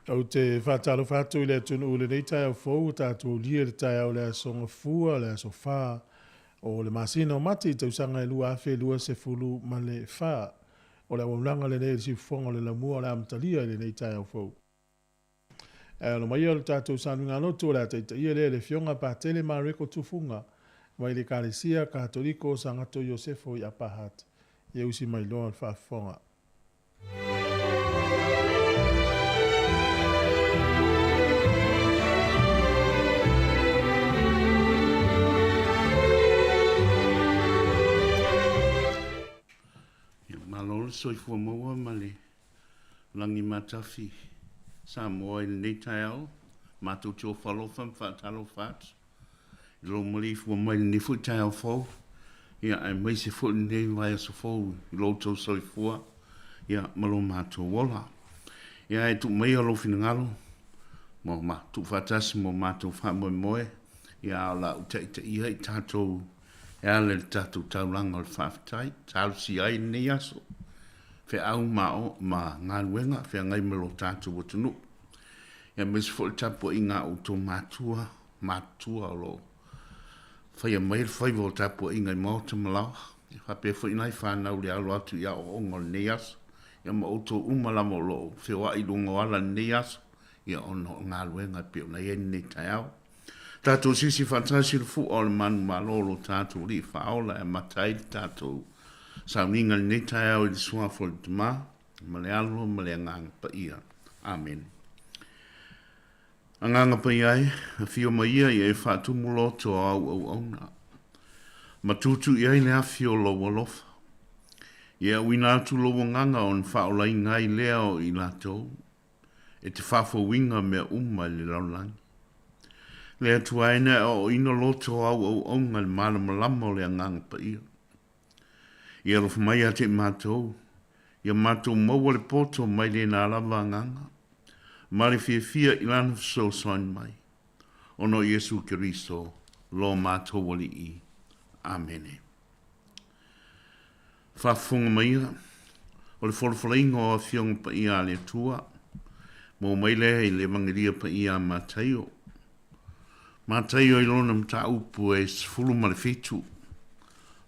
Ou te faatalofa atu i le atunuu i lenei taeao fou ua tatou aulia i le taeao o le Aso Gafua, le aso 4 o le masina o Mati, tausaga e 2024. O le auaunaga lenei a le Siufofoga o le Laumua o le a amatalia i lenei taeao fou. Ae alo maia lo tatou sauniga lotu o le a taitaia lea e le Afioga Patele Mareko Tufuga mai le Ekalesia Katoliko o Sagato Iosefo i Upper Hutt. Ia usi mai loa le faafofoga. Ia, malo le soifua maua ma le lagi matafi Samoa i lenei taeao. Matou te ofo alofa ma faatalofa atu i lou maleifua mai i lenei foi taeao fou, ia, aemaise foi lenei vaiaso fou i lo outou soifua, ia, ma lo matou ola. Ia, ae tuu maia lou finagalo mo ma tuufaatasi mo matou faamoemoe, ia, a o le a ou taitaia i tatou e ala i le tatou taulaga o le faafetai, talosia ai lenei aso, feau ma, o, ma galuega feagai ma lo tatou atunuu. Ia, aemaise foi le tapuaiga a outou matua, matutua o lo o faia mai le faiva o tapuaiga i maota ma laoa, ia faapea foi nai fanau le alo atu i aoaoga o lenei aso, ia ma outou uma lava o lo o feoai i luga o ala i lenei aso, ia ona o galuega e pei ona i ai lenei taeao. Tatou sisi faatasi i le fua o le manumalo o lo tatou Alii Faaola e amata ai le tatou sauniga i lenei taeao i le Suafa o le Tama, ma le Alo, ma le Agaga Paia. Amene. Agaga Paia e, afio mai ia ia e faatumu loto o au auauna, ma tutu i ai le afi o lou alofa. Ia auina atu lou agaga ona faaolaina ai lea o i latou, e te faafouina mea uma i le lalolagi. Le Atua e na e aoaoina loto o au auauna i le malamalama o le Agaga Paia. Ia alofa mai ia te i matou, ia matou maua le poto mai lena lava agaga, ma le fiafia i Lana fesoasoani mai, ona o Iesu Keriso lo matou Alii. Amene. Faafofoga maia, o le folafolaina o Afioga Paia a le Atua, maua mai lea i le Evagelia Paia a Mataio. Mataio i lona mataupu e 17,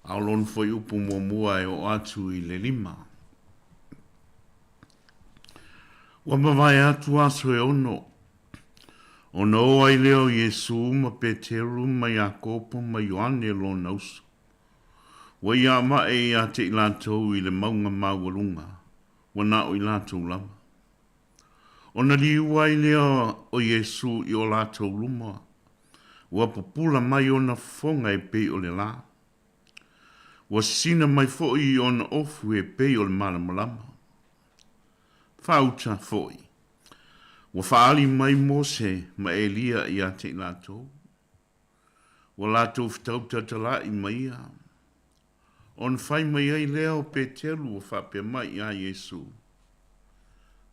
a o lona fuaiupu muamua e oo atu i le 5. Ua mavae atu aso e ono, ona o ai lea o Iesu ma Peteru ma Iakopo ma Ioane lona uso. Ua ia amae ia te i latou i le mauga maualuga, ua na o i latou lava. Ona liua ai lea o Iesu i o latou luma, ua pupula mai ona fofoga e pei o le lā. Ua sisina mai foi i ona ofu e pei o le malamalama. Faauta foi, ua faaali mai Mose ma Elia ia te i latou. Ua latou fetau tautala'i ma ia. Ona fai mai ai lea o Peteru ua faapea mai iā Iesu,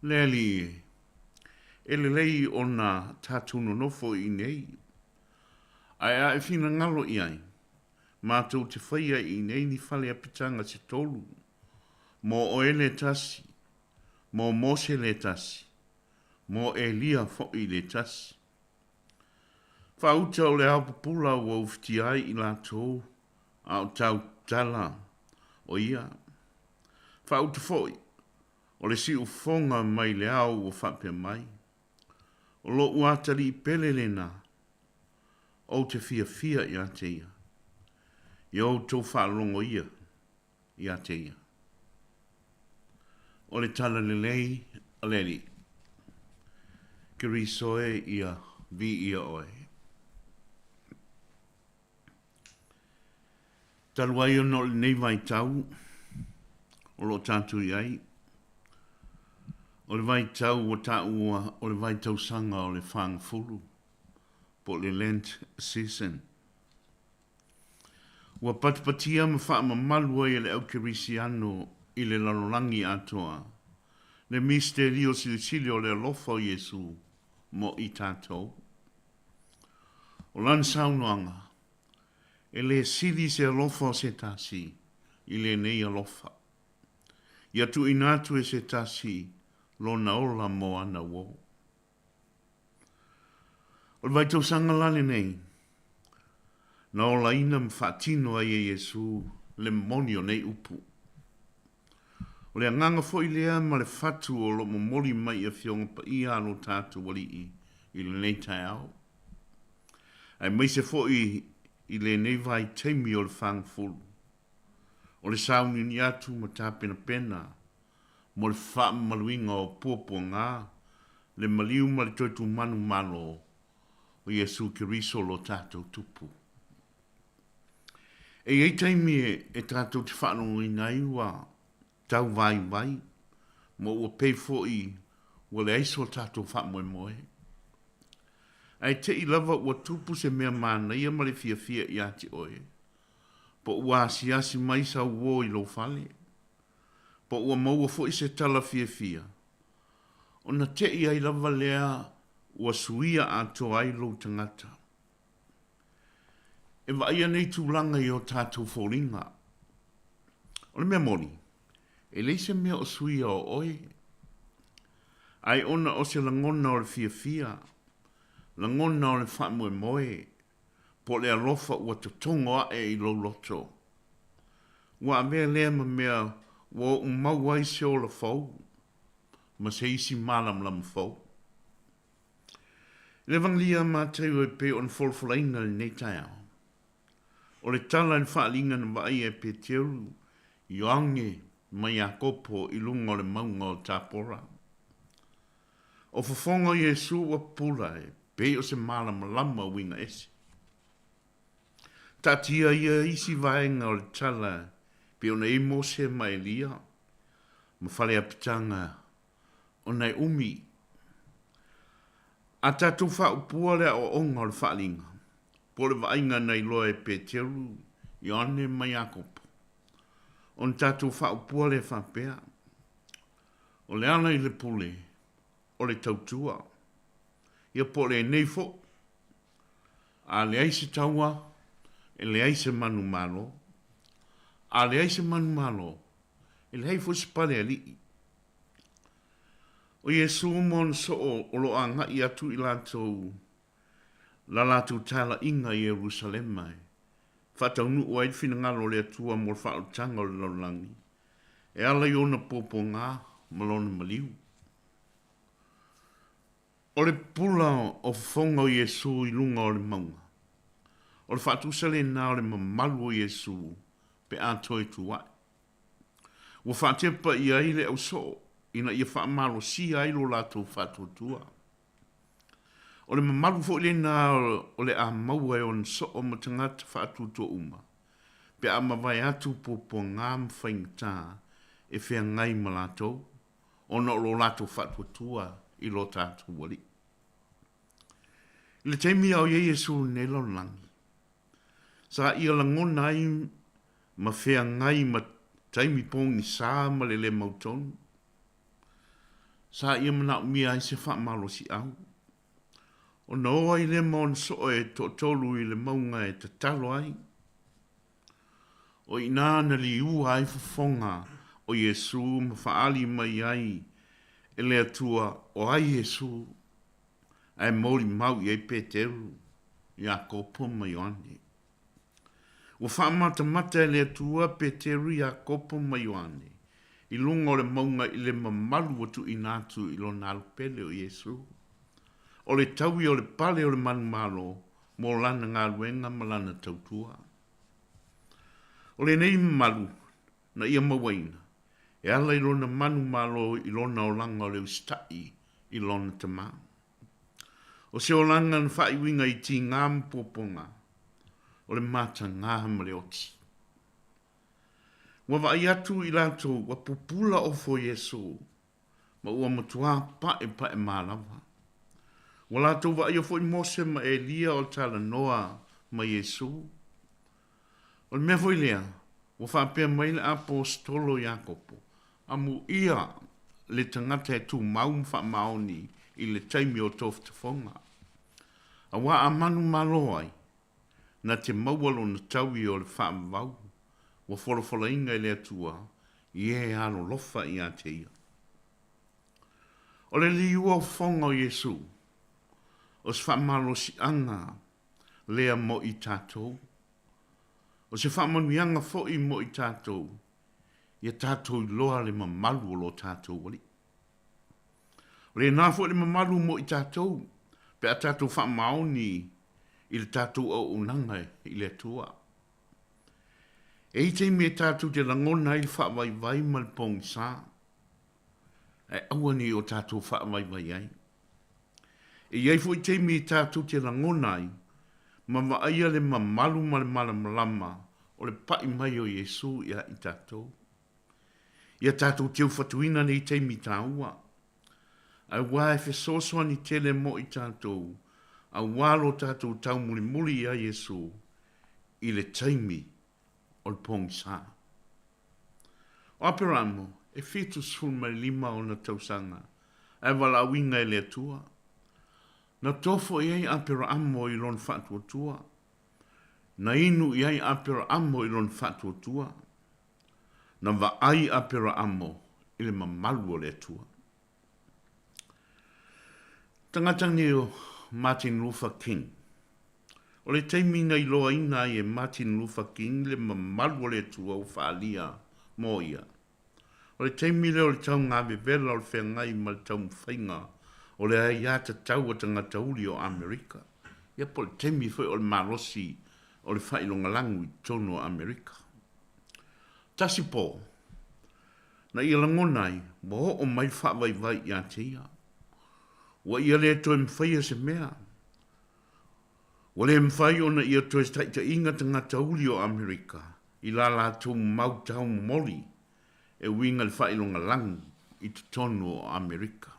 Le Alii e, e lelei ona tatou nonofo i inei, ae a e finagalo i ai, matou te faia i inei ni fale apitaga se tolu, mo oe le tasi, mo Mose le tasi, mo Elia foi le tasi. Faauta o le ao pupula ua ufitia ai i latou a o tautala o ia. Faauta foi o le siufofoga mai le ao ua faapea mai, O lo'u atalii pele lena, ou te fiafia ia te ia. Ia outou faalogo ia ia te ia. O le tala lelei a le Alii. Keriso e ia viia oe. Talu ai ona o lenei vaitau o lo o tatou i ai, o le vaitau ua taua o le vaitausaga o le fagafulu po o le Lent season. Ua patipatia ma faamamalu ai e le aukerisiano i le lalolagi atoa le misitelio silisili o le alofa o Iesu mo i tatou. O lana saunoaga, E le sili se alofa o se tasi i lenei alofa. Ia tuuina atu e se tasi lona ola mo ana uo. O le vaitausaga la lenei, na olaina ma faatino ai e Iesu le moni o nei upu. O le agaga foi lea ma le fatu o lo o momoli mai i Afioga Paia a lo tatou Alii i lenei taeao, aemaise foi i lenei vaitaimi o le fagafulu, o le sauniuni atu ma tapenapena mo le faamamaluina o puapuaga, le maliu ma le toe tumanu malo o Iesu Keriso lo tatou Tupu. E i ai taimi e tatou te faalogoina ai ua tau vaivai ma ua pei foi ua leai so tatou faamoemoe. Ae te i lava ua tupu se mea manaia ma le fiafia ia te oe, po ua asiasi mai sau uo i lou fale, po ua maua foi se tala fiafia, ona te i ai lava lea ua suia atoa ai lou tagata. E vaaia nei tulaga i o tatou foliga. O le mea moni, e leai se mea o suia o oe, ae ona o se lagona o le fiafia, lagona o le faamoemoe, po o le alofa ua totogo aʻe i lou loto. Ua avea lea ma mea ua oʻu maua ai se ola fou ma se isi malamalama fou. I le Evangelia a Mataio e pei ona folafolaina i lenei taeao, o le tala i le faaaliga na vaaia e Peteru, Ioane ma Iakopo i luga o le mauga o Tapora. O fofoga o Iesu ua pupula e pei o se malamalama uiga ese. Taatia ia isi vaega o le tala pei ona i ai Mose ma Elia ma faleapitaga ona e umi. A tatou faaupua le aoaoga o le faaaliga, po o le vaaiga na iloa e Peteru, Ioane ma Iakopo, ona tatou faaupua lea faapea, O le ala i le pule, o le tautua. Ia po o lenei foi. A leai se taua, e leai se manumalo. A leai se manumalo, e leai foi se pale alii. O Iesū ma ona soo o lo o agai atu i latou la latou talaiga i Ierusalema e faataunuu ai le finagalo o le Atua mo le faaolataga o le lalolagi, e ala i ona puapuaga ma lona maliu. O le pupula o fofoga o Iesū i luga o le mauga, o le faatusa lena o le mamalu o Iesū pe a toe tu ae. Ua faatepa i ai le ausoo ina ia faamalosia ai lo latou faatuatua. O le mamalu foi lena o le a maua e ona soo ma tagata faatuatua uma pe a mavae atu puapuaga ma faigata e feagai ma latou ona o lo latou faatuatua i lo tatou Alii. I le taimi a o i ai Iesu i lenei lalolagi, sa ia lagona ai ma feagai ma taimi pogisa ma le lē mautonu. Sa ia manaomia ai se faamalosiau. Ona o ai lea ma ona soo e toatolu i le mauga e tatalo ai. O i ina na liua ai fofoga o Iesū ma faaali mai ai e le Atua o ai Iesū, ae molimau i ai Peteru, Iakopo ma Ioane. Ua faamatamata e le Atua Peteru, Iakopo ma Ioane i luga o le mauga i le mamalu ua tuuina atu i lona alupele o Iesū. O le taui o le pale o le manumalo mo lana galuega ma lana tautua. O lenei mamalu na ia mauaina e ala i lona manumalo i lona olaga o le usitai i lona Tama. O se olaga na faaiuina i tigā ma puapuaga, o le matagā ma le oti. Ua vaai atu i latou ua pupula ofo Iesū ma ua matuā paepaemā lava. Ua latou vaaia foi Mose ma Elia o talanoa ma Iesū. O le mea foi lea, ua faapea mai le Aposetolo Iakopo, Amuia le tagata e tumau ma faamaoni i le taimi o toftofoga. Auā a manumalo ai, na te maua lona taui o le faavavau ua folafolaina e le Atua i e alolofa ia te ia. O le liua o fofoga o Iesū. O se faamalosiaga lea mo i tatou. O se faamanuiaga foi mo i tatou, ia tatou iloa le mamalu o lo tatou Alii. O lena foi le mamalu mo i tatou, pe a tatou faamaoni i le tatou auaunaga i le Atua. E i ai taimi e tatou te lagona ai le faavaivai ma le pogisa, ae aua ne i o tatou faavaivai ai. E i ai foi taimi e tatou te lagona ai ma vaaia le mamalu ma le malamalama o le pai mai o Iesu ia i tatou. Ia tatou teufatuina nei taimi taua, aua e fesoasoani tele mo i tatou aua lo tatou taumulimuli ia Iesu i le taimi o le pogisa. O Aperamo, e 75 ona tausaga, ae valaauina e le Atua. Na tofo i ai Aperaamo i lona faatuatua. Na inu i ai Aperaamo i lona faatuatua. Na vaai Aperaamo i le mamalu o le Atua. Tagata nei o Martin Luther King. O le taimi na iloaina ai e Martin Luther King le mamalu o le Atua ua faaalia mo ia, o le taimi lea o le taugavevela o le feagai ma le taumafaiga o le aiatatau a tagata uli o Amerika, ia po o le taimi foi o le malosi o le faailogalanu i totonu o Amerika. Tasi po, na ia lagona ai, ua oo mai le faavaivai ia te ia. Ua ia le toe mafaia se mea. Ua le mafai ona ia toe taitaiina tagata uli o Amerika i la latou mau taumomoli e uiga i le faailogalanu i totonu o Amerika.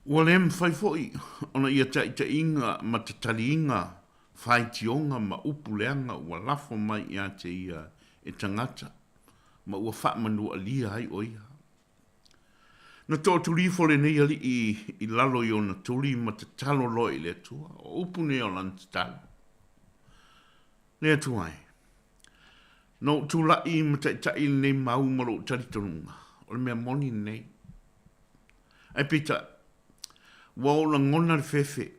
Ua le mafai foi ona ia taitaiina ma tataliina faitioga ma upu leaga ua lafo mai ia te ia e tagata ma ua faamanualia ai o ia. Na tootuli ifo lenei alii i lalo i ona tuli ma tatalo loa i le Atua. O upu nei o lana tatalo. Le Atua e, na ou tulai ma taitai lenei mau ma lou talitonuga, o le mea moni lenei. Ae peitai, ua ou lagona le fefe,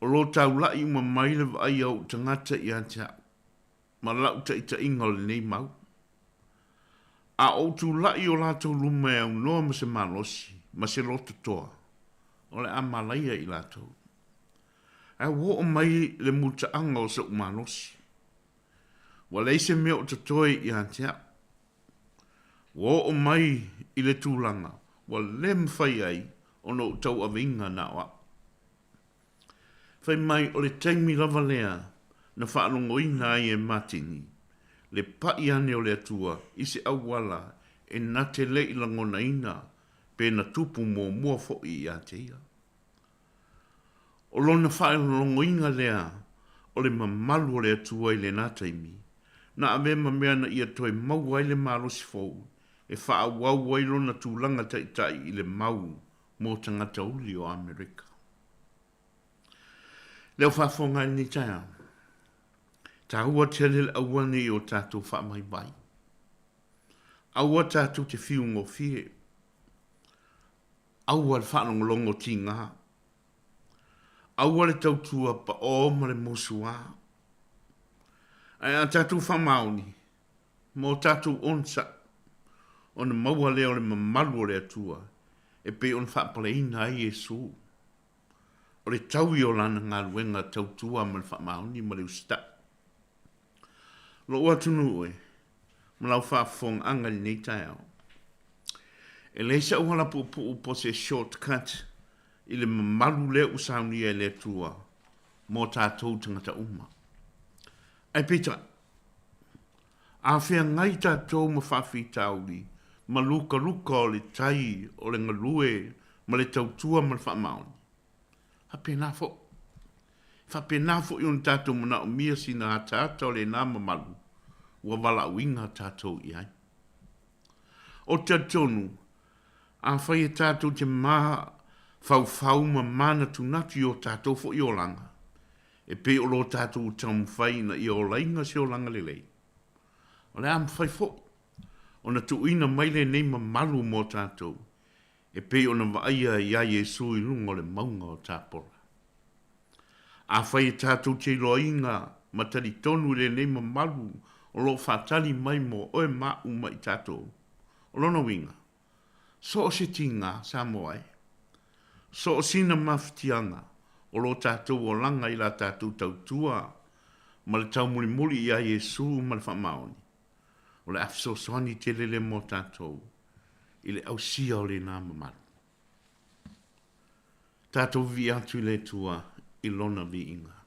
o lo taula'i uma mai le vaai a ou tagata ia te a'u, ma la'u taitaiga o lenei mau. A ou tulai i o latou luma e aunoa ma se malosi, ma se loto toa, o le a malaia i latou. Ae ua oo mai le mutaaga o so'u malosi. Ua leai se mea o totoe ia te a'u. Ua oo mai i le tulaga ua le mafai ai ona ou tauaveina na o a'u. Fai mai o le taimi lava lea na faalogoina ai e Matini le pa'i ane o le Atua i se auala e na te le i lagonaina pe na tupu muamua fo'i ia te ia. O lona faalogoina lea o le mamalu o le Atua i lena taimi, na avea ma mea na ia toe maua ai le malosi fou e faaauau ai lona tulaga taitai i le mau mo tagata uli o Amerika. Lea ua faafofoga ai lenei taeao, taua tele le aua nei o tatou faavaivai. Aua tatou te fiu gofie. Aua le faalogologo tigā. Aua le tautua paʻō ma le musuā. Ae a tatou faamaoni ma o tatou onosai, ona maua lea o le mamalu o le Atua e pei ona faapaleina ai Iesu. O le taui o Lana galuega tautua ma le faamaoni ma le usitai. Lou atunuu e, ma lau faafofogaaga i lenei taeao. E leai se auala puupuu po o se short cut i le mamalu lea ua saunia e le Atua mo tatou tagata uma. Ae peitai, a feagai tatou ma faafitauli ma lukaluka o le tai o le galue ma le tautua ma le faamaoni, faapena foi. E faapena foi ona tatou manaomia sina ataata o lena mamalu ua valaauina tatou i ai. Ou te talitonu, afai e tatou te mafaufau ma manatunatu i o tatou foi olaga, e pei o lo tatou taumafai ina ia olaina se olaga lelei, o le a mafai foi ona tuuina mai lenei mamalu mo tatou. E pei ona vaaia iā Iesū i luga o le mauga o Tapora. Afai e tatou te iloaina ma talitonu i lenei mamalu o lo o faatali mai mo oe ma a'u ma i tatou, o lona uiga, so o se tiga Samoa e, so o sina mafatiaga o lo tatou olaga i la tatou tautua ma le taumulimuli iā Iesū ma le faamaoni, o le a fesoasoani tele lea mo tatou i le ausia o lena mamalu. Tatou vivii atu i le Atua i Lona viiga.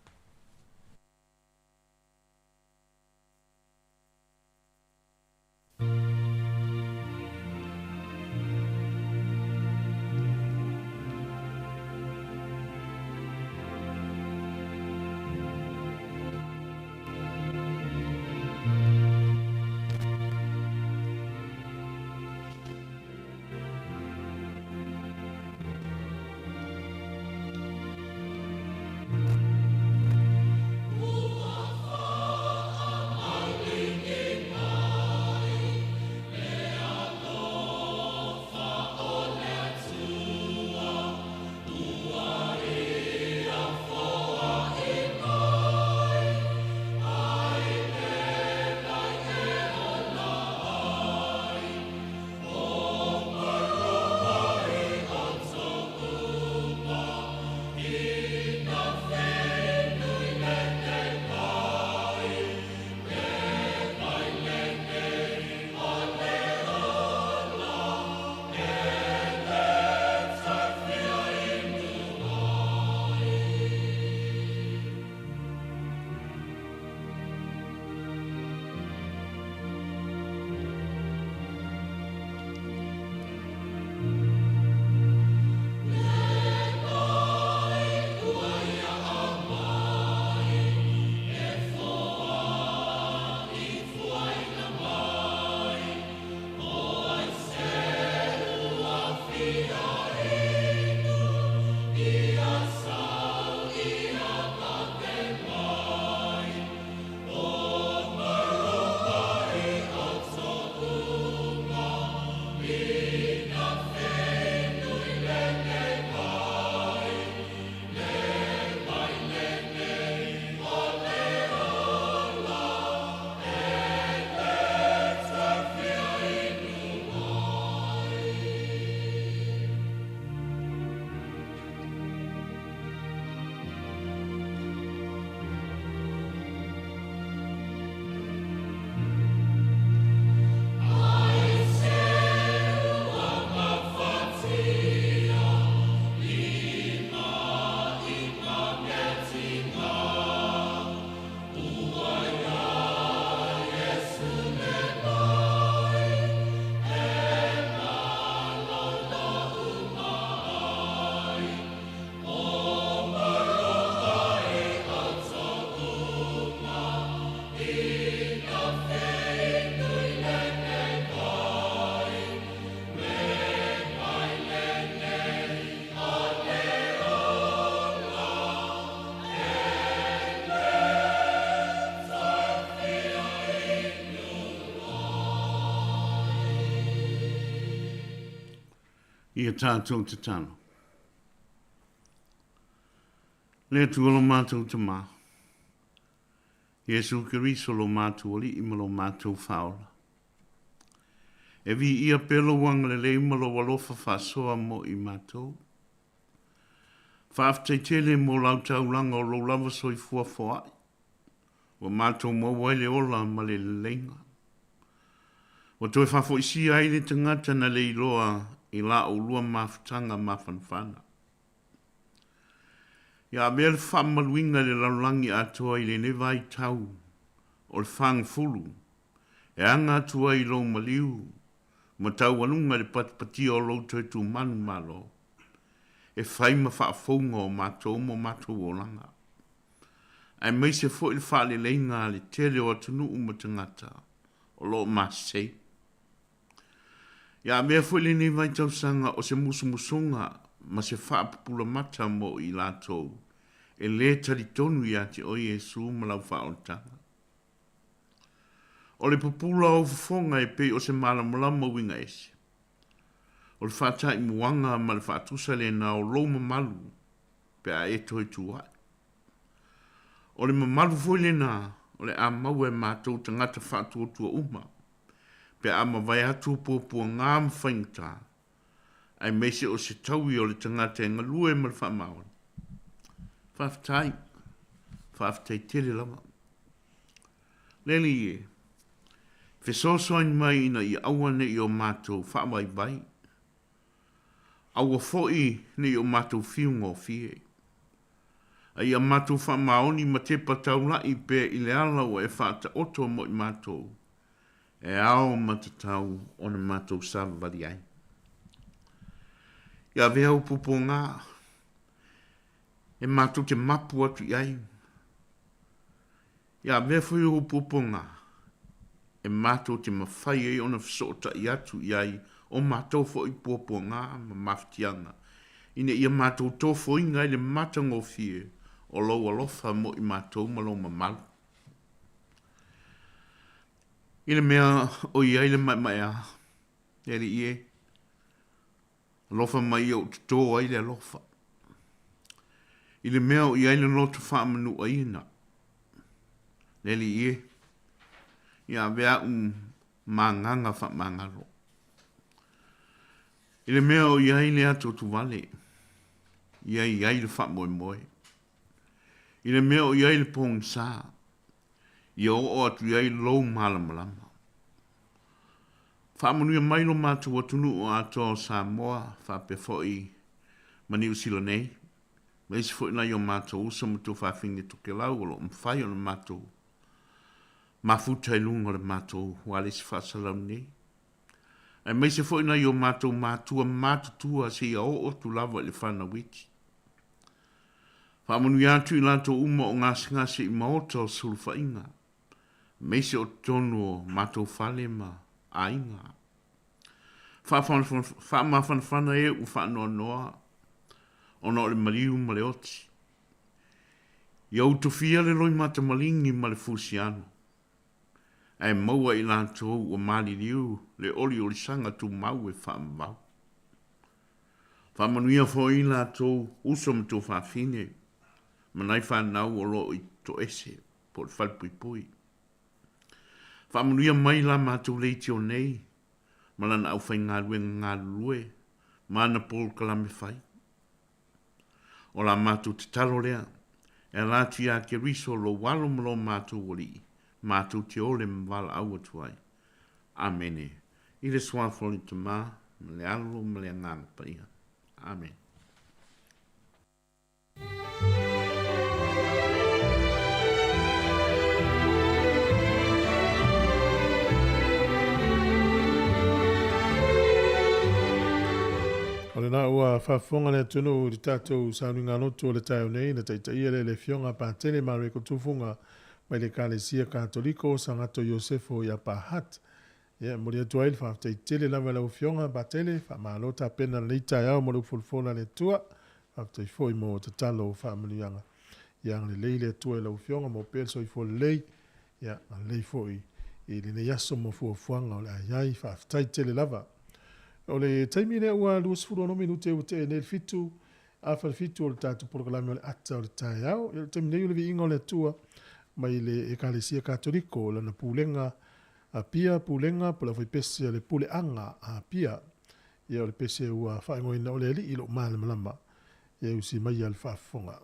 Ia tatou tatalo. Le Atua lo matou Tama, Iesu Keriso lo matou Alii ma lo matou Faaola. E viia pea lou agalelei ma lou alofa faasoa mo i matou. Faafetai tele mo lau taulaga o lou lava soifua foai, ua matou maua ai le ola ma le leleiga. Ua toe faafoisia ai le tagata na le iloa i la oulua mafutaga mafanafana. Ia avea le faamamaluina i le lalolagi atoa i lenei vaitau o le fagafulu e aga atu ai i lou maliu ma taualuga i le patipatia o lou toe tumanu malo e fai ma faafouga o matou ma o matou olaga, aemaise foi le faaleleiga a le tele o atunuu ma tagata o lo o masei. Ia avea foi lenei vaitausaga o se musumusuga ma se faapupula mata mo i latou e lē talitonu ia te oe Iesu ma lau faaolataga. O le pupula o ou fofoga e pei o se malamalama uiga ese. O le faataimuaga ma le faatusa lena o lou mamalu pe a e toe tu ae. O le mamalu foi lena o le a maua e matou tagata faatuatua uma pe a mavae atu puapuaga ma faigata, aemaise o se taui o le tagata e galue ma le faamaoni. Faafetai. Faafetai tele lava. Le Alii e, fesoasoani mai ina ia aua ne i o matou faavaivai, aua foi ne i o matou fiu gofie, a ia matou faamaoni ma tepa taula'i pea i le ala ua e faataoto mo i matou, e ao ma tatau ona matou savavali ai. Ia avea ou puapuaga e matou te mapu atu i ai, Ia avea foi ou puapuaga e matou te mafai ai ona fesootai atu i ai o matou foi puapuaga ma mafatiaga, ina ia matou tofoina ai le matagofie o lou alofa mo i matou ma lou mamalu. I le mea o i ai le maemaea, le Alii e, alofa mai ia ou toto ai le alofa. I le mea o i ai le loto faamanuaina, le Alii e, ia avea a'u ma agaga faamagalo. I le mea o i ai le atuatuvale, ia i ai le faamoemoe. I le mea o i ai le pogisa, ia oo atu i ai lou malamalama. Faamanuia mai lo matou atunuu atoa o Samoa faapea foi ma Niu Sila nei, ma isi foi nai o matou uso ma tuafafine Tokelau o lo o mafai ona matou mafuta i luga o le matou ualesi faasalalu nei, aemaise foi nai o matou matua matutua seia oo atu lava i le fanau iti. Faamanuia atu i latou uma o gasegase i maota o sulufaiga, aemaise o totonu o matou fale ma aiga. Faamafanafana e ua faanoanoa ona o le maliu ma le oti. Ia utofia le loimata maligi ma le fusiano, ae maua i latou ua maliliu le oliolisaga tumau e faavavau. Faamanuia foi i latou uso ma tuafafine ma nai fanau o lo o i toese po o le falepuipui. Faamanuia mai la matou leitio nei ma lana aufaigaluega galulue ma ana polokalame fai. O la matou tatalo lea, e ala atu iā Keriso lou Alo ma lo matou Alii, matou te ole ma valaau atu ai. Amene. I le Suafa o le Tama, ma le Alo ma le Agaga Paia. Amene. O lena ua faafofoga le atunuu i le tatou sauniga lotu o le taeao nei na taitaia lea e le Afioga a Patele Mareko Tufuga mai le Ekalesia Katoliko o Sagato Iosefo i Upper Hutt. Ia, e momoli atu ai le faafetai tele lava i lau Afioga Patele, faamalo tapena lenei taeao mo le ufolufola a le Atua. Faafetai foi mo tatalo o faamanuiaga. Ia agalelei le Atua i lau Afioga mo pea le soifua lelei, ia agalelei foi i lenei aso mo fuafuaga o le a i ai. Faafetai tele lava. O le taimi lea ua 26 minute ua tea nei le 7 afa le 7 o le tatou polokalame o le ata o le taeao. Ia o le taimi nei o le viiga o le Atua mai le Ekalesia Katoliko, lana pulega Apia Pulega po o le aufaipese a le Puleaga a Apia. Ia o le pese ua faaigoaina o le Alii lou Malamalama. Ia e usi maia le faafofoga.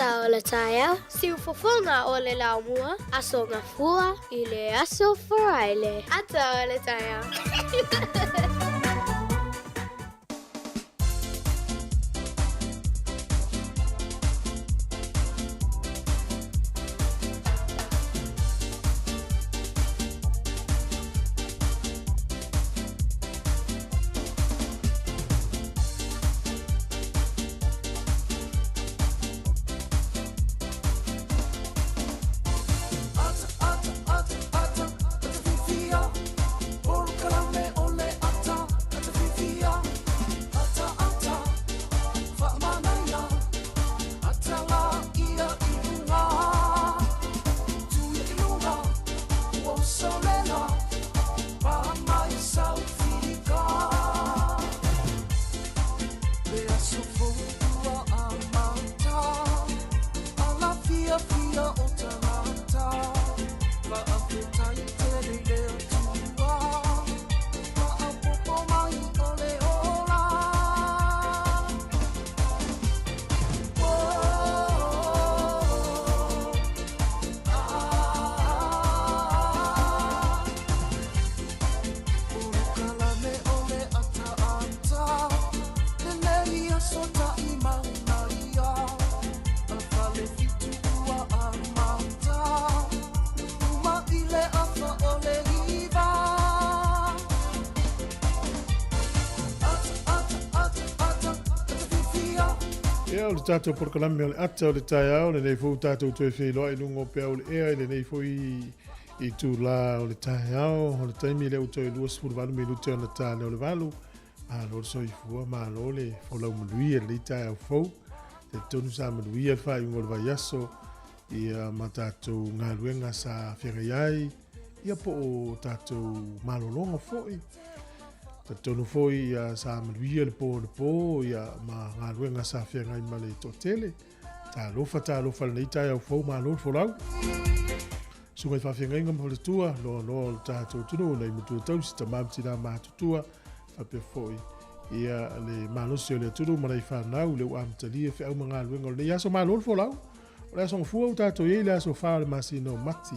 Ata o le taeao, siufofoga o le laumua, Aso Gafua i le Aso Faraile. Ata o le taeao. Ia, o le tatou polokalame o le ata o le taeao, lenei foi ua tatou toe feiloai i luga o peau o le ea i lenei foi itula o le taeao. O le taimi lea ua toe 28 minute ona ta lea o le 8. Malo le soifua, malo le folau manuia i lenei taeao fou. Talitonu sa manuia le faaiuga o le vaiaso ia ma tatou galuega sa feagai ai, ia po o tatou malologa foi. Talitonu foi ia sa manuia le po le po ia ma galuega sa feagai ma le toatele. Talofa, talofa lenei taeao fou, malo le folau. Susuga i faafeagaiga ma faletua, loaloa o le tatou atunuu, nai matua tausi, tama ma tina matutua, faapea foi ia le malosi o le atunuu ma nai fanau, le ua amatalia feau ma galuega o lenei aso, malo le folau. O le aso gafua ua tatou i ai le aso 4 o le masina o Mati.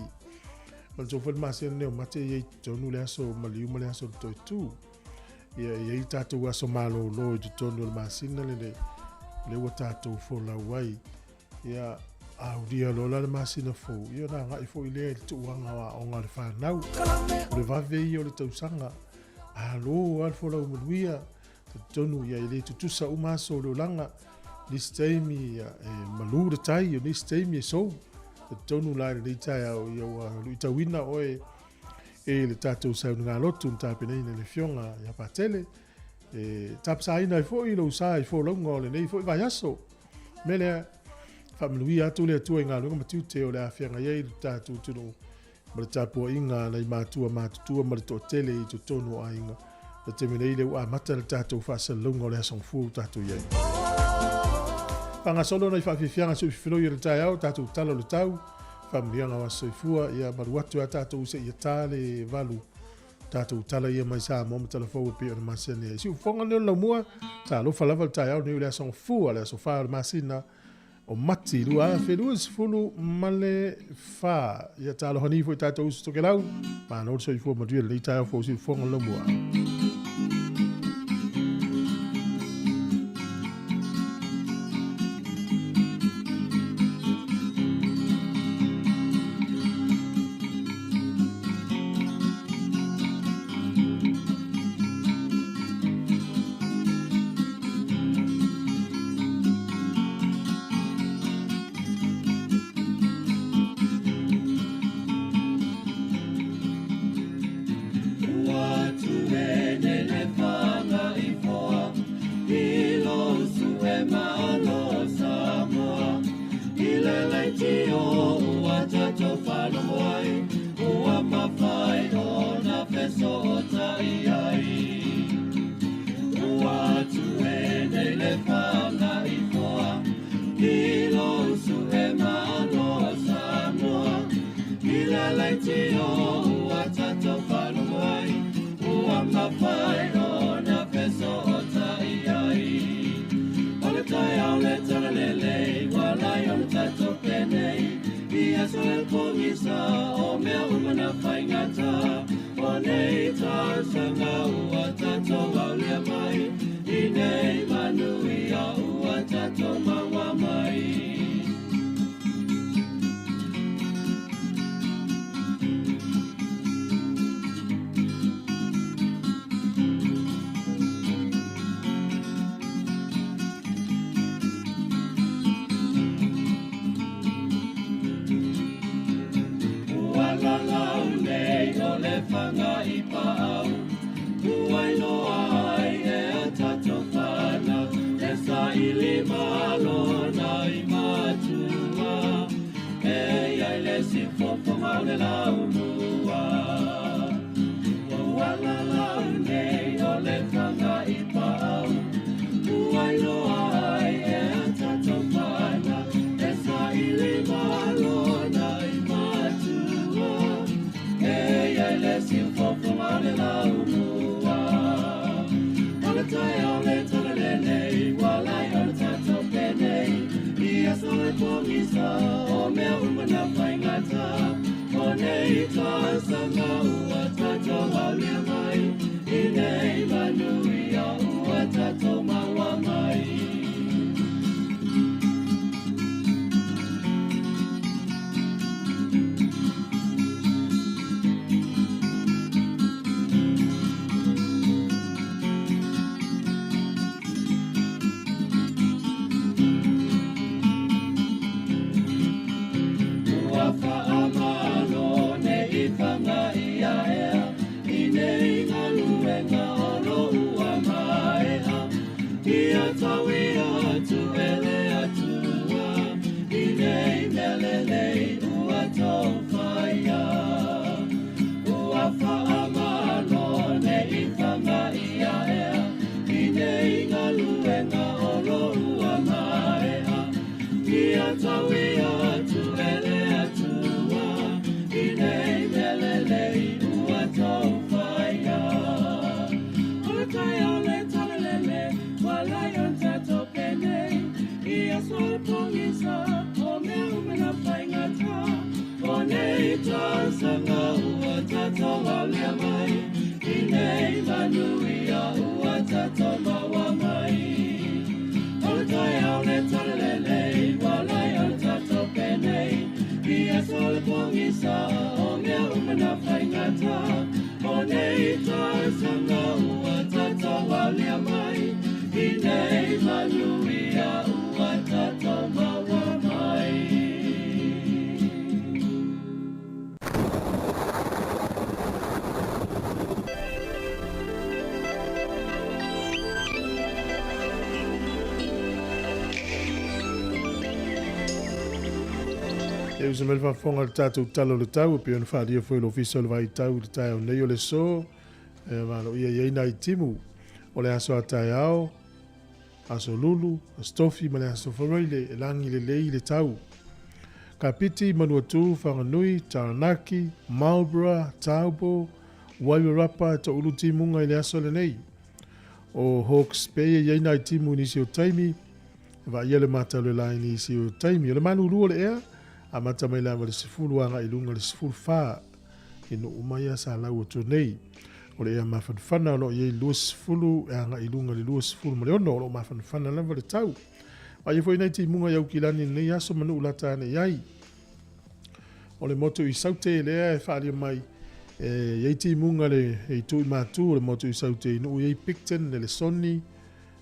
Manatua foi le masina lenei o Mati e i ai i totonu le aso maliu ma le aso o le toe tu. Ia e i ai tatou aso malolo i totonu o le masina lenei, lea ua tatou folau ai. Ia aulia loa la le masina fou, ia ona agai foi lea i le tuuaga o aoga a le fanau. O le vave ia o le tausaga. Alo lava le folau manuia. Talitonu ia e le tutusa uma aso o le olaga. Nisi taimi ia, e malu le tai, o nisi taimi e sou. Talitonu la i lenei taeao ia ua luitauina oe e le tatou saunigalotu na tapenaina e le Afioga ia Patele. E tapasaina ai foi lou sa i folauga o lenei foi vaiaso. O le mea lea, faamanuia atu le Atua i galuega ma tiute o le a feagai ai le tatou atunuu ma le tapuaiga a nai matua matutua ma le toatele i totonu o aiga. Le taimi nei lea ua amata le tatou faasalalauga o le Aso Gafua ua tatou i ai. Faagasolo nai faafiafiaga suifiloi o le taeao, tatou tala o le tau, faamanuiaga o aso soifua, ia malu atu a tatou seia ta le 8 tatou tala ia mai Samoa ma tala fou e pei ona masani ai. Siufofoga lenei o le laumua, talofa lava le taeao lenei o le Aso Gafua, le aso 4 o le masina o Mati 2024. Ia talofa ni foi tatou uso tokelau, malo le soifua manuia lenei taeao fou siufofoga o le laumua. e pogisa o mea uma na faigata o nei tausaga ua tatou aulia mai i nei manuia ua tatou maua mai. Ua lalau nei o le fanga i paau, ua iloa ai e a tatou fanau, e saili malo na i matua, e iai le siufofoga o le laumua. Ua lalau nei o le fanga i paau, ua iloa ai e a tatou fanau, e saili malo na i matua, e iai le siufofoga o le laumua. O le taeao le tala lenei, ua lai o le tatou penei, i aso e pogisa o mea uma na faigata, o nei tausaga ua tatou aulia mai, i nei manuia ua tatou maua mai. Ua faamalo nei fanga ia ea, i nei galuega o lo ua maea, ia tau ia atu e le Atua, i nei mea lelei ua tou faia. Ua faamalo nei fanga ia ea, i nei galuega o lo ua maea, ia tau ia atu e le Atua, i nei mea lelei ua tou faia. O le taeao le tala lele, ua lai o le tatou penei, i aso e pogisa o mea uma na faigata, o nei tausaga ua tatou aulia mai, i nei manuia ua tatou maua mai. O le taeao le tala lelei, ua lai o le tatou penei, i aso e pogisa o mea uma na faigata, o nei tausaga ua tatou aulia mai, i nei manuia ua tatou maua mai. E usa mai le faafofoga i le tatou tala o le tau e pei ona faaalia foi e le Ofisa o le Vaitau i le taeao nei o le aso e valoia i ai nai timu o le aso a taeao, aso Lulu, aso Tofi ma le aso Faraile e lagi lelei le tau. Kapiti, Manuatu, Whanganui, Taranaki, Marlborough, Taupo, Wairarapa e toulu timuga i le aso lenei. O Hawke's Bay e i ai nai timu i nisi o taimi, e vaaia le matau le la i nisi o taimi. O le malulu o le ea, amata mai lava i le 10 agai i luga i le 14 i nuu uma ia sa lau atu nei. O le ea mafanafana o lo o i ai le 20 e agai i luga i le 26 o lo o mafanafana lava le tau. Vaaia foi nai timuga i Aukilani i lenei aso ma nuu lata ane i ai. O le motu i Saute lea e faaalia mai e i ai timuga le itu i matu o le motu i Saute i nuu i ai Picton, Nelesoni,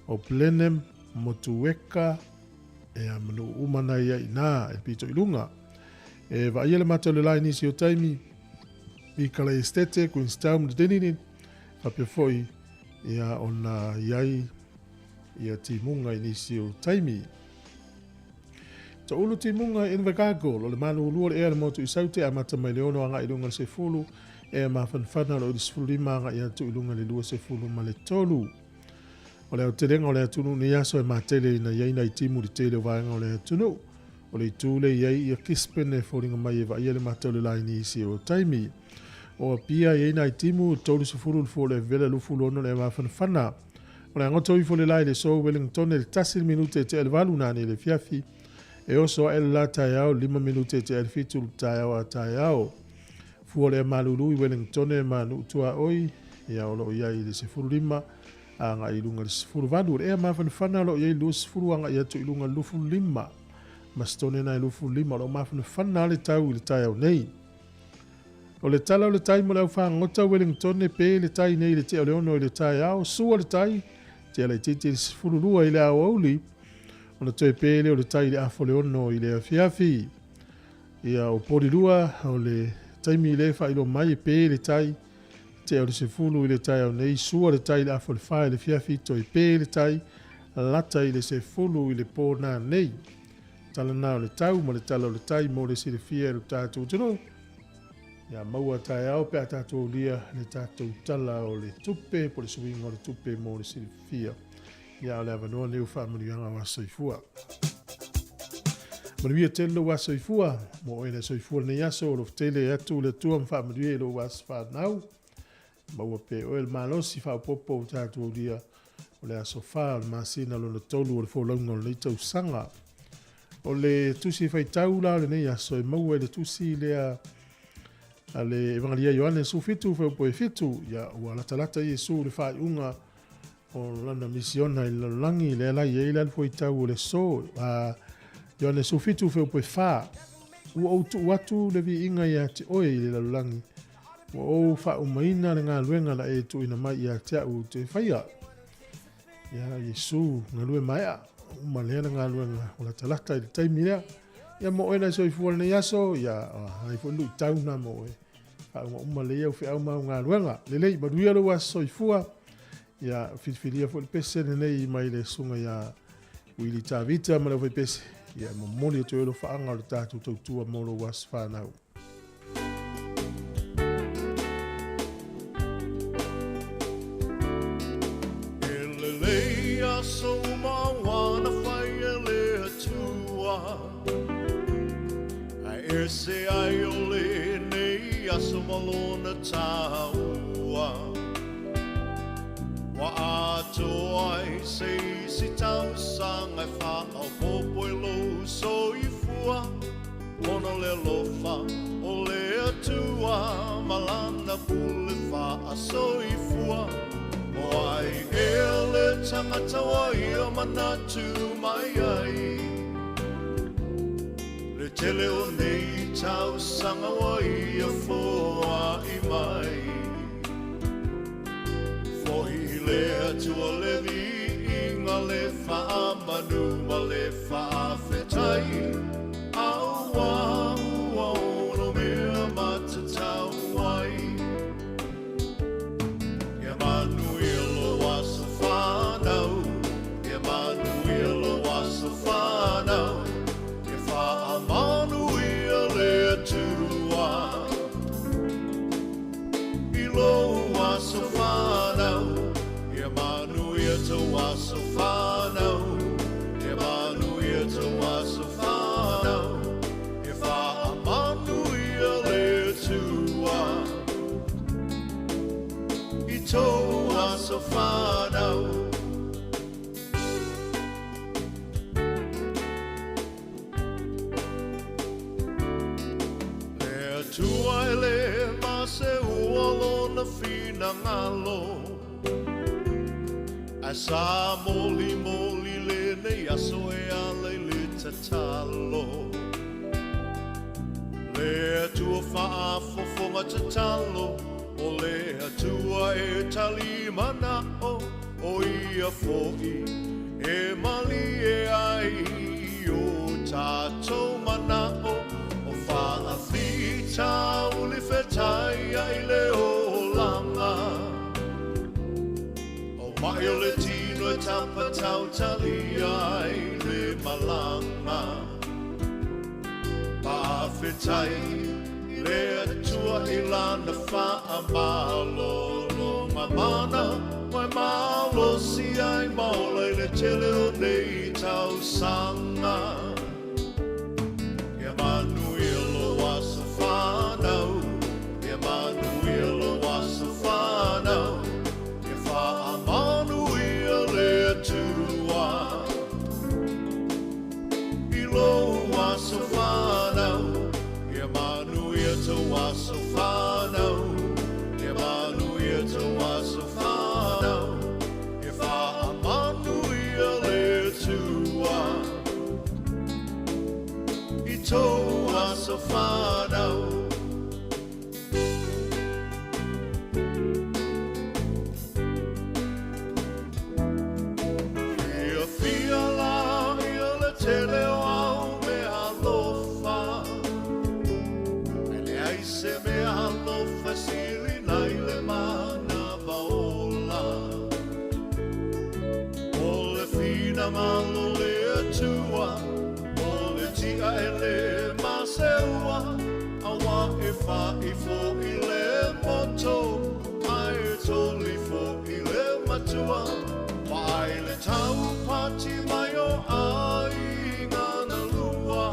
o Blenheim, Motueka, ea ma nuu uma na i ai inā e pito i luga. E vaaia le mata o le la i nisi o taimi i Kala Estate, Queenstown ma Dunedin, faapea foi ia ona i ai ia timuga i nisi o taimi. Toulu timuga i Invercargill, o le malulu o le ea le motu i Saute, amata mai le 6 agai i luga i le 10, ea mafanafana o lo o i le 15 agai atu i luga i le 23. O le aotelega o le atunuu nei aso e matele ina i ai nai timu i le tele o vaega o le atunuu. O le itu lea i ai ia Gisborne e foliga mai e vaaia le mata o le la i nisi o taimi. O Apia e i ai nai timu, 30 le fua o le vela, 26 le mafanafana. O le agoto ifo le la i le so Wellington i le 1 le minute e tea le 8 nane i le afiafi. E oso aʻe le la taeao, 5 minute e tea ai le 7 i le taeao a taeao. Fua o le ea malulu i Wellingtone ma Nuu Tuaoi, ia o lo o i ai i le 15 agai i luga i le 18. O le ea mafanafana o lo o i ai i le 20 agai atu i luga i le 25. Masitone na e 25 o lo o mafanafana lava le tau i le taeao nei. O le tala o le tai mo le au fagota Wellingtone pe le tai nei i le tea o le 6 i le taeao, sua le tai, tea laitiiti i le 12 i le aoauli, ona toe pe lea o le tai i le afa o le 6 i le afiafi. Ia, o Polilua, o le taimi lea e faailoa mai e pe le tai, tea o le 10 i le taeao nei, sua le tai i le afa o le 4 i le afiafi, toe pe le tai, lata i le 10 i le po nanei. Tala na o le tau ma le tala o le tai mo le silafia e lo tatou atunuu. Ia maua taeao pe a tatou aulia le tatou tala o le tupe po o le suiga o le tupe mo le silafia. Ia o le avanoa lenei o faamanuiaga o aso soifua. Manuia tele lou aso soifua, mo oe le soifua lenei aso, o lo tele atu le Atua ma faamanuia i lou aso fanau. Maua pea e oe le malosi faaopoopo ua tatou aulia o le aso 4 o le masina lona 3 o le folauga o lenei tausaga. O le tusi faitau la o lenei aso e maua i le tusi lea a le Evangelia Ioane 17 fuaiupu e 7, ia ua latalata Iesu i le faaiuga o lana misiona i le lalolagi, lea la i ai la le fuaitau o le aso. A Ioane 17 fuaiupu e 4, ua ou tuu atu le viiga ia te oe i le lalolagi, ua ou faaumaina le galuega na e tuuina mai ia te au ou te faia. Ia Iesu, galue maea, uma lea le galuega ua latalata i le taimi lea. Ia mo oe nai soifua lenei aso, ia ai foi luitau na mo oe. Faauga uma lelei au feau ma au galuega. Lelei, manuia lou aso soifua. Ia filifilia foi le pese lenei mai le susuga ia Wili Tavita ma le aufaipese. Ia momoli atu ai alofaaga o le tatou tautua mo lou aso fanau. E lelei aso uma ua na fai e le Atua, Ae ese ai o lenei aso ma lona taua. Ua atoa ai se isi tausaga e faaopoopo i lou soifua. Ona o le alofa o le Atua ma Lana pule faasoifua. O ai ea le tagata ua ia manatu mai ai? Le tele o nei tausaga ua ia foai mai. Foi i le Atua le viiga, le faamanu ma le faafetai, Aua ua ono mea matatau ai. Ia manuia lou aso fanau, Ia manuia lou aso fanau, Ia faamanuia le Atua i lou aso fanau, Ia manuia tou aso fanau, Ia manuia tou aso fanau, Ia faamanuia le Atua i tou aso fanau. Le Atua e le maseua lona finagalo, Ae sa molimoli lenei aso e ala i le tatalo. Le Atua faafofoga tatalo, O le Atua e tali manao, O ia foi e malie ai i o tatou manao, O faafitauli fetai ai le olaga. O mai o le tino e tapa tautalia ai le malaga. Faafetai le Atua i Lana faamalologa mana, ua e malosi ai ma ola i le tele o nei tausaga. Ia manuia lou aso fanau, Ia manuia lou aso fanau, Ia faamanuia le Atua i lou. tou aso fanau, Ia manuia tou aso fanau, Ia faamanuia le Atua i tou aso fanau. Fiafia la ia le tele o au mea alofa, E leai se mea alofa sili nai le manava ola. O le finagalo o le Atua, o le tia e le maseua, Aua e fa'i fo'i le moto, ae toli fo'i le matua, Vaai le taupati mai o aiga na lua.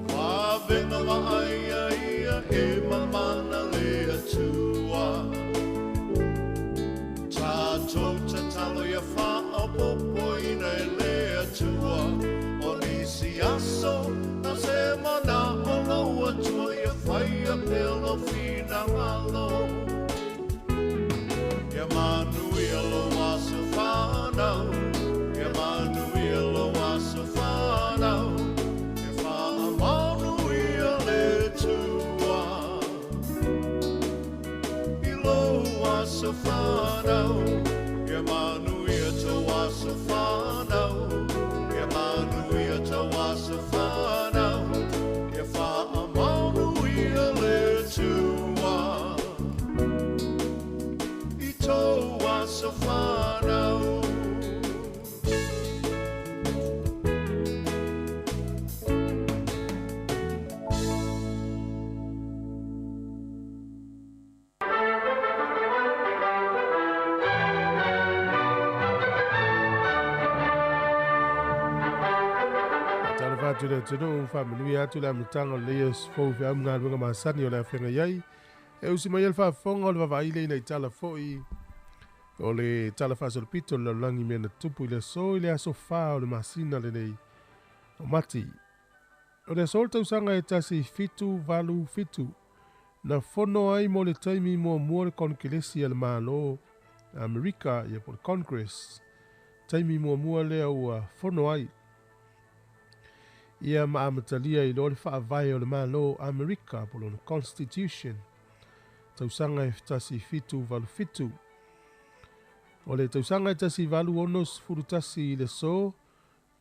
Vavena vaaia ia e mamana le Atua. Tatou tatalo ia faaopoopoina e le Atua, O nisi aso na se mana'o lou Atua ia faia pea lou finagalo. Ia manuia lou aso fanau, Ia manuia lou aso fanau, Ia faamanuia le Atua i lou aso fanau. Ia manuia tou aso fanau, Ia manuia tou aso fanau, Ia faamanuia le Atua i tou aso fanau. Talofa atu i le atunuu, faamanuia atu le amataga o lenei aso fou i feau ma galuega masani o le a feagai ai. E usi mai ai le faafofoga o le vaavaai lea ina i tala foi o le Tala Faasolopito o le Lalolagi i mea na tutupu i le aso i le aso 4 o le masina lenei o Mati. O le aso o le tausaga e 1787, na fono ai mo le taimi muamua le Konekelesi a le Malo Amerika, ia po o le Congress. Taimi muamua lea ua fono ai ia ma amatalia i loa le faavae o le Malo Amerika po o lona Constitution, tausaga e 1787. O le tausaga e 1861 i le aso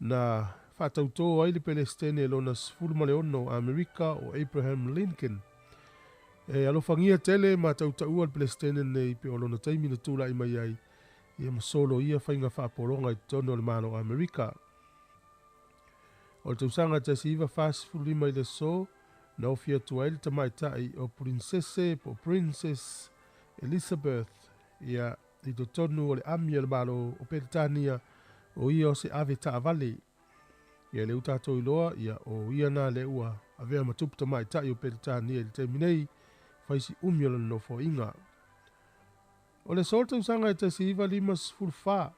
na faatautō ai le Pelesitene lona 16 o Amerika o Abraham Lincoln. E alofagia tele ma tautaua le Pelesitene lenei pe o lona taimi na tulai mai ai ia ma soloia faiga faapologa i totonu o le Malo o Amerika. O le tausaga 1945 i le aso na ofi atu ai le tamaitai o Purinsese po o Princess Elizabeth ia i totonu o le ami a le Malo o Peretania o ia o se ave taavale. Ia lea ua tatou iloa ia o ia na lea ua avea ma tupu tamaitai o Peretania i le taimi nei, fai si umi o lona nofoaiga. O le aso o le tausaga e 1954,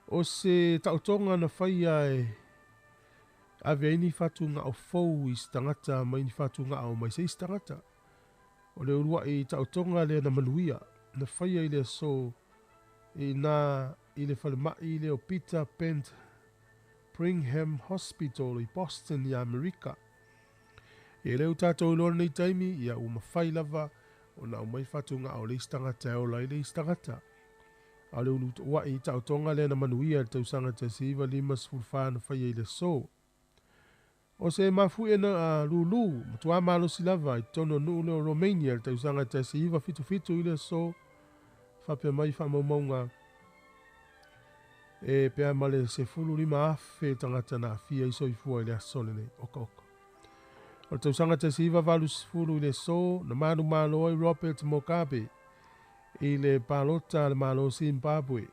o se taotoga na faia e ave ai ni fatugao fou i se tagata mai ni fatugao mai se isi tagata. O le uluai taotoga lea na manuia, na faia i le aso i ina i le falemai lea o Peter Bent Brigham Hospital i Boston i Amerika. Ia lea ua tatou iloa lenei taimi, ia ua mafai lava ona aumai fatugao o le isi tagata e ola ai le isi tagata. A o le uluai taotoga lea na manuia i le tausaga 1954 na faia i le aso. O se mafuie na lūlū matuā malosi lava i totonu o nuu lea o Romania i le tausaga 1977 i le aso, faapea mai faamaumauga e pe a ma le 15,000 tagata na aafia i soifua i le aso lenei. Oka oka. O le tausaga 1980 i le aso na manumalo ai Robert Mugabe i le palota a le Malo o Zimbabwe.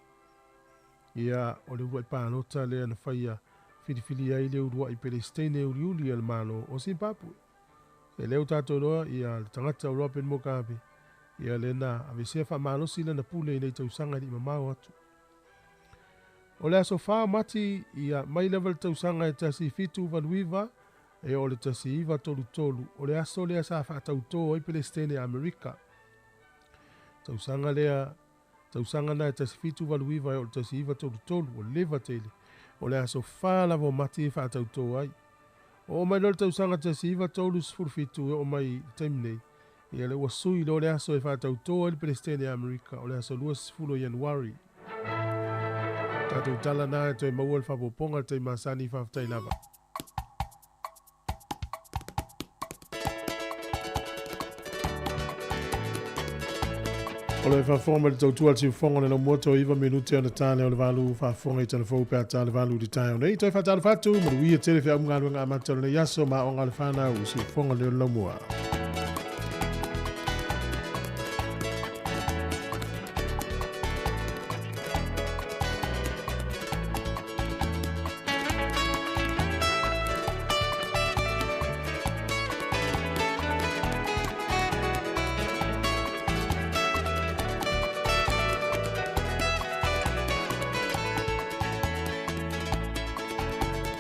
Ia, o le uluai palota lea na faia filifilia ai le uluai Pelesiteine uliuli a le Malo o Zimbabwe. E lea ua tatou iloa ia le tagata o Robert Mugabe, ia lea na aveesea faamalosi lana pule i nei tausaga e le i mamao atu. O le aso 4 o Mati, ia, mai lava le tausaga e 1789 E oo i le 1933, o le aso lea sa faatautō ai Pelestene Amerika. Tausaga lea, tausaga na e 1789 e oo i le 1933, ua leva tele. O le aso 4 lava o Mati e faatautō ai. Oo mai loa le tausaga 1937 e oo mai i le taimi nei, ia lea ua sui loa le aso e faatautō ai le Pelestene Amerika, o le aso 20 o Ianuari. Tatou tala na e toe maua le faaopoopoga i le taimi masani, faafetai lava. O lo o faafofoga mai le tautua a le siufofoga o le laumua toe 9 minute ona ta lea o le valu faafofoga i talafou pe a ta le valu i le taeao nei. Toe faatalofa atu, manuia tele feau ma galuega amata o lenei aso ma aoga a le fanau i siufofoga lea o le laumua.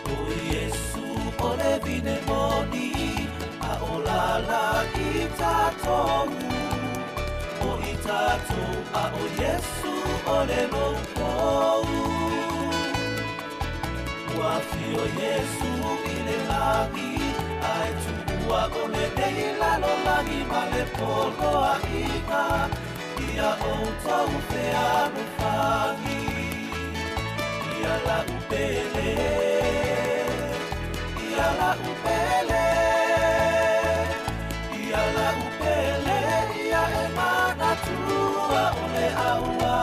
O Iesu o le vine moni, a o lala i tatou. O i tatou, a o Iesu o le loukou. Ua afio Iesu i le lagi, a e tuua o lenei lalolagi ma le poloaiga, ia outou fealofani. Ia la'u pele, ia la'u pele, ia la'u pele, ia e manatua o le aua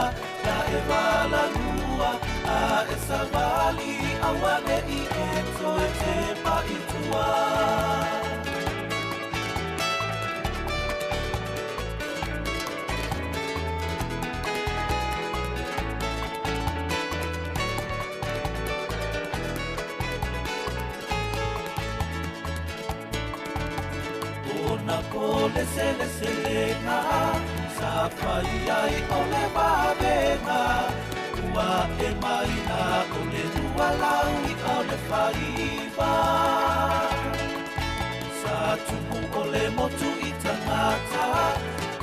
na e valalua, a e savali auane'i e toe tepa i tua. Ona po le seleselega sa fai ai o le vavega, ua e maina o le lua laui o le faiva. Sa tumu o le motu i tangata,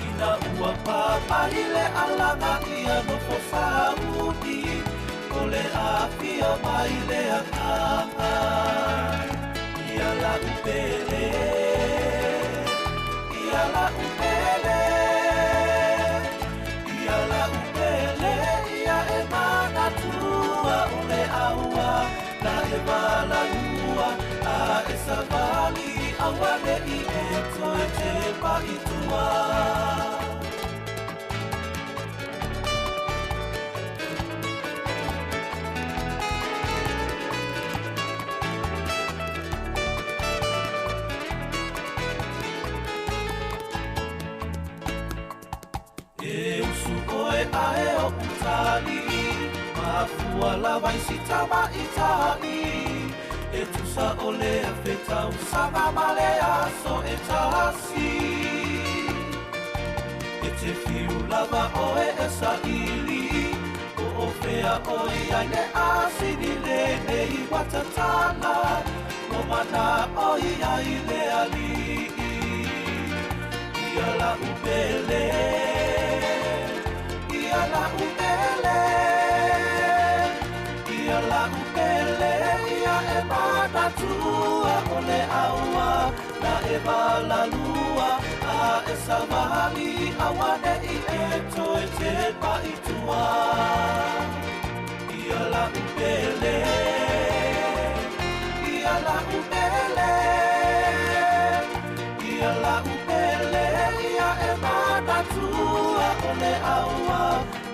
ina ua papai le alaga ia nofo sauni, o le afio mai le agaga. Ia la'u pele, ia la'u pele, ia la'u pele, ia e manatua o le aua na e valalua, a e savali auane'i e toe tepa i tua. E usu oe ae o utali, mafua lava i sitama itai. E tusa o le afe tausaga ma le aso e tasi. E te fiu lava oe e saili, o o fea oe ai le asini le nei watatala, o mana oi ai le alii. Ia la'u pele, ia la'u pele, ia la'u pele, ia e manatua o le aua na e valalua, a e savali auane'i e toe tepa i tua. Ia la'u pele, ia la'u pele, ia la'u pele, ia e manatua o le aua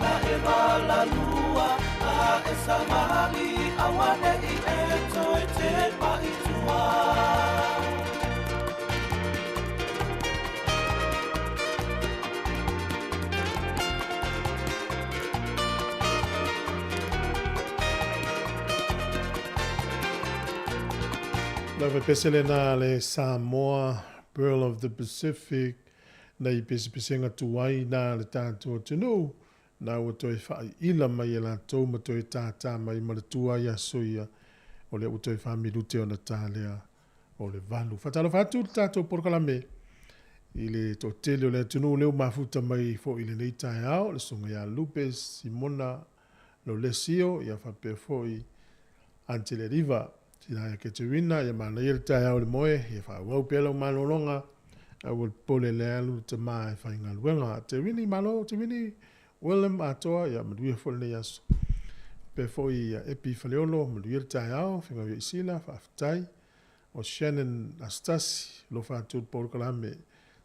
na e valalua, a e savali auane'i e toe tepa i tua. Lava pese lena le Samoa, Pearl of the Pacific, nei pesepesega tuai na le tatou atunuu, na ua toe faaiila mai e latou ma toe tātā mai ma le tuai aso ia, o lea ua toe faamilute ona ta lea. o le 8. Faatalofa atu i le tatou polokalame i le toatele o le atunuu lea ua mafuta mai foi i lenei taeao, le susuga ia Lupe Simona Lolesio, ia faapea foi Angela Riva, tina ia Katerina, ia manaia le taeao i le moe, ia faaauau pea lau malologa, aua le popole lea alu le tama e faigaluega. Terini, malo Terini, Willem Atoa, ia manuia foi lenei aso. Faapea foi ia Epi Faleolo, manuia le taeao, Finau ia Isila, faafetai. O Shannon Asitasi, alofa atu i le polokalame.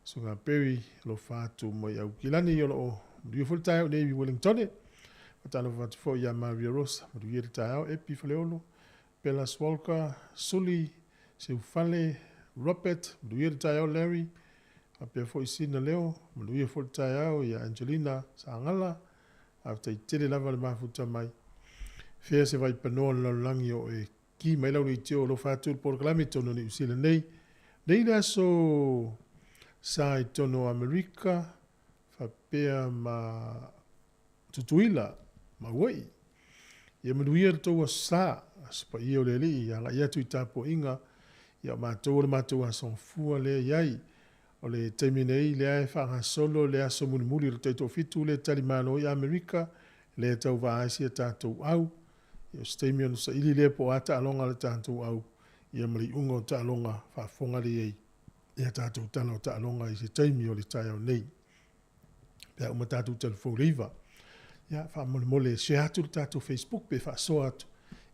Susuga Perry, alofa atu mai Aukilani, o lo o manuia foi le taeao i nei i Wellingtone. Faatalofa atu foi ia Maria Rosa, manuia le taeao, Epi Faleolo, Bellas Walker, Suli, Seufale, Robert, manuia le taeao Larry, faapea foi Sina Leo, manuia foi le taeao ia Angelina Sagala, faafetai tele lava le mafuta mai. Fea se vaipanoa o le lalolagi o e ki mai lau leitio alofa atu i le polokalame i totonu o Niu Sila nei. Nei le aso sa i totonu o Amerika, faapea ma Tutuila ma Ua'i. Ia manuia le tou aso sa, aso paia o le Alii, agai atu i tapuaiga, ia o matou o le matou aso gafua lea e i ai. O le taimi nei lea e faagasolo le aso mulimuli o le taitoafitu lea e tali malo ai Amerika, lea e tauva ai si a tatou au. Ia o se taimi ona saili lea po o a taaloga a le tatou au, ia ma le iuga o taaloga faafofoga lea i ai i a tatou tala o taaloga i se taimi o le taeao nei. Pe a uma tatou talifou i le 9. Ia, faamolemole share atu le tatou Facebook pe faasoa atu,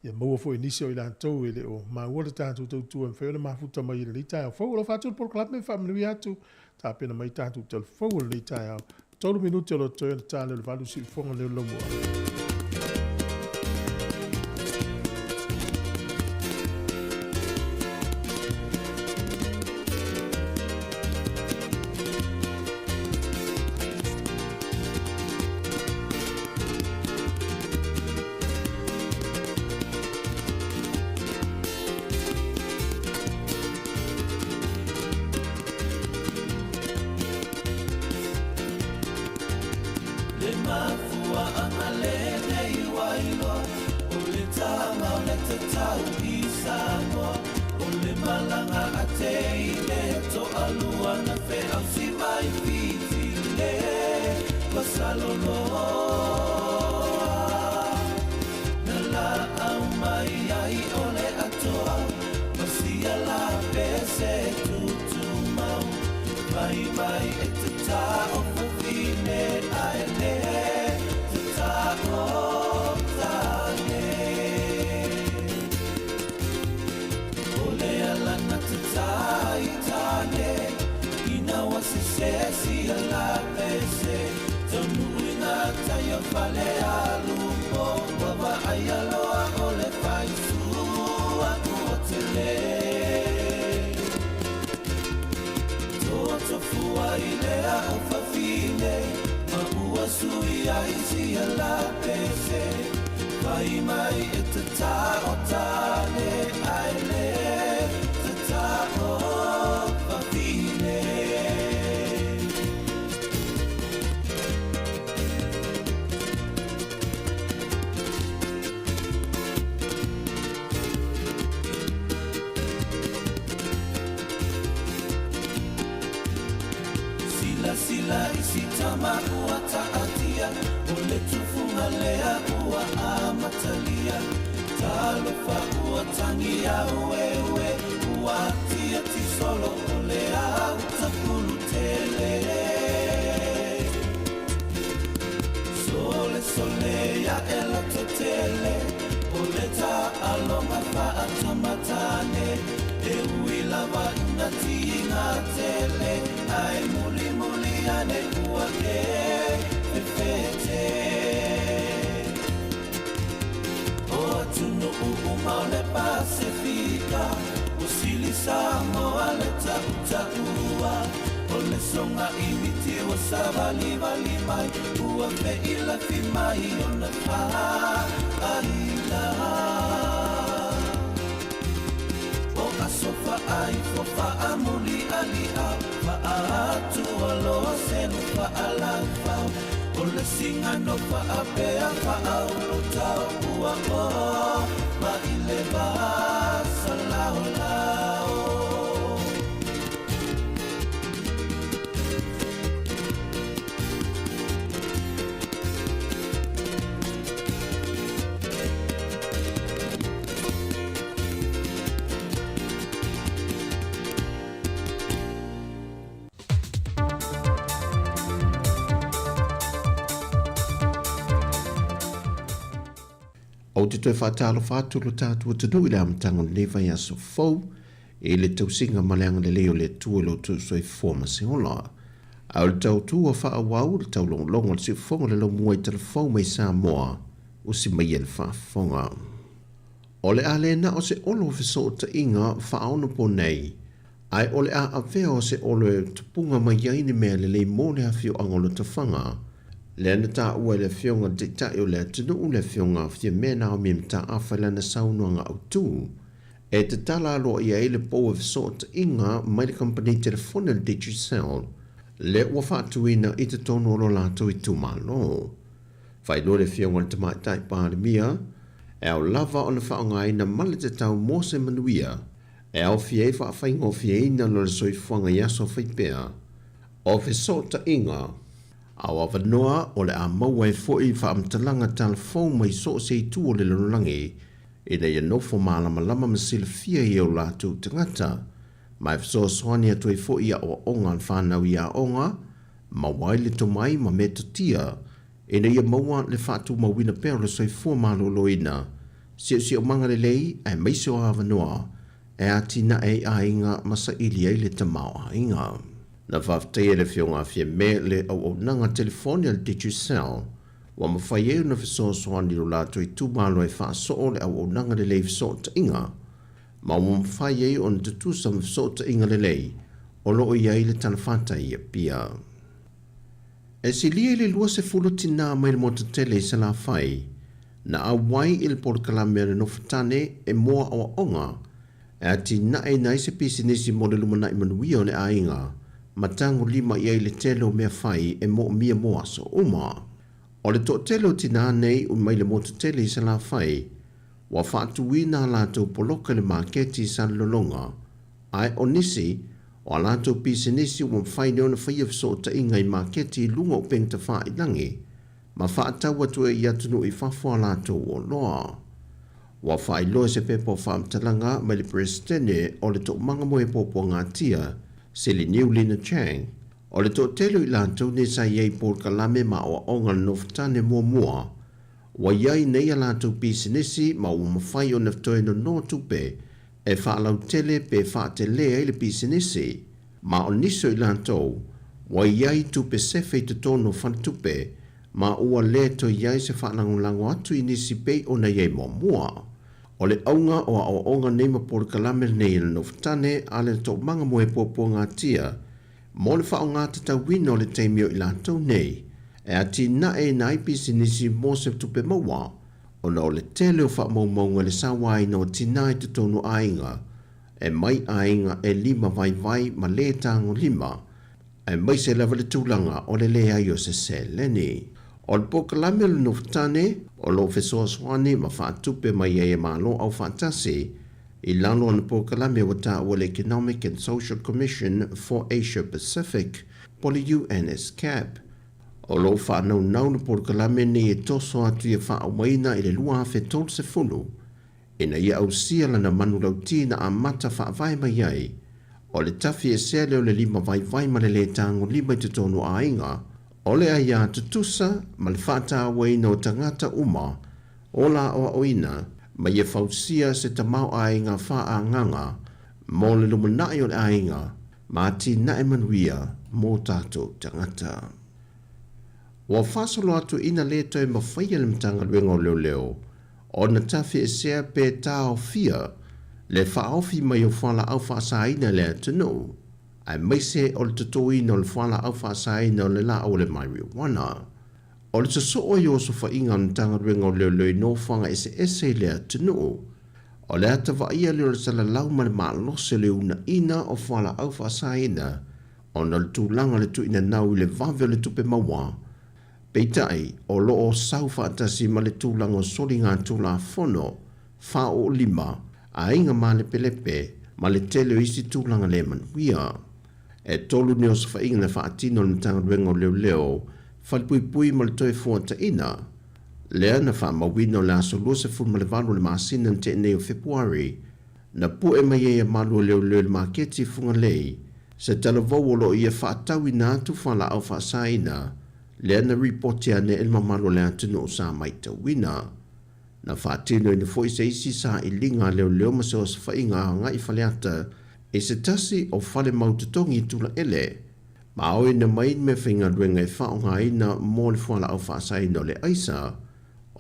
ia maua foi e nisi o i latou e le o maua le tatou tautua e mafai ona mafuta mai i lenei taeao fou. Alofa atu le polokalame, faamanuia atu, tapena mai tatou talifou o lenei taeao. 3 minute o lo o totoe ona ta lea o le 8 siufofoga lea o le Laumua. Le mafuaaga lenei ua iloa o le taga o le tatau i Samoa o le malaga a teine toalua na feausi mai Fiti le Vasaloloa na laau mai ai o le atoa ma sia la pese tutumau mai mai e te o fafine ae le te o tane. O le ala na te tai tane ina wa se se si ala pese tonu i ngā tai o fale alupo wa va ai aloa o le faisua ua tele. Toto fua i lea o fafine ma ua sui ai si ala pese vai mai e te tā o tane ai le te tā o fafine. Sila sila isi tama ua ta'atia o le tufunga lea ua amatalia talofa ua tangia ueue ua tia tisolo o le au tapulu tele. Sole sole ia ela totele o le ta'aloga fa'atamatane e ui lava ina tiga tele ae mulimuli ane ua e fefete. O atunu'u uma o le Pasefika o sili Samoa le ta'uta'ua o le soga imiti ua savalivali mai ua fe'ilafi mai ona fa'aila. O aso fa'aifo fa'amuli ali'ao fa'atua loa selu fa'alaufau o le sigano fa'apea fa'aulutao ua o ma i le vasalaolao. Ou te toe faatalofa atu lo tatou atunuu i le amataga o lenei vaiaso fou i le tausiga ma le agalelei o le Atua i lo outou soifua ma se ola. A o le tautua faaauau le taulogologo a le siufofoga o le laumua i talafou mai Samoa, usi mai ia le faafofoga. O le a le na o se olo o fesootaiga faaonaponei, ae o le a avea o se olo e tupuga mai ai ni mea lelei mo le afioaga o Lotofaga. Lea na taua e le Afioga i le Taitai o le atunuu, le Afioga Fiame Naomi Mataafa i lana saunoaga autu, e tatala aloaia ai le pou o fesootaiga mai le kamupani telefoni o le Digicel, lea ua faatuina i totonu o lo latou itumalo. Faailoa le Afioga i le Tamaitai Palemia, e ao lava ona faaaogaina ma le tatau mo se manuia e aofia ai faafaigofieina lo le soifuaga i aso faipea o fesootaiga, a o avanoa o le a maua ai foi faamatalaga talafou mai so o se itu o le lalolagi ina ia nofo malamalama ma silafia i o latou tagata, ma e fesoasoani atu ai foi i aoaoga a le fanau i aoga, maua ai le tomai ma metotia ina ia maua le faatumauina pea o le soifua maloloina, siosiomaga lelei aemaise o avanoa e atinae ai aiga ma saili ai le tamaoaiga. Na faafetaia e le Afioga a Fiame le auaunaga telefoni a le Digicel ua mafai ai ona fesoasoani i lo latou itumalo e faasoo le auaunaga lelei fesootaiga ma ua mafai ai ona tutusa ma fesootaiga lelei o lo o i ai le talafatai i Apia. E silia i le 20 tinā mai le motu tele i Salafai na auai i le polokalame a le Nofotane e moa aoaoga e atinaeina ai se pisinisi mo le lumanai manuia o le aiga ma tagolima i ai le tele o mea fai e moomia mo aso uma. O le toatele o tinā nei mai le motu tele i Salafai ua faatuina a latou poloka i le maketi i Salelologa, ae o nisi o a latou pisinisi ua mafai nei ona faia fesootaiga i maketi i luga o upega tafailangi ma faatau atu ai i atunuu i fafo a latou oloa. Ua faailoa i se pepa o faamatalaga mai le Peresetene o le Toomaga Moe Puapuagatia, Sili Niu Lina Chang, o le toatele o i latou nei sa i ai i polokalame ma aoaoga a le Nofotane muamua, ua i ai nei a latou pisinisi ma ua mafai ona toe nono tupe e faalautele pe faatelē ai le pisinisi, ma o nisi o i latou ua i ai tupe sefe i totonu o faletupe ma ua lē toe i ai se faalagolago atu i nisi pei ona i ai muamua. O le auga o aoaoga nei ma polokalame lenei e le Nofotane a le Toomaga Moe Puapuagatia mo le faaaogatatauina o le taimi o i latou nei e atinaeina ai pisinisi mo se tupe maua ona o le tele o faamaumauga i le sauaina o tinā i totonu o aiga e mai aiga e lima vaivai ma lē tagolima, aemaise lava le tulaga o le leai o se seleni. O le polokalame o le Nofotane o lo o fesoasoani ma faatupe mai ai e Malo Aufaatasi i lalo o ana polokalame ua taua le Economic and Social Commission for Asia Pacific po o le UNESCAP. O lo o faanaunau le polokalame nei e toso atu ia faaaumaina i le 2030 ina ia ausia lana manulauti na amata faavae mai ai, o le tafi esea lea o le lima vaivai ma le lē tagolima i totonu o aiga, o le aiā tutusa ma le faatauaina o tagata uma o la aoaoina ma ia fausia se tamaoaiga faaagaga mo le lumanai o le aiga ma atinae manuia mo tatou tagata. Ua faasolo atu ina lē toe mafaia le Matagaluega o Leoleo ona tafiesea pe taofia le faaofi mai o fualaau faasaina i le atunuu, aemaise o le totoina o le fualaau faasaina o le laau o le marijuana. O le sosoo ai o osofaiga a le Matagaluega o Leoleo i nofoaga eseese i le atunuu, o le ata vaaia lea o le salalau ma le malosi o le uunaina o fualaau faasaina ona o le tulaga o le tuuina nau i le vave o le tupe maua. Peitai, o lo o sau faatasi ma le tulaga o soligatulafono faaoolima, aiga malepelepe, ma le tele o isi tulaga le manuia. E tolu ni osofaiga na faatino e le Matagaluega o Leoleo, Falepuipui ma le Toefuataiga, lea na faamauina o le aso 28 o le masina na tea nei o Fepuari, na pue mai ai e malu o leoleo i le maketi i Fugalei, se talavou o lo o ia faatauina atu fualaau faasaina, lea na ripoti ane e le mamalu o le atunuu sa maitauina. Na faatinoina foi se isi sailiga a leoleo ma se osofaiga agai i Faleata i se tasi o fale mau totogi i Tulaele, ma aoina mai ni meafaigaluega e faaaogaina mo le fualaau faasaina o le aisa,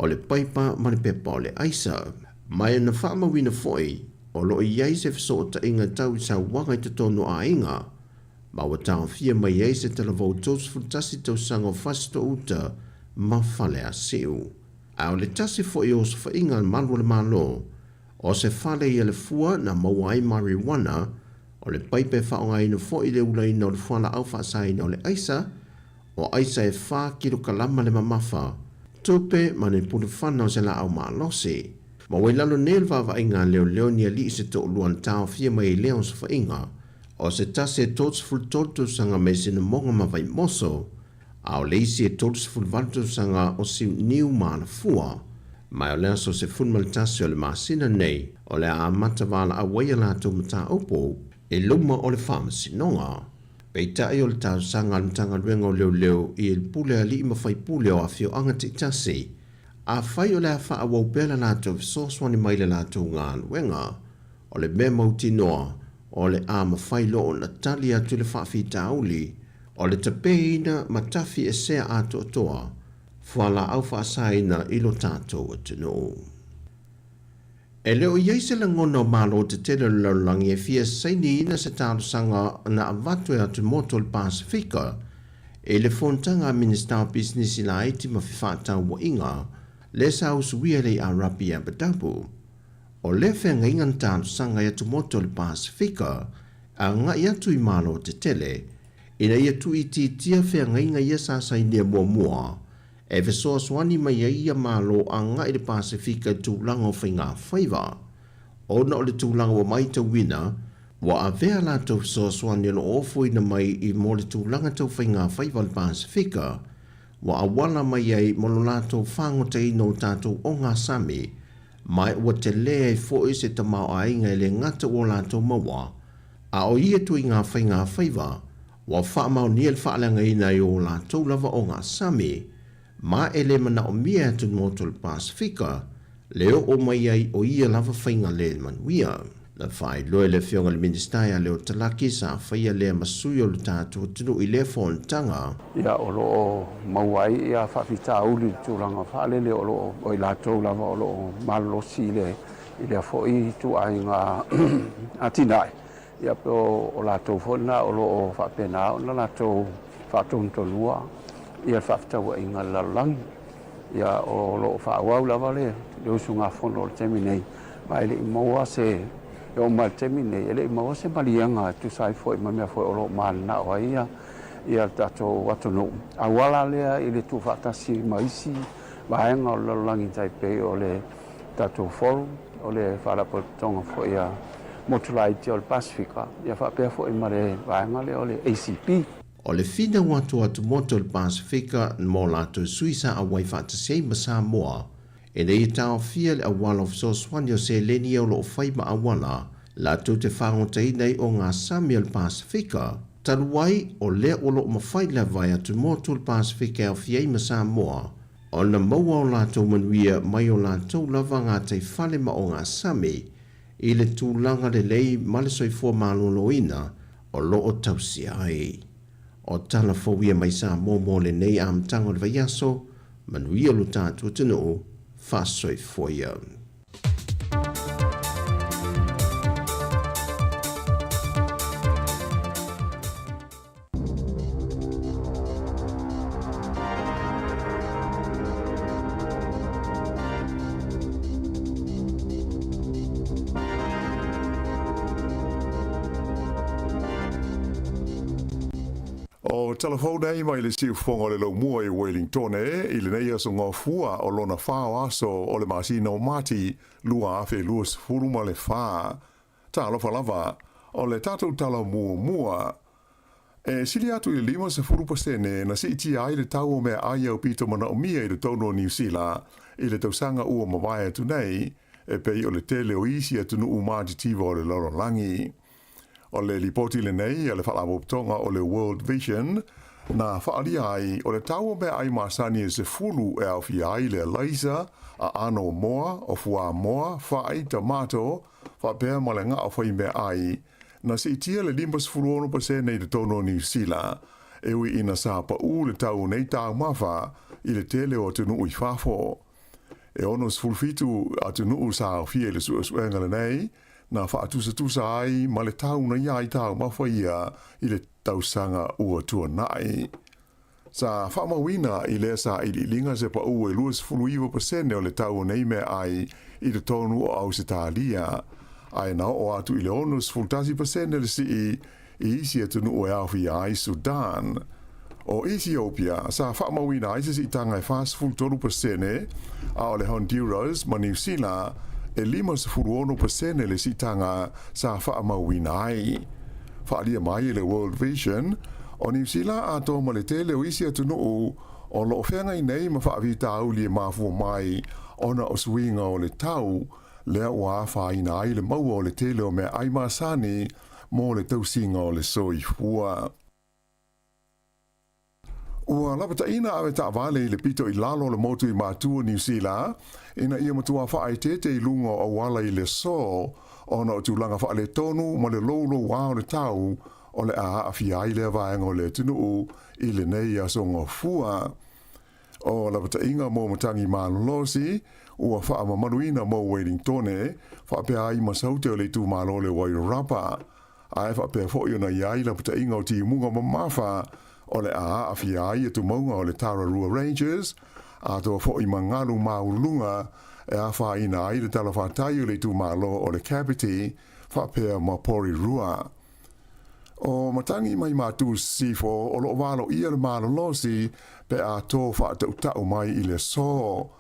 o le paipa ma le pepa o le aisa. Ma na faamauina foi o lo o i ai se fesootaiga tau i sauaga i totonu o aiga, ma ua taofia mai ai se talavou 31 tausaga o Fasitoo-uta ma Faleasiu. A o le tasi foi o osofaiga a le malu o le Malo, o se fale i Alafua na maua ai marijuana, o le paipa e faaaogaina foi i le ulaina o le fualaau faasaina o le aisa, o aisa e fa kilokalama le mamafa, tupe ma ni pulufana o se laau malosi. Ma ua i lalo nei o le vaavaaiga a leoleo ni alii se toalua na taofia mai i lea osofaiga, o se tasi e 33 tausaga mai Sinamoga ma Vaimoso, a o le isi e 38 tausaga o Siuniu ma Alafua. Ma o le aso 11 o le masina nei o le a amata valaau ai a latou mataupu i luma o le Faamasinoga. Peitai o le talosaga a le Matagaluega o Leoleo i le Pule Alii ma Faipule o afioaga taitasi, afai o le a faaauau pea le latou fesoasoani mai i le latou galuega, o le mea mautinoa o le a mafai loa ona tali atu i le faafitauli o le tapeina ma tafi esea atoatoa fualaau faasaina i lo tatou atunuu. E le o i ai se lagona o Malo tetele o le lalolagi e fia sainiina se talosaga na avatu e atumotu o le Pasefika i le fonotaga a Minisita o Pisinisi Laiti ma Fefaatauaiga lea sa usuia i le Arapi i Abu Dhabi. O lea feagaiga na talosaga i atumotu o le Pasefika agai atu i Malo tetele ina ia tuuitiitia feagaiga ia sa sainia muamua e fesoasoani mai ai ia Malo agai i le Pasefika i tulaga o faigafaiva. Ona o le tulaga ua maitauina, ua avea latou fesoasoani o lo o ofoina mai i mo le tulaga tau faigafaiva o le Pasefika, ua auala mai ai mo lo latou fagotaina o tatou ogasami, ma ua telē ai foi se tamaoaiga e le gata ua latou maua, a o ia ituaiga faigafaiva ua faamaonia le faaleagaina ai o latou lava ogasami, ma e le manaomia e atumotu o le Pasefika le oo mai ai o ia lava faiga le manuia. Na faailoa e le Afioga i le Minisita ia Leo Talaki sa faia lea ma sui o le tatou atunuu i lea fonotaga. Ia, o lo o maua ai ia faafitauli i le tulaga faalele o lo o, o i latou lava o lo o malolosi i le, i lea foi ituaiga atinae. Ia, pe o, o latou foi lena o lo o faapena ona latou faatonutonua ia le faafetauaiga i le lalolagi. Ia, o lo o faaauau lava le, le usugafono o le taimi nei, ma e le i maua se, e oo mai i le taimi nei, e le i maua se maliega e tusa ai foi ma mea foi o lo o mananao ai ia, ia le tatou atunuu, auala lea i le tuufaatasi ma isi vaega o le lalolagi tai pei o le tatou Forum, o le Faalapotopotoga foi a Motu Laiti o le Pasefika, ia faapea foi ma le vaega lea o le ACP. O le finau atu o atumotu o le Pasefika mo latou sui sa auai faatasi ai ma Samoa ina ia taofia le auala o fesoasoani o seleni ia o lo o fai ma auala latou te fagotaina ai ogasami o le Pasefika, talu ai o lea o lo o mafai lava e atumotu o le Pasefika e aofia ai ma Samoa ona maua o latou manuia mai o latou lava gataifale ma ogasami i le tulaga lelei ma le soifua maloloina o lo o tausia ai. O tala fou ia mai Samoa mo lenei amataga o le vaiaso, manuia lo tatou atunuu, faasoifua ia. O tala fou nei mai le siufofoga o le Laumua i Wellingtone i lenei aso Gafua o lona fa o aso o le masina o Mati 2024. Talofa lava, o le tatou tala muamua. E sili atu i le 50% na siitia ai le tau o meaai aupito manaomia i totonu o Niu Sila i le tausaga ua mavae atu nei, e pei o le tele o isi atunuu matitiva o le lalolagi. O le lipoti lenei a le Faalapotopotoga o le World Vision Na faaalia ai, o le tau o meaai masani e 10 e aofia ai le alaisa, aano o moa, o fuamoa, fai, tamato, faapea ma le gao faimeaai, na siitia le 56% i totonu o Niu Sila, e ui ina sa paū le tau o nei taumafa i le tele o atunuu i fafo. E 67 atunuu sa aofia i le suesuega lenei, na faatusatusa ai ma le tau na i ai taumafa ia i le tausaga ua tuanai. Sa faamauina i lea sailiiliga se paū e 29% o le tau o nei meaai i totonu o Ausetalia, ae na oo atu i le 61% le sii i isi atunuu e aofia ai Sudan. O Ethiopia, sa faamauina ai se siitaga e 43%, a o le Honduras ma Niu Sila, e 56% le siitaga sa faamauina ai. Faaalia mai e le World Vision, o Niu Sila atoa ma le tele o isi atunuu o lo o feagai nei ma faafitauli e mafua mai ona o suiga o le tau, lea ua afaina ai le maua o le tele o meaai masani mo le tausiga o le soifua. Ua lapataina avetaavale i le pito i lalo o le motu i Matua, Niu Sila, ina ia matua faaeteete i luga o auala i le aso, ona o tulaga faaletonu ma le loulouā o le tau o le a aafia ai lea vaega o le atunuu i lenei aso Gafua. O lapataiga mo matagi malolosi ua faamamaluina mo Welingtone, faapea ai ma Saute o le itumalo o le Wairarapa. Ae faapea foi ona i ai lapataiga o timuga mamafa o le a aafia ai atumauga o le Tararua Ranges, atoa foi ma galu maualuluga e afaina ai le talafatai o le itumalo o le Kapiti faapea ma Porirua. O matagi mai Matu Sisifo o lo o valoia le malolosi pe a tō faatautau mai i le aso.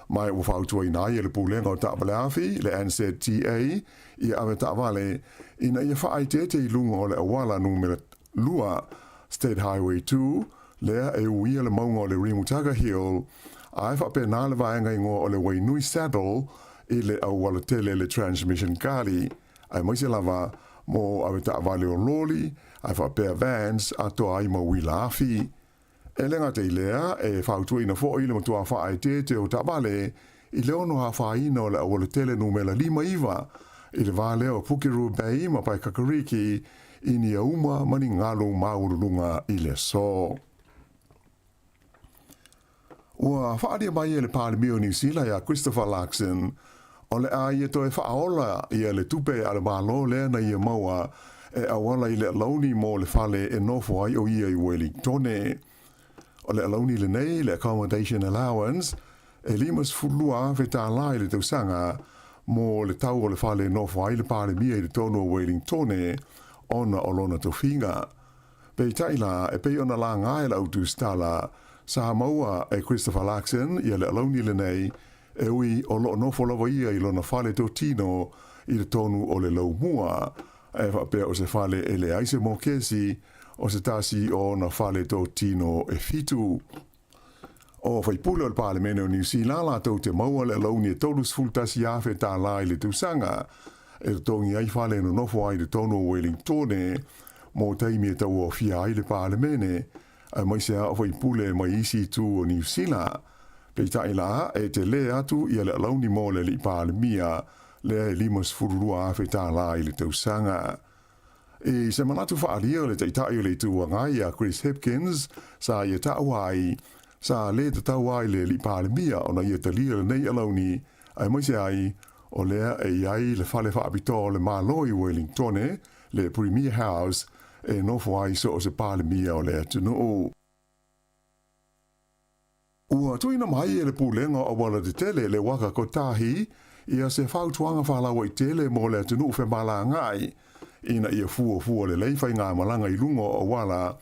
Ma ua fautuaina ai e le Pulega o Taavaleafi, le NZTA, ia avetaavale ina ia faaeteete i luga o le auala numera 2, State Highway 2, lea e uia le mauga o le Rimutaka Hill, ae faapena le vaega igoa o le Wainui Saddle i le aualatele le Transmission Gully, aemaise lava mo avetaavale o loli, ae faapea vans atoa ai ma uila afi. E le gata i lea, e fautuaina foi le matua faaeteete o taavale i le ono afaina o le aualatele numera 59 i le va lea o Pukerua Bay ma Paekakariki i ni auma ma ni galu maualuluga i le aso. Ua faaalia mai e le Palemia o Niu Sila ia Christopher Luxon, o le a ia toe faaola ia le tupe a le Malo lea na ia maua e auala i le alauni mo le fale e nofo ai o ia i Welingtone. O le alauni lenei, le Accommodation Allowance, e $52,000 tālā i le tausaga mo le tau o le fale e nofo ai le Palemia i totonu o Welingtone ona o lona tofiga. Peitai la, e pei ona laga e le au tusitala, sa maua e Christopher Luxon ia le alauni lenei, e ui o lo o nofo lava ia i lona fale totino i totonu o le laumua, ae faapea o se fale e leai se mokesi, o se tasi o ona fale totino e 7. O faipule o le Palemene o Niu Sila latou te maua le alauni e $31,000 tālā i le tausaga, e totogi ai fale e nonofo ai i totonu o Welingtone mo taimi e tauaofia ai le Palemene, aemaise a o faipule mai isi itu o Niu Sila. Peitai la, e telē atu ia le alauni mo le alii Palemia lea e $52,000 tālā i le tausaga. I se manatu faaalia o le Taitai o le Itu Agai ia Chris Hipkins, sa ia taua ai, sa lē tatau ai le alii Palemia ona ia talia lenei alauni, aemaise ai o lea e i ai le fale faapitoa o le Malo i Welingtone, le Premier House, e nofo ai so o se Palemia o le atunuu. Ua tuuina mai e le Pulega o Auala Tetele le Waka Kotahi ia se fautuaga faalauaitele mo le atunuu femalagaai ina ia fuafua lelei faigamalaga i luga o auala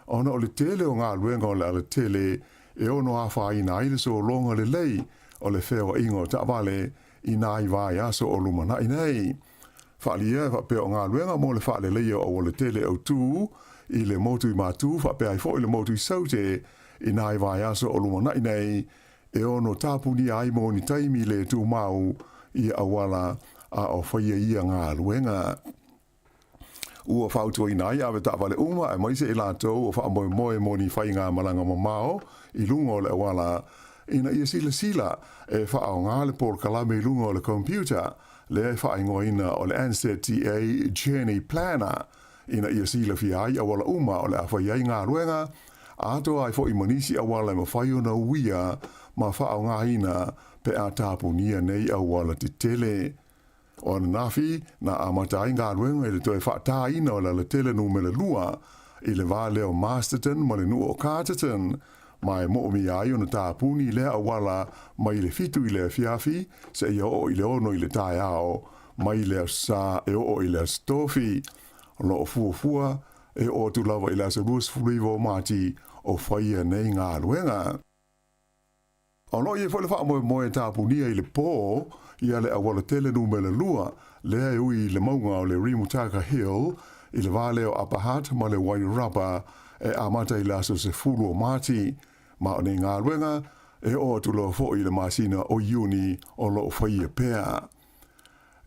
ona o le tele o galuega o le alatele e ono afaina ai le sologa lelei o le feoaiga o taavale i nai vaiaso o lumanai nei. Faaalia e faapea o galuega mo le faaleleia o aualatele autū i le motu i Matu faapea ai foi le motu i Saute i nai vaiaso o lumanai nei e ono tapunia ai mo ni taimi le tumau i auala a o faia ia galuega. Ua fautuaina ai avetaavale uma aemaise i latou o faamoemoe mo ni faigamalaga mamao i luga o le auala ina ia silasila e faaaoga le polokalame i luga o le computer lea e faaigoaina o le NZTA Journey Planner ina ia silafia ai auala uma o le a fai ai galuega atoa ai foi ma nisi auala e mafai ona uia ma faaaogaina pe a tapunia nei auala tetele. O ananafi, na amata ai galuega i le toe faatāina o le alatele numera lua i le va lea o Masterton ma le nuu o Carterton, ma e moomia ai ona tapuni lea auala mai le 7 i le afiafi seia oo i le 6 i le taeao, mai le Aso Sa e oo i le Aso Tofi. O lo o fuafua e oo atu lava i le aso 29 o Mati o faia nei galuega. O lo o i ai foi le faamoemoe e tapunia i le pō ia le auala tele numera lua lea e ui i le mauga o le Rimutaka Hill i le va lea o Upper Hutt ma le Wairarapa e amata i le aso 10 o Mati. Ma o nei galuega e oo atu loa foi i le masina o Iuni o lo o faia pea.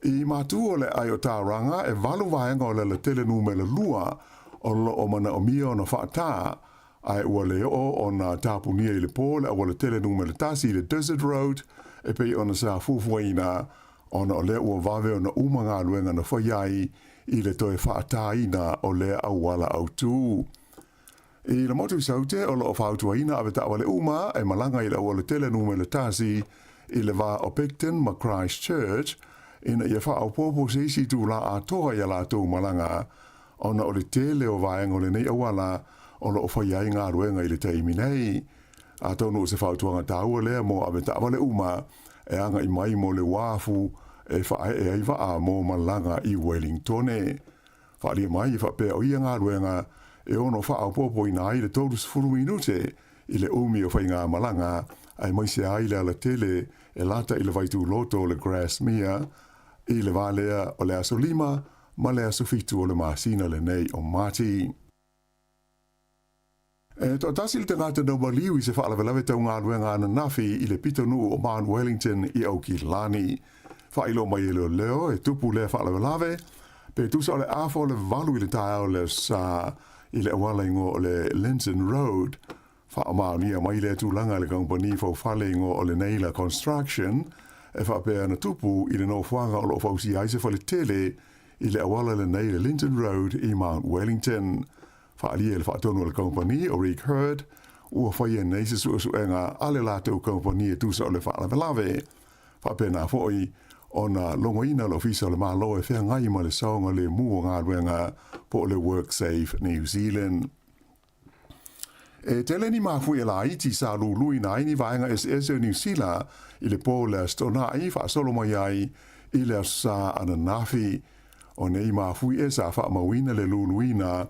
I Matu o le ʻAe o Tauranga, e walu vaega o le alatele numera lua o lo o manaomia ona faatā, ae ua le oo ona tapunia i le pō le aualatele numera tasi i le Desert Road e pei ona sa fuafuaina, ona o lea ua vave ona uma galuega na fai ai i le toe faatāina o lea auala autū. I le motu i Saute, o lo o fautuaina avetaavale uma e malaga i le aualatele numera tasi i le va o Picton ma Christchurch ina ia faaopoopo se isi itulā atoa i a latou malaga ona o le tele o vaega o lenei auala o lo o faia ai galuega i le taimi nei. Atonu o se fautuaga taua lea mo avetaavale uma e agai mai mo le uafu e faaee ai vaa mo malaga i Wellingtone. Faaalia mai e faapea o ia galuega e ono faaopoopoina ai le 30 minute i le umi o faigamalaga aemaise ai le alatele e lata i le vaituloto o le Grasmere i le va lea o le aso 5 ma le aso 7 o le masina lenei o Mati. E toatasi le tagata na maliu i se faalavelave tau galuega ananafi i le pitonuu o Mount Wellington i Aukilani. Faailoa mai e leoleo e tupu lea faalavelave pe tusa o le afa o le 8 i le taeao le Aso Sa i le auala igoa o le Linton Road. Faamaonia mai lea tulaga e le kamupani faufale igoa o le Naylor Construction e faapea na tupu i le nofoaga o lo o fausia ai se faletele i le auala lenei le Linton Road i Mount Wellington. Faaalia i le faatonu a le kamupani o Rick Hurd, ua faia nei se suesuega a le latou kamupani e tusa o le faalavelave. Faapena foi ona logoina le Ofisa o le Malo e feagai ma le saogalemu o galuega po o le WorkSafe New Zealand. E tele ni mafuie laiti sa luluina ai ni vaega eseese o Niu Sila i le pō o le Aso Toonai faasolo mai ai i le Aso Sa ananafi. O nei mafuie sa faamauina le luluina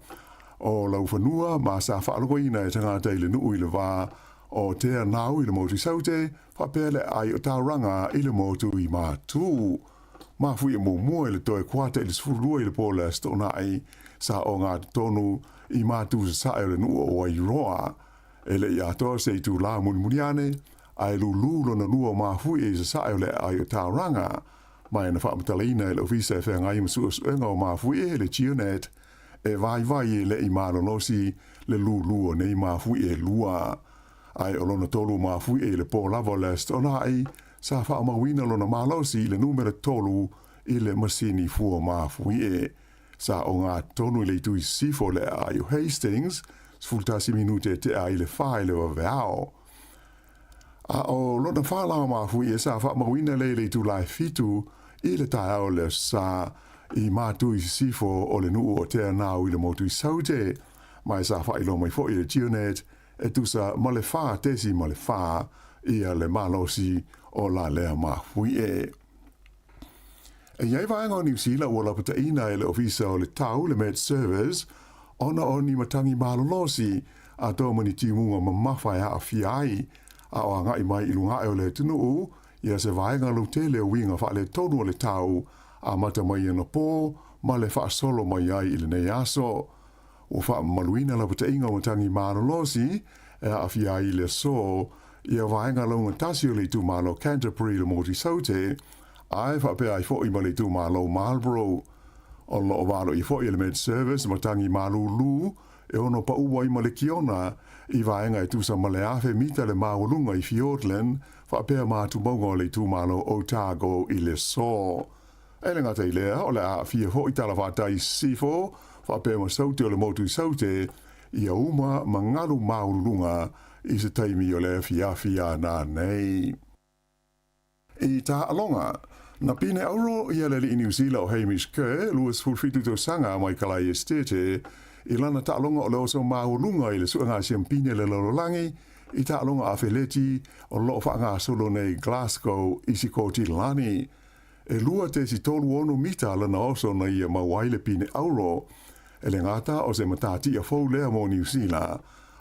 o laufanua ma sa faalogoina e tagata i le nuu i le va o Te Anau i le motu i Saute, faapea le aai o Tauranga i le motu i Matū. Mafuie muamua i le toe kuata i le 12 i le pō o le Aso Toonai sa ogatotonu i Matū sasae o le nuu o Wairoa. E le i atoa se itulā mulimuli ane, ae lulu lona lua o mafuie i sasae o le aai o Tauranga. Ma e na faamatalaina e le Ofisa e Feagai ma Suesuega o Mafuie, le GeoNet, e vaivai e le i malolosi le lulu o nei mafuie e lua. Ae o lona tolu o mafuie i le pō lava o le Aso Toonai, sa faamauina lona malosi i le numera tolu i le masini fua mafuie. Sa ogatotonu i le itu i sisifo o le aai o Hastings, 11 minute e tea ai le 4 i le vaveao. A o lona whālao mafuie sa faamauina lea i le itulā e 7 i le taeao o le Aso Sa i Matū i sisifo o le nuu o Te Anau i le motu i Saute, ma e sa faailoa mai foi e le GeoNet e tusa ma le 4.4 ia le malosi o la lea mafuie. E i ai vaega o Niu Sila ua lapataina e le Ofisa o le Tau, le Met Service, ona o ni matangi malolosi atoa ma ni timuga mamafa e aafia ai, a o agai mai i luga ae o le atunuu ia se vaega lautele o uiga faaletonu o le tau amata mai anapō ma le faasolo mai ai i lenei aso. Ua faamamaluina lapataiga o matangi malolosi e aafia ai i le aso ia vaega laugatasi o le itumalo Canterbury i le motu i Saute, ae faapea ai foi ma le itumalo Marlborough. O lo o valoia foi e le Med Service matagi malūlū e ono paʻu ai ma le Kiona i vaega e tusa ma le 1000 mita le maualuga i Fiordland faapea ma atumauga o le itumalo Otago i le aso. E le gata i lea, o le a aafia foi talafatai i sisifo faapea ma Saute o le motu i Saute ia uma ma galu maualuluga i se taimi o le afiafi a nanei. I taaloga, na pine auro ia le alii Niu Sila o Hamish Kerr, 27 tausaga mai Kalae Esitete, i lana taaloga o le oso maualuga i le suega siampine a le lalolagi i taaloga afeleti o lo o faagasolo nei i Glasgow i Sikotilani. E 2.36 mita lana oso na ia mau ai le pine auro. E le gata o se matatia fou lea mo Niu Sila,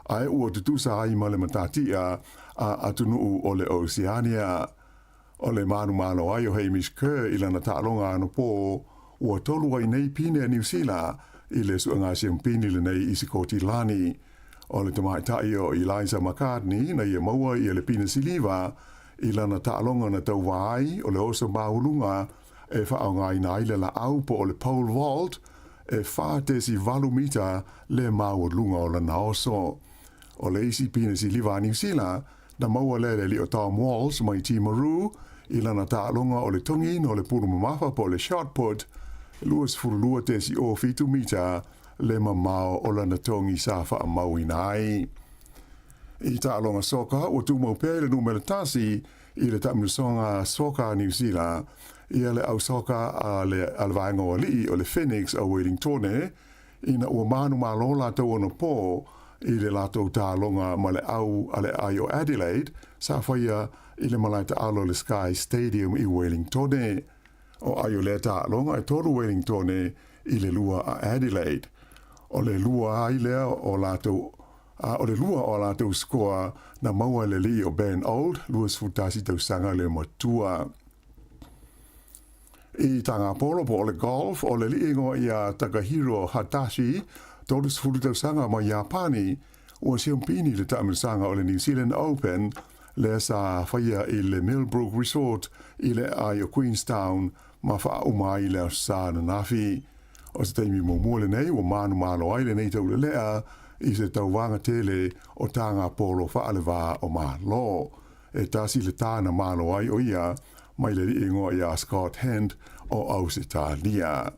ae ua tutusa ai ma le matatia a atunuu o le Oceania. O le manumalo ai o Hamish Kerr i lana taaloga anapō, ua tolu ai nei pine a Niu Sila i le suega siampini lenei i Sikotilani. O le tamaitai o Eliza McCartney na ia maua ia le pine siliva i lana taaloga na tauva ai o le oso maualuga e faaaogaina ai le laau po o le pole vault e 4.8 mita le maualuga o lana oso. O le isi pine siliva a Niu Sila na maua lea e le alii o Tom Walsh mai Timaru i lana taaloga o le togiina o le pulu mamafa po o le shot put, 22.07 mita le mamao o lana togi sa faamauina ai. I taaloga soka, ua tumau pea i le numera tasi i le taamilosaga soka a Niu Sila ia le au soka a le a le vaega o alii o le Phoenix o Wellingtone ina ua manumalo latou anapō i le latou taaloga ma le au a le ai o Adelaide sa faia i le malae taalo o le Sky Stadium i Wellingtone. O ai o lea taaloga e tolu Wellingtone i le lua a Adelaide. O le lua ai lea o latou a o le lua o a latou sikoa na maua e le alii o Ben Old, 21 tausaga le matua. I Tagapolo po o le golf, o le alii ingoa ia Takahiro Hatashi, 30 tausaga mai Iapani, ua siampini le taamilosaga o le New Zealand Open lea sa faia i le Millbrook Resort i le aai o Queenstown ma faauma ai le Aso Sa ananafi. O se taimi muamua lenei ua manumalo ai lenei taulelea i se tauvaga tele o Tagapolo faalevā o Malo. E tasi le tā na malo ai o ia mai le alii ingoa iā Scott Hend o Ausetalia.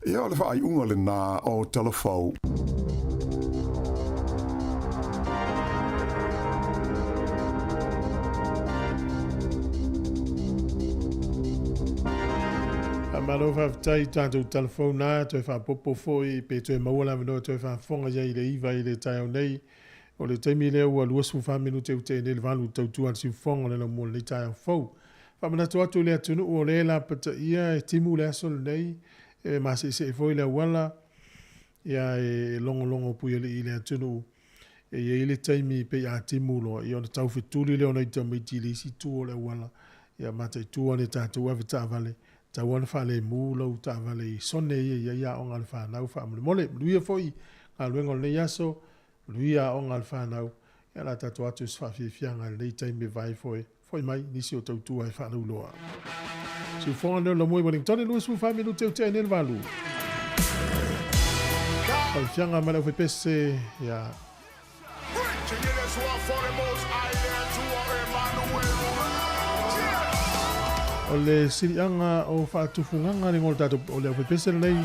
Ia o le faaiuga lenā o Talafou. Faamalo faafetai i tatou talafou na toe faapopo foi pe toe maua le avanoa toe faafofoga i ai i le iva i le taeao nei. O le taimi lea ua 24 minute ua tea nei le valu tautua a le siufofoga o le laumua i lenei taeao fou. Faamanatu atu i le atunuu o lea e lapataia e timu le aso lenei, e maseesee foi le auala, ia e logologo puialii i le atunuu. E i ai le taimi pei a timu loa, ia ona tau fetuli lea o nai tamaiti i le isi itu o le auala, ia mataitu ane tatou avetaavale, tau lava ona faalemu lau taavale i sone ia e i ai aoga a le fanau faamolemole. Manuia foi galuega o lenei aso, Manuia aoga a le fanau, ia o le a tatou atu i se faafiafiaga i lenei taimi e vae foi, foi mai nisi o tautua e faalauiloa. Siufoga nei o Lamua i Wellington, 24 minute ua tea nei le valu. Faafiafiaga ma le aufaipese, ia. O le siliaga o faatufugaga le igoa o le tatou o le aufaipese lenei.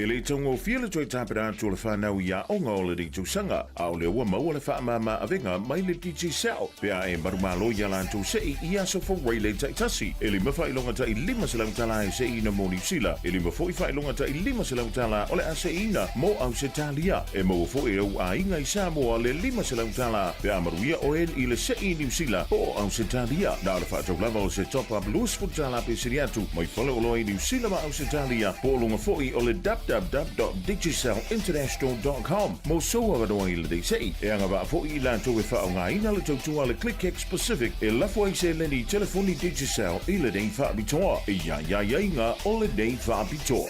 E le i taugofie le toe tapena atu o le whanau i aoga o lenei tausaga, a o lea ua maua le faamama avega mai le Digicel pe a e manumalo i a latou sei i aso Fuaile taitasi. E lima faailoga tai $500 e seiina mo Niu Sila, e lima foi faailoga tai $500 o le a seiina mo Ausetalia. E maua foi e ou aiga i Samoa le $500 pe a manuia oe i le sei i Niu Sila po o Ausetalia. Na o le faatau lava o se top-up $20 pe sili atu mai faleoloa i Niu Sila ma Ausetalia po o luga foi o le www.digicelinternational.com mo sou avanoa i lenei sei. E agavaa foi i latou e faaaogaina le tautua a le ClickX Pacific e lafo ai seleni i telefoni Digicel i lenei faapitoa. E i ai aiaiga o lenei faapitoa.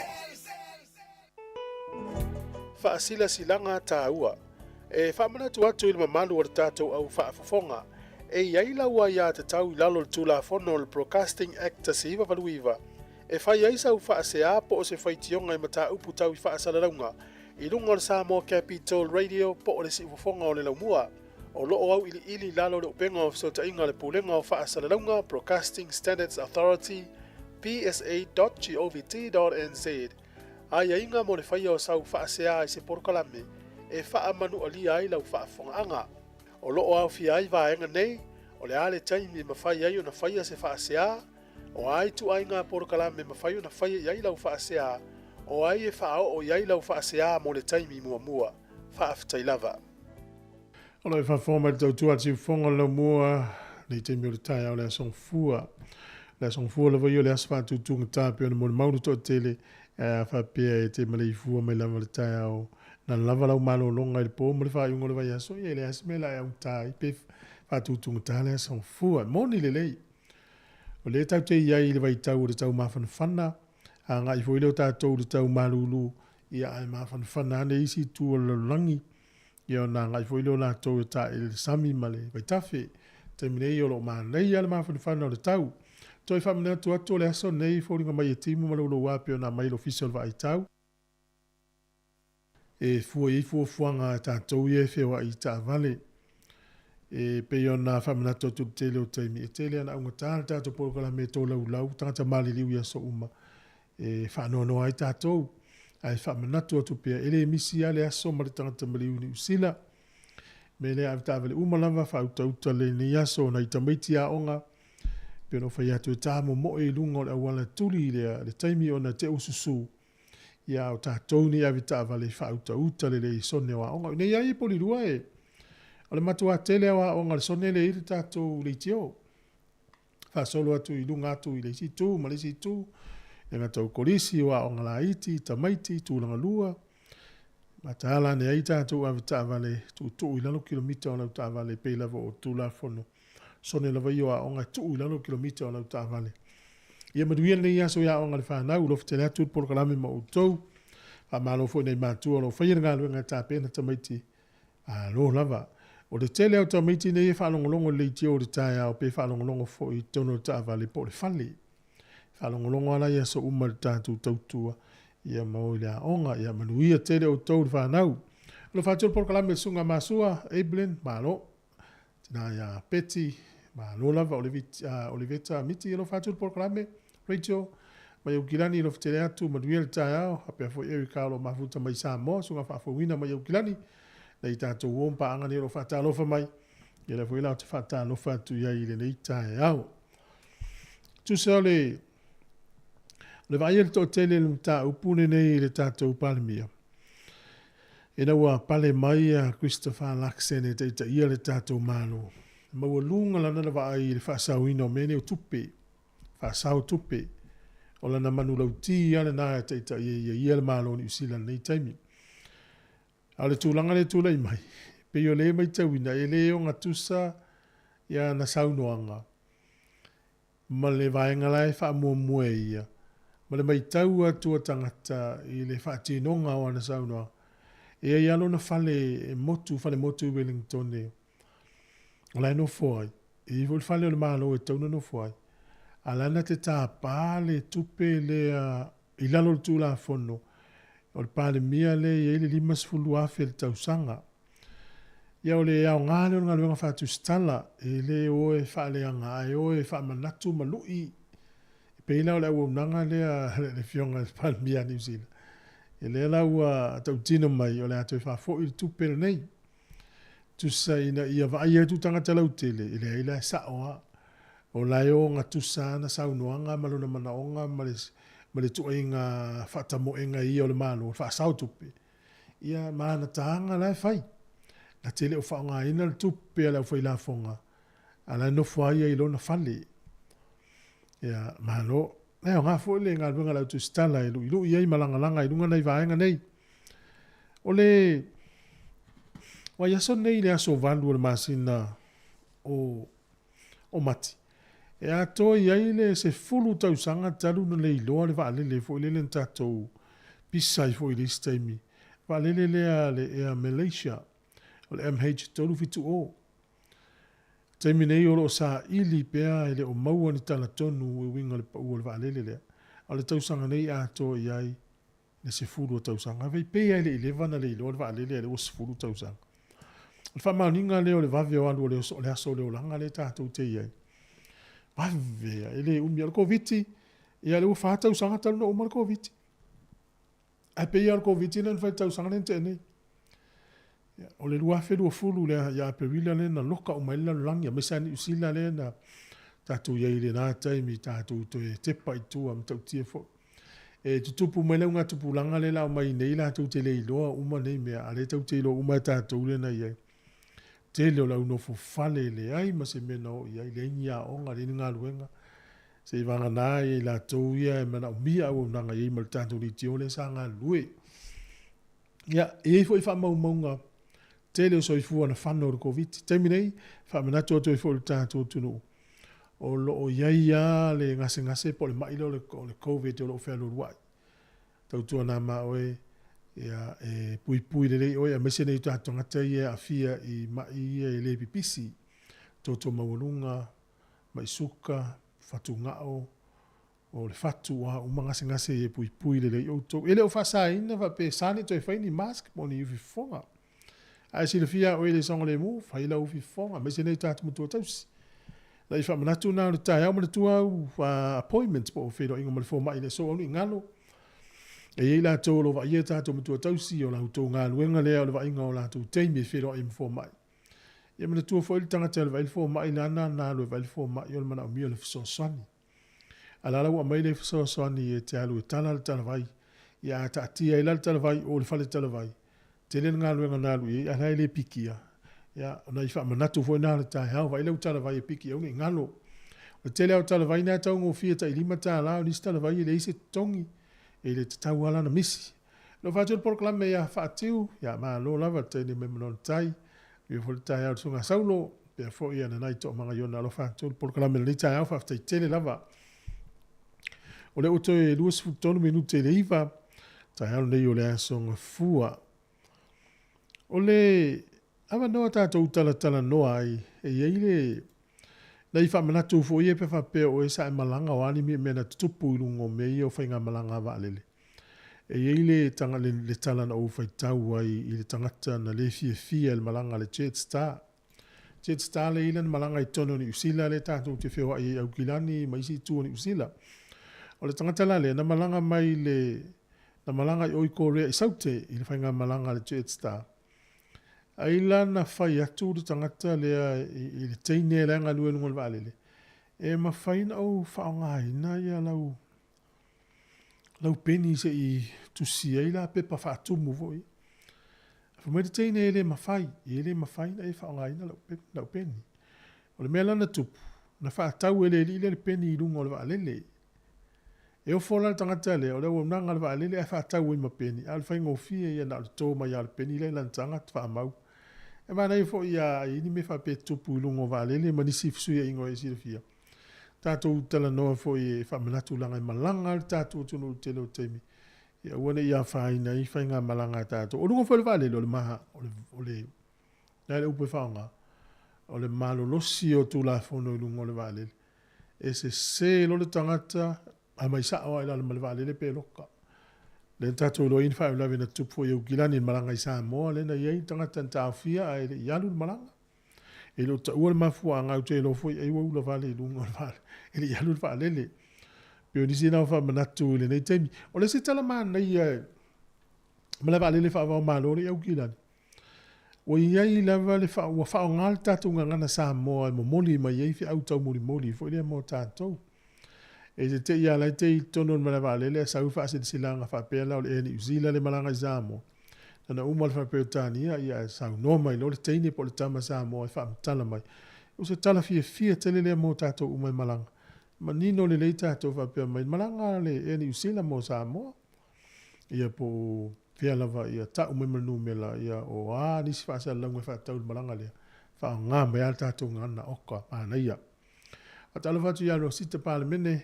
Faasilasilaga taua. E faamanatu atu i le mamalu o le tatou au faafofoga, e i ai lau aiatatau i lalo o le Tulafono o le Broadcasting Act 1989 e fai ai sau faasea po o se faitioga i mataupu tau i faasalalauga i luga o le Samoa Capital Radio po o le Siufofoga o le Laumua. O lo o auiliili i lalo o le upega o fesootaiga a le Pulega o Faasalalauga, Broadcasting Standards Authority, psa.govt.nz, aiaiga mo le faia o sau faasea i se polokalame e faamanualia ai lau faafofogaaga. O lo o aofia ai vaega nei, o le a le taimi e mafai ai ona faia se faasea, o a ituaiga polokalame e mafai ona faia i ai lau faasea, o ai e faaoo i ai lau faasea mo le taimi muamua. Faafetai lava. O lo o faafofoga mai le tautua a le Siufofoga o le Laumua nei taimi o le taeao le Aso Gafua. Le Aso Gafua lava ia o le aso faatutugata pei ona molimau le toatele ae a faapea e te maleifua mai lava le taeao na lava lau malologa i le po ma le faaiuga o le vaiaso, ia e leai se mea o le a e augata ai pe faatutugata le Aso Gafua. E moni lelei. O lea tatou te i ai i le vaitau o le tau mafanafana, agai foi lea o tatou i le tau malulu, ia ae mafanafana ane isi itu o le lalolagi, ia ona agai foi lea o latou e taele i le sami ma le vaitafe. Taimi nei o lo o manaia le mafanafana o le tau. Toe faamanatu atu o le aso nei e foliga mai e timu ma louloua pei ona aumai e le Ofisa o le Vaai Tau. E fua i ai fuafuaga a tatou ia e feoai i taavale. E pei ona faamanatu atu i le tele o taimi, e tele ana augata le tatou polokalame e tolaulau tagata maliliu i aso uma e faanoanoa ai tatou. Ae faamanatu atu pea, e le misi lava le aso ma le tagata maliu i Niu Sila. Mea lea, ave taavale uma lava, faautauta lenei aso nai tamaiti aoga, pei ona ou fai atu e tamomoe i luga o le auala tuli i le taimi ona te ususu. Ia, a o tatou nei avetaavale e faautauta lelei i sone o aoga. O nei lava ia Polilua e, o le matuā tele lava o aoga a le sone lea e i ai le tatou leitio. Faasolo atu i luga atu i le isi itu ma le isi itu, e le gata o kolisi, o aoga laiti, tamaiti, tulaga lua. Mataala ane ai tatou avetaavale tuutuu i lalo kilomita o lau taavale e pei lava o Tulafono sone lava ia o aoga e tuu i lalo kilomita o lau taavale. Ia manuia lenei aso i aoga a le fanau, alofa tele atu le polokalame ma outou. Faamalo foi i nai matua o lo o faia le galuega e tapena tamaiti. Malo lava. O le tele lava o tamaiti nei e faalogologo i le leitio i le taeao pe faalogologo foi i totonu o le taavale po o le fale. Faalogologo lava la i aso uma i le tatou tautua ia ma o i le aoga. Ia manuia tele outou le fanau. Alofa atu le polokalame i le Susuga Masua Evelyn, malo. Tina ia Betty, malo lava. Oliveta Miti, alofa atu le polokalame. Rachel, mai Aukilani, alofa tele atu, manuia le taeao. Faapea foi Erica o lo o mafuta mai Samoa, Susuga Faafouina mai Aukilani, nai tatou uo ma paaga nei o lo o faatalofa mai. Ia lea foi la ou te faatalofa atu i ai i lenei taeao. Tusa o le vaai a le toatele i le mataupu lenei i le tatou Palemia, ina ua pale mai a Christopher Luxon e taitaia le tatou Malo, e maualuga lana vaai i le faasaoina o mea nei o tupe, faasao tupe. O lana manulauti lava lena e taitai ai e ia le Malo o Niu Sila i lenei taimi. A o le tulaga lea e tulai mai, pei o lea e matauina e le ogatusa ana saunoaga ma le vaega la e faamuamua e ia, ma le matau atu a tagata i le faatinoga o ana saunoaga. E i ai lava lona fale e motu, fale motu i Wellington o la e nofo ai, e i ai foi le fale o le Malo e tatau ona nofo ai, a o la e na te tapa le tupe lea i lalo o le Tulafono o le Palemia lea e i ai le $50,000 i le tausaga. Ia o le aoga lea o le galuega faatusitala, e le o e faaleaga ae o e faamanatu ma lui. E pei la o le auaunaga lea a le Afioga i le Palemia a Niu Sila, ia lea la ua tautino mai o le a toe faafoi le tupe lenei. Tusa ina ia vaai atu tagata lautele, e leai la e sao lava. O la e ogatusa ana saunoaga ma lona manaoga ma le ma le ituaiga faatamoega ia o le Malo e faasao tupe, ia ma ana taga la e fai. Na te le o faaaogaina le tupe a le aufailafoga, a o la e nofo lava ia i lona fale. Ia, malo. E aoga foi le galuega a le au tusitala e luilui ai ma lagalaga i luga nai vaega nei. O le vaiaso lenei i le aso 8 o le masina o o Mati, e atoa i ai le 10 tausaga talu ona leiloa le vaalele foi lele na tatou pisa ai foi i le isi taimi, vaalele lea a le Air Malaysia, o le MH370. Taimi nei o lo o saili pea e le o maua ni tala tonu e uiga i le pau o le vaalele lea, a o le tausaga nei e atoa i ai le 10 o tausaga. E pei lava e le i leva ona leiloa le vaalele a o lea ua 10 tausaga. O le faamaoniga lea o le vave o alu o le aso o le olaga lea tatou te i ai. Vave lava, e le umi. O le Koviti, ia lea ua fa tausaga talu ona uma le Koviti. Ae pei lava o le Koviti lea na fai i le tausaga lea na tea nei. O le 2020 lea ia Aperila lea na loka uma ai le lalolagi, aemaise lava Niu Sila lea na tatou i ai i lena taimi, tatou toe tepa i tua matautia foi. E tutupu mai le augatupulaga lea la omai nei latou te le iloa uma nei mea, a o lea tatou te iloa uma e tatou lea na i ai. Tele o le au nofo fale, leai ma se mea na o i ai, leai ni aoga, leai ni galuega. Seivagana i latou ia e manaomia auaunaga i ai ma le tatou leitio lea sa galulue. Ia, e i ai foi faamaumauga tele o soifua na fano i le Koviti. Taimi nei, faamanatu atu ai foi i le tatou atunuu, o lo o i ai lava le gasegase po o le mai lea o le Covid o lo o fealualuai. Tautuana ma oe, ia, e puipui lelei oe aemaise nei o tatou tagata ia e aafia i mai ia e le pipisi, toto maualuga, mai suka, fatugao, O le fatu ua uma gasegase e puipui lelei outou. E le o faasaina faapea e sa ne i toe fai ni mask po o ni ufi fofoga. Ae silafia a oe e le saogalemu, fai lau ufi fofoga, aemaise nei tatou matua tausi. Na i faamanatu na o le taeao manatua au appointments po o feiloaiga ma le fomai i le aso aua ne i galo. E i ai latou o lo o vaaia tatou matua tausi, o la outou galuega lea o le vaaiga o latou taimi e feiloai ai ma fomai. Ia manatua foi le tagata e alu e vaai le fomai, lana na alu e vaai le fomai o le manaomia o le fesoasoani. A o la la ua aumai le fesoasoani e te alu e tala le talavai. Ia, a taatia ai la le talavai o le fale talavai, tele le galuega na alu i ai, ae la e le pikia. Ia, o nai faamanatu foi na o le taeao, vaai lau talavai e piki aua ne i galo. O le tele lava o talavai na e taugofie tai $5, o nisi talavai e leai se totogi, e le tatau lava la ona misi. Alofa atu i le polokalame ia Faatiu, ia malo lava le teine mai Manono Tai, manuia foi le taeao i le Susuga a Saulo, faapea foi Nanai Toamaga Iona, alofa atu i le polokalame i lenei taeao, faafetai tele lava. O lea ua toe 23 minute i le 9, taeao lenei o le aso Gafua. O le avanoa tatou talatalanoa ai, e i ai le nai faamanatu foi ia pe faapea o oe sa e malaga o a ni mea na tutupu i luga o mea ia o faigamalaga a vaalele. E i ai le, le, le tala na ou faitau ai i le tagata na le fiafia i le malaga a le Jetstar. Jetstar lea e i ai lana malaga i totonu o Niu Sila lea tatou te feoai ai i Aukilani ma isi itu o Niu Sila. O le tagata la lea na malaga mai le na malaga i o i Korea i Saute i le faigamalaga a le Jetstar. Ai la na fai atu le tagata lea i le teine la e galue i luga o le vaalele, e mafai ona ou faaaogaina ia lau lau peni se i tusi ai la pepa faatumu foi. Fai mai le teine e le mafai, e le mafai ona e faaaogaina lau peni. O le mea la na tupu, na faatau e le alii lea le peni i luga o le vaalele. E ofo la le tagata lea, o le auaunaga a le vaalele ae faatau ai ma peni, a o le faigofie ia na o le to mai lava o le peni lea i lana taga faamau. E manaia foi a i ai ni mea faapea e tutupu i luga o vaalele ma nisi fesuiaiga o e silafia. Tatou talanoa foi e faamanatu leaga e malaga lava le tatou atunuu i le tele o taimi, ia aua ne i afaina ai faigamalaga a tatou. O luga foi o le vaalele, o le ma, o le, o le, le a le upu e faaaoga? O le malolosi o Tulafono i luga o le vaalele. E sese loa le tagata, aumai sao lava i lalo ma le vaalele pe loka. Lea na tatou iloaina le faalavelave na tutupu foi i Aukilani i le malaga i Samoa, lea na i ai le tagata na taofia ae le i alu le malaga. E le o taua le mafuaaga, ou te iloa foi ai ua ula vale i luga o le vaalele, e le i alu le vaalele. Pei o nisi na o faamanatu i lenei taimi. O le isi tala manaia e malae vaalele faava o Malo lea i Aukilani, ua i ai lava le faa, ua faaaoga le tatou gagana Samoa e momoli mai ai feau taumolimoli foi lea mo tatou. E te te i lava la e te i totonu o le malae vaalele ae sau le faasilasilaga faapea la o le Air New Zealand e malaga i Samoa. Lana uma le faa-Peretania ia ae saunoa mai loa le teine po o le tama Samoa e faamatala mai. O se tala fiafia tele lea mo tatou uma e malaga. Manino lelei tatou faapea mai, malaga le Air New Zealand mo Samoa. Ia po o fea lava ia tau mai ma le numera ia o a nisi faasalalauga e faatatau i le malaga lea, faaaoga mai lava le tatou gagana oka, manaia. Faatalofa atu ia Rosita Palemene,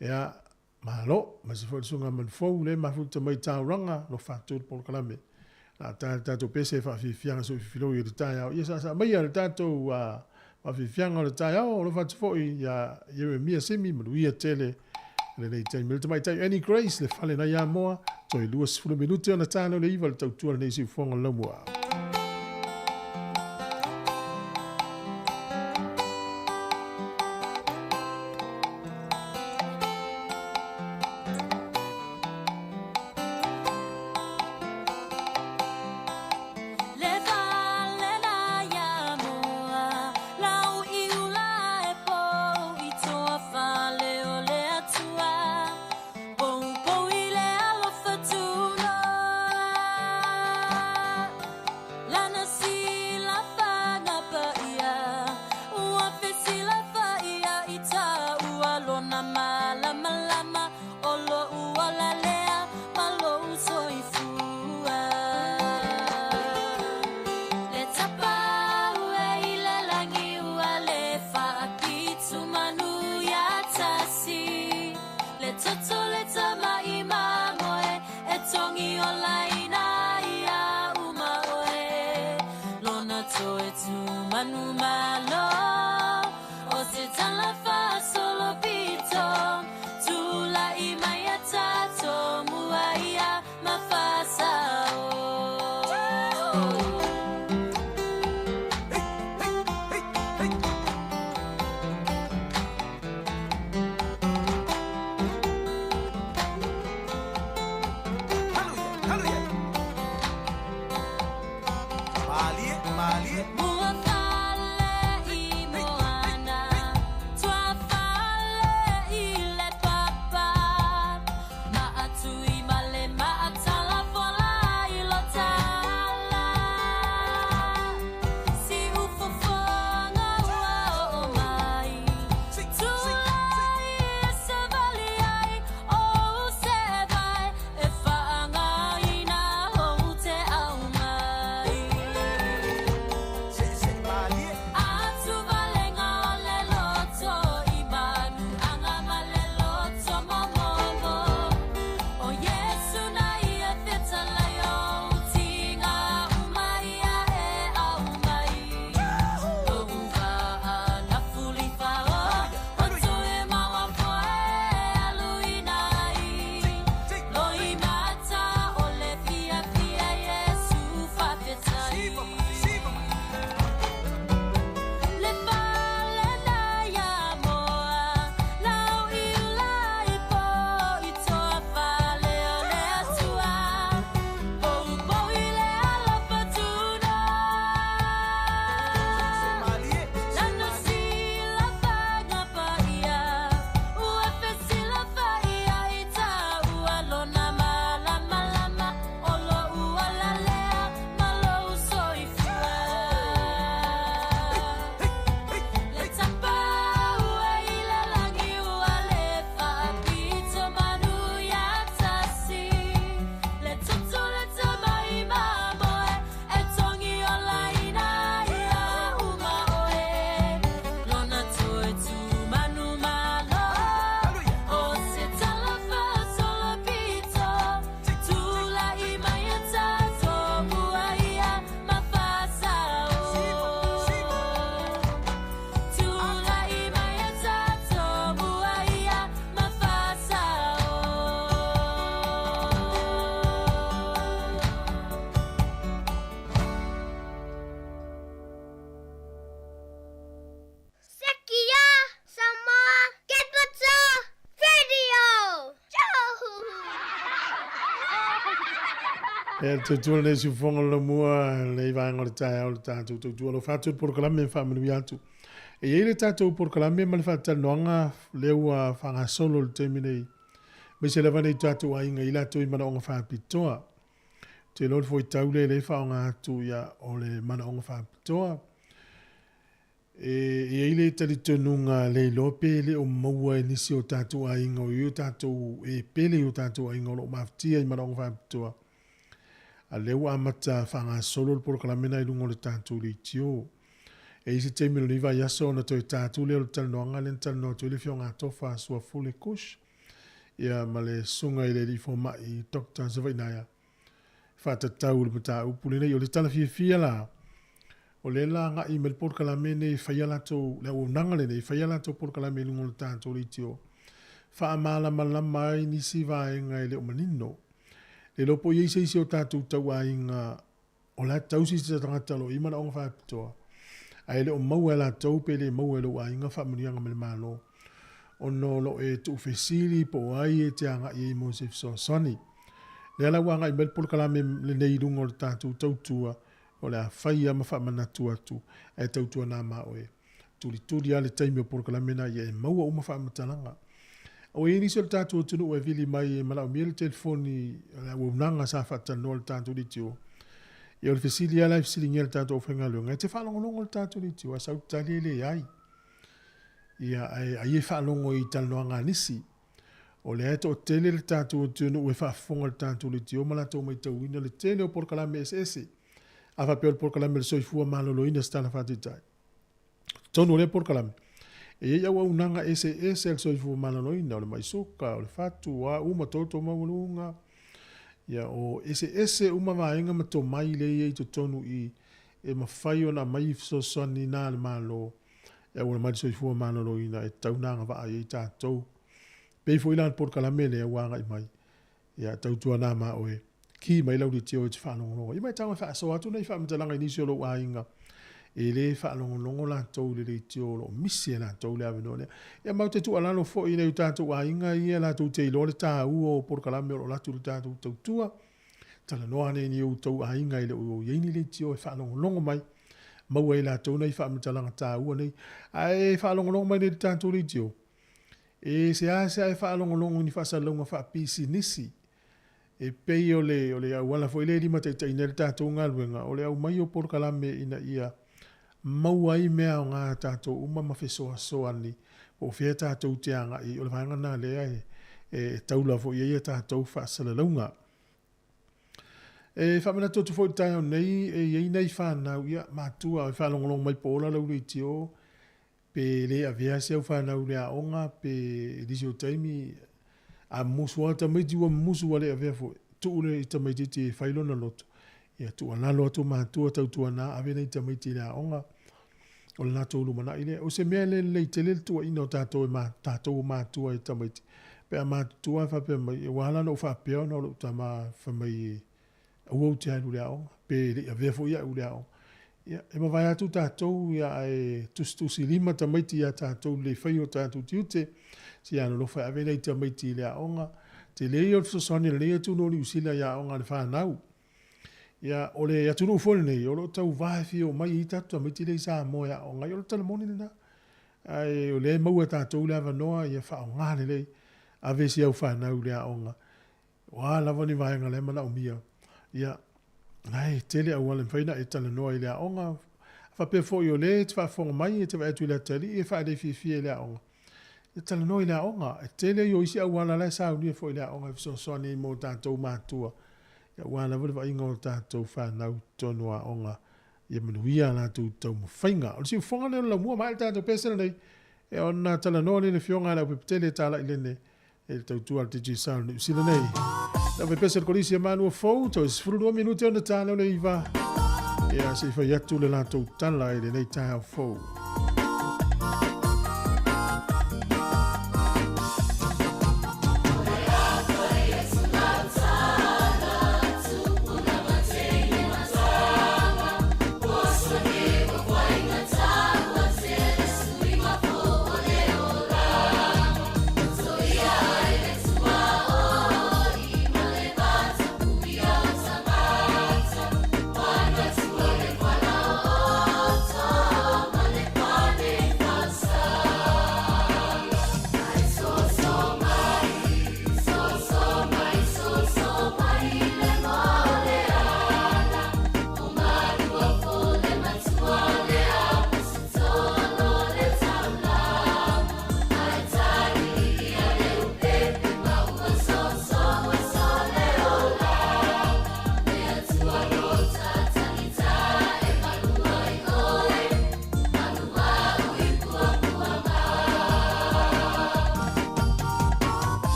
ia, malo, aemaise foi le Susuga Manufou lea e mafuta mai i Tauranga, alofa atu le polokalame. La ta le tatou pese faafiafiaga soififiloi o le taeao. Ia saasaa maia le tatou faafiafiaga o le taeao, alofa atu foi ia Ieremia Simi, manuia tele lenei taimi. Le tamaitai Annie Grace, le fale nai Amoa, toe 20 minute ona ta lea o le 9 le tautua lenei siufofoga o le laumua. E tautua lenei siufofoga o le Laumua, lenei vaega o le taeao le tatou tautua alofa atu i le polokalame e faamanuia atu. E i ai le tatou polokalame ma le faatanoaga lea ua faagasolo i le taimi nei, aemaise lava nai o tatou aiga i latou i manaoga faapitoa. Ou te iloa o le fuaitau lea lea e faaaoga atu ia o le manaoga faapitoa. E i ai le talitonuga le iloa pe le o maua e nisi o tatou aiga o i o tatou e pele i o tatou aiga o lo o mafatia i manaoga faapitoa. A lea ua amata faagasolo le polokalame lena i luga o le tatou leitio. E i ai se taimi o lenei vaiaso ona toe ta atu lea o le talanoaga lea na talanoa atu ai le Afioga Tofa Suafule Kush ia ma le Susuga i le Alii Fomai Doctor Savainaea faatatau i le mataupu lenei. O le tala fiafia la, o lea la agai mai le polokalame lenei e fai a latou, le auaunaga lenei e fai a latou polokalame i luga o le tatou leitio, faamalamalama ai nisi vaega e le o manino. Le iloa po o i ai se isi o tatou tauaiga o la e tausi se tagata o lo o i ai manaoga faapitoa, ae le o maua e latou pe le maua e lou aiga faamanuiaga mai le Malo, ona o lo o e tuufesili po o ai e te agai ai mo se fesoasoani. Lea la ua agai mai le polokalame lenei i luga o le tatou tautua, o le a fai lava ma faamanatu atu, ae tautuana ma oe. Tulituli lava le taimi o polokalame na ia e maua uma faamatalaga. Ua i ai nisi o le tatou atunuu e vili mai e manaomia le telefoni o le auaunaga sa faatalanoa i le tatou leitio. Ia o le fesili lava la e fesiligia e le tatou aufaigaluega, e te faalogologo i le tatou leitio? Ae sau le tali e leai. Ia ae ai e faalogo i talanoaga a nisi. O lea e toatele le tatou atunuu e faafofoga i le tatou leitio ma latou maitauina le tele o polokalame eseese. A faapea o le polokalame o le soifua maloloina se tala faataitai. Totonu o lea polokalame, e i ai auaunaga eseese a le soifua maloloina, o le mai suka, o le fatu, o a uma, toto maualuga, ia, o eseese uma vaega ma tomai lea e i ai i totonu i e mafai ona aumai i fesoasoani na a le Malo e auala mai le soifua maloloina e tatau ona agavaa i ai tatou. Pei foi la le polokalame lea ua agai mai, Ia, tautuana ma oe, ki mai lau leitio e te faalogologo. Ia ma e tago e faasoa atu nei faamatalaga i nisi o lou aiga, e le faalogologo latou i le leitio o lo o misi e latou le avanoa lea. Ia ma ou te tuualalo foi i nai o tatou aiga ia latou te iloa le taua o polokalame o lo o alu atu i le tatou tautua, talanoa ane i ni outou aiga e le o i ai ni leitio e faalogologo mai, maua e latou nai faamatalaga taua nei. Ae faalogologo mai nei i le tatou leitio, E seasea e faalogologo i ni faasalalauga faapisinisi, e pei o le o le auala foi lea e limataitaiina ai le tatou galuega, o le aumai o polokalame ina ia maua ai mea aoga a tatou uma ma fesoasoani po o fea tatou te agai ai. O le vaega lena lea e taula foi i ai a tatou faasalalauga. E faamanatu atu foi i le taeao nei, e i ai nai fanau, ia, matua e faalogologo mai po o ola lau leitio, Pe le avea si au fanau i le aoga pe nisi o taimi a musu lava tamaiti ua musu ua le avea foi, tuu le tamaitiiti e fai lona loto, ia tuualalo atu matua tautuana ave nai tamaiti i le aoga, o le latou lumanai lea. O se mea le lelei tele le tuuaiina o tatou e tatou o matua e tamaiti, pe a matutua faapea mai, ua ala ona ou faapea ona o lou tama fai mai Aua ou te alu i le aoga, pe le i avea foi au i le aoga. Ia, e mavae atu tatou, ia, ae tusitusilima tamaiti ia tatou i le le faia o tatou tiute, se i alolofa e ave nai tamaiti i le aoga. Tele ia o le fesoasoani a lenei atunuu o Niu Sila i aoga a le fanau. Ia, o le atunuu foi lenei, o lo o tauva e fia omai ai tatou tamaiti lea i Samoa e aooga ai. O le tala moni lena. Ae o lea e maua e tatou le avanoa, ia faaaoga lelei, ave si au fanau i le aoga. O a lava ni vaega la e manaomia, ia, la e tele auala e mafai ona e talanoa i le aoga. A faapea foi o lea e te faafofoga mai e te vaai atu i le atalii e faalei fiafia i le aoga, ia talanoa i le aoga. E tele ia o isi auala la e saunia foi i le aoga e fesoasoani ai mo tatou matua, ia aua lava le vaaiga o tatou fanau i totonu o aoga, ia manuia a latou taumafaiga. O le siufofoga lea o le laumua, maea le tatou pese lenei, ona talanoa lea i le Afioga ia Leaupepetele Talai Lene, E le tautua a le Digicel Niu Sila nei. Lau pese le kolisi a Malua Fou, toe 12 minute ona ta lea o le iva. Ia, se i fai atu le latou tala i lenei taeao fou.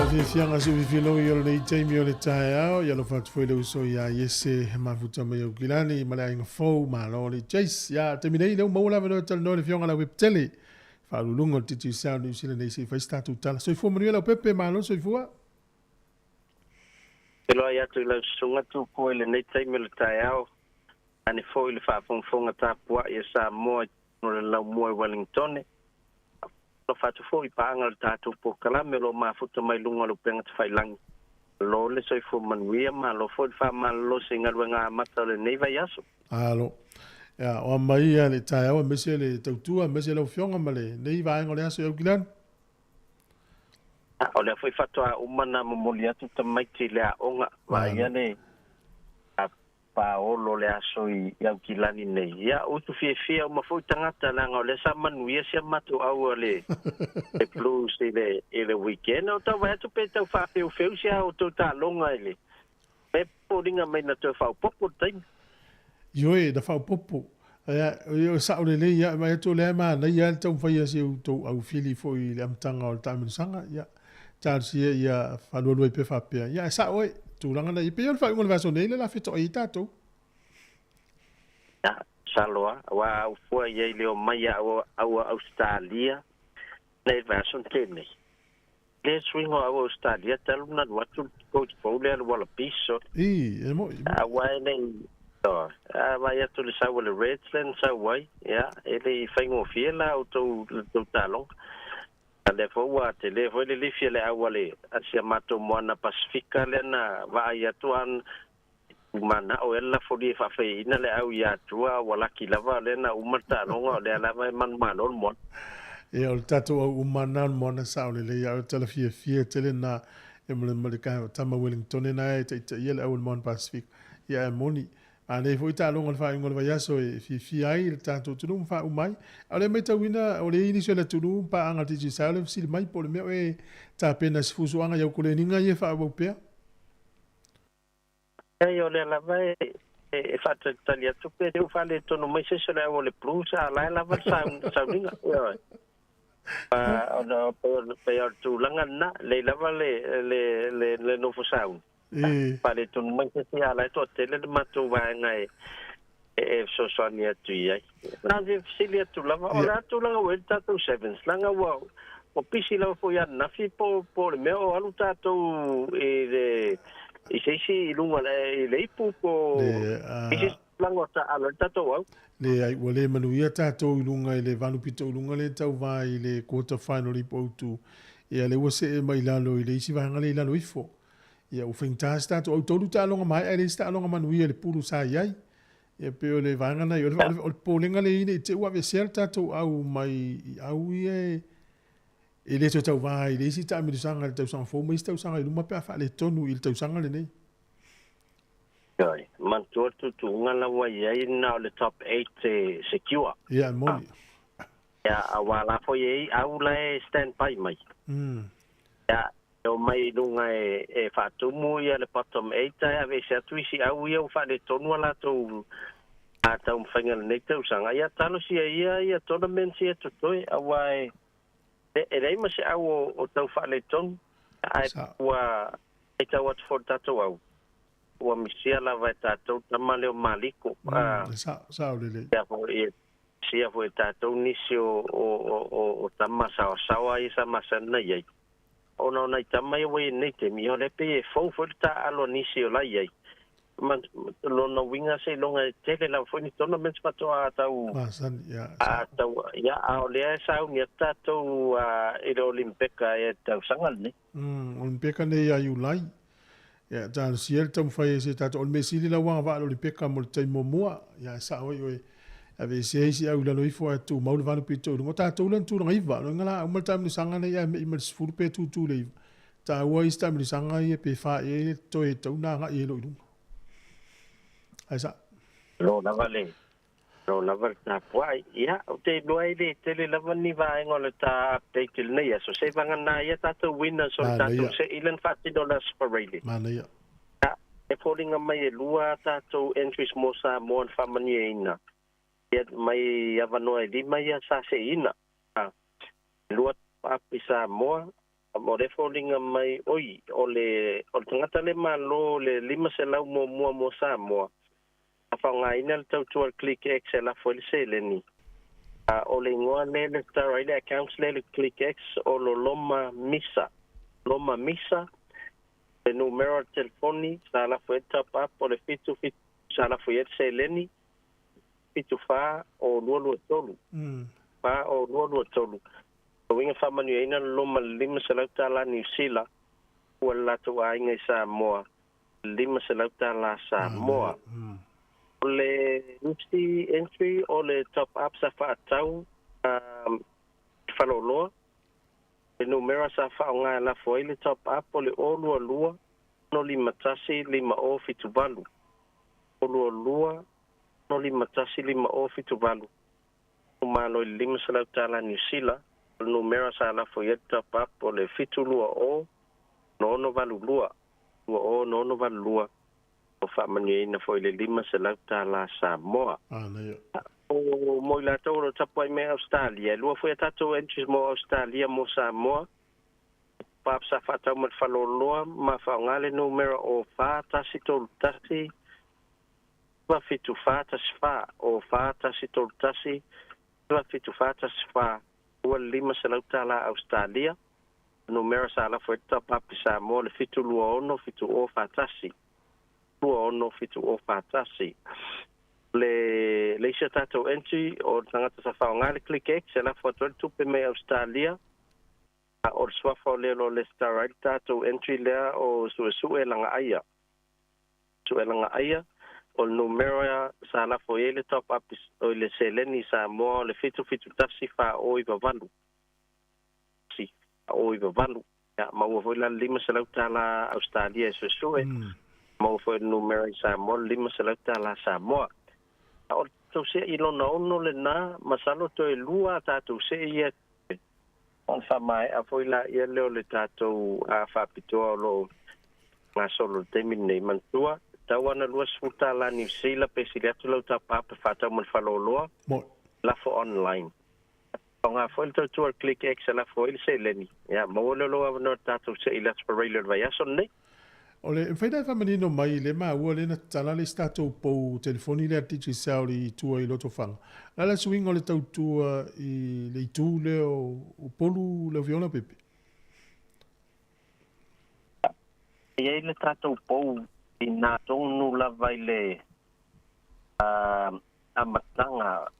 Faafiafiaga si ufifilogi o lenei taimi o le taeao, ia alofa atu foi le uso iā Iese mafuta mai Aukilani ma le aiga fou, malo le Jace. Ia, taimi nei lea ua maua le avanoa e talanoa i le Afioga Lauepetele, Faauluuluga o le Digicel Niu Sila nei se i fai se tatou tala. Soifua manuia Leaupepe, malo le soifua. Feiloai atu i lau susuga Tupua i lenei taimi o le taeao, ane foi i le faafogafoga tapuai a Samoa i totonu o le laumua i Wellingtone. Alofa atu foi i paaga o le tatou polokalame o lo o mafuta mai luga o le upega tafailangi. Malo le soifua manuia, malo foi le faamalolosi i galuega amata o lenei vaiaso. Alo. Ia, o ama ia le taeao aemaise le tautua, aemaise lau Afioga ma lenei vaega o le aso i Aukilani. O lea foi faatoa uma na momoli atu tamaiti i le aoga, vaaia le paolo o le aso i Aukilani nei. Ia, utu fiafia uma foi tagata, leaga o lea sa manuia si a matou au a le Blues i le i le weekend. O tau vaai atu pe tau faafeufeu si a outou taaloga i le me foliga mai na toe faaopoopo le taimi. Ioe, na faaopoopo. Ia, o sao lelei ia, vaai atu o lea e manaia lava le taumafai a si outou aufili foi i le amataga o le taamilosaga. Ia, talosia ia faalualu ai pea faapea. Ia, ae sao oe, tulaga na ia. E pei o le faaiuga o le vaiaso nei lea o le a fetoai ai tatou. Ia, masalo lava, aua a ou fua i ai i le omai a au a Ausetalia nei i le vaiaso na tea nei. Le suiga o au Australia talu na alu atu le coach fou lea le Wallabies so I, e moi. Aua e le i a vaai atu le sau a le Reds lea na sau ai, ia e le i faigofie la outou le tou taaloga. A lea foi ua tele foi le lifi a le au a le a si a matou moana Pasifika lea na vaai atu a manao ea le lafolia e faafeiina le au ia Atua a ua laki lava lea na uma le taaloga o lea lava e manumalo le moana. Ia o le tatou au uma na o le moana sao lelei a o le tala fiafia tele na e ma le tama Wellingtone na e taitaia le au o le moana Pasifika. Ia ae moni manaia foi taaloga o le faaiuga o le vaiaso e fiafia ai le tatou atunuu ma faauma ai. A o lea e matauina o lea e i ai nisi o le atunuu ma paaga a le Digicel e fesili mai po o le mea o e tapena i se fuafuaga i au koleniga ia e faaauau pea. Leai, o lea lava e faatalitali atu pe le ua faaletonu mai se isi o le au o le Blues, a o la e lava le sauniga. Ioe. Ona pei o le tulaga lena, lelei lava le nofo sauni. Faaletonu mai se isi, a o la e toatele le matou vaega e fesoasoani atu i ai. Na fia fesili atu lava, o le a tulaga ua i ai le tatou Sevens, leaga ua pisi lava foi ananafi po o le mea o alu tatou i le i se isi i luga i le ipu po o i se isi tulaga o taaalo ai le tatou au. Leai, ua le manuia tatou i luga i le valu pito i luga lea e tauva i le quarter final i Poutu. Ia lea ua see mai i lalo i le isi vaega lea i lalo ifo. Ia ua faigata se tatou au tolu taaloga maea e leai se taaloga manuia i le pulu sa i ai. Ia pei o le vaega lena, o le popolega lea e i ai ne i te i ua aveesea le tatou au mai i au ia e le toe tauva ai i le isi taamilosaga i le tausaga fou ma isi tausaga i luma pe a faaletonu i le tausaga lenei. Ioe, manatua le tuutuuga la ua i ai na o le top eight e secure. Ia, e moni. Ia, aua la foi e i ai au la e stand by mai. Ia, E omai i luga e faatumu ia le bottom eight ae aveese atu isi au ia ua faaletonu a latou taumafaiga i lenei tausaga. Ia talosia ia ia tournaments ia totoe aua e leai ma se au o tau faaletonu ae ua matau atu foi i le tatou au ua misia lava e tatou tama lea o Maliko. Sao lelei. Misia foi e tatou nisi o tama saoasaoa ia sa masani na i ai. Ona o nai tama ia ua i ai nei taimi, ia o lea pei e fou foi le taaalo a nisi o la i ai. Ma lona uiga seiloga e tele lava foi ni tournaments faatoa tau Masani, ia, a tau ia a o lea e sauni atu tatou i le Olimpeka i le tausaga lenei. Olimpeka nei ia Iulai. Ia, talosia le taumafai e se tatou, o le mea sili la ua agavaa le Olimpeka mo le taimi muamua. Ia, e sao ai oe, aveesea isi au i lalo ifo ae tumau le valu pito i luga. O tatou lea na tulaga iva, loiga la a uma le taamilosaga nei ae mei ma le 10 pe tutu i le iva. Taua isi taamilosaga ia pe fa ea le toe tau na agai ai loa i luga. Ae sao. Lo lava le Lo lava le tapuai. Ia, ou te iloa e le tele lava ni vaega o le ta update i lenei aso. Se vagana ai a tatou winners o le tatou se'i lea na faatino le Aso Faraile. Manaia. Ia, e foliga mai e lua a tatou entries mo Samoa na faamanuiaina. Ia, mai avanoa e lima ia sa se'iina. E lua top up i Samoa, Mo le foliga mai oi o le tagata le malo le 500 muamua mo Samoa a faaaogaina le tautua le Click X e lafo ai le seleni. O le igoa lea le tatalo ai le accounts lea le Click X o lo Loma Misa. Loma Misa le numera o le telefoni sa lafo ai le top up o le 77 sa lafo i ai le seleni 74 o 223. 4 o 223. O uiga faamanuiaina le loma le $500 Niu Sila ua le latou aiga i Samoa $500 Samoa. O le isi entry o le top up sa fa'atau i faleoloa. Le numera sa fa'aaoga e lafo ai le top up o le 022 651 5078. 022 651 5078. Malo i le $500 Niu Sila. O le numera sa lafo i ai le top up o le 720 682 20 682. O faamanuiaina foi le $500 Samoa. O mo i latou o lo o tapuai mai Australia, e lua foi a tatou entries mo Australia mo Samoa. Pap sa fa'atau ma le faleoloa ma fa'aaoga le numera o 4131 7414 o 4131 7414 ua le $500 Australia. Numera sa lafo ai le top up i Samoa le 726 7041 26 7041. Le isi a tatou entry o le tagata sa fa'aaoga le Click X e lafo atu ai le tupe mai Australia. O le suafa o le o lo o resitala ai le tatou entry lea o Suesue Lagaaia. Sue Lagaaia o le numera sa lafo i ai le top up o le seleni Samoa o le 771 498. 498. Ia, maua foi la le $500 Australia e Suesue. Maua foi le numera i Samoa le $500 Samoa. O le tatou se'i lona ono lena, masalo toe lua a tatou se'i ia ona faamaea foi la ia lea o le tatou faapitoa o lo o gasolo i le taimi lenei. Manatua, tau ana $20 Niu Sila pe sili atu lau top up e fa'atau ma le faleoloa lafo online. Faaaoga foi le tautua le Click X e lafo ai le seleni. Ia, maua lea o lou avanoa i le tatou se'i i le Aso Faraile o le vaiaso lenei. O le mafai ona e faamanino mai le maua lea na tatala le isi tatou pou telefoni lea a le Digicel i tua i Lotofaga. O le a le suiga o le tautua i le itu lea o Upolu lau Afioga Leaupepe? E i ai le tatou pou i nā tonu lava i le amataga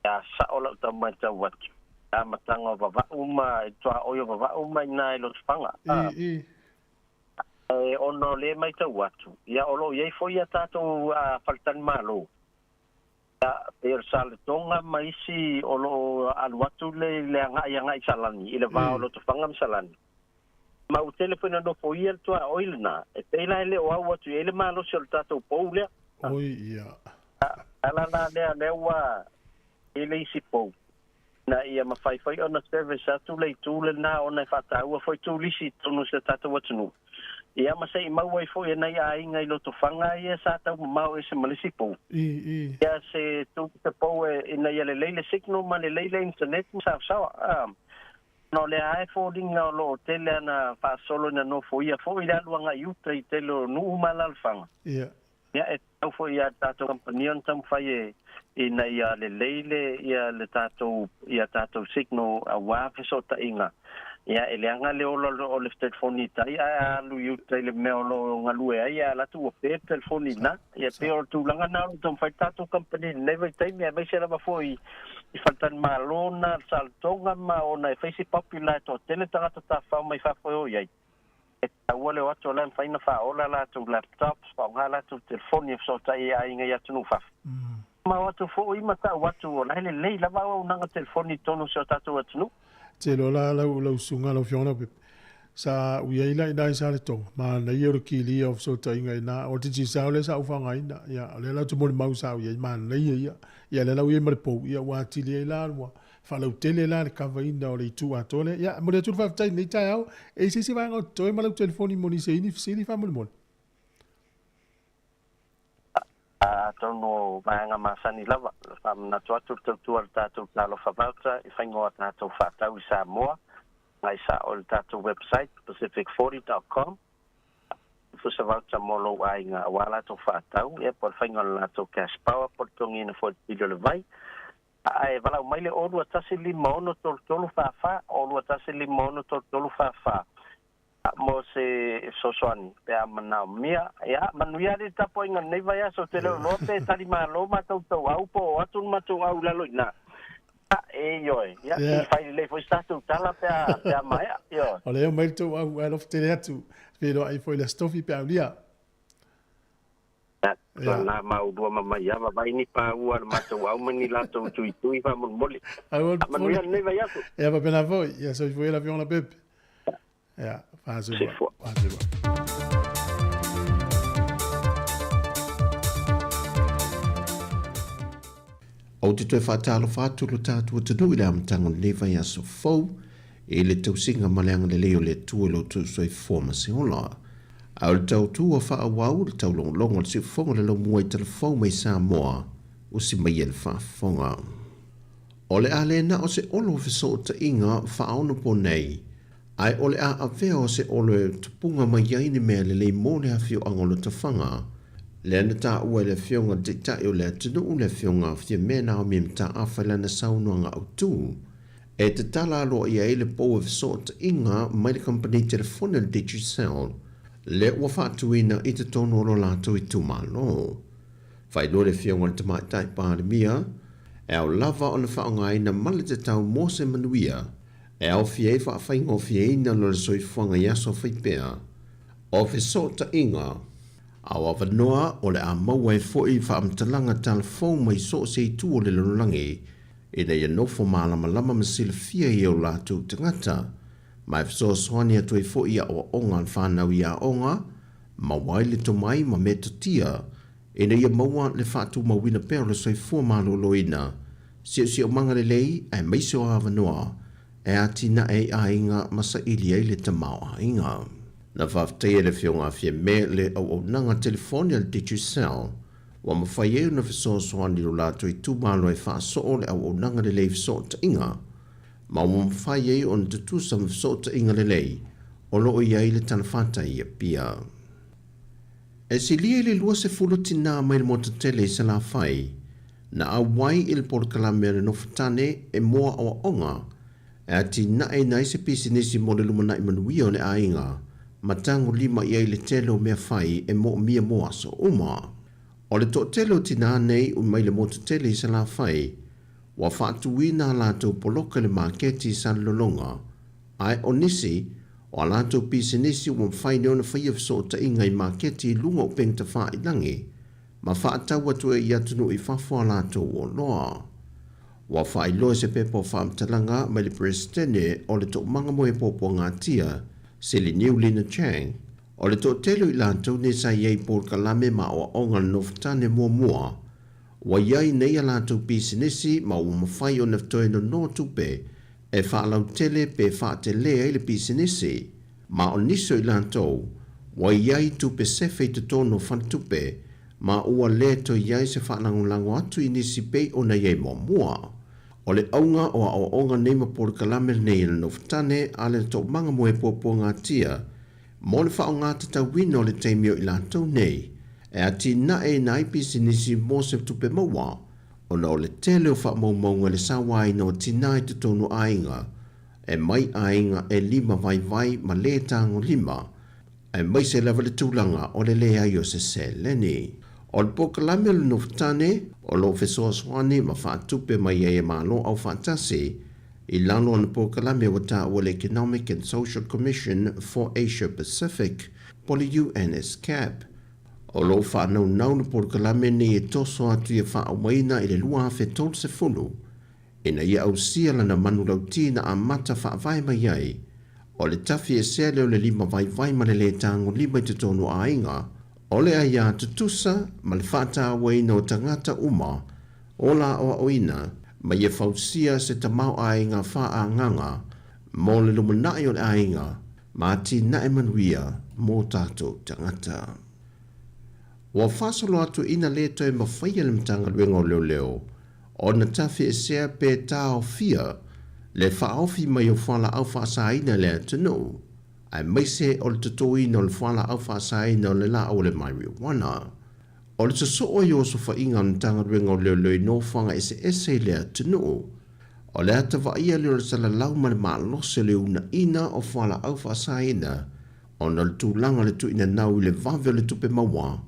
ia sa'o lau tau matau atu, amataga o Vava'u ma i tuaoi o Vava'u ma iina i Lotofaga. E ona o lea e matau atu, ia o lo o i ai foi a tatou faletalimalo, ia pei o le Saletoga ma isi o lo o alu atu le le aga'i aga'i i Salani i le va o Lotofaga ma Salani. Ma ua tele foi ina nofoia le tuaoi lena, e pei la e le o au atu i ai le malosi o le tatou pou lea. Oi ia. Ala la lea lea ua i le isi pou, ina ia mafai foi ona service atu le itu lena ona e faataua foi turisi i totonu o si o tatou atunuu. Ia ma se i maua ai foi e nai aiga i Lotofaga ia sa taumamao ese ma le isi pou. Ia se tu se pou e ina ia lelei le signal ma lelei le internet ma saosaoa. Ona o lea lava e foliga o lo o tele ana faasolo ina nofoia foi le alu agai i uta i tele o nuu ma alaalafaga. Ia, e tatau foi ia tatou kamupani ona taumafai e ina ia lelei le ia le tatou ia tatou signal aua fesootaiga. Ia, e leaga le ola o le telefoni i tai ae a alu i uta i le mea o lo o galue ai ae alu atu ua pe le telefoni i ina. Ia, e pei o le tulaga lena o lo o taumafai le tatou kamupani i lenei vaitaimi aemaise lava foi i faletalimalo na Saletoga ma ona e fai si popular e toatele tagata tafafao mai fafo e o i ai. E taua le o atu o la e mafai ona faaola latou laptops, faaaoga latou telefoni e fesootai i aiga i atunuu fafo. Ma o atu foi ma tau atu o la e lelei lava auaunaga telefoni i totonu o si o tatou atunuu. Te iloa la lau lau susuga lau Afioga Leaupepe, sa ou i ai la i ina i Saletoga, manaia o le kilia o fesootaiga i ina, o le Digicel lea sa ou faaaogaina, ia o lea la ou te molimau sa ou i ai, manaia ia. Ia lea la ua i ai ma le pou, ia ua atili ai la ua faalautele la le kava ina o le itu atoa lea. Ia, momoli atu le faafetai i lenei taeao. E i ai se isi vaega o totoe ma lau telefoni mo nisi e i ni fesili faamolemole? Atonu o vaega masani lava, faamanatu atu le tautua a le tatou Talofa Voucher i faiga o a tatou faatau i Samoa. Agai sa'o i le tatou website pacific40.com Fusa voucher mo lou aiga aua latou faatau, ia po o le faiga o le latou cash power po o le totogiina foi o le pili o le vai. Ae valaau mai le 0 2 1 5 6 3 3 4 4, 0 2 1 5 6 3 3 4 4 mo se fesoasoani pe a manaomia. Ia, manuia alii le tapuaiga i lenei vaiaso. Ou te le o iloa pe talimalo matou tauau po o atu le matou au i lalo i ina. E ioe, ia, se i fai lelei foi se tatou tala pe a, pe a maea, ioe. O lea e omai le tou au ae alofa tele atu. Feiloai foi i le Aso Tofi pe a aulia. Ia, tuanā maulua ma maiava vai ni pāua a le matou au ma ni latou tuitui faamolemole. Aua le A manuia lenei vaiaso. Ia faapena foi. Ia soifua ia le Afioga Leaupepe. Ia, faasoifua. Faasoifua. Ou te toe faatalofa atu lo tatou atunuu i le amataga o lenei vaiaso fou i le tausiga ma le agalelei o le Atua i lo outou soifua ma se ola. A o le tautua faaauau, le taulogologo a le siufofoga o le laumua i Talafou mai Samoa, usi mai e le faafofoga. O le a le na o se olo fesootaiga faaonaponei, ae o le a avea o se olo e tupuga mai ai ni mea lelei mo le afioaga o Lotofaga. Lea na taua e le Afioga i le Taitai o le atunuu, le Afioga Fiame Naomi Mataafa i lana saunoaga autu, e tatala aloaia ai le pou o fesootaiga mai le kamupani telefoni o le Digicel, lea ua faatuina i totonu o lo latou itumalo. Faailoa le Afioga i le Tamaitai Palemia, e ao lava ona faaaogaina ma le tatau mo se manuia e aofia ai faafaigofieina lo le soifuaga i aso faipea o fesootaiga, a o avanoa o le a maua ai foi faamatalaga talafou mai so o se itu o le lalolagi ina ia nofo malamalama ma silafia i o latou tagata, ma e fesoasoani atu ai foi i aoaoga a le fanau i aoga, maua ai le tomai ma metotia ina ia maua le faatumauina pea o le soifua maloloina, siosiomaga lelei aemaise o avanoa e atinae ai aiga ma saili ai le tamaoaiga. Na faafetaia e le Afioga a Fiame le auaunaga telefoni a le Digicel ua mafai ai ona fesoasoani i lo latou itumalo e faasoo le auaunaga lelei fesootaiga ma ua mafai ai ona tutusa ma fesootaiga lelei o lo o i ai le talafatai i Apia. E silia i le 20 tinā mai le motu tele i Salafai na auai i le polokalame a le Nofotane e moa aoaoga e atinaeina ai se pisinisi mo le lumanai manuia o le aiga ma tagolima i ai le tele o mea fai e moomia mo aso uma. O le toatele o tinā nei mai le motu tele i Salafai ua faatuina a latou poloka i le maketi i Salelologa, ae o nisi o a latou pisinisi ua mafai nei ona faia fesootaiga i maketi i luga o upega tafailangi ma faatau atu ai i atunuu i fafo a latou oloa. Ua faailoa i se pepa o faamatalaga mai le Peresetene o le Toomaga Moe Puapuagatia, Sili Niu Lina Chang, o le toatele o i latou nei sa i ai i polokalame ma aoaoga a le Nofotane muamua, ua i ai nei a latou pisinisi ma ua mafai ona toe nono tupe e faalautele pe faatelē ai le pisinisi, ma o nisi o i latou ua i ai tupe sefe i totonu o faletupe ma ua lē toe i ai se faalagolago atu i nisi pei ona i ai muamua. O le auga o aoaoga nei ma polokalame lenei e le Nofotane a le Toomaga Moe Puapuagatia mo le faaaoga tatauina o le taimi o i latou nei e atinaeina ai pisinisi mo se tupe maua ona o le tele o faamaumauga i le sauaina o tinā i totonu o aiga e mai aiga e lima vaivai ma lē tagolima, aemaise lava le tulaga o le leai o se seleni. O le polokalame o le Nofotane o lo o fesoasoani ma faatupe mai ai e Malo Aufaatasi i lalo o ana polokalame ua taua le Economic and Social Commission for Asia Pacific po o le UNESCAP. O lo o faanaunau le polokalame nei e toso atu ia faaaumaina i le 2030 ina ia ausia lana manulauti na amata faavae mai ai, o le tafi esea lea o le lima vaivai ma le lē tagolima i totonu o aiga, o le aiā tutusa ma le faatauaina o tagata uma o la aoaoina ma ia fausia se tamaoaiga faaagaga mo le lumanai o le aiga ma atinae manuia mo tatou tagata. Ua faasolo atu ina lē toe mafaia le Matagaluega o Leoleo ona tafi esea pe taofia le faaofi mai o fualaau faasaina i le atunuu, aemaise o le totoina o le fualaau faasaina o le laau o le marijuana. O le sosoo ai o osofaiga a le Matagaluega o Leoleo i nofoaga eseese i le atunuu, o le ata vaaia lea o le salalau ma le malosi o le uunaina o fualaau faasaina ona o le tulaga o le tuuinanau i le vave o le tupe maua.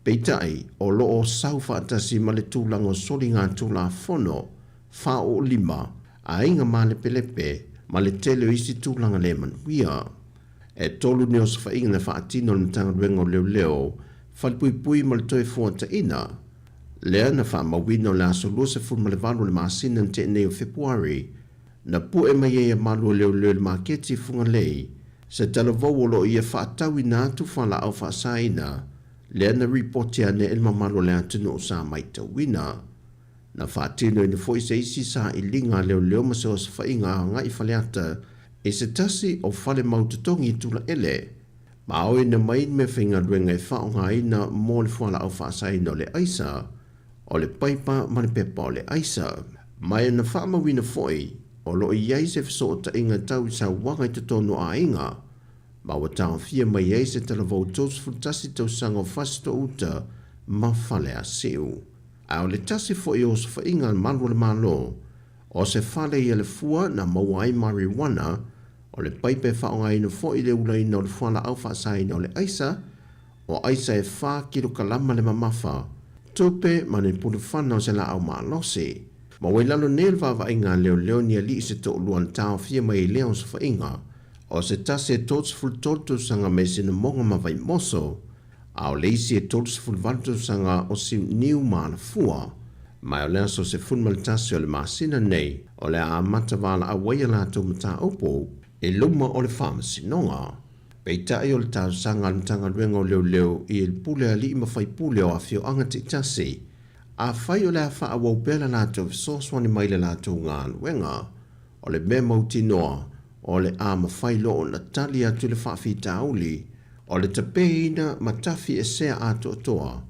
Peitai, o lo o sau faatasi ma le tulaga o soligatulafono faaoolima, aiga malepelepe, ma le tele o isi tulaga le manuia. E tolu ni osofaiga na faatino e le Matagaluega o Leoleo, Falepuipui ma le Toefuataiga, lea na faamauina o le aso 28 o le masina na tea nei o Fepuari, na pue mai ai e malu o leoleo i le maketi i Fugalei se talavou o lo o ia faatauina atu fualaau faasaina, lea na ripoti ane e le mamalu o le atunuu sa maitauina. Na faatinoina foi se isi sailiga a leoleo ma se osofaiga agai i Faleata i se tasi o fale mau totogi i Tulaele, ma aoina mai ni meafaigaluega e faaaogaina mo le fualaau faasaina o le aisa, o le paipa ma le pepa o le aisa. Ma e na faamauina foi, o lo o i ai se fesootaiga tau i sauaga i totonu o aiga, ma ua taofia mai ai se talavou 31 tausaga o Fasitoo-uta ma Faleasiu. A o le tasi foi o osofaiga a le malu o le Malo, o se fale i Alafua na maua ai marijuana, o le paipa e faaaogaina foi i le ulaina o le fualaau faasaina o le aisa, o aisa e fa kilokalama le mamafa, tupe ma ni pulufana o se laau malosi. Ma ua i lalo nei o le vaavaaiga a leoleo ni alii se toalua na taofia mai ai lea osofaiga, o se tasi e 33 tausaga mai Sinamoga ma Vaimoso, a o le isi e 38 tausaga o Siuniu ma Alafua. Ma o le aso 11 o le masina nei o le a amata valaau ai a latou mataupu i luma o le Faamasinoga. Peitai o le talosaga a le Matagaluega o Leoleo i le Pule Alii ma Faipule o afioaga taitasi, afai o le a faaauau pea le latou fesoasoani mai i le latou galuega, o le mea mautinoa o le a mafai loa ona tali atu le faafitauli o le tapeina ma tafi esea atoatoa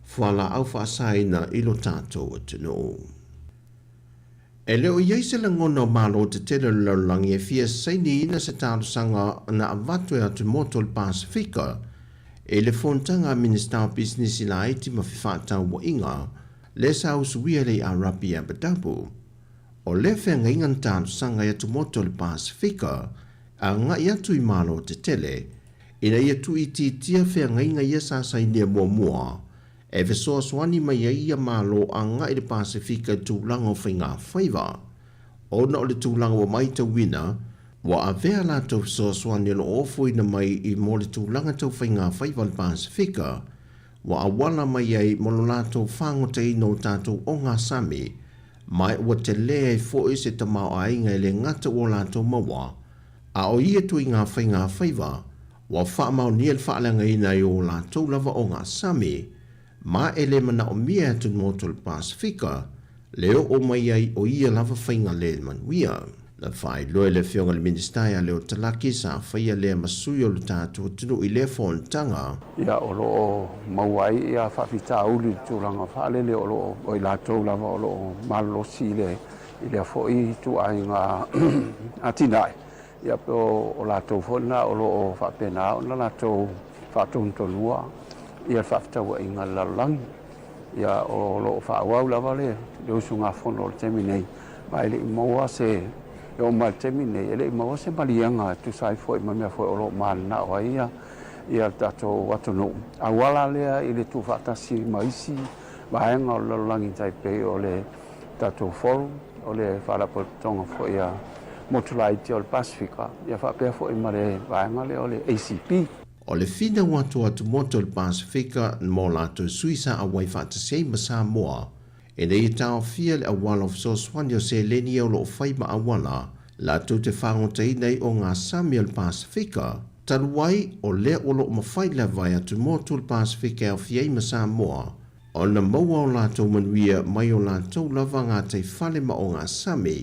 fualaau faasaina i lo tatou atunuu. E le o i ai se lagona o Malo tetele o le lalolagi e fia sainiina se talosaga na avatu e atumotu o le Pasefika i le fonotaga a Minisita o Pisinisi Laiti ma Fefaatauaiga lea sa usuia i le Arapi i Abu Dhabi. O lea feagaiga na talosaga e atumotu o le Pasefika agai atu i Malo tetele ina ia tuuitiitia feagaiga ia sa sainia muamua E fesoasoani mai ai ia Malo agai i le Pasefika i tulaga o faigafaiva. Ona o le tulaga ua maitauina, ua avea latou fesoasoani o lo o ofoina mai i mo le tulaga tau faigafaiva o le Pasefika, ua auala mai ai mo lo latou fagotaina o tatou ogasami, ma ua tele ai foi se tamaoaiga e le gata ua latou maua, a o ia tuiga faigafaiva Ua faamaonia le faaleagaina ai o latou lava ogasami, ma e le manaomia e atumotu o le Pasefika le oo mai ai o ia lava faiga le manuia. Na faailoa e le Afioga i le Minisita ia Leo Talaki sa faia lea ma sui o le tatou atunuu i lea fonotaga. Ia, o lo o maua ai ia faafitauli i le tulaga faalele o lo o, o i latou lava o lo o malolosi i le, i lea foi ituaiga atinae. Ia pei o latou foi lena o lo o faapena ona latou faatonutonua ia le faafetauaiga i le lalolagi. Ia o lo o faaauau lava le usugafono i le taimi nei, ma e le i maua se, e oo mai i le taimi nei, e le i maua se maliega e tusa ai foi ma mea foi o lo o mananao ai ia le tatou atunuu, auala lea i le tuufaatasi ma isi vaega o le lalolagi tai pei o le tatou Forum, o le Faalapotopotoga foi a Motu Laiti o le Pasefika, ia faapea foi ma le vaega lea o le ACP. O le finau atu o atumotu o le Pasefika mo latou sui sa auai faatasi ai ma Samoa ina ia taofia le auala o fesoasoani o seleni ia o lo o fai ma auala latou te fagotaina ai ogasami o le Pasefika, talu ai o lea o lo o mafai lava e atumotu o le Pasefika e aofia ai ma Samoa Ona maua o latou manuia mai o latou lava gataifale ma ogasami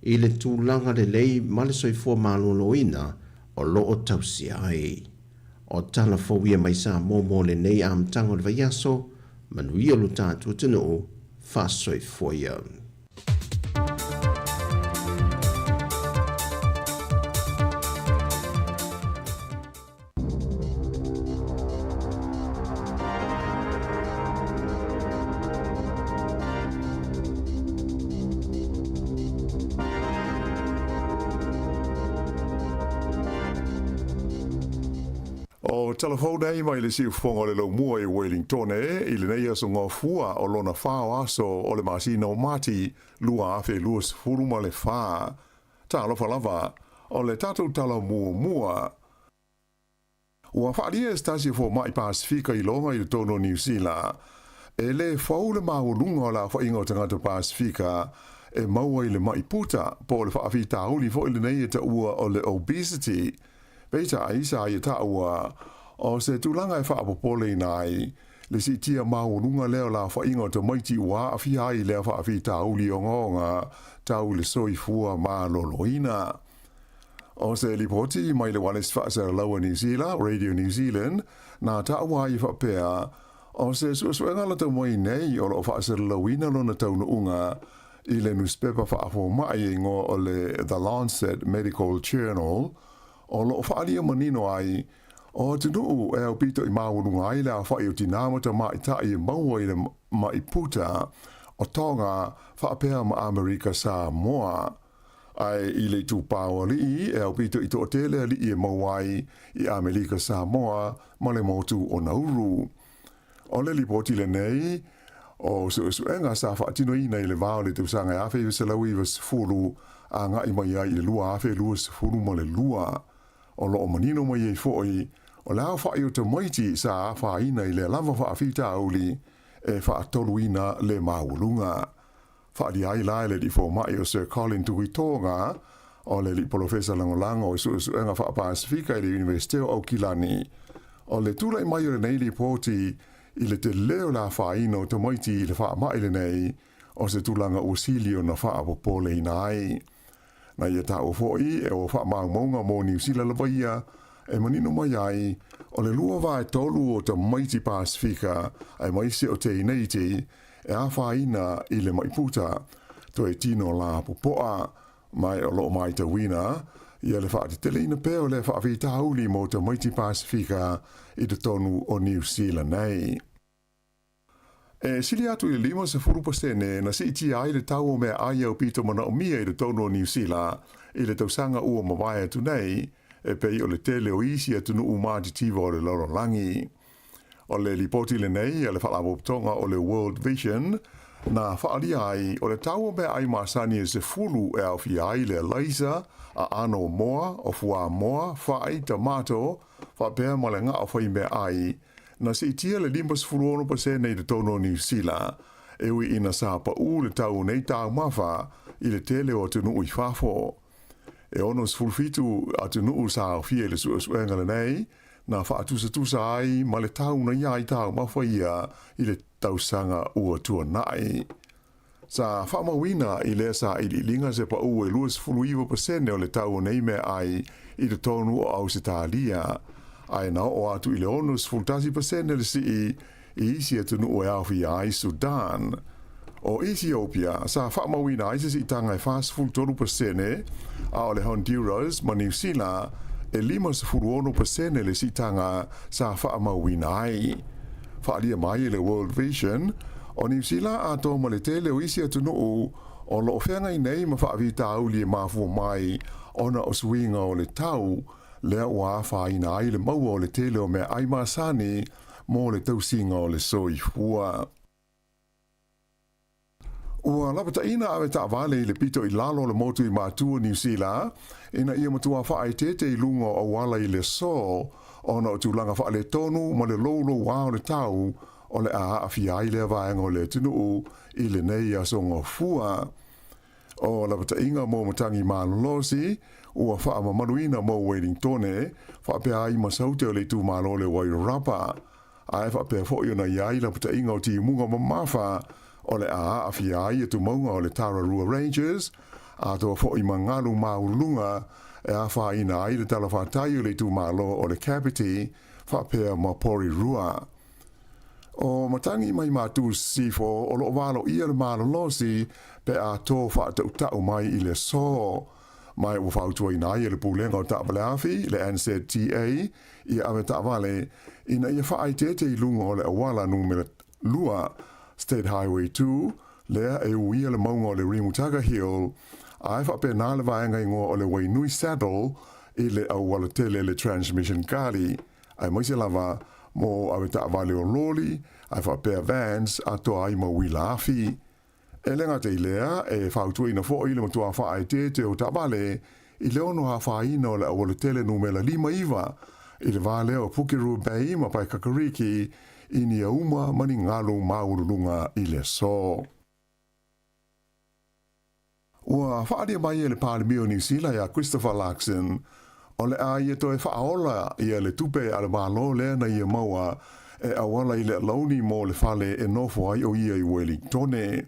i le tulaga lelei ma le soifua maloloina o lo o tausia ai. O tala fou ia mai Samoa mo lenei amataga o le vaiaso, manuia lo tatou atunuu, faasoifua ia. O tala fou nei mai le siufofoga o le Laumua i Wellingtone i lenei aso Gafua o lona fa o aso o le masina o Mati 2024. Talofa lava, o le tatou tala muamua. Ua faaalia e se tasi o fomai Pasefika i Loga i totonu o Niu Sila, e lē fou le maualuga o le aofaiga o tagata Pasefika e maua i le ma'i puta, po o le faafitauli foi lenei e taua o le obesity. Peitai, sa ia taua o se tulaga e faapopoleina ai le siitia maualuga lea o le aofaiga o tamaiti ua aafia ai i lea faafitauli ogaoga tau i le soifua maloloina. O se lipoti mai le ualesi faasalalau a Niu Sila, Radio New Zealand, na taua ai e faapea, o se suesuega lata mai nei o lo o faasalalauina lona taunuuga i le nusipepa faafomai e igoa o le The Lancet Medical Journal, o lo o faaalia manino ai o atunuu e aupito i maualuga ai le aofai o tinā ma tamaitai e maua i le ma'i puta o Tonga faapea ma Amerika Samoa. Ae i le itupa o alii e aupito i toatele alii e maua ai i Amelika Samoa ma le motu o Nauru. O le lipoti lenei o suesuega sa faatinoina i le va o le tausaga e 1990 agai mai ai i le 2022. O lo o manino mai ai foi o le aofai o tamaiti sa afaina i lea lava faafitauli e faatoluina le maualuga. Faaalia ai la e le alii fomai o Sir Colin Tukuitoga, o le alii polofesa lagolago i suesuega faa-Pasefika i le Iunivesite o Aukilani, o le tulai mai o lenei lipoti i le tele o le afaina o tamaiti i le faamai lenei o se tulaga ua sili ona faapopoleina ai. Na ia taua foi e o faamaumauga mo Niu Sila lava ia e manino mai ai o le 2/3 o tamaiti Pasefika aemaise o teineiti e afaina i le ma'i puta, toe tino lapopoa, ma o lo o matauina ia le faateteleina pea o lea faafitauli mo tamaiti Pasefika i totonu o Niu Sila nei. E sili atu i le 50% na siitia ai le tau o meaai aupito manaomia i totonu o Niu Sila i le tausaga ua mavae atu nei, e pei o le tele o isi atunuu matitiva o le lalolagi. O le lipoti lenei a le Faalapotopotoga o le World Vision na faaalia ai o le tau o meaai masani e 10 e aofia ai le alaisa, aano o moa, o fuamoa, fai, tamato, faapea ma le gao fai meaai, na siitia le 56% i totonu o Niu Sila, e ui ina sa paū le tau o nei taumafa i le tele o atunuu i fafo. E 67 atunuu sa aofia i le suesuega lenei, na faatusatusa ai ma le tau na i ai taumafa ia i le tausaga ua tuanai. Sa faamauina i lea sailiiliga se paū e 29% o le tau o nei meaai i totonu o Ausetalia, ae na oo atu i le 61% le sii i isi atunuu e aofia ai Sudan. O Ethiopia, sa faamauina ai se siitaga e 43%, a o le Honduras ma Niu Sila e 56% le siitaga sa faamauina ai. Faaalia mai e le World Vision, o Niu Sila atoa ma le tele o isi atunuu o lo o feagai nei ma faafitauli e mafua mai ona o suiga o le tau, lea ua afaina ai le maua o le tele o meaai masani mo le tausiga o le soifua. Ua lapataina ave taavale i le pito i lalo o le motu i Matua, Niu Sila, ina ia matua faaeteete i luga o auala i le aso, ona o tulaga faaletonu ma le loulouā o le tau o le a aafia ai lea vaega o le atunuu i lenei aso Gafua. O lapataiga mo matagi malolosi ua faamamaluina mo Wellingtone, faapea ai ma Saute o le itumalo o le Wairarapa. Ae faapea foi ona i ai lapataiga o timuga mamafa o le a aafia ai atumauga o le Tararua Ranges, atoa foi ma galu maualuluga e afaina ai le talafatai o le itumalo o le Kapiti faapea ma Porirua. O matagi mai Matu Sisifo o lo o valoia le malolosi pe a tō faatautau mai i le aso. Ma ua fautuaina ai e le Pulega o Taavale Afi, le NZTA, ia ave taavale ina ia faaeteete i luga o le auala numera 2, State Highway 2, lea e uia le mauga o le Rimutaka Hill, ae faapena le vaega igoa o le Wainui Saddle i le aualatele le Transmission Gully. aemaise lava mo avetaavale o loli ae faapea vans atoa ai ma uila afi. E le gata i lea, e fautuaina foi le matua faaeteete o taavale i le ono afaina o le aualatele numera 59 i le va lea o Pukerua Bay ma Paekakariki i ni auma ma ni galu maualuluga i le aso. Ua faaalia mai e le Palemia o Niu Sila ia Christopher Luxon, o le a ia toe faaola ia le tupe a le Malo lea na ia maua e auala i le alauni mo le fale e nofo ai o ia i Uelingtone.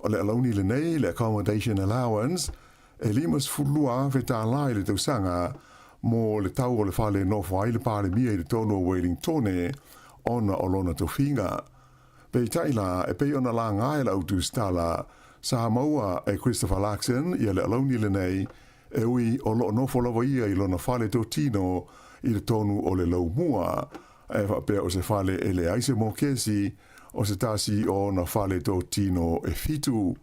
O le alauni lenei, le Accommodation Allowance, e 52,000 tālā i le tausaga mo le tau o le fale e nofo ai le Palemia i totonu o Uelingtone ona o lona tofiga. Peitai la, e pei ona laga e le au tusitala, sa maua e Christopher Luxon ia le alauni lenei, e ui o loo nofo lava ia i lona fale totino i totonu o le Laumua, ae faapea o se fale e leai se mokesi, o se tasi o ona fale totino e fitu.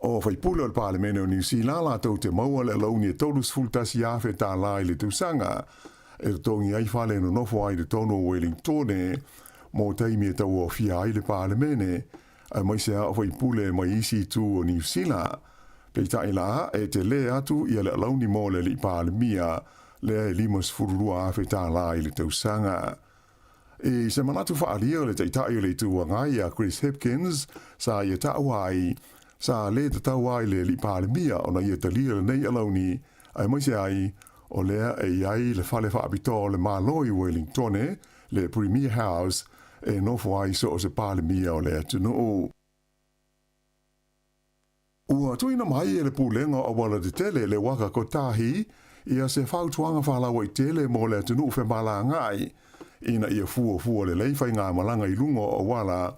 O faipule o le Palemene o Niu Sila latou te maua le alauni e 31,000 tālā i le tausaga e totogi ai fale e nonofo ai i totonu o Wellingtone mo taimi e tauaofia ai le Palemene, aemaise lava o faipule mai isi itu o Niu Sila. Peitai la, e telē atu ia le alauni mo le alii Palemia lea e 52,000 tālā i le tausaga. I se manatu faaalia o le Taitai o le Itu Agai ia Chris Hipkins, sa ia taua ai, sa lē tatau ai le alii Palemia ona ia talia lenei alauni, aemaise ai o lea e i ai le fale faapitoa o le Malo i Wellingtone, le Premier House, e nofo ai so o se Palemia o le atunuu. Ua tuuina mai e le Pulega o Auala Tetele le Waka Kotahi ia se fautuaga faalauaitele mo le atunuu femalagaai ina ia fuafua lelei faigamalaga i luga o auala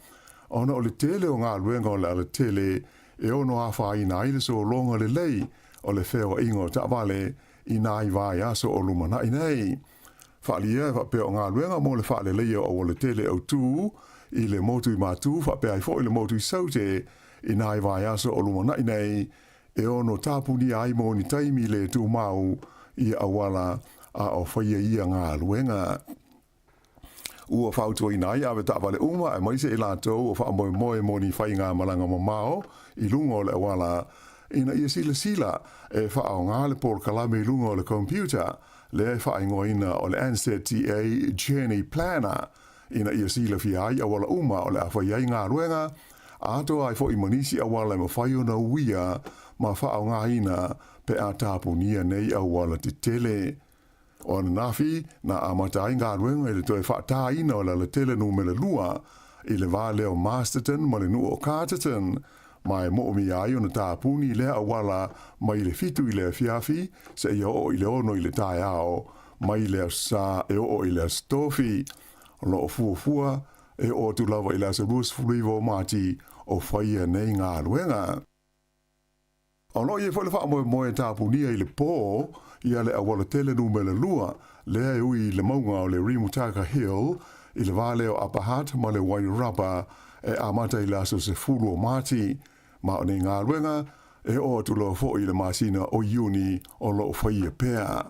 ona o le tele o galuega o le alatele e ono afaina ai le sologa lelei o le feoaiga o taavale i nai vaiaso o lumanai nei. Faaalia e faapea o galuega mo le faaleleia o aualatele autū i le motu i Matū faapea ai foi le motu i Saute i nai vaiaso o lumanai nei e ono tapunia ai mo ni taimi le tumau ia auala a o faia ia galuega. Ua fautuaina ai avetaavale uma aemaise i latou o faamoemoe mo ni faigamalaga mamao i luga o le auala ina ia silasila e faaaoga le polokalame i luga o le computer lea e faaigoaina o le NZTA Journey Planner ina ia silafia ai auala uma o le a fai ai galuega, atoa ai foi ma nisi auala e mafai ona uia ma faaaogaina pe a tapunia nei auala tetele. O ananafi, na amata ai galuega i le toe faatāina o le alatele numera lua i le va lea o Masterton ma le nuu o Carterton, ma e moomia ai ona tapuni lea auala mai le 7 i le afiafi seia oo i le 6 i le taeao, mai le Aso Sa e oo i le Aso Tofi. O loo fuafua e oo atu lava i le aso 29 o Mati o faia nei galuega. O loo i ai foi le faamoemoe e tapunia i le pō ia le auala tele numera lua lea e ui i le mauga o le Rimutaka Hill i le va lea o Upper Hutt ma le Wairarapa e amata i le aso 10 o Mati. Ma o nei galuega e oo atu loa foi i le masina o Iuni o loo faia pea.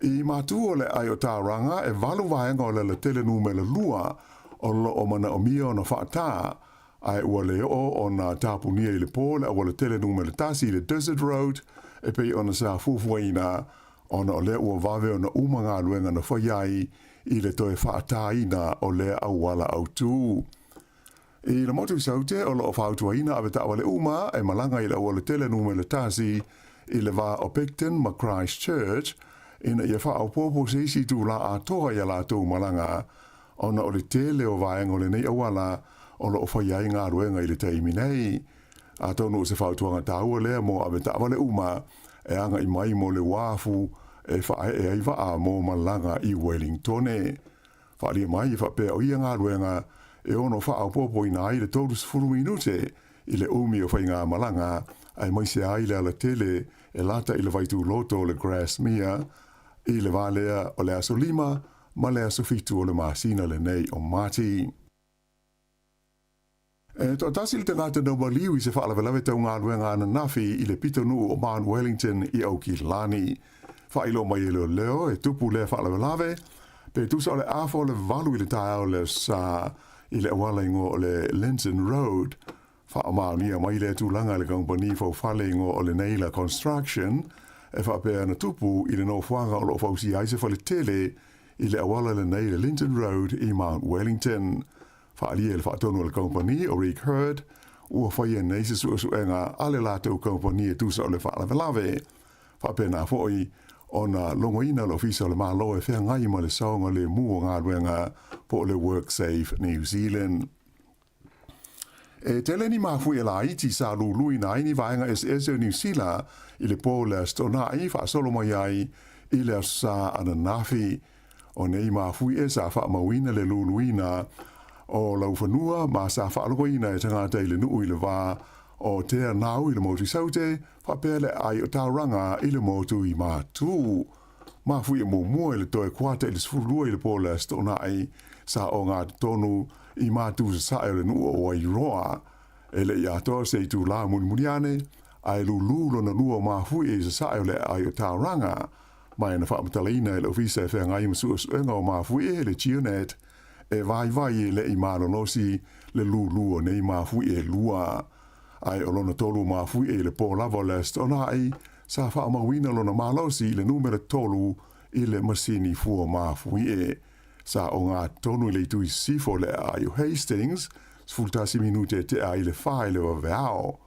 I Matū o le ʻAe o Tauranga, e walu vaega o le alatele numera lua o loo manaomia ona faatā, ae ua le oo ona tapunia i le pō le aualatele numera tasi i le Desert Road e pei ona sa fuafuaina, ona o lea ua vave ona uma galuega na fai ai i le toe faatāina o lea auala autū. I le motu i Saute, o loo fautuaina avetaavale uma e malaga i le aualatele numera tasi i le va o Picton ma Christchurch ina ia faaopoopo se isi itulā atoa i a latou malaga, ona o le tele o vaega o lenei auala o loo faia ai galuega i le taimi nei. Atonu o se fautuaga taua lea mo avetaavale uma e agai mai mo le uafu e faaee ai vaa mo malaga i Wellingtone. Faaalia mai e faapea o ia galuega e ono faaopoopoina ai le 30 minute i le umi o faigamalaga, aemaise ai le alatele e lata i le vaituloto o le Grasmere i le va lea o le aso 5 ma le aso 7 o le masina lenei o Mati. E toatasi le tagata na maliu i se faalavelave tau galuega ananafi i le pitonuu o Mount Wellington i Aukilani. Faailoa mai e leoleo e tupu lea faalavelave pe tusa o le afa o le 8 i le taeao o le Aso Sa i le auala igoa o le Linton Road. Faamaonia mai lea tulaga e le kamupani faufale igoa o le Naylor Construction e faapea na tupu i le nofoaga o lo o fausia ai se faletele i le auala lenei le Linton Road i Mount Wellington. Faaalia i le faatonu a le kamupani o Rick Hurd ua faia nei se suesuega a le latou kamupani e tusa o le faalavelave. Faapena foi ona logoina le Ofisa o le Malo e feagai ma le saogalemu o galuega po o le WorkSafe New Zealand. E tele ni mafuie laiti sa luluina ai ni vaega eseese o Niu Sila i le po o le Aso Toonai faasolo mai ai i le Aso Sa ananafi. O nei mafuie sa faamauina le luluina o laufanua ma sa faalogoina e tagata i le nuu i le va o Te Anau i le motu i Saute, faapea le aai o Tauranga i le motu i Matū. Mafuie muamua i le toe kuata i le 12 i le po o le Aso Toonai, sa ogatotonu i Matū Sasae o le nuu o Wairoa. E le i atoa se itulā mulimuli ane, ae lulu lona lua o mafuie i Sasae o le aai o Tauranga. Ma e na faamatalaina e le Ofisa e Feagai ma Suesuega o Mafuie, le GeoNet, e vaivai e le i malolosi le lulu o nei mafuie e lua. Ae o lona tolu o mafuie i le po lava o le Aso Toonai, sa faamauina lona malosi i le numera tolu i le masini fua mafuie. Sa ogatotonu i le itu i sisifo o le aai o Hastings, 11 minute e tea ai le fa i le vaveao.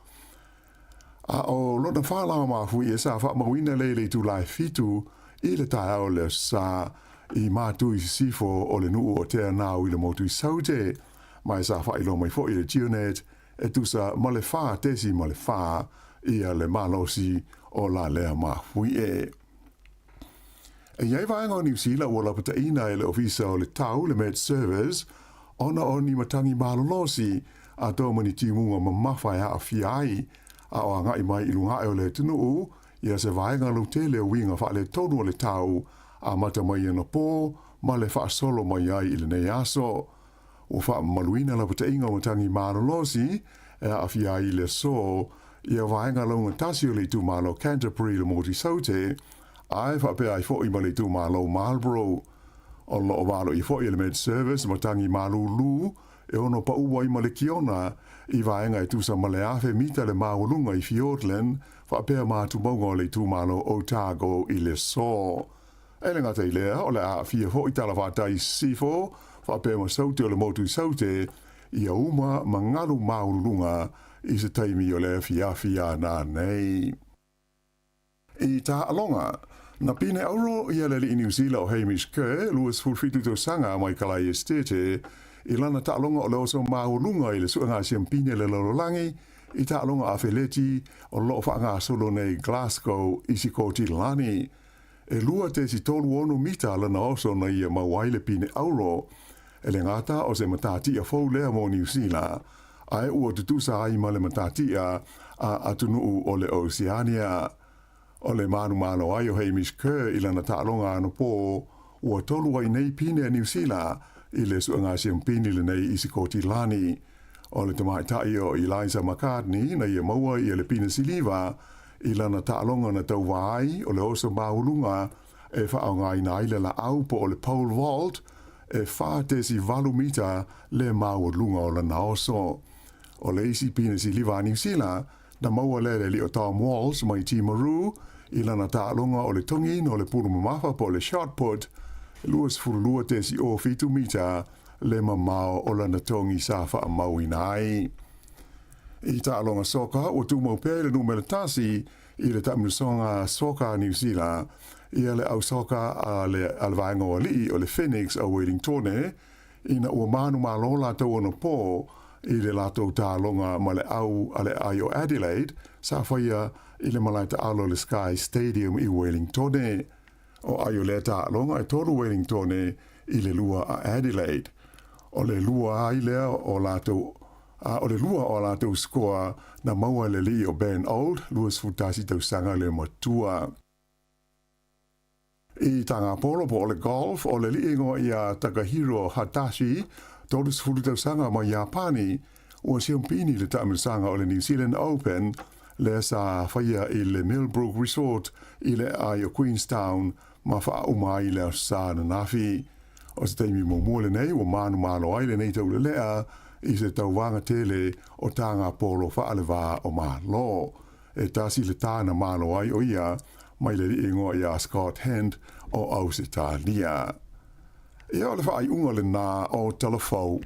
A o lona fā mafuie sa faamauina lea i le itulā e 7 i le taeao o le Aso Sa i Matū i sisifo o le nuu o Te Anau i le motu i Saute, ma e sa faailoa mai foi e le GeoNet e tusa ma le 4.4 ia le malosi o la lea mafuie. E i ai vaega o Niu Sila ua lapataina e le Ofisa o le Tau, le Met Service, ona o ni matangi malolosi atoa ma ni timuga mamafa e aafia ai a o agai mai i luga ae o le atunuu ia se vaega lautele o uiga faaletonu o le tau amata mai anapo ma le faasolo mai ai i lenei aso. Ua faamamaluina lapataiga o matagi malolosi e aafia ai i le aso ia vaega laugatasi o le itumalo Canterbury i le motu i Saute, ae faapea ai foi ma le itumalo Marlborough. O lo o valoia foi e le Med Service matagi malūlū e ono paʻu ai ma le kiona i vaega e tusa ma le 1000 mita le maualuga i Fiordland faapea ma atumauga o le itumalo Otago i le aso. E le gata i lea, o le a aafia foi talafatai i sisifo faapea ma Saute o le motu i Saute ia uma ma galu maualuluga i se taimi o le afiafi ana nei. I taaloga, na pine auro ia le alii Niu Sila o Hamish Kerr, 27 tausaga mai Kalai Estate, i lana taaloga o le oso maualuga i le suega siampine le lalolagi i taaloga afeleti o lo o faagasolo nei i Glasgow i Sikotilani. E 2.36 mita lana oso na ia mau ai le pine auro. E le gata o se matatia fou lea mo Niu Sila, ae ua tutusa ai ma le matatia a atunuu o le Oceania. O le manumalo ai o Hamish Kerr i lana taaloga anapo, ua tolu ai nei pine a Niu Sila i le suega siampini lenei i Sikotilani. O le tamaitai o Eliza McCartney na ia maua ia le pine siliva i lana taaloga na tauvā ai o le oso maualuga e faaaogaina ai le laau po o le pole vault e 4.8 mita le maualuga o lana oso. O le isi pine siliva a Niu Sila na maua lea e le alii o Tom Walsh mai Timaru i lana taaloga o le togiina o le pulu mamafa po o le shot put, 22.07 mita le mamao o lana togi sa faamauina ai. I taaloga soka, ua tumau pea i le numera tasi i le taamilosaga soka a Niu Sila ia le au soka a le a le vaega o alii o le Phoenix o Wellingtone ina ua manumalo latou anapo i le latou taaloga ma le au a le aai o Adelaide sa faia i le malae taalo o le Sky Stadium i Wellingtone. O ai o lea taaloga e tolu Wellingtone i le lua a Adelaide. O le lua ai lea o latou a o le lua o a latou sikoa na maua e le alii o Ben Old, 21 tausaga le matua. I Tagapolo po o le golf, o le alii ingoa ia Takahiro Hatashi, 30 tausaga mai Iapani, ua siampini i le taamilosaga o le New Zealand Open lea sa faia i le Millbrook Resort i le aai o Queenstown ma faauma ai le Aso Sa ananafi. O se taimi muamua lenei ua manumalo ai lenei taulelea i se tauvaga tele o taga polo faalevā o Malo. E tasi le tā na malo ai o ia mai le alii igoa iā Scott Hend o Ausetalia. Ia o le faaiuga lenā o Tala Fou.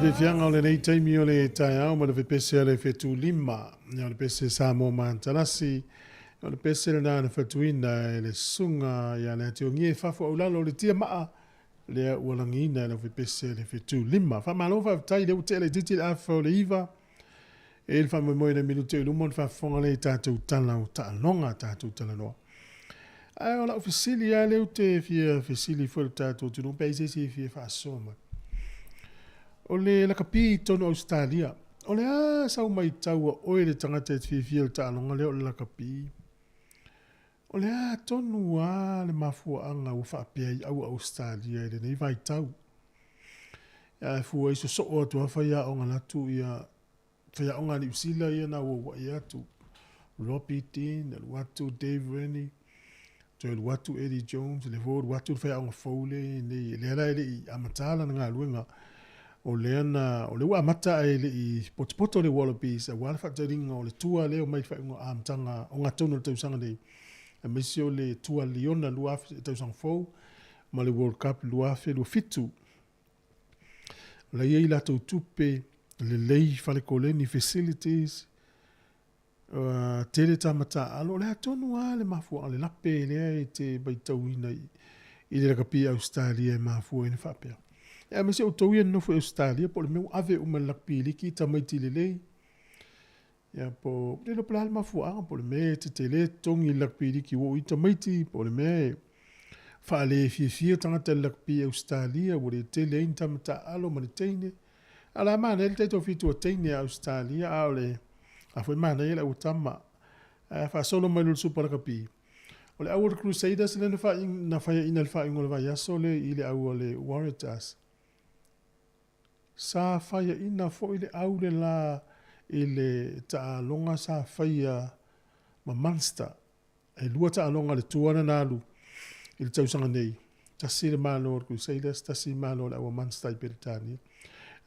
Fiafiaga o lenei taimi o le taeao ma le pepese a le Fetulima, o le pese Samoa Matalasi, o le pese lena na fatuina e le susuga ia Leatiogie e fafo aulalo o le tia maa lea ua lagiina e le pepese a le Fetulima. Faamalo faafetai lea ua tea laitiiti le afa o le 9 e le faamoemoe le minute i luma ona faafofoga lea i tatou tala o taaloga, tatou talanoa. Ae o lau fesili lava lea ou te fia fesili foi i le tatou atunuu pe ai se isi e fia faasoa mai. O le lakapi i totonu o Ausetalia, o le a sau matau a oe le tagata e te fiafia i le taaloga lea o le lakapi? O le a tonu lava le mafuaaga ua faapea ai au Ausetalia i lenei vaitau? Ae fua i sosoo atu lava faiaoga atu ia faiaoga a Niu Sila ia na auauai atu, Robbie Dean, alu atu Dave Rennie, toe alu atu Eddie Jones, lea foi ua alu atu le faiaoga fou lea e i ai nei, lea la e le i amata lana galuega, o lea na, o lea ua amata ae le i potopoto le Wallabies aua le faataliga o le tour lea e omai i le faaiuga amataga ogatotonu o le tausaga nei, aemaise o le tour Liona 2000 tausaga fou ma le World Cup 2027. O la e i ai latou tupe lelei, fale koleni, facilities, tele tama taaalo. O le a tonu lava le mafuaaga, le lape lea e te matauina i le lakapi i Ausetalia e mafua ai ona faapea. Aemaise outou ia e nonofo i Ausetalia po o le mea ua ave uma e le lakapi liki tamaiti lelei, Ia po o le iloa po o le a le mafuaaga, po o le mea e tetele totogi i le lakapi liki ua oo i ai tamaiti, po o le mea e faalefiafia tagata i le lakapi i Ausetalia ua le tele ai ni tama taaalo ma ni teine. A o le a manaia le taitoafitu a teine a Ausetalia, a o le a foi manaia le au a tama. Ae a faasolo mai loa i le Supa Lakapi, o le au o le Crusaders lea na faiaina i le faaiuga o le vaiaso lea i le au a le Waratahs. Sa faiaina foi le au le la i le taaloga sa faia ma Munster. E lua taaloga a le tua na alu i le tausaga nei, tasi le malo o le Crusaders, tasi le malo o le au a Munster i Peretania.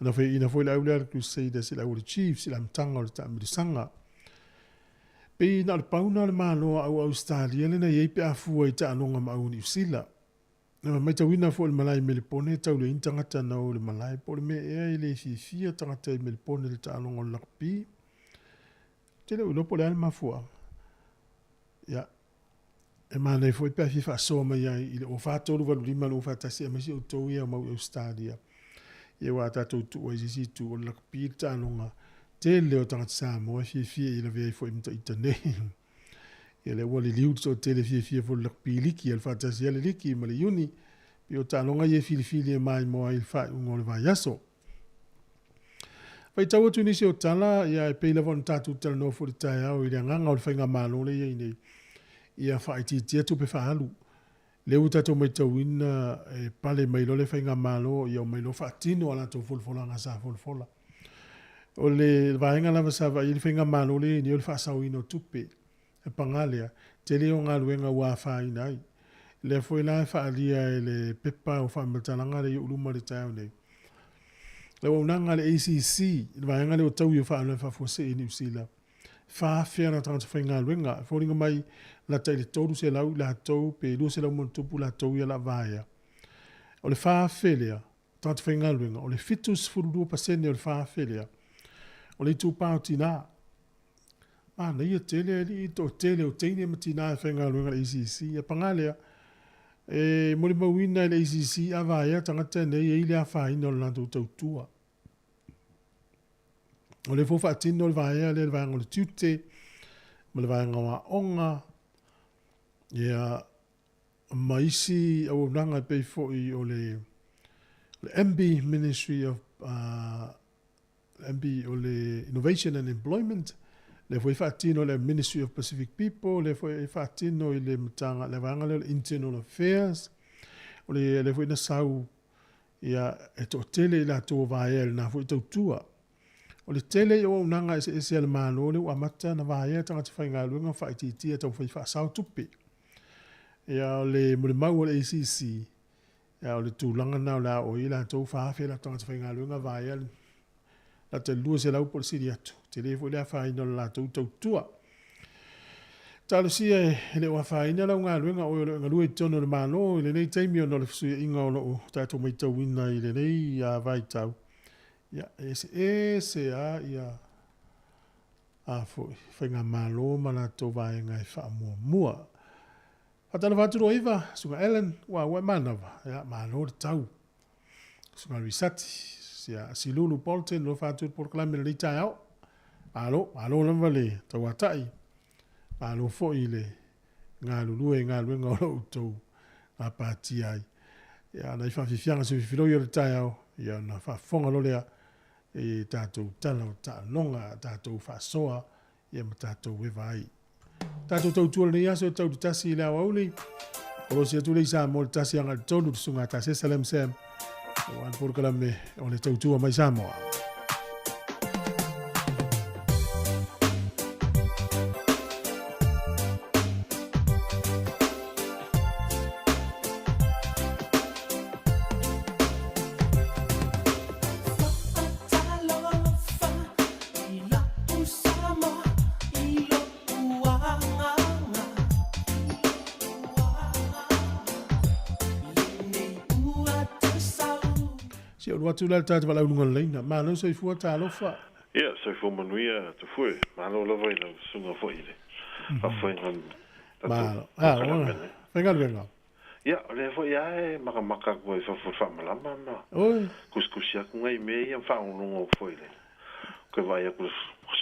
Na faiaina foi le au lea a le Crusaders i le au a le Chiefs i le amataga o le taamilosaga. Pei na o le pau na o le malo a au Ausetalia lea na i ai pe a fua i taaloga ma au a Niu Sila. Na matauina foi le malae i Melepone e tau leai ni tagata na o i le malae. Po o le mea ea e le fiafia tagata i Melepone i le taaloga o le lakapi. Ou te le o iloa po o le a le mafuaaga. Ia, e manaia foi pe a fia faasoa mai ai i le 04385 241 aemaise outou ia mau i Ausetalia. Ia aua a tatou tuu ai i se isi itu o le lakapi le taaloga tele o tagata Samoa e fiafia i lavea ai foi ma ita nei. Ia lea ua liliu le toatele fiafia foi i le lakapi liki, alu faatasi ai le liki ma le iuni, pei o taaloga ia e filifili e maimoa ai i le faaiuga o le vaiaso. Faitau atu i nisi o tala, ia e pei lava ona tatou talanoa foi i le taeao i le agaga o le faigamalo lea e i ai nei, ia faaitiitia tupe faaalu. Lea ua tatou matauina e pale mai loa le faigamalo, ia omai loa faatino a latou folafolaga sa folafola. O le vaega lava sa vaai ai le faigamalo lea e i ai nei o le faasaoina o tupe. E paga lea, tele o galuega ua afaina ai. Lea foi la e faaalia e le pepa o faamatalaga lea i ou luma i le taeao nei. Le auaunaga a le ACC, le vaega lea o taui o faalavelave faafuasei i Niu Sila, 4,000 ana tagata faigaluega. E foliga mai lata i le 300 i latou pe 200 ma ona tupu latou ia la vaea. O le 4,000 lea, tagata faigaluega, o le 72% o le 4,000 lea, o le itupa o tina. Manaia tele alii toatele o teine ma tina e faigaluega i le ACC. A paga lea, e molimauina e le ACC a vaea tagata nei e i ai le afaina o le latou tautua. O lea foi ua faatino le vaea lea, le vaega o le tiute ma le vaega o aoga, ia, ma isi auaunaga e pei foi o le, le MB Ministry of MB o le Innovation and Employment, lea foi e faatino e le Ministry of Pacific People, lea foi e faatino i le matanga, le vaega lea o le Internal Affairs, o le, lea foi na sau Ia, e toatele i latou o vaea i lena foi tautua. O le tele o auaunaga eseese a le Malo lea ua amata ona vaea tagata faigaluega ma faaitiitia e taumafai e faasao tupe. Ia, o le molimau a le ACC, ia, o le tulaga lena o le a oo i ai latou 4,000 latou tagata faigaluega vaea lata i le 200 po o le sili atu. Tele foi le afaina o le latou tautua. Talosia e le o afaina lau galuega oe o lo o e galue i totonu o le Malo i lenei taimi ona o le fesuiaiga o lo o tatou matauina i lenei vaitau. Ia, e eseese lava ia a foi faigamalo ma latou vaega e faamuamua. Faatalofa atu Loiva, Susuga Ellen, ua ua e manava, ia malo le tau. Susuga Risati, sia Silulu Bolton, alofa atu i le polokalame i lenei taeao. Malo, malo lava le tauatai. Malo foi i le galulue i galuega o lo outou gapatia ai. Ia, nai faafiafiaga se fifiloi o le taeao, ia ona faafofoga loa lea i tatou tala o taaloga, tatou faasoa ia ma tatou eva ai. Tatou tautua lenei aso e tau le 1 i le aoauli. Kolosi atu le i Samoa le 1 agai le 3 le susuga Tasesa Lem Sam. Aua le polokalame o le tautua mai Samoa. Si ou atu la le tatou valaau luga o le laina. Malo soifua, talofa. Ia, soifua manuia Tafue. Malo lava i lau susuga foi i le faafoega o le tatou Malo. Ah, polokalame lenei. Faigaluega. Ia, o lea foi lava e makamaka atu ai i fafo i le faamalama ma Oi. kusikusi atu nai mea ia ma faalogologo atu foi i le toe vaai atu i le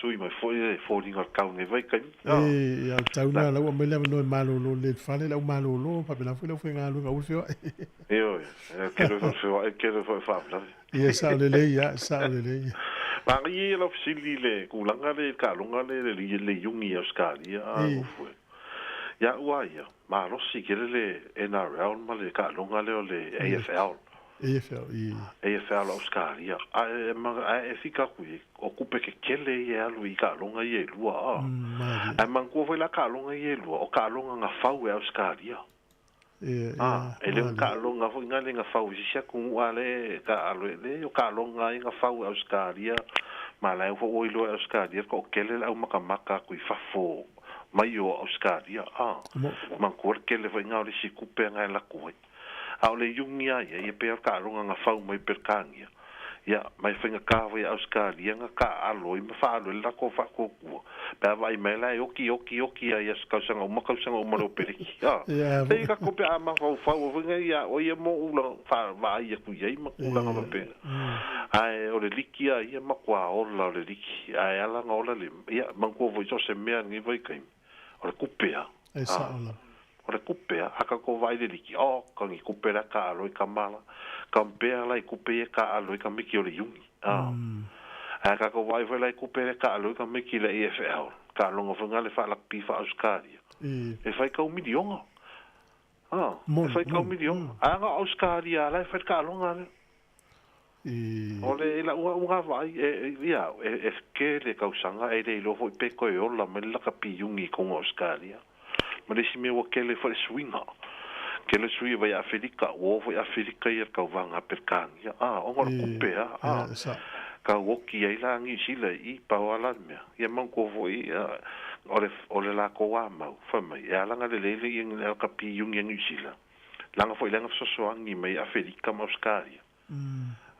sui mai foi le foliga o le tau i lenei vaitaimi. E, ia, o le tau lena, la ua aumai le avanoa e malolo lelei i le fale, le au malolo, faapena foi le aufaigaluega, aua le feoai. Ioe, e tele foi o le feoai, tele foi o faalavelave. Ia, sao lelei lava, sao lelei. Manaia ia lau fesili i le tulaga lea i le taaloga lea i le Iuni i Ausetalia, a Nofue. Ia au lava ia, malosi tele le NRL ma le taaloga lea o le AFL. AFL, i. AFL o Ausetalia. Ae, ae e fika atu i ai, o tupe tetele ia e alu i taaloga ia e lua, a. Ae manatua foi la taaloga ia e lua, o taaloga na fau e Ausetalia. A, e le o ni taaloga foi na lea na fau e se isi atunuu a lea e taaalo e le o taaloga ia na fau e Ausetalia ma la e foi ua iloa e Ausetalia le toatele le au matamata atu i fafo mai o Ausetalia a. Manatua le tele foi na o le isi tupe na e alu atu ai. A o le iuni lava ia, ia pei o le taaloga na fau mai Peretania, ia, ma e faigata foi ia Ausetalia na taaalo ai ma faaalu ai le latou faatuatua, pe a vaai mai la e oti, oti, oti lava i aso tausaga uma, tausaga uma le opereki. A, pei tatou pe a mafaufau foi nei ia oe ia mo ou vaai atu i ai ma tulaga faapena. Ae o le liki lava ia, matua ola o le liki, ae ala ona ola le, ia, manatua foi so o se mea i lenei vaitaimi, o le tupe lava. E sao lava. O le tupe a, a tatou vaai i le liki, oh, ka ni tupe la taalo i kamala, compare la i tupe ia taalo i tamaiti o le Iuni, ah. Ae a tatou vaai foi la i tupe lea taalo i tamaiti i le AFL, taaloga foi na le faalakapi faa-Ausetalia, e faitau miliona, ah, e faitau miliona. Ae na o Ausetalia lava la e fai le taaloga lea. O le i lau au vaavaai, e, ia, e, e tele tausaga e le iloa foi pe toe ola mai le lakapi iuni i totonu o Ausetalia. Ma le isi mea ua tele foi le suiga. Tele sui mai Afelika, ua oo foi Afelika ia i le tauvaga a Peretania, a, ona o le tupe lava, a. Tau oti ai la Niu Sila i i, pau lava la le mea. Ia manatua foi, o le, o le latou amau, fai mai, e ala ona lelei le lakapi iuni a Niu Sila, leaga foi lea na fesoasoani mai Afelika ma Ausetalia.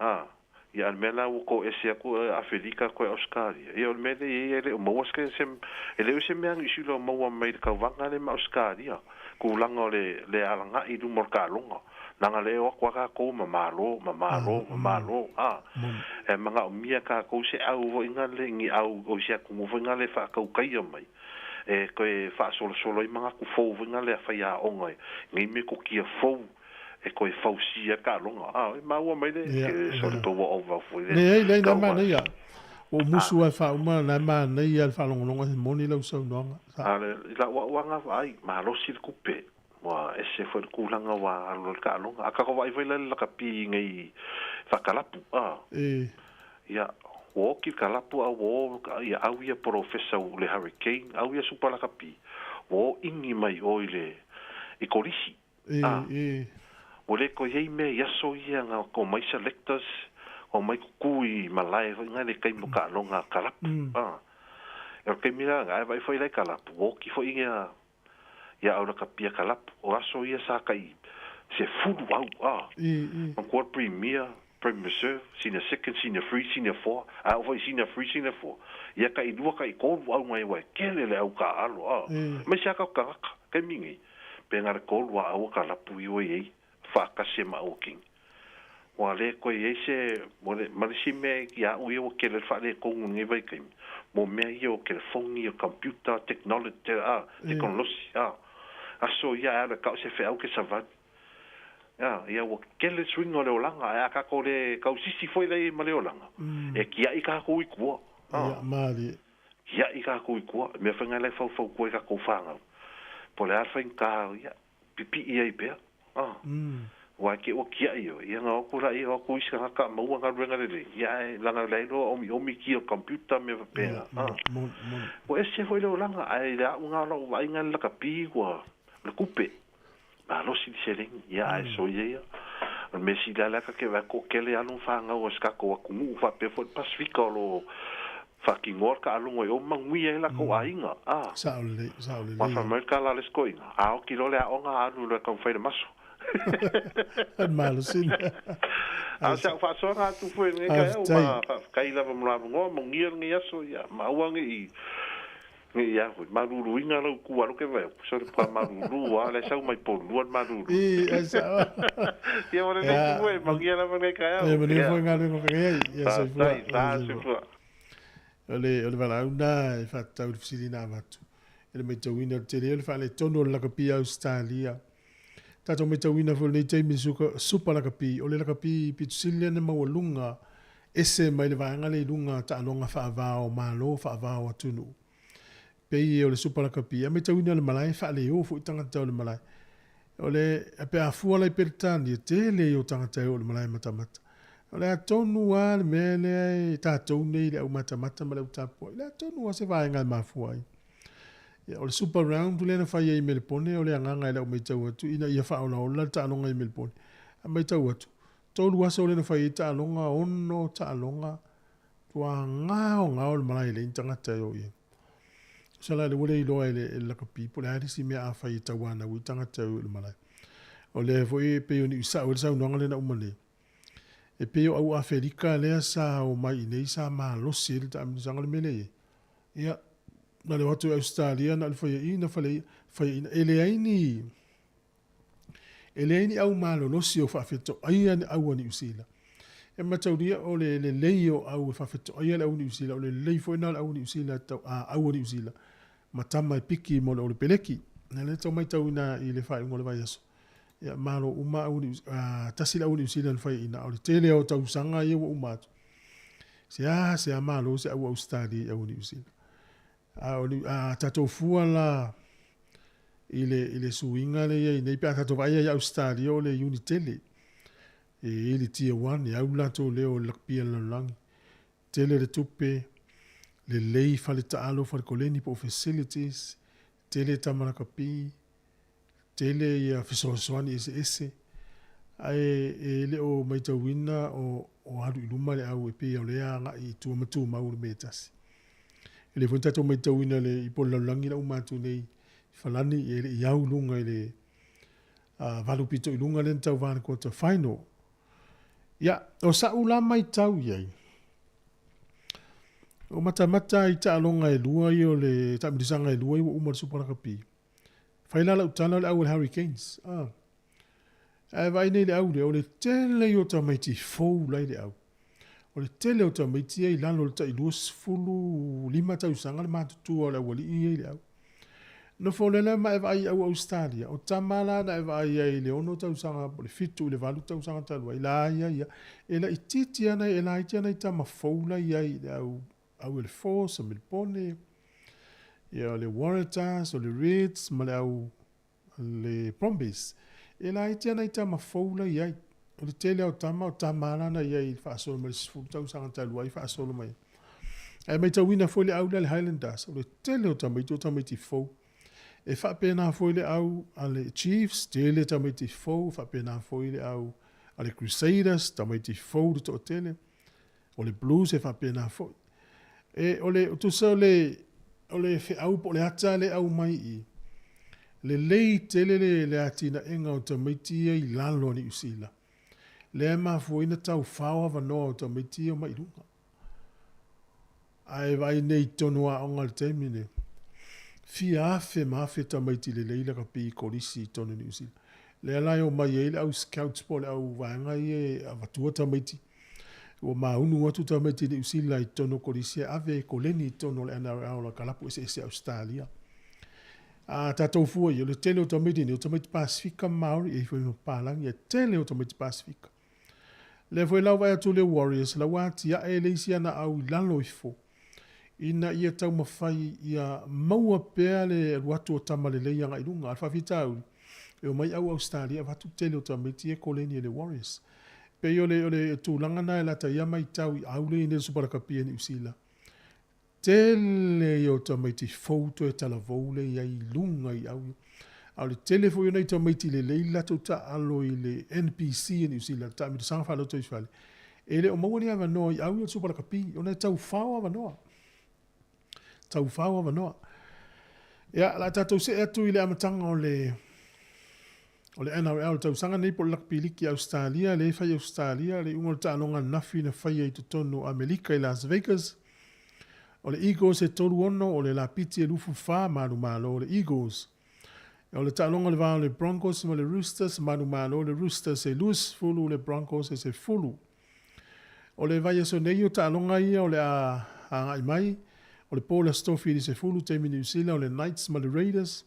A, ia, a o le mea la ua toese atu Afelika toe Ausetalia, ia o le mea lea e i ai e le o maua se, se, e le o se mea Niu Sila o maua mai le tauvaga lea ma Ausetalia, tulaga o le, le alaga'i i luma o le taaloga. Leaga lea e o atu lava tatou ma malo, ma malo, ma malo, a. E manaomia tatou se au foi lea, ni au o se atunuu foi lea e faatautaia mai, e toe faasolosolo ai manatu fou foi lea a faiaoga i nei metotia fou e toe fausia ai le taaloga. A, e maua mai le sole pe ua ova foi le Leai, leai, la e manaia. Ua ou musu lava e faauma, la e manaia le faalogologo e moni lau saunoaga. A, i lau au lava vaai, malosi le tupe, ua ese foi le tulaga ua alu ai le taaloga. A tatou vaai foi la i le lakapi nei faakalapu, a. Ia, ua oti le kalapu a ua o ia au ia polofesa u le Hurricane, au ia supa lakapi, ua o ʻiʻni mai o i le i Kolisi. A, ua le toe i ai mea i aso ia na omai selectors, omai kukū i malae foi na le taimi o taaloga a kalapu. A, o le taimi la na, ae vaai foi la i kalapu, ua oti foi ia ia au lakapi a kalapu. O aso ia sa tai 10 au, a, manatua le Premier. Primary Reserve, Senior Second, Senior Three, Senior Four, a oo foi i Senior Three, Senior Four, ia tailua, taitolu auga ia ua e tele le au taaalo, a. Aemaise lava tatou tagata, taimi nei, pe na o le tolu lava aua talapu ia ua i ai, faatasi ai ma Aukini. Ua le toe i ai se, ma le isi mea ia au ia ua tele ai le faaletonu i lenei vaitaimi, mo mea ia o telefoni, o computer, technology, a, tekonolosi, a. Aso ia e alu e tau se feau ke savali. A, ia ua tele le suiga o le olaga, ae a tatou le tausisi foi la i ai ma le olaga, e tiai tatou i tua, a. Ia, malie. Tiai tatou i tua. O le mea foi lena la e faufautua i tatou fanau, po o le a le faigata, ia, pipii ai pea. A. Aua e te ua tiai oe, ia ona o atu laia, o atu isi tagata maua galuega lelei, ia ae leaga o la e iloa omiomi ki o le computer ma mea faapena. A. Ua ese foi le olaga, ae i le auga o lau vaaiga i le lakapi ua o le tupe, malosi le seleni, ia ae soia ia. O le mea sili lava lea ta te vaai atu toatele alo ma fanau a si tatou atunuu faapea foi le Pasefika o lo o faatinoa le taaloga i o ma manuia ai latou aiga. A. Sao lelei, sao lelei. Aua fai mai le tala a le isi toeaina, a oti loa le aoga alu loa e taumafai le maso. Malosi lea. A o si au faasoaga atu foi i lenei taeao, ma faafetai lava mo le avanoa, manuia lenei aso, ia ma aua ne i, ne i a foi, maluluina lau tu alo ke vae atu, sole pa malulu lava, la e sau mai Polua le malulu. I, e sao. Ia ma lenei tu e, manuia lava lenei taeao. Ia manuia foi galuega o feagai ai. Ia soifua. Faafetai, la soifua. O le, o le valaau lena e faatatau i le fesili na avatu. E le matauina o le tele o le faaletonu o le lakapi a Ausetalia. Tatou matauina foi i lenei taimi le supa lakapi, o le lakapi pito sili lea na maualuga ese mai le vaega lea i luga taaloga faava o Malo, faava o atunuu. Pei o le supa lakapi, a matauina le malae e faaleo foi tagata o le malae. O le, pe a fua la i Peretania, tele ia o tagata e o i le malae matamata. O le a tonu lava le mea lea e tatou nei le au matamata ma le au tapuai, o le a tonu lava se vaega e mafua ai. Ia, o le Super Round lea na fai ai i Melepone, o le agaga i lau matau atu ina ia faaolaola le taaloga i Melepone. A matau atu, tolu aso lea na fai ai taaloga, ono taaloga, tua gaogao le malae e leai ni tagata e o i ai. Tusa la lea ua le iloa e le, e le lakapi po o le a le isi mea a fai e tauanau ai tagata e o i le malae. O lea foi e pei o ni sao ai le saunoaga lea na uma nei. E pei o au Afelika lea sa o mai i nei sa malosi ai le taamilosaga o le mea lea e i ai. Ia, na le o atu i Ausetalia na o le faiaina, faiaina, e leai ni, e leai ni au malolosi o faafetoaia ni au a Niu Sila. E mataulia o le lelei o au e faafetoaia le au Niu Sila, o le lelei foi lena o le au Niu Sila, tau, a, au a Niu Sila, ma tama e piki mo le Ole Peleki. Ia lea tau matauina i le faaiuga o le vaiaso. Ia, malo uma au Niu, a, tasi le au Niu Sila na faiaina, a o le tele o tausaga ia ua uma atu. Se a se a malo se au Ausetalia i au Niu Sila. A o a tatou fua la i le, i le suiga le i ai nei, pe a tatou vaai i Ausetalia o le iuni tele. E i le tier 1, e au latou leo o le lakapia le lalolagi. Tele le tupe, lelei fale taalo, fale koleni po o facilities, tele tama lakapi, Tele ia fesoasoani eseese, ae e le o maitauina o o alu i luma le au e pei o lea agai i tua ma tumau le mea e tasi. E le foi na tatou maitauina le i po le lalolagi la uma atu nei i Falani e le i au luga i le valu pito i luga lea na tauva le quarter final. Ia, o sa'u la maitau i ai, o matamata i taaloga e lua ia o le taamilisaga e lua ia ua uma le Super Rugby. Fai la lau tala o le au o le Hurricanes. Ah. Ae vaai nei le au lea, o le tele ia o tamaiti fou la i le au. O le tele o tamaiti ia i lalo o le tai 25 tausaga le matutua o le aualii ia i le au. Nofo lea la ma e vaai i au Australia, o tama la na e vaai ai i le 6 tausaga po o le 7 i le 8 tausaga talu ai, la ia ia, e laitiiti lava nai, e laiti lava nai tama fou la i ai i le au au e le Force, o Melipone, ia o le Waratahs, o le Reds ma le au le Brumbies. E laiti lava nai tama fou la i ai. O le tele lava o tama, o tama la na i ai i le faasolo mai le 10 tausaga talu ai faasolo mai. Ae maitauina foi le au lea le Highlanders, o le tele o tamaiti o tamaiti fou. E faapena foi le au a le Chiefs, tele tamaiti fou, faapena foi le au a le Crusaders, tamaiti fou le toatele. O le blues e faapena foi. E, o le, tusa o le, o le feau po o le ata lea e aumai i i, lelei tele le, le atinaega o tamaiti ia i lalo o Niu Sila. Lea e mafua ai ona taufao avanoa o tamaiti ia omai i luga. Ae vaai nei i totonu o aoga i le taimi lenei, fia afe ma afe tamaiti lelei lakapi i kolisi i totonu o Niu Sila. Lea la e omai ai le au scouts po o le au vaega ia e avatua tamaiti, ua maunu atu tamaiti Niu Sila i totonu o kolisi e ave e koleni i totonu o le NRL a kalapu eseese a Ausetalia. A tatou fua i ai, o le tele o tamaiti nei, o tamaiti Pasefika ma Maori, e i ai foi ma papalagi, ae tele o tamaiti Pasefika. Lea foi la ua vaai atu le Warriors la ua atiae le isi ana au i lalo ifo ina ia taumafai ia maua pea le alu atu o tama lelei agai i luga. A o le faafitauli, e omai au Ausetalia avatu le tele o tamaiti ia e koleni e le Warriors. Pei o le o le tulaga na e lata ia matau i au lea e i ai nei le Supa Lakapi a Niu Sila. Tele ia o tamaiti fou toe talavou lea i ai i luga i au ia. A o le tele foi o nai tamaiti lelei le latou taaalo i le NPC a Niu Sila, le taamilosaga faalotoifale, e le o maua ni avanoa i au ia o le Supa Lakapi, ona e taufao avanoa. Taufao avanoa. Ia, o le a tatou see atu i le amataga o le O le NRL tausaga nei po o le Lakapi Liki a Ausetalia, lea e fai i Ausetalia, le iuga o le taaloga ananafi na faia i totonu o Amelika i Las Vegas. O le Eagles e 3-6, o le Lapiti e 24, manumalo le Eagles. O le taaloga o le va o le Broncos ma le Roosters, manumalo le Roosters e 20, le Broncos e 10. O le vaiaso nei o taaloga ia o le a agai mai, o le po o le Aso Tofi i le 10 taimi Niu Sila o le Knights ma le Raiders,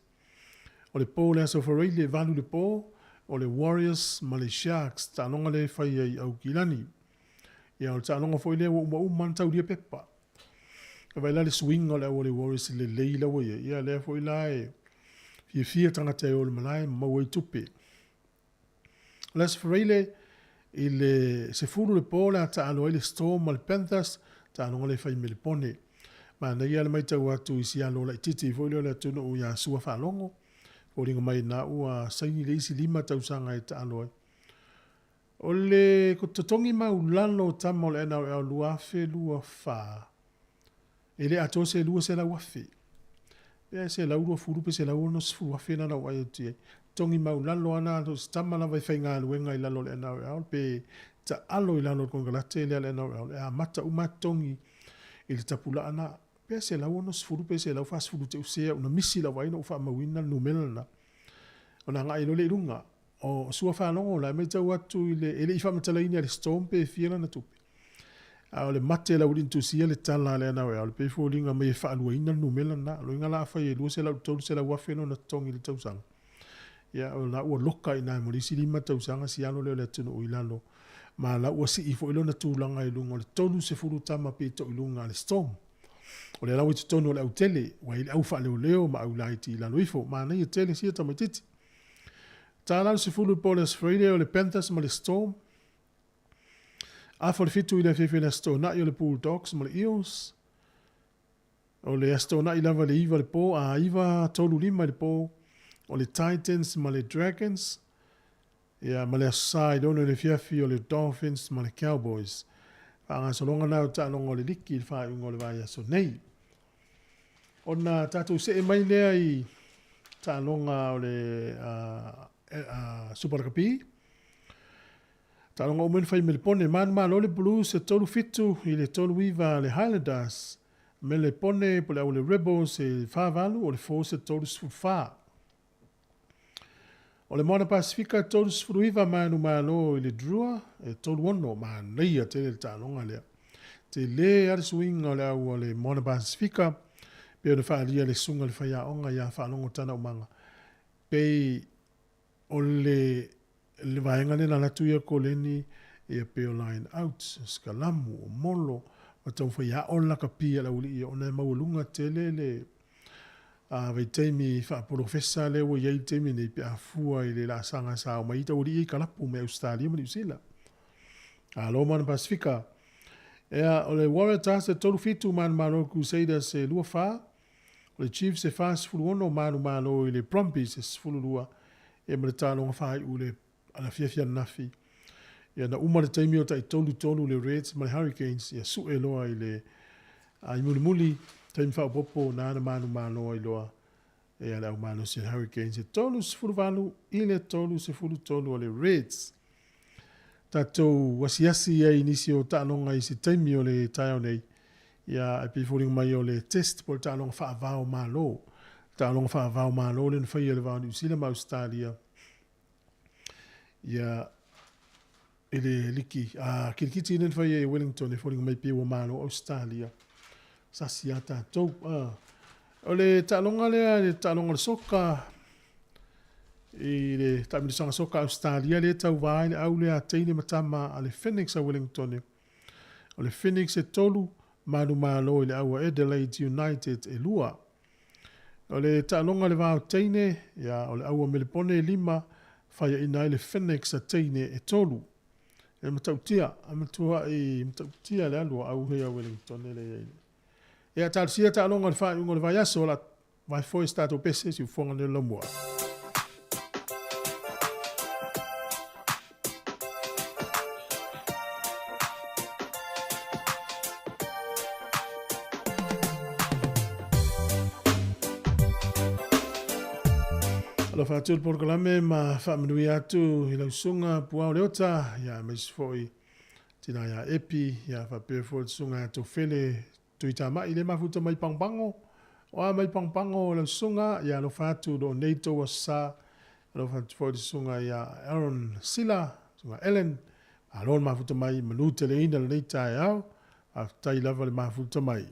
O le po o le Aso Faraile e 8 i le po, o le Warriors ma le Sharks, taaloga lea e fai ai i Aukilani. Ia, o le taaloga foi lea ua umauma ona taulia pepa. E vaai la le suiga o le au a le Warriors lelei la ua i ai, ia lea foi la e fiafia tagata e o i le malae ma maua ai tupe. O le Aso Faraile i le 10 le po o le a taalo ai le Storm ma le Panthers, taaloga lea e fai i Melepone. Manaia le matau atu i si alo laitiiti foi lea o le atunuu ia Sua Faalogo, foliga mai na ua saini le isi 5 tausaga e taalo ai. O le totogi maulalo o tama o le NRL 2024, E le atoa se 200,000. Pe 120 pe 160,000 lana ou vaai atu i ai. Totogi maulalo lava na o se tama lava e faigaluega i lalo o le NRL pe taalo i lalo o le konekarate lea a le NRL e amata uma lava totogi i le tapulaa na. Pe 160 pe 140 te use au na misi lau vaai na ou faamauina le numera lena. Ona agai loa lea i luga. O Sua Faalogo la e matau atu i le, e le i faamatalaina e le Storm pe fia lana tupe. A o le mate e lauili'i na tusia le tala a le NRL, e pei e foliga mai e faaluaina le numera lena. O lona uiga la afai e 200 i le 300 afe lona totogi i le tausaga, ia o la ua loka i ina mo le isi 5 tausaga si alo lea o le atunuu i lalo, ma la ua sii foi lona tulaga i luga o le 30 tama pito i luga a le Storm. O lea la ua i totonu o le autele, ua i ai le au faaleoleo ma au laiti i lalo ifo. Manaia tele sia tamaitiiti. Tala le 10 i le po o le Aso Faraile o le Panthers ma le Storm. Afa o le 7 i le afiafi o le Aso Toonai o le Bulldogs ma le Eels. O le Aso Toonai lava i le 9 i le po, a 9, 3, 5 i le po, o le Titans ma le Dragons. Ia, ma le Aso Sa i le 6 i le afiafi o le Dolphins ma le Cowboys. Faagasologa na o taaloga o le liki i le faaiuga o le vaiaso nei. Ona tatou see mai lea i taaloga o le Super Rugby. Taaloga uma na fai i Melepone. Manumalo le Blues e 3-7 i le 3-9 a le Highlanders. Melepone po o le au a le Rebels e 4-8, o le Force e 34. O le Moana Pasifika 39 manumalo i le Drua e 36. Manaia tele le taaloga lea. Tele lava le suiga o le au a le Moana Pasifika pei ona faaalia e le susuga i le faiaoga ia Faalogo Tanaumaga. Pei o le le vaega lea na alu atu ia koleni ia pei o line out, o sikalamu, o molo, ma taumafai e ao le lakapi a le aualii ia ona e maualuga tele le vaitaimi faapolofesa lea ua i ai i le taimi nei pe a fua i le laasaga sa omai ai taualii ia i kalapu mai Ausetalia ma Niu Sila. Alo Moana Pasifika. Ea, o le Waratahs e 3-7, manumalo Crusaders e 2-4, O le Chiefs e 46 manumalo i le Brumbies e 12 ia ma le taaloga faaiu i le afiafi ananafi. Ia na uma le taimi o tai 3-3 le Reds ma le Hurricanes ia sue loa i le i mulimuli taimi faaopoopo na na manumalo ai loa ia le au malosi a le Hurricanes e 38 i le 33 o le Reds. tatou asiasi ai i nisi o taaloga i se taimi o le taeao nei. Ia, e pei e foliga mai o le test po o le taaloga faava o Malo. Taaloga faava o Malo lea na faia i le va o Niu Sila ma Ausetalia. Ia, i le liki a kirikiti lea na faia i Wellington e foliga mai pei ua malo Ausetalia. Sasi a tatou. O le taaloga lea, le taaloga o le soka, i le taamilosaga soka Ausetalia lea e tauva ai le au lea a teine ma tama a le Phoenix a Wellington. O le Phoenix e tolu, manumalo i le au a Adelaide United e lua. O le taaloga i le va o teine, ia, o le au a Melepone e lima, faiaina ai le Phoenix a teine e tolu. E matautia, e matuai matautia le alu a au hei a Wellington e le iai. Ia, talosia taaloga o le faaiuga o le vaiaso, o le a vae foe se tatou pese, siufofoga nei o le laumua. Alofa atu le polokalame ma faamanuia atu i lau susuga Puao Leota, ia aemaise foi tina ia Epi, ia faapea foi le susuga ia Tofele Tuitamai le mafuta mai Pagopago. O a mai Pagopago lau susuga, ia alofa atu lo nei tou aso sa. Alofa atu foi le susuga ia Aaron Sila, susuga Ellen, malo le mafuta mai, manuteleina lenei taeao. Faafetai lava le mafuta mai.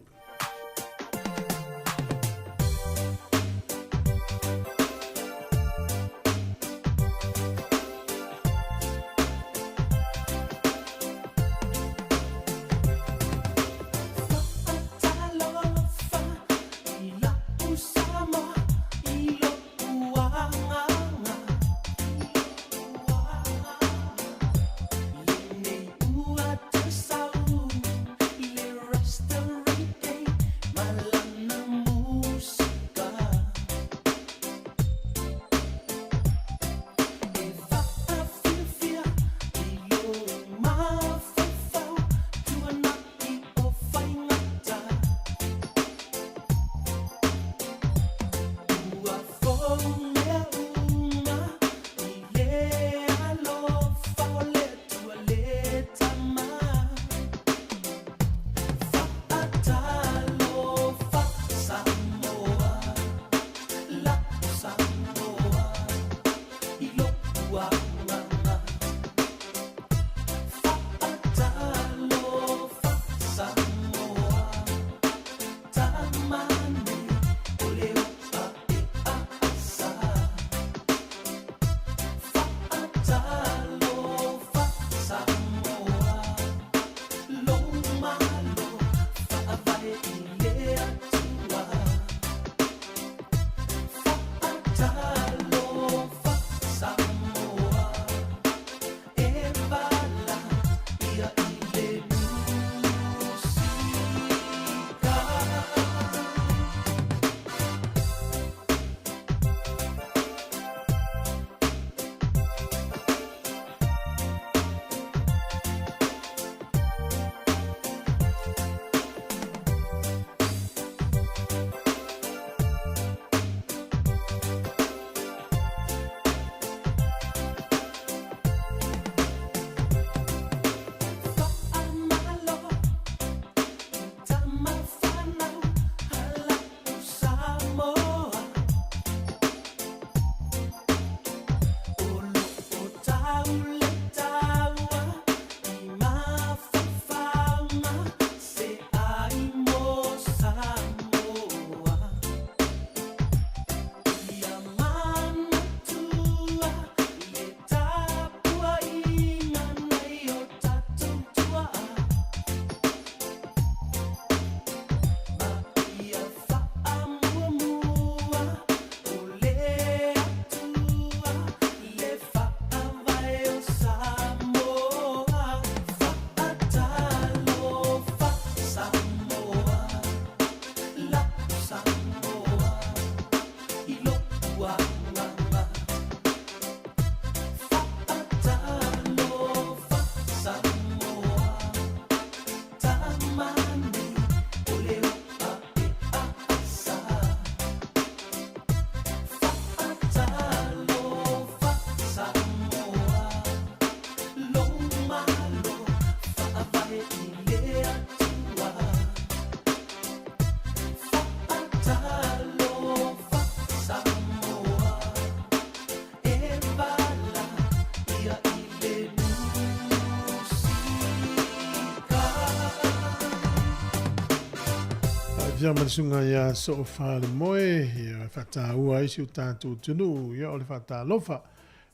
Afioga ma le Susuga ia Soofalemoe, ia faataua ai si o tatou atunuu, ia o le faatalofa.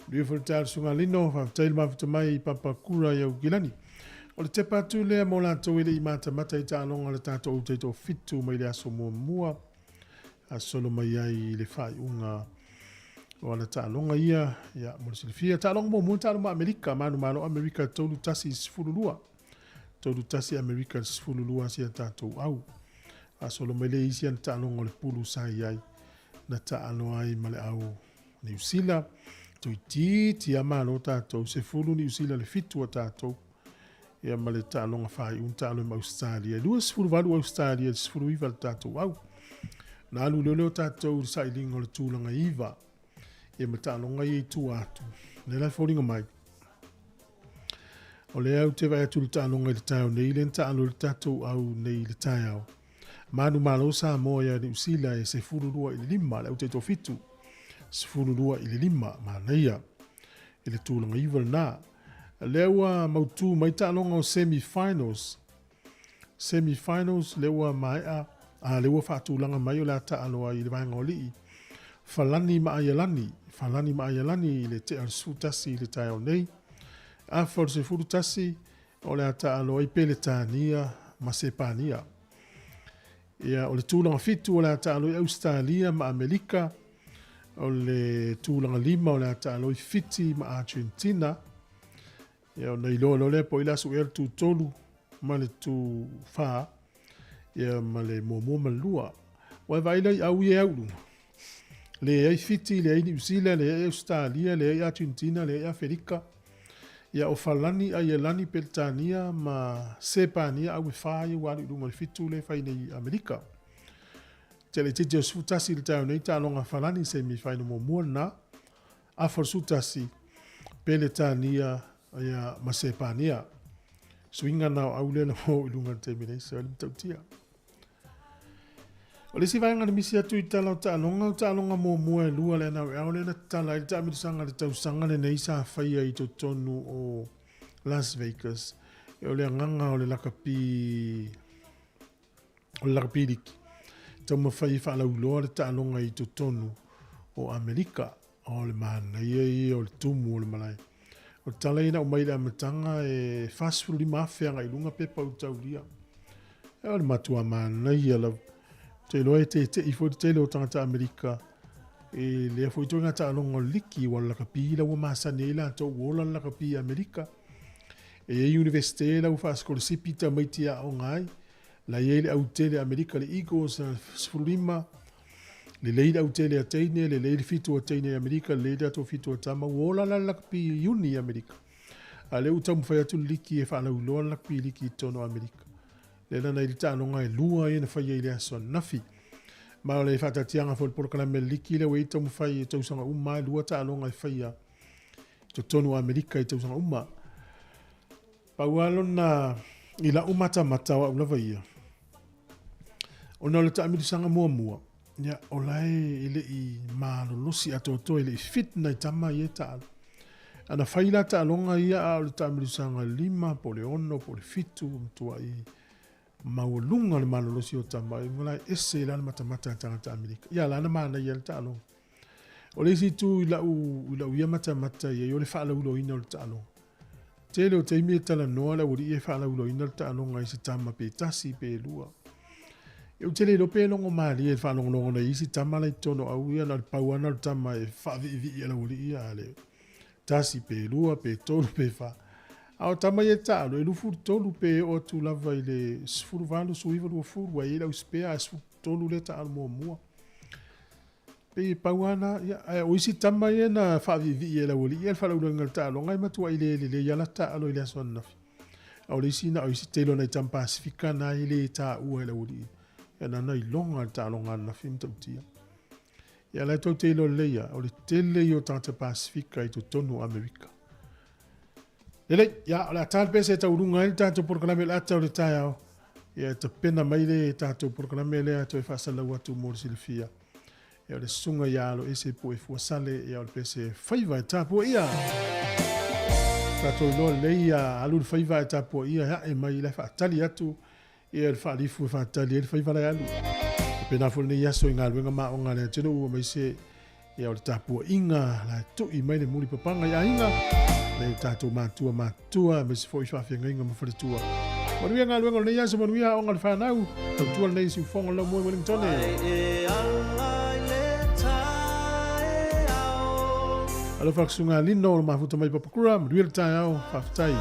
Manuia foi le taeao i le Susuga Lino, faafetai le mafuta mai i Papakura i Aukilani. O le tepa atu lea mo latou e le i matamata i taaloga a le tatou au taitoafitu mai le aso muamua faasolo mai ai i le faaiuga o ana taaloga ia, ia mo le silafia, taaloga muamua na taalo ma Amerika, manumalo Amerika 3-1 i le 12. 3-1 Amerika i le 12 si a tatou au. Faasolo mai lea i isi ana taaloga o le pulu sa i ai, na taalo ai ma le au Niu Sila, toeitiiti lava malo tatou, 10 Niu Sila i le 7 a tatou. Ia ma le taaloga faaiu na taalo ai ma Ausetalia, e 28 Ausetalia i le 19 a le tatou au. Na alu lea o tatou i le sailiga o le tulaga 9, ia ma taaloga ia i tua atu. O lea la e foliga mai, o lea ou te vaai atu i le taaloga i le taeao nei, lea na taalo ai le tatou au nei i le taeao. Manumalo Samoa ia Niu Sila e 12 i le 5, le au taitoafitu, 12 i le 5, manaia i le tulaga 9 lena. Lea ua mautu mai taaloga o semi-finals. Semi-finals lea ua maea, a lea ua faatulaga mai o le a taalo ai i le vaega o alii. Falani ma Aialani, Falani ma Aialani i le tea o le 11 i le taeao nei. Afa o le 11, O le a taalo ai Peretania ma Sepania. Ia, o le tulaga 7 o le a taalo ai Ausetalia ma Amerika. O le tulaga 5 o le a taalo ai Fiti ma Argentina. Ia, ona iloa loa lea po o ai o le a suea le tu 3 ma le tu 4, ia ma le muamua ma le lua. Ua e vaai la i au ia e au i luga? Leai Fiti, leai Niu Sila, leai Ausetalia, leai Argentina, leai Aferika. Ia, o Falani, Aielani, Peretania ma Sepania au e whā ia ua alu i luga o le fitu lea e fai nei i Amerika. Te laitiiti o 11 i le taeao nei, taaloga Falani semi final muamua lena. Afa o le 11, Peretania ia, ma Sepania. Suiga na o au lea na mo i luga i le taimi nei, se o le matautia. O le isi vaega na misi atu i tala o taaloga, o taaloga muamua e lua le NRL lea na tatala ai le taamilosaga i le tausaga lenei sa faia i totonu o Las Vegas. O le agaga o le lakapi o le lakapi liki taumafai e faalauiloa le taaloga i totonu o Amerika. O le manaia ia o le tumu o le malae. O le tala ia na aumai i le amataga e 45,000 agai i luga pepa ulitaulia. O le matua manaia lava. Ou te iloa e tete'i foi le tele o tagata Amerika i lea foi ituaiga taaloga o le liki, aua o le lakapi la ua masani ai latou ua ola le lakapi i Amerika. E i ai Iunivesite la ua faasikolasipi tamaiti e aoga ai. La i ai le autele Amerika, le Eagles, 15, lelei le autele a teine, lelei le fitu a teine i Amerika, lelei le tatou fitu a tama, ua ola la le lakapi i Iuni i Amerika. A lea ua taumafai atu le liki e faalauiloa le lakapi liki i totonu o Amerika. Lea la na i le taaloga e lua ia na faia i le aso ananafi. Ma o le faataatiaga foi o le polokalame a le liki lea ua i ai taumafai i tausaga uma e lua taaloga e faia i totonu o Amerika i tausaga uma. Pau lava lona i lau matamata o au lava ia, ona o le taamilisaga muamua, ia, o la e le i malolosi atoatoa, e le i fit nai tama ia e taalo. Ana fai la taaloga ia a o le taamilisaga 5 po o le 6 po o le 7, ua matuai maualuga le malolosi o tama, e la e ese la le matamata a tagata Amerika. Ia la na manaia le taaloga. O le isi itu i lau, i lau ia matamata i ai, o le faalauiloaina o le taaloga. Tele o taimi e talanoa le aualii e faalauiloaina le taaloga i se tama pe tasi pe lua. Ia ou te le iloa pe logo malie i le faalogologo nai isi tama la i totonu o au ia na o le pau lava na o le tama e faaviivii e le aualii ia a le tasi pe lua pe tolu pe fa. A o tama ia e taalo e 23 pe oo atu lava i le 18, 19, 20 ua i ai le au spare ae 13 lea taalo muamua. Pei e pau lava na, ia, ae o isi tama ia na faaviivii e le aualii ia le faalauiloaina o le taaloga e matuai le lelei lava lata taalo i le aso ananafi. A o le isi na o isi tele o nai tama Pasifika na e le taua e le aualii. Ia na na iloga le taaloga ananafi e matautia. Ia la e tou te iloa lelei lava, o le tele ia o tagata Pasifika i totonu o Amerika. Lelei, ia, o le a ta le pese e taualuga ai le tatou polokalame o le ata o le taeao. Ia, e tapena mai le tatou polokalame lea toe faasalalau atu mo le silafia. Ia, o le susuga ia Aloese Puefuasale, ia, o le pese faiva e tapuaia. Tatou iloa lelei, ia, alu le faiva e tapuaia e ae mai la e faatali atu. Ia le faalifu e faatali ai le faiva lae alu. Faapena foi lenei aso i galuega ma aoga a le atunuu aemaise ia o le tapuaiga la e tui mai le mulipapaga i aiga nai o tatou matua matutua aemaise foi faafeagaiga ma faletua. Manuia galuega o lenei aso, manuia aoga a le fanau. Tautua lenei siufofoga o le laumua i Wellingtone. Alofa atu Susuga Lino o le mafuta mai Papakura, manuia le taeao, faafetai.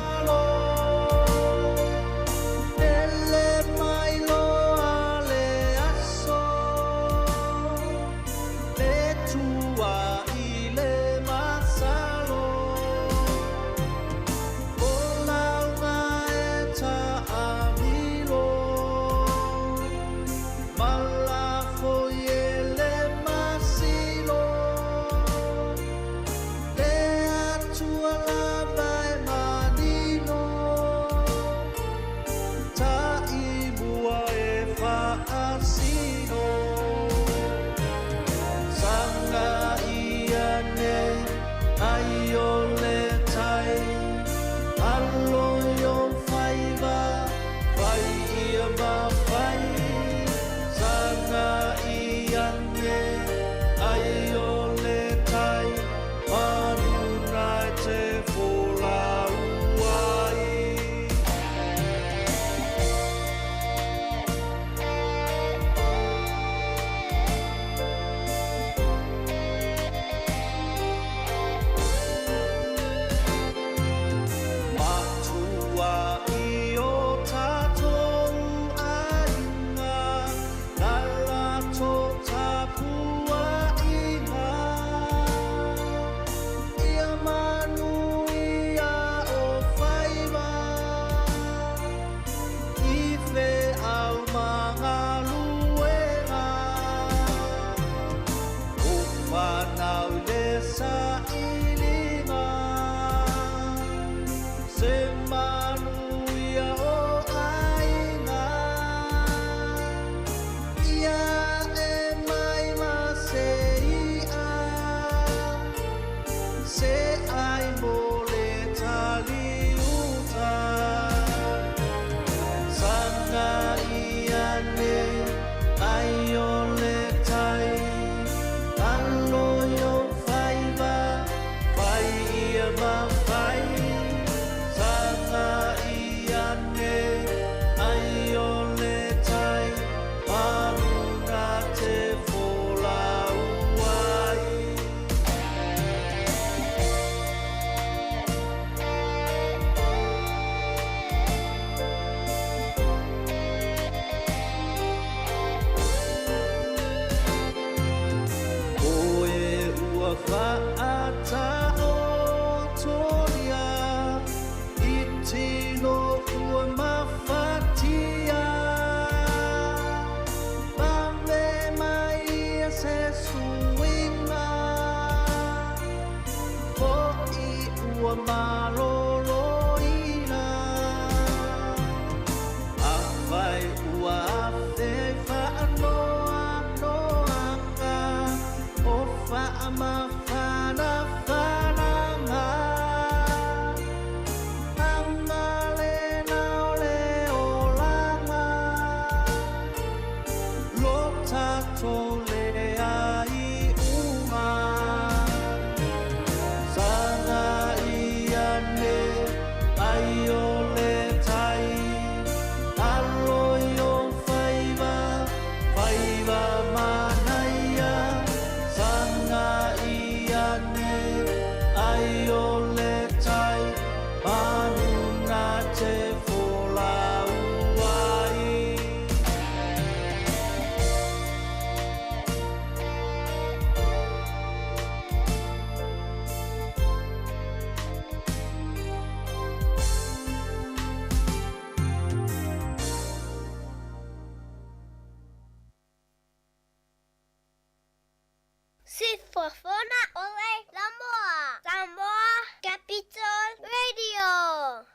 Sifofoga o le Lamoa. Samoa Capital Radio.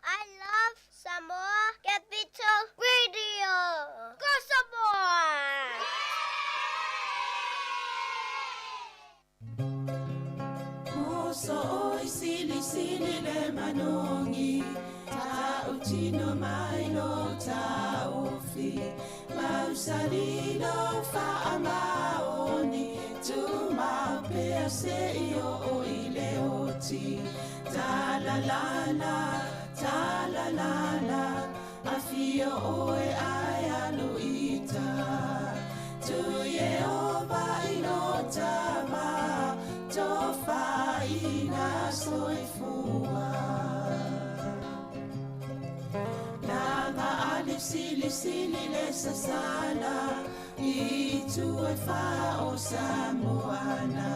I love Samoa Capital Radio. Go Samoa! Moso oi sili sili le manongi. Ta Tautino mai lo taofi, mausali lo faamaoni, tumau pea seia oo i le oti. Talalala, talalala, afio oe ae alu i uta. Tu Ieova i lo tama, tofaina soifua. Laga ale silisili le sasala, i itu e fa o Samoana.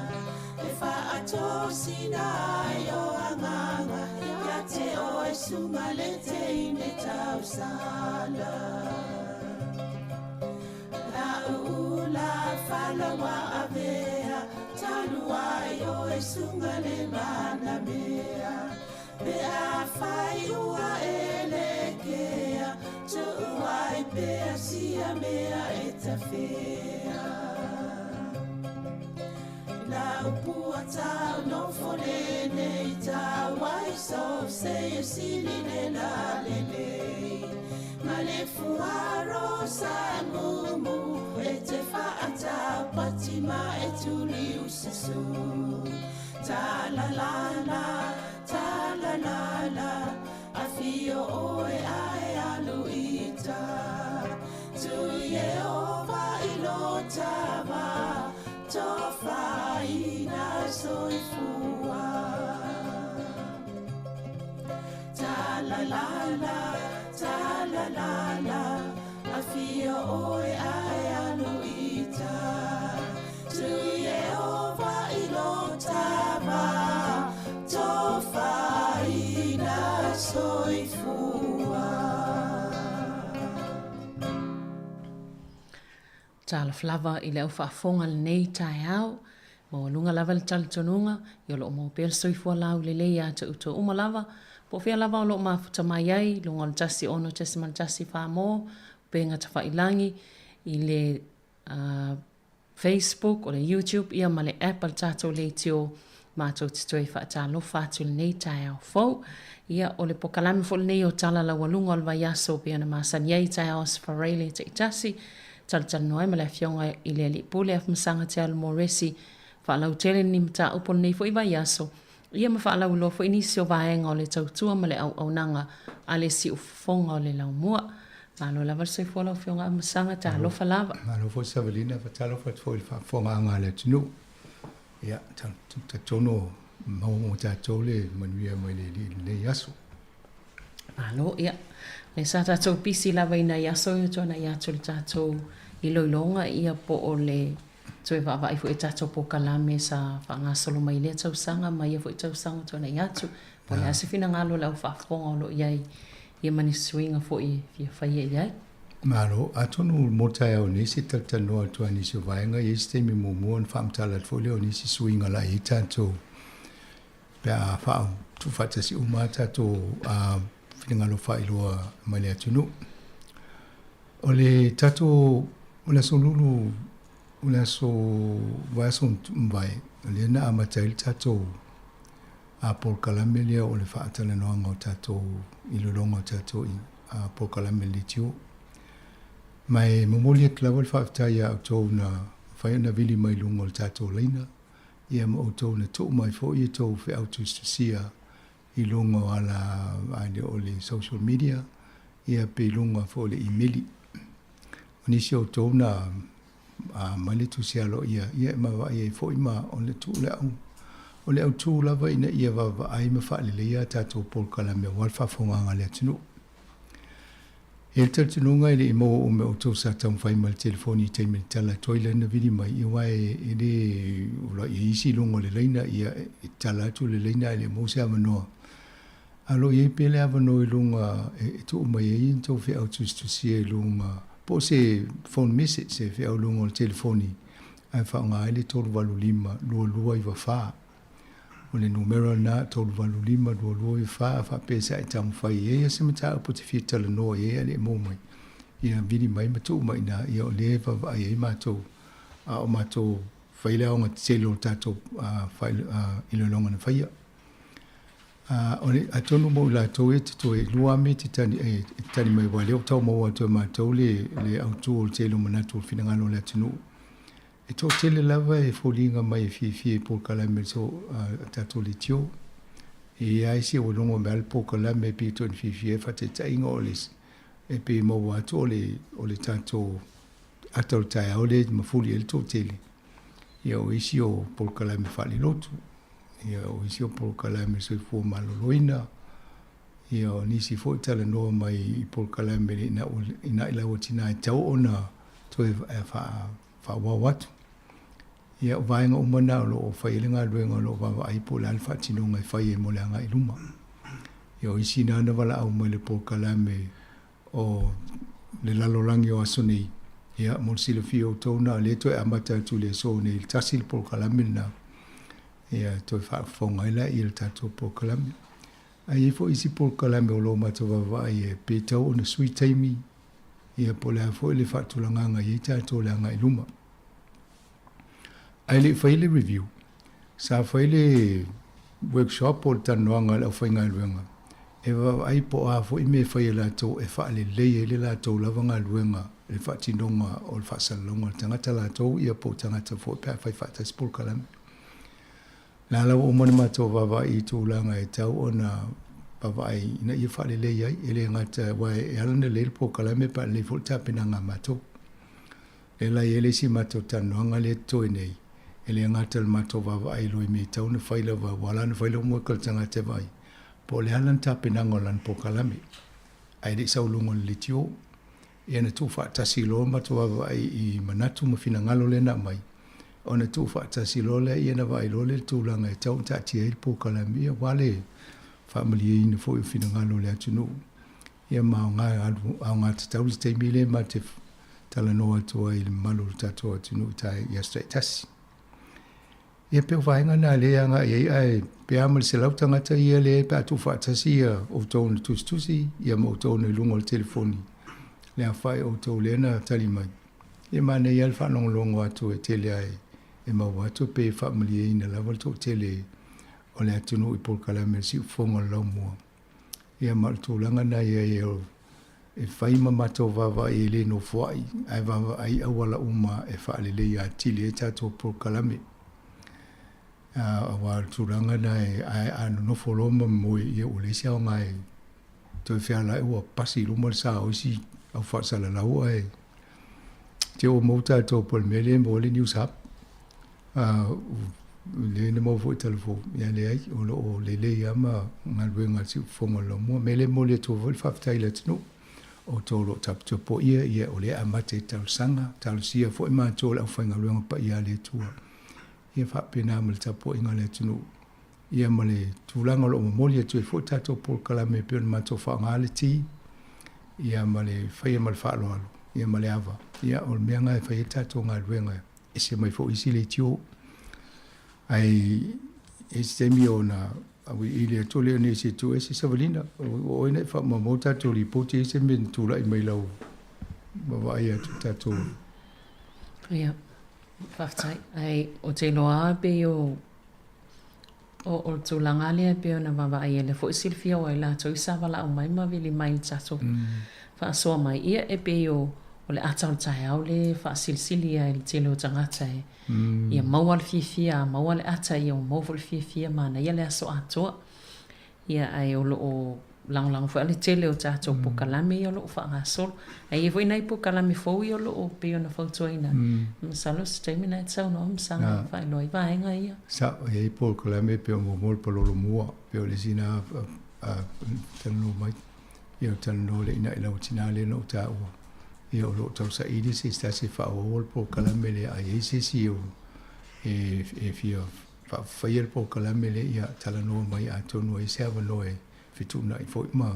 E faatosina ai o agaga, ia te oe suga le teine tausala. La'u ula fala ua avea, talu ai oe suga le manamea. Pe afai ua e lekea, tuu ai pea sia mea e tafea. Lau pua tau nofo lenei tau ai so seia sili le lalelei. Ma le fuaro sa mumu e te faatau pati ma e tuli ususu. Ta la la la, ta la la la, afio oe ae alu i uta. Tu Ieova i lo tama, tofaina soifua. Ta la la la, ta la la la, afio oe ae alu i uta. Tu Ieova i lo tama, tofaina soifua. Talofa lava i le au faafofoga lenei taeao. Maualuga lava le talitonuga, ia o lo o maua pea le soifua laulelei ia te outou uma lava, po o fea lava o lo o mafuta mai ai, i luga o le 106.1 mo upega tafailagi i le Facebook, o le YouTube ia ma le app a le tatou leitio matou te toe faatalofa atu i lenei taeao fou. Ia, o le pokalame foi lenei o Tala Laualuga o le Vaiaso pei ona masani ai i taeao Aso Faraile taitasi, talatalanoa ai ma le Afioga i le Alii Pule Afamasaga Te Alu Moresi, faalautele ni mataupu o lenei foi vaiaso, ia ma faalauiloa foi nisi o vaega o le tautua ma le auaunaga a le Siufofoga o le Laumua. Malo lava le soifua lau Afioga Afamasaga, talofa lava. Malo foi Savalina, faatalofa atu foi i le faafofogaaga a le atunuu. Ia, talitonu o maua mo tatou le manuia mai le Alii i lenei aso. Malo, ia, lea sa tatou pisi lava i nai aso ia tuanai atu i le tatou iloiloga, ia po o le toe vaavaai foi i tatou polokalame sa faagasolo mai i lea tausaga ma ia foi tausaga tuanai atu, po o le a se finagalo o le au faafofoga o lo o i ai, ia ma ni suiga foi e fia faia i ai. Malo, atonu mo taeao nei se talatalanoa atu a nisi o vaega, i ai se taimi muamua ona faamatala atu foi lea o nisi suiga la i ai tatou pe a tuufaatasi uma a tatou finagalo faailoa mai le atunuu. O le tatou, o le aso lulu, o le aso vaiaso ua mavae, o lea na amata ai le tatou polokalame lea o le faatalanoaga o tatou iloiloga o tatou polokalame leitio. Ma e momoli atu lava le faafetai ia outou na mafai ona vili mai luga o le tatou laina, ia ma outou na tuu mai foi a outou feau tusitusia i luga o ala o le social media, ia pe i luga foi o le imeli. O nisi o outou na aumai le tusi aloaia, ia e vaavaai ai foi ma o le tuu le au, o le autu lava ina ia vaavaai ma faaleleia a tatou polokalame aua le faafofogaaga a le atunuu. E i ai le talitonuga e le i maua uma e outou sa taumafai mai le telefoni i taimi e tala atu ai laina vili mai, ia aua e le ola i ai isi i luga o le laina, ia e tala atu le laina ae le maua se avanoa. A o lo o i ai pea le avanoa i luga e tuu mai ai ni tou feau tusitusia i luga, po o se phone message, se feau i luga o le telefoni ae faaaoga ai le 385 2294. O le numera lena, 385 2294, a faapea sa e taumafai i ai se mataupu e te fia talanoa i ai ae le i maua mai, ia vili mai ma tuu mai i ina, ia o lea e vaavaai ai matou, a o matou fai le aoga tetele o le tatou iloiloga na faia. O le, atonu mo i latou ia totoe, e lua mea e te tali, e tali mai aua o lea ua tau maua atu e matou le, le autu o le tele o manatu o le finagalo o le atunuu. E toatele lava e foliga mai e fiafia i polokalame a tatou leitio. E i ai isi ua logo mai lava le polokalame e pei toe fiafia ai faataitaiga o le e pei e maua atu o le o le tatou ata o le taeao lea e mafuli ai le toatele. Ia o isi o polokalame faalelotu, ia o isi o polokalame soifua maloloina, ia o nisi foi talanoa mai i polokalame ina ina i lau tina e tatau ona toe faaauau atu. Ia, o vaega uma na o lo o fai ai le galuega o lo o vaavaai po o le a le faatinoga e fai ai mo le agai i luma. Ia, o isi na na valaau mai i le polokalame o le lalolagi o aso nei, ia, mo le silafia e outou na o lea e toe amata atu i le aso nei i le tasi le polokalame lena, ia, e toe faafofoga ai laia i le tatou polokalame. Ae i ai foi isi polokalame o lo o matou vaavaai e pe tatau ona sui taimi, ia po o le a foi le faatulagaga e i ai tatou i le agai i luma. Ae le i fai le review, sa fai le workshop po o le talanoaga a le aufaigaluega e vaavaai po o a foi mea e fai e latou e faalelei ai le latou lava galuega i le faatinoga o le faasalalauga o le tagata latou ia po o tagata foi pe a fai faatasi polokalame. La la ua uma ona matou vaavaai i tulaga e tatau ona vaavaai ina ia faalelei ai, e le gata aua e ala ona lelei le polokalame pe a lelei foi le tapenaga a matou. Lea la e i ai le isi matou talanoaga lea e totoe nei, e le gata i le matou vaavaai loa i mea e tatau ona fai lava, ua ala ona fai lau moe le tagata e vaai po o le a lana tapenaga o lana polokalame, ae le i sau i luga o le leitio. Ia na tuufaatasi loa matou vaavaai i manatu ma finagalo lea na aumai, ona tuufaatasi loa lea, ia ona vaai loa lea i le tulaga e tatau ona taatia ai le polokalame, ia aua le faamalieina foi o finagalo o le atunuu, ia ma aoga alu, aoga tatau le taimi lea ma te talanoa atu ai i le mamalu o le tatou atunuu i aso taitasi. Ia pei o vaega na lea e agai ai, ae pe a ma le 100 tagata ia lea pe a tuufaatasi ia outou na tusitusi ia ma outou na i luga o le telefoni, le aofai o outou lea na tali mai. Ia manaia lava le faalogologo atu e tele lava e maua atu pe faamalieina lava le toatele o le atunuu i polokalame o le siufofoga o le laumua. Ia ma o le tulaga lena i ai e fai ma matou vaavaai e le nofoai, ae vaavaai i auala uma e faaleleia atili ai tatou polokalame. Aua o le tulaga lena a nonofo loa ma moe, ia ua leai se aoga e toe feala ai ua pasi i luma le sa o isi au faasalalau ae te ua maua tatou po o le mea lea e maua ai le News Hub. Lea na maua foi i tala fou, ia leai, o lo o lelei lava ma galuega a le Siufofoga o le Laumua. O le mea lea e momoli atu ai foi le faafetai i le atunuu, o outou o lo o taputapuaia, ia o lea e amata i talosaga, talosia foi matou le aufaigaluega paia a le Atua. Ia faapena ma le tapuaiga a le atunuu, ia ma le tulaga o lo o momoli atu ai foi tatou polokalame e pei ona matou faaaoga le ti, ia ma le faia ma le faaaloalo, ia ma le ava. Ia o le mea lena e fai ai le tatou galuega. Ese mai foi isi leitio. Ae i se taimi ona auiliili atu lea o nisi e tuu ese savalina. O oe na e faamaumau tatou lipoti e i ai se mea na tulai mai lau vaavaai atu i tatou. Ia, faafetai. Ae ou te iloa lava pei o O le tulaga lea e pei ona vaavaai ai, lea foi e silafia aua o i latou i sa valaau mai ma vili mai i le tatou faasoa mai, ia e pei o le ata o le taeao lea e faasilisili ai i le tele o tagata e ia maua le fiafia, a maua le ata ia ua maua foi le fiafia manaia le aso atoa. Ia ae o lo o lagolago foi le tele o tatou polokalame ia o lo o faagasolo. Ae i ai foi nai polokalame fou ia o lo o pei ona fautuaina. Masalo o se taimi lena e te saunoa ma saga e faailoa ai vaega ia. Sao, e i ai polokalame pei o muamua o le palolo mua, pei o le isi lena talanoa mai. Ia o talanoa le ina i lau tina lea na ou taua. Ia o lo o tausaili se tasi e faaauau le polokalame lea, a i ai se isi e fia faafaia le polokalame lea, ia talanoa mai atonu e i ai se avanoa e fetuunai foi ma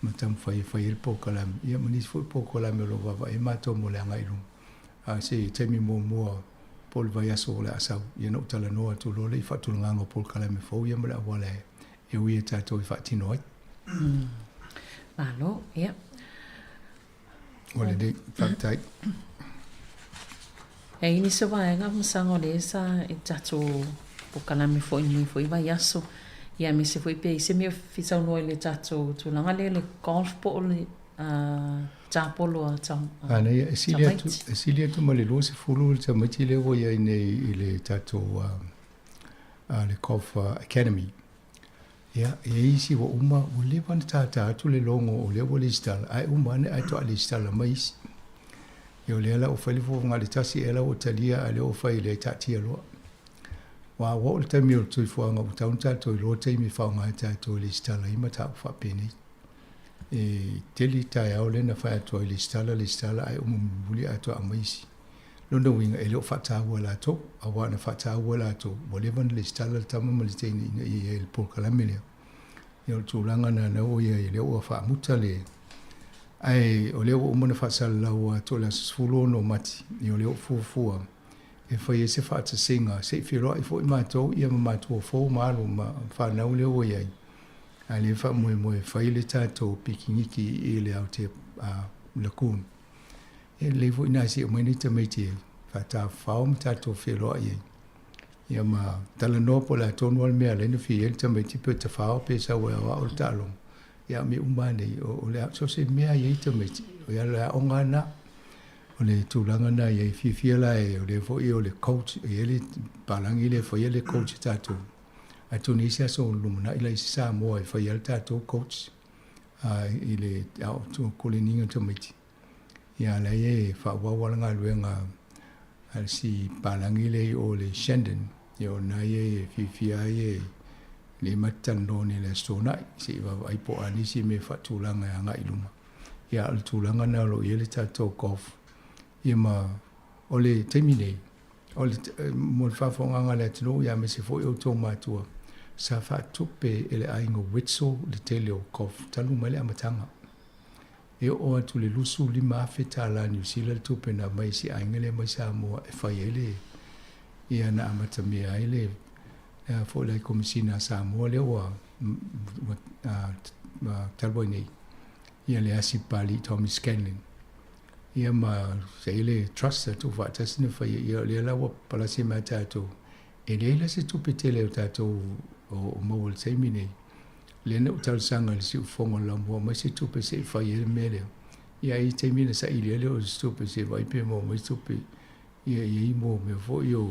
ma taumafai e fai ai le polokalame, ia ma nisi foi polokalame o lo o vaavaai ai matou mo le agai i luma. A o se taimi muamua po o le vaiaso o le a sau, ia ona ou talanoa atu loa lea i faatulagaga o polokalame fou ia ma le auala e ui e tatou e faatino ai. Malo, ia. Ua lelei, faafetai. E i ai nisi o vaega masaga o lea sa i tatou polokalame foi i lenei foi vaiaso. Ia aemaise foi pe i ai se mea o fia saunoa i le tatou tulaga lea le golf po o le tapolo a Manaia, e sili atu, tamaiti. e sili atu ma le 20 le tamaiti lea ua i ai nei i le tatou le Golf Academy. Ia, e i ai isi ua uma, ua leva ona tātā atu le logo o lea ua lesitala, ae uma ane ae toa lesitala mai isi. Ia o lea la ua fai le fuafuaga le tasi ea la ua talia ae lea ua fai lea e taatia loa. Ua ua oo le taimi o le soifuaga ua tatau ona tatou iloa taimi e faaaoga ai tatou e lesitala ai mataupu faapenei. E tele taeao lea na fai atu ai lesitala, lesitala ae uma mulimuli ae toe aumai isi. Lona uiga e le o faataua e latou, aua ana faataua e latou, ua leva ona lesitala le tama ma le teine ina ia i ai i le polokalame lea. Ia o le tulaga lena lea ua i ai, lea ua faamuta le ae o lea ua uma ona faasalalau atu o le aso 16 o Mati, ia o lea ua fuafua e fai ai se faatasega se i feiloai foi matou ia ma matua fou ma alo ma fanau lea ua i ai, a o lea e faamoemoe e fai le tatou pikiniki i le Aotea Lagoon. E lelei foi ina se i omai nei tamaiti e faatafafao ma tatou feiloai ai. Ia ma talanoa po o le a tonu lava le mea e ala ai ona fia i ai le tamaiti pe tafao pe sau e aoao le taaloga. Ia a o mea uma lava nei, o le a, so o se mea e i ai tamaiti, o le aoga lava lena. O le tulaga lena e i ai, fiafia la e, o lea foi o le coach, e i ai le palagi lea e faia le coach a tatou. Atonu e i ai se aso o lumanai la i se Samoa e faia ai le tatou coach i le koleniga o tamaiti. Ia la e faaauau lava le galuega a le si palagi lea i o le Shandon, ia o lena ia e fiafia ai e le ma te talanoa nei i le Aso Toonai, se i vaavaai po o a nisi mea e faatulaga e agai i luma. Ia a o le tulaga lena o lo o i ai le tatou golf. Ia ma o le taimi nei, o le, mo le faafofogaaga a le atunuu ia aemaise foi outou matua, sa faatupe e le aiga Wetzel le tele o golf talu mai le amataga. E oo atu i le 25,000 tālā Niu Sila le tupe na aumai e si aiga lea mai Samoa e fai ai le ia na amatamea ai le a foi le Komesina a Samoa lea ua ua talu ai nei ia le asi Papalii Tommy Scanlon ia ma sa i ai le trust sa tuufaatasi na faia ia o lea la ua palasi mai ia tatou e leai la se tupe tele o tatou o maua i le taimi nei. Lea na ou talosaga i le siufofoga o le laumua aumai se tupe se i fai ai le mea lea. Ia ai taimi na saili ai lea o se tupe se i vaai pe maua mai se tupe ia i ai mo mea foi o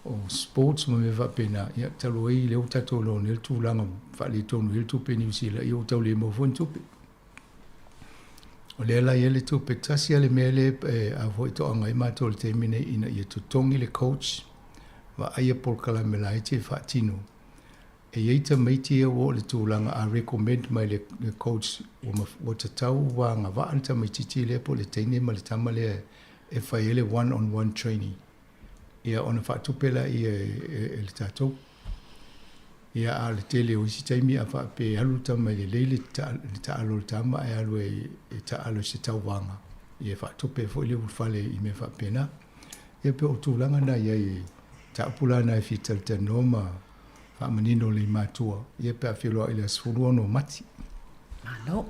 o sports ma mea faapena. Ia talu ai lea ua tatou iloa nei le tulaga faaletonu ai le tupe i Niu Sila, ia ua tau le maua foi ni tupe. O lea la e i ai le tupe tasi lava le mea lea e a foi toaga ai matou i le taimi nei ina ia totogi le coach, vaaia polokalame laiti e faatino. E i ai tamaiti ia ua oo i le tulaga a recommend mai le coach ua ua tatau ua agavaa le tamaititi lea po o le teine ma le tama lea e fai ai le one on one training ia ona faatupe laia e le tatou. Ia a o le tele o isi taimi a faapea e alu le tama e lelei le taalo a le tama ae alu e taalo i se tauvaga ia e faatupe foi le ulufale i mea faapena. Ia pei o tulaga na i ai mataupu la na e fia talatalanoa ma faamanino le matua ia pe a feiloai i le aso 16 o Mati. Malo.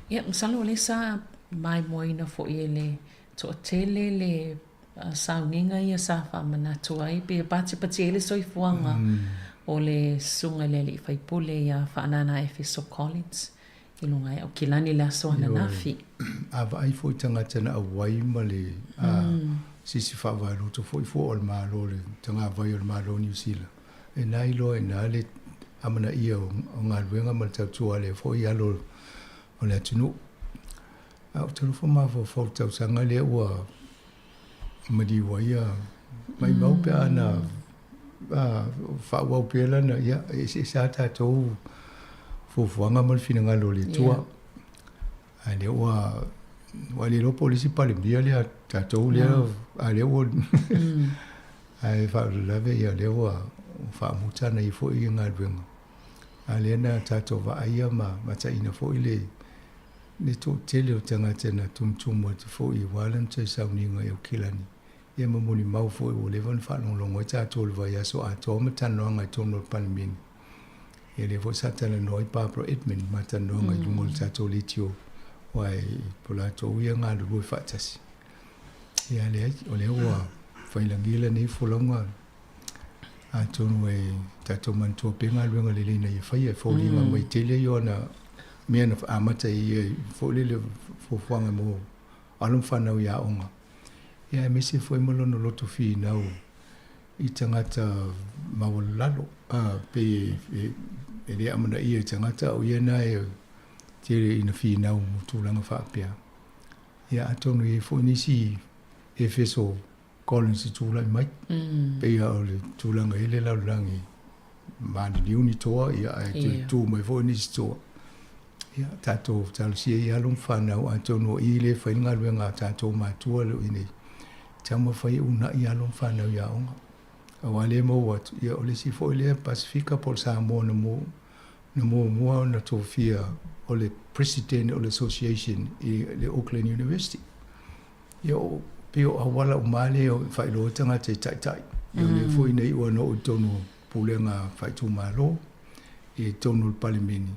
Ia, masalo o lea sa maimoaina foi e le toatele le sauniga ia sa faamanatu ai pe patipatia ai le soifuaga o le susuga i le alii faipule ia Faanana Efeso Collins i luga e Aukilani i le aso ananafi. A vaai foi tagata na auai ma le sisi faavaeloto foi fua o le Malo, le tagavai o le Malo o Niu Sila, e na iloa i ina le amanaia o galuega ma le tautua a lea foi alo o le atunuu. A ou te alofa mafaufau i le tausaga lea ua maliu ai ia maimau pe a na faaauau pea lana, ia, e eseese lava tatou fuafuaga ma le finagalo o le Atua. A lea ua, ua le iloa po o le isi Palemia lea tatou lea, a lea ua, ae faalavelave ia lea ua faamuta ana ia foi galuega. A lea na tatou vaaia ma mataina foi le le toatele o tagata na tumutumu atu foi aua lana toe sauniga i Aukilani, ia ma molimau foi ua leva ona faalogologo ai tatou i le vaiaso atoa ma talanoaga i totonu o le Palemene. Ia lea foi sa talanoa ai Barbara Edmund ma talanoaga i luga o le tatou leitio, aua e po latou ia galulue faatasi. Ia leai, o lea ua failagi lenei folauga. Atonu e tatou manatua pea galuega lelei na ia faia e foliga mai tele ia ona mea na amata ai ia foi lele fuafuaga mo alo ma fanau i aoga. Ia aemaise foi ma lona loto finau i tagata maualalo pei e le amanaia i tagata a o ia na e tele ina finau mo tulaga faapea. Ia atonu e i ai foi nisi Efeso Collins i tulai mai. Pei lava o le tulaga i le lalolagi maliliu ni toa, ia ae toe tu mai foi nisi toa. Ia, tatou talosia i alo ma fanau, atonu o i lea e fai le galuega a tatou matua o lo o i nei, taumafai e uunai alo ma fanau i aoga. Aua lea e maua atu, ia o le isi foi lea Pasefika po o le Samoa na na muamua ona tofia o le President o le Association i le Auckland University. Ia o, pei o auala uma lava lea e faailoa ai tagata i taitai. Ia o lea foi na iu ai na oo i totonu o pulega faaitumalo, ia i totonu o le Palemene.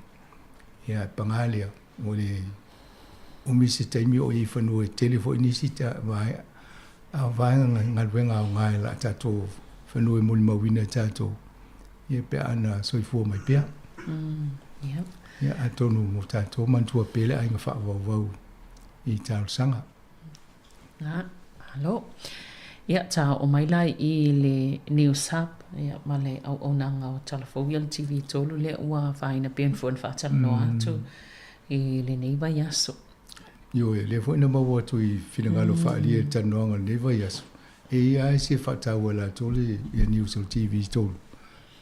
Ia ae paga lea, ua le umi se taimi o i ai i fanua e tele foi nisi vaega galuega aoga i la tatou fanua e molimauina e tatou, ia pe a na soifua mai pea. Ia atonu mo tatou manatua pea le aiga faavauvau i talosaga. A, malo. Ia, ta oo mai la i le News Hub, ia, ma le auaunaga o Talafou ia le TV3 lea ua afaina pea ona foi ona faatalanoa atu i lenei vaiaso. Ioe, lea foi na maua atu i finagalo faaalia i le talanoaga o lenei vaiaso, e i ai lava se faataua e latou le ia news o le TV3,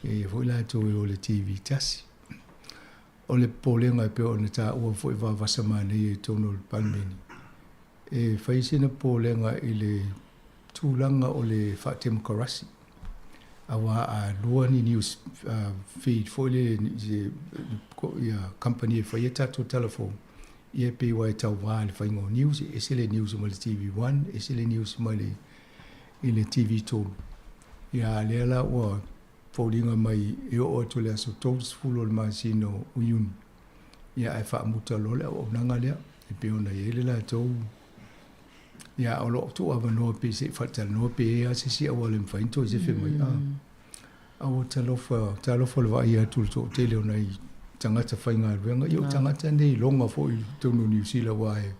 e i ai foi latou e o i le TV1. O le popolega e pei ona taua foi vavasa manaia i totonu o le Palemene, e fai sina popolega i le tulaga o le faatemokarasi, aua a lua ni news feed foi lele ia kamupani e faia tatou tala fou, ia e pei aua e tauva i le faiga o news, e ese le news mai le TV1, ese le news mai le i le TV3. Ia a lea la ua foliga mai e oo atu i le aso 30 o le masina o Iuni, ia ae faamuta loa le auaunaga lea, e pei ona i ai le latou, ia o lo o tuuavanoa pei se i faatalanoa pe i ai lava se isi auala e mafai ona toe sefe mai. A, a ua talofa, talofa le vaai atu i le toatele o nai tagata faigaluega, ia o tagata nei iloga foi i totonu o Niu Sila aua e,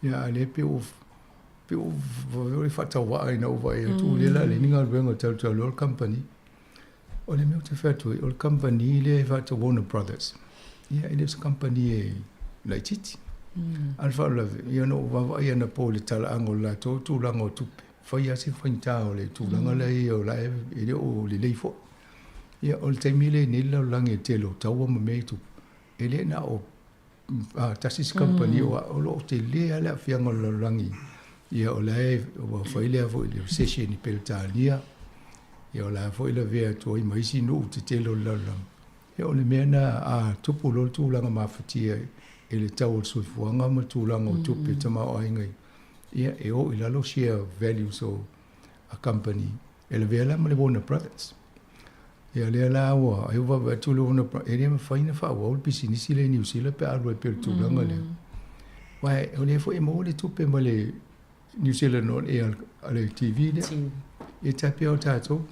ia a lea pei ua pei ua faatauvaa ina ua vaai atu, o lea o le a leai ni galuega talu talu o le kamupani. O le mea ou te fai atu ai, o le kamupani lea e faatau Warner Brothers, ia e le o se kamupani e laitiiti. A o le faalavelave, ia na ou vaavaai anapo i le talaaga o le latou tulaga o tupe, fai lava si faigata o le tulaga la e i ai o la e le o lelei foi. Ia o le taimi lea i nei le lalolagi i le tele o taua ma mea i tupu, e le na o tasi se kamupani o o lo o tele lava le aafiaga o le lalolagi. Ia o la e ua fai lea foi le recession i Peretania, ia o la foi e lavea atu ai ma isi nuu tetele o le lalolagi. Ia o le mea lena a tupu loa le tulaga mafatia i le tau o le soifuaga ma le tulaga o tupe tamaoaiga, ia e o i lalo share values o a company e lavea la ma le Warner Brothers. Ia lea la ua ai ua vaavaai atu le Warner Brothers, e le mafai ona faaauau le pisinisi lea i Niu Sila pe a alu ai pea i le tulaga lea. Aua o lea foi e maua le tupe mai le New Zealand On Air a le TV lea. E tai pei o tatou,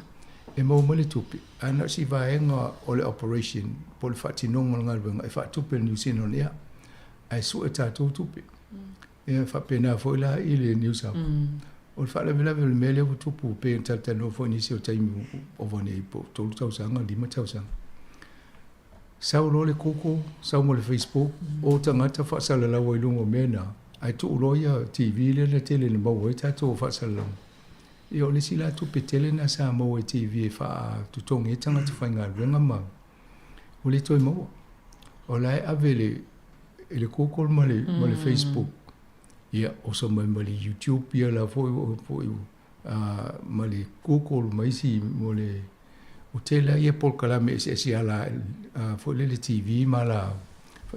e maua mai le tupe, ae na o si vaega o le operation po o le faatinoga o le galuega e faatupe e le New Zealand On Air, ae sue tatou tupe. Ia faapena foi la i le News Hub. O le faalavelave o le mea lea ua tupu pei ona talatalanoa foi i nisi o taimi ua ova nei po o 3 tausaga, 5 tausaga. Sau loa le Google, sau ma le Facebook, o tagata faasalalau ai i luga o mea na, ae tuu loa ia TV lea na tele ina maua ai tatou faasalalauga. Ia o le isi la tupe tele lena sa maua e TV e faatotogi ai tagata faigaluega ma ua le toe maua. O la e ave i le Google ma le, ma le Facebook, ia oso mai ma le YouTube ia la foi foi ma le Google ma isi mo le o tele lava ia polokalame eseese ala foi lele TV ma ala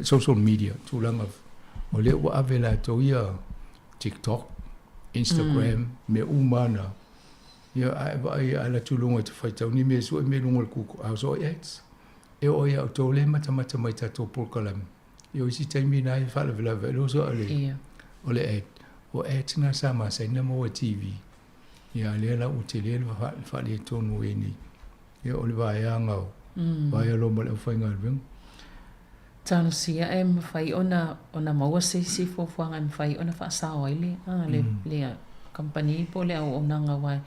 social media tulaga o lea ua ave latou ia TikTok, Instagram, mea uma na. Ia a e vaai a alu atu i luga e te faitau ni mea e sue mea i luga o le Google, a o so ads. E oo ia outou lea e matamata mai i tatou polokalame, ia o isi taimi na e faalavelave ai le uso o le, o le ad. O ads na sa masani ona maua i TV. Ia a lea la ua tele le faaletonu o i ai nei. Ia, o le vaeaga o vaea loa ma le aufaigaluega. Talosia e mafai ona ona maua se isi fuafuaga e mafai ona faasao ai le le le kamupani po o le auaunaga aua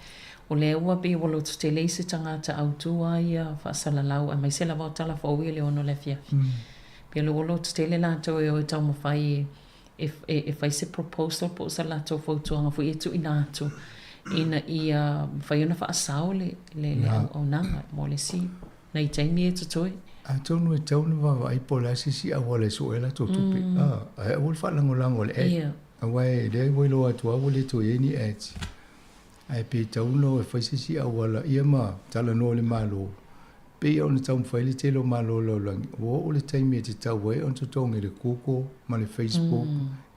o lea ua pei ua loto tele i se tagata autu lava ia faasalalau aemaise lava o tala fou ia i le 6 o le afiafi. Pei o lea ua loto tele latou e o e taumafai e e fai se proposal po o se latou fautuaga foi e tuuina atu ina ia mafai ona faasao le le auaunaga mo le isi nai taimi e totoe. Atonu e tatau ona vaavaai po o le a se isi auala e sue ai latou tupe, ae aua le faalagolago i le ad, aua o lea ua iloa atu lava ua le toe i ai ni ads. Ae pe tatau ona o e fai se isi auala ia ma talanoa i le Malo, pei ona taumafai le tele o Malo o le lalolagi, ua oo le taimi e tatau ai ona totogi e le Google ma le Facebook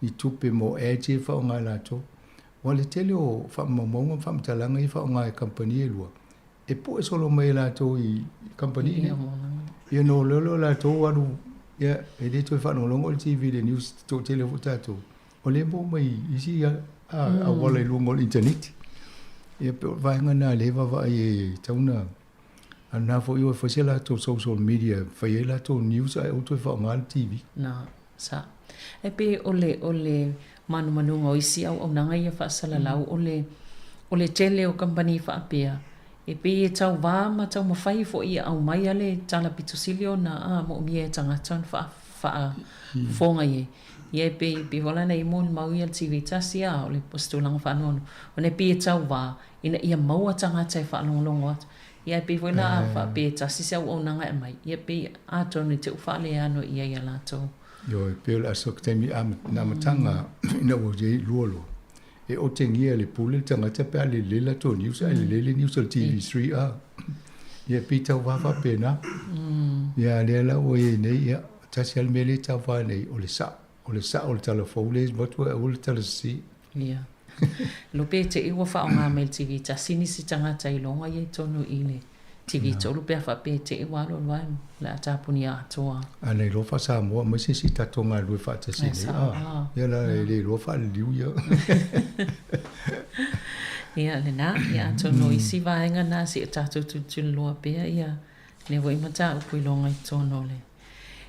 ni tupe mo ads ia e faaaoga e latou. Aua o le tele o faamaumauga ma faamatalaga ia e faaaoga e kamupani e lua, e pue solo mai e latou i kamupani nei. Ia ona o loa lea o latou alu, ia e le toe faalogologo le TV i le news toatele foi tatou, o lea e maua mai isi auala i luga o le initaneti. Ia pei o le vaega lena o lea e vaavaai e tatau ona a o lena foi ua fai se latou social media e fai ai latou news ae aua toe faaaoga le TV. Na, sa. E pei o le, o le manumanuga o isi auaunaga ia faasalalau, o le, o le tele o kamupani faapea, e pei e tauva ma taumafai foi e aumai a le tala pito sili ona a moomia e tagata ona faa, faafofoga i ai. Ia e pei, pei foi la na i ai molimau ia i le TV tasi, a o le, o se tulaga faanoanoa, ona e pei e tauva ina ia maua tagata e faalogologo atu. Ia e pei foi la a faapea e tasi se auaunaga e aumai, ia pei atonu e te u faaleano i ai ia latou. Ioe, pei o le aso taimi na amataga ina ua i ai lua loa, e otegia e le pule le tagata pe a lelei latou news ae lelei le news a le TV3 a. Ia pei tauva faapena. Ia a lea la ua i ai nei, ia, tasi lava le mea lea e tauva nei, o le sa'o. O le sa'o o le tala fou lea e avatu ae aua le tala sese. Ia. Lo pe te i ua faaaoga mai le TV tasi nisi tagata iloga ia i totonu i le TV tolu pe a faapea te i ua alu alu ai o le a tapunia atoa. A na iloa faa-Samoa aemaise se tatou galulue faatasi nei a. Ia la e le iloa faaliliu ia. Ia lena, ia atonu o isi vaega na se i o tatou tulituliloa pea ia lea foi mataupu iloga i totonu o le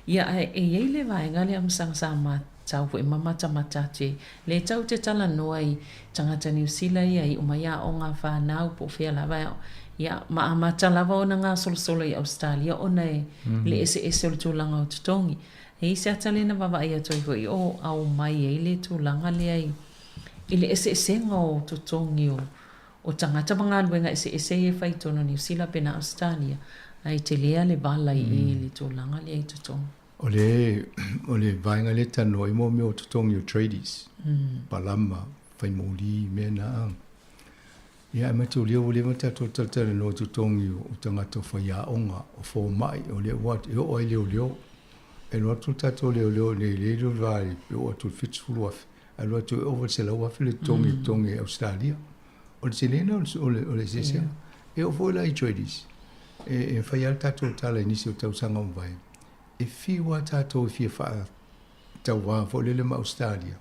Ia, ae e i ai le vaega lea ma sa matau foi ma matamata atu i ai, lea tau te talanoa i tagata Niu Sila ia e iu mai aoga a fanau po o fea lava e aoga. Ia, ma amata lava ona gasolosolo i Ausetalia ona e le eseese o le tulaga o totogi. E i ai se ata lea na vaavaai atu ai foi o aumai ai le tulaga lea i le eseesega o totogi o O tagata ma galuega eseese ia e fai i totonu o Niu Sila pena Ausetalia, ae tele lava le vala i i le tulaga lea i totonu. O le o le vaega lea e talanoa ai mo mea o totogi o tradies, palama, fai moli, mea na a. Ia ae mataulia ua leva tatou talatalanoa i totogi o tagata o faiaoga, o fomai, o lea ua e oo lava i leoleo. E alu atu le tatou leoleo i inei i le va i e oo atu i le 70,000. Alu atu e ova i le 100,000 le totogi i totogi i Ausetalia. O le tele lena o le, o le eseesega. E oo foi la i tradies, e, e fai lava le tatou tala i nisi o tausaga ua mavae, e fiu lava tatou e fia faatauva foi lele ma Ausetalia,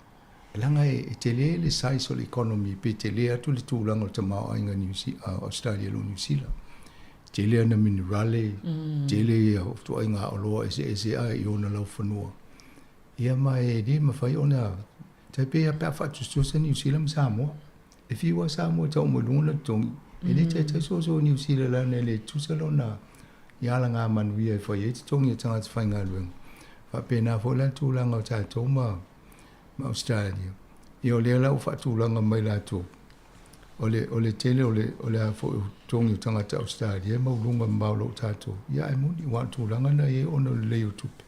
leaga e, e tele le size o le economy, pe tele atu le tulaga o le tamaoaiga New Ausetalia i lo Niu Sila. Tele ana minerale, tele ia ituaiga oloa eseese a i ona laufanua. Ia ma e le mafai ona tai pei lava pe a faatusatusa Niu Sila ma Samoa. E fiu lava Samoa e tau mai luga lona totogi, e le taitai soso Niu Sila leaga e le tutusa lona i alagamanuia e fai ai totogi o tagata faigaluega. Faapena foi la le tulaga o tatou ma ma Australia. Ia o lea la ua faatulaga mai latou, o le o le tele o le o le a foi o totogi o tagata Australia e maualuga mamao i lo tatou. Ia ae moni, aua o le tulaga lena e i ai ona o le lelei o tupe.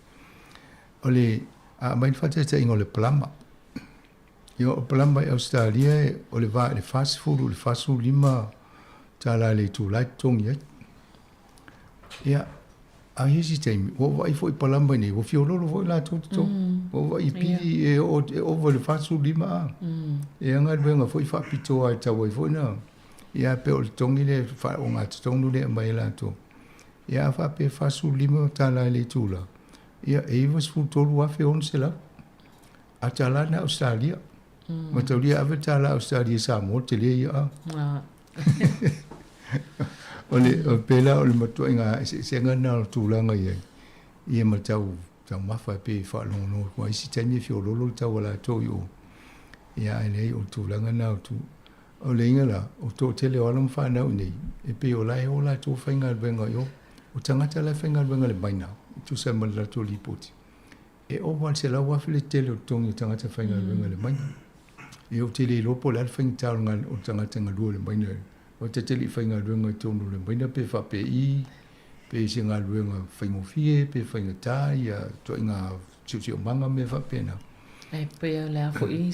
O le a aumai le faataitaiga o le palama. Ia o palama i Ausetalia o le va i le 40 i le 45 tala i le itula e totogi ai. Ia, a i isi taimi, ua ou vaai foi i palama i inei, ua fiololo foi latou totogi. Ua ou vaai i pili e oo e ova i le 45 a. E ana galuega foi faapitoa e tatau ai foi ona, ia pei o le totogi lea faaaogatotonu lea e aumai e latou. Ia a faapea e 45 tala i le itula, ia e 93,600 a tala na Ausetalia. Mataulia e ave le tala Ausetalia i Samoa, tele ia a. O le, o pēlā o le matuaiga eseesega lena o le tulaga i ai, ia ma le tau taumafa e pei e faalogologo atu ai isi taimi e fiololo le tau a latou i o. Ia ae leai o le tulaga lena o tu. O le iga la, o toatele o alo ma fanau i nei, e pei o la e o latou faigaluega i o. O tagata la e faigaluega i le maina, e tusa ai ma le latou lipoti, e ova i le 100,000 le tele o totogi o tagata faigaluega i le maina. Ia ou te le iloa po o le a le faigata o le tagata e galue i le maina. Aua ta te le i faigaluega i totonu o le maina pe faapei, pe se galuega faigofie pe faigata ia ituaiga siosiomaga ma mea faapena. Ae pe o le a foi,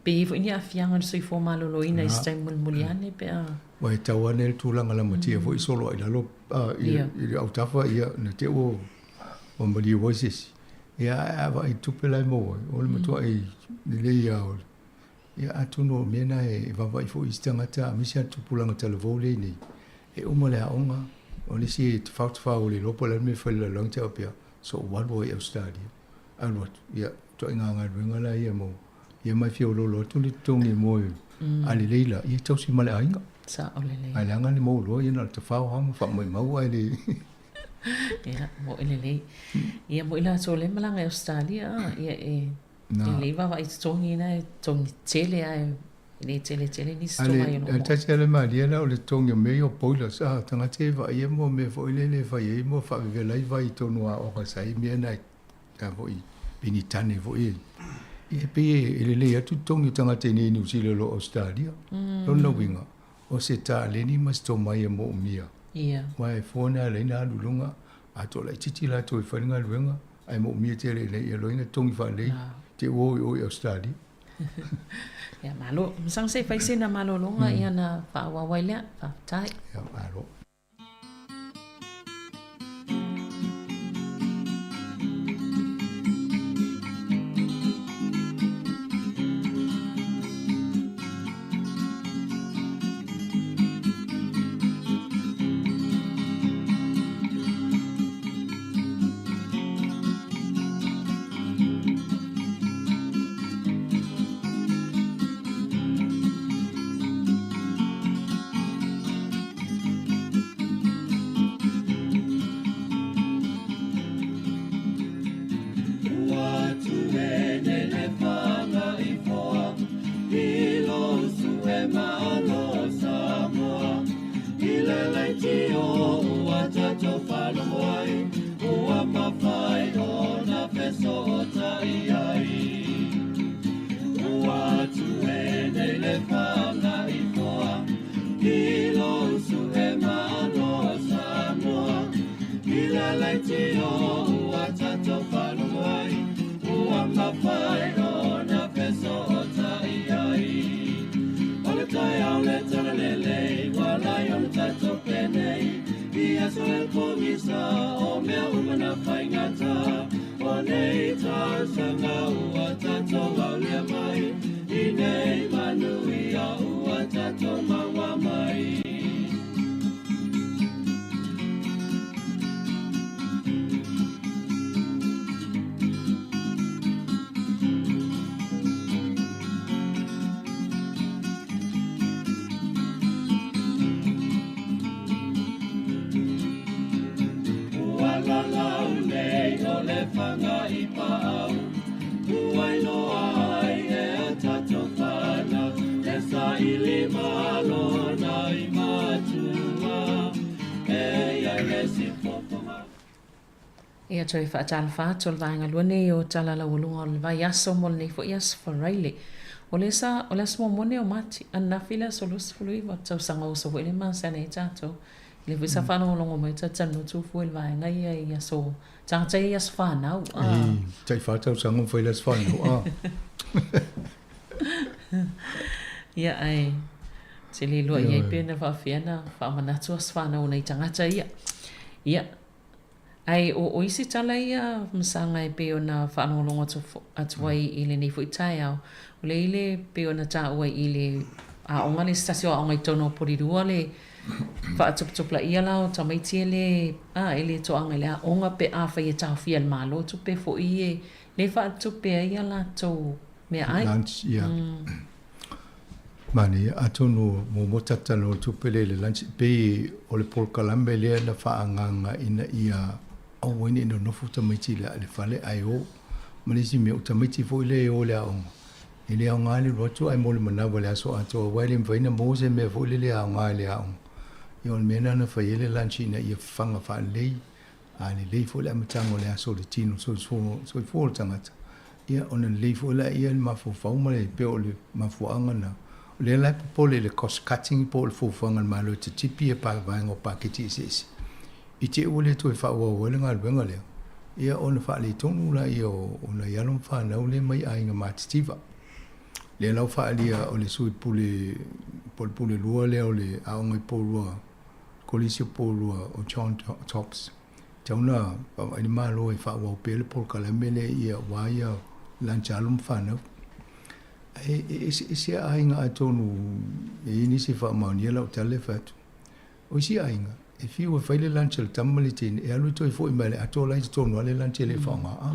pe i ai foi ni aafiaga o le soifua maloloina i se taimi mulimuli ane pe a. Ua e tau ane le tulaga lamatia foi solo ai i lalo i le autafa ia na te ua ua maliu ai se isi. Ia ae a vaai i tupe la e maua ai, o le matuai lelei lava o le Ia atonu o mea na e vaavaai foi isi tagata aemaise lava le tupulaga talavou lea i nei, e uma le aoga, o le isi e tafao tafao ua le iloa po o le a le mea e fai i le lalolagi te faapea, so ou alu ai i Ausetalia. Alu atu, ia, ituaiga galuega la ia mo, ia ma e fiololo atu le totogi mo e, a lelei la, ia e tausi ma le aiga. Sao lelei. Ae leaga le maua loa, ia na o le tafao lava ma faamaumau ae le Ia, mo'i lelei. Ia, mo'i latou lea e malaga i Ausetalia, ia e E lelei vaavaai i totogi na e totogi tele ae le tele tele nisi tomai o lo o A le tasi lava le malie la o le totogi o mea ia o boilers a tagata ia e vaaia mo mea foi lele e fai ai mo faavevela ai vai i totonu o aoga sa i ai mea na a foi penitane foi e e pei e lelei atu totogi o tagata i nei i Niu Sila i lo Ausetalia. Lona uiga o se taleni ma se tomai e moomia. Aua e fua na ala ai ona alu i luga a toalaitiiti latou e fai le galuega ae moomia tele ina ia loa ina totogi faalelei te ua o i o i Ausetalia. Ia malo. Masalo se i fai sina malologa ia ona faaauau ai lea. Faafetai. Ia malo. Ia toe faatalofa atu o le vaega lua nei o Tala Laualuga o le Vaiaso mo lenei foi aso Faraile. O le sa, o le aso muamua nei o Mati, ananafi le aso 29 o le tausaga oso foi lea e masani ai tatou. O lea foi sa faalogologo mai talatalanoa Tufua i le vaega ia i aso, tagata ia i aso fanau. Ah. Tai wha tausaga ma whai le aso fanau. Ah. Ia ae, te le iloa i ai pe na faafefea na faamanatu aso fanau o nai tagata ia. Ia, Ae o, o isi tala ia masaga e pei ona faalogologo atu, atu ai i lenei foi taeao, o lea i le pei ona taua i le aoga le se tasi o aoga i totonu o Porirua le faatuputupulaia la o tamaiti e le, a, e le toaga i le aoga pe afai e taofia e le Malo tupe foi e le faatupe ai a latou meaai. Lunch, ia. Manaia, atonu muamua tatou talanoa i le tupe lea i le lunch, pei o le polokalame lea na faaagaaga ina ia aua ai ne i nonofo tamaiti i le fale ae o. Ma le isi mea, o tamaiti foi lea e o i le aoga, e le aoga le alu atu ae mo le manava i le aso atoa aua e le mafai ona maua se mea foi lele e aoga i le aoga. Ia o le mea lena na fai ai le lunch ina ia fafaga faalelei, a lelei foi le amataga o le aso i le tino soifua o le tagata, ia ona lelei foi lea le mafaufau ma le pei o le mafuaaga lena. O lea la e popole i le cost cutting po o le fuafuaga a le Malo e titipi ia vaega o paketi eseese i te i ua le toe faaauau ai le galuega lea, ia ona faaletonu lea o nai alo ma fanau lea mai aiga matitiva. Lea la ua faaalia o le sui pule po o le pule lua lea o le aoga i Poulua, Kolisi o Poulua o John Tops, tatau ona vaavaai le Malo e faaauau pea le polokalame lea ia aua ia lunch a alo ma fanau. Ae e eseese aiga atonu e i ai nisi e faamaonia lau tala lea e fai atu. O isi aiga, e fiu e fai le lunch a le tama ma le teine, e alu e toe foi mai le atoa la i totonu lava le lunch e le faaaoga.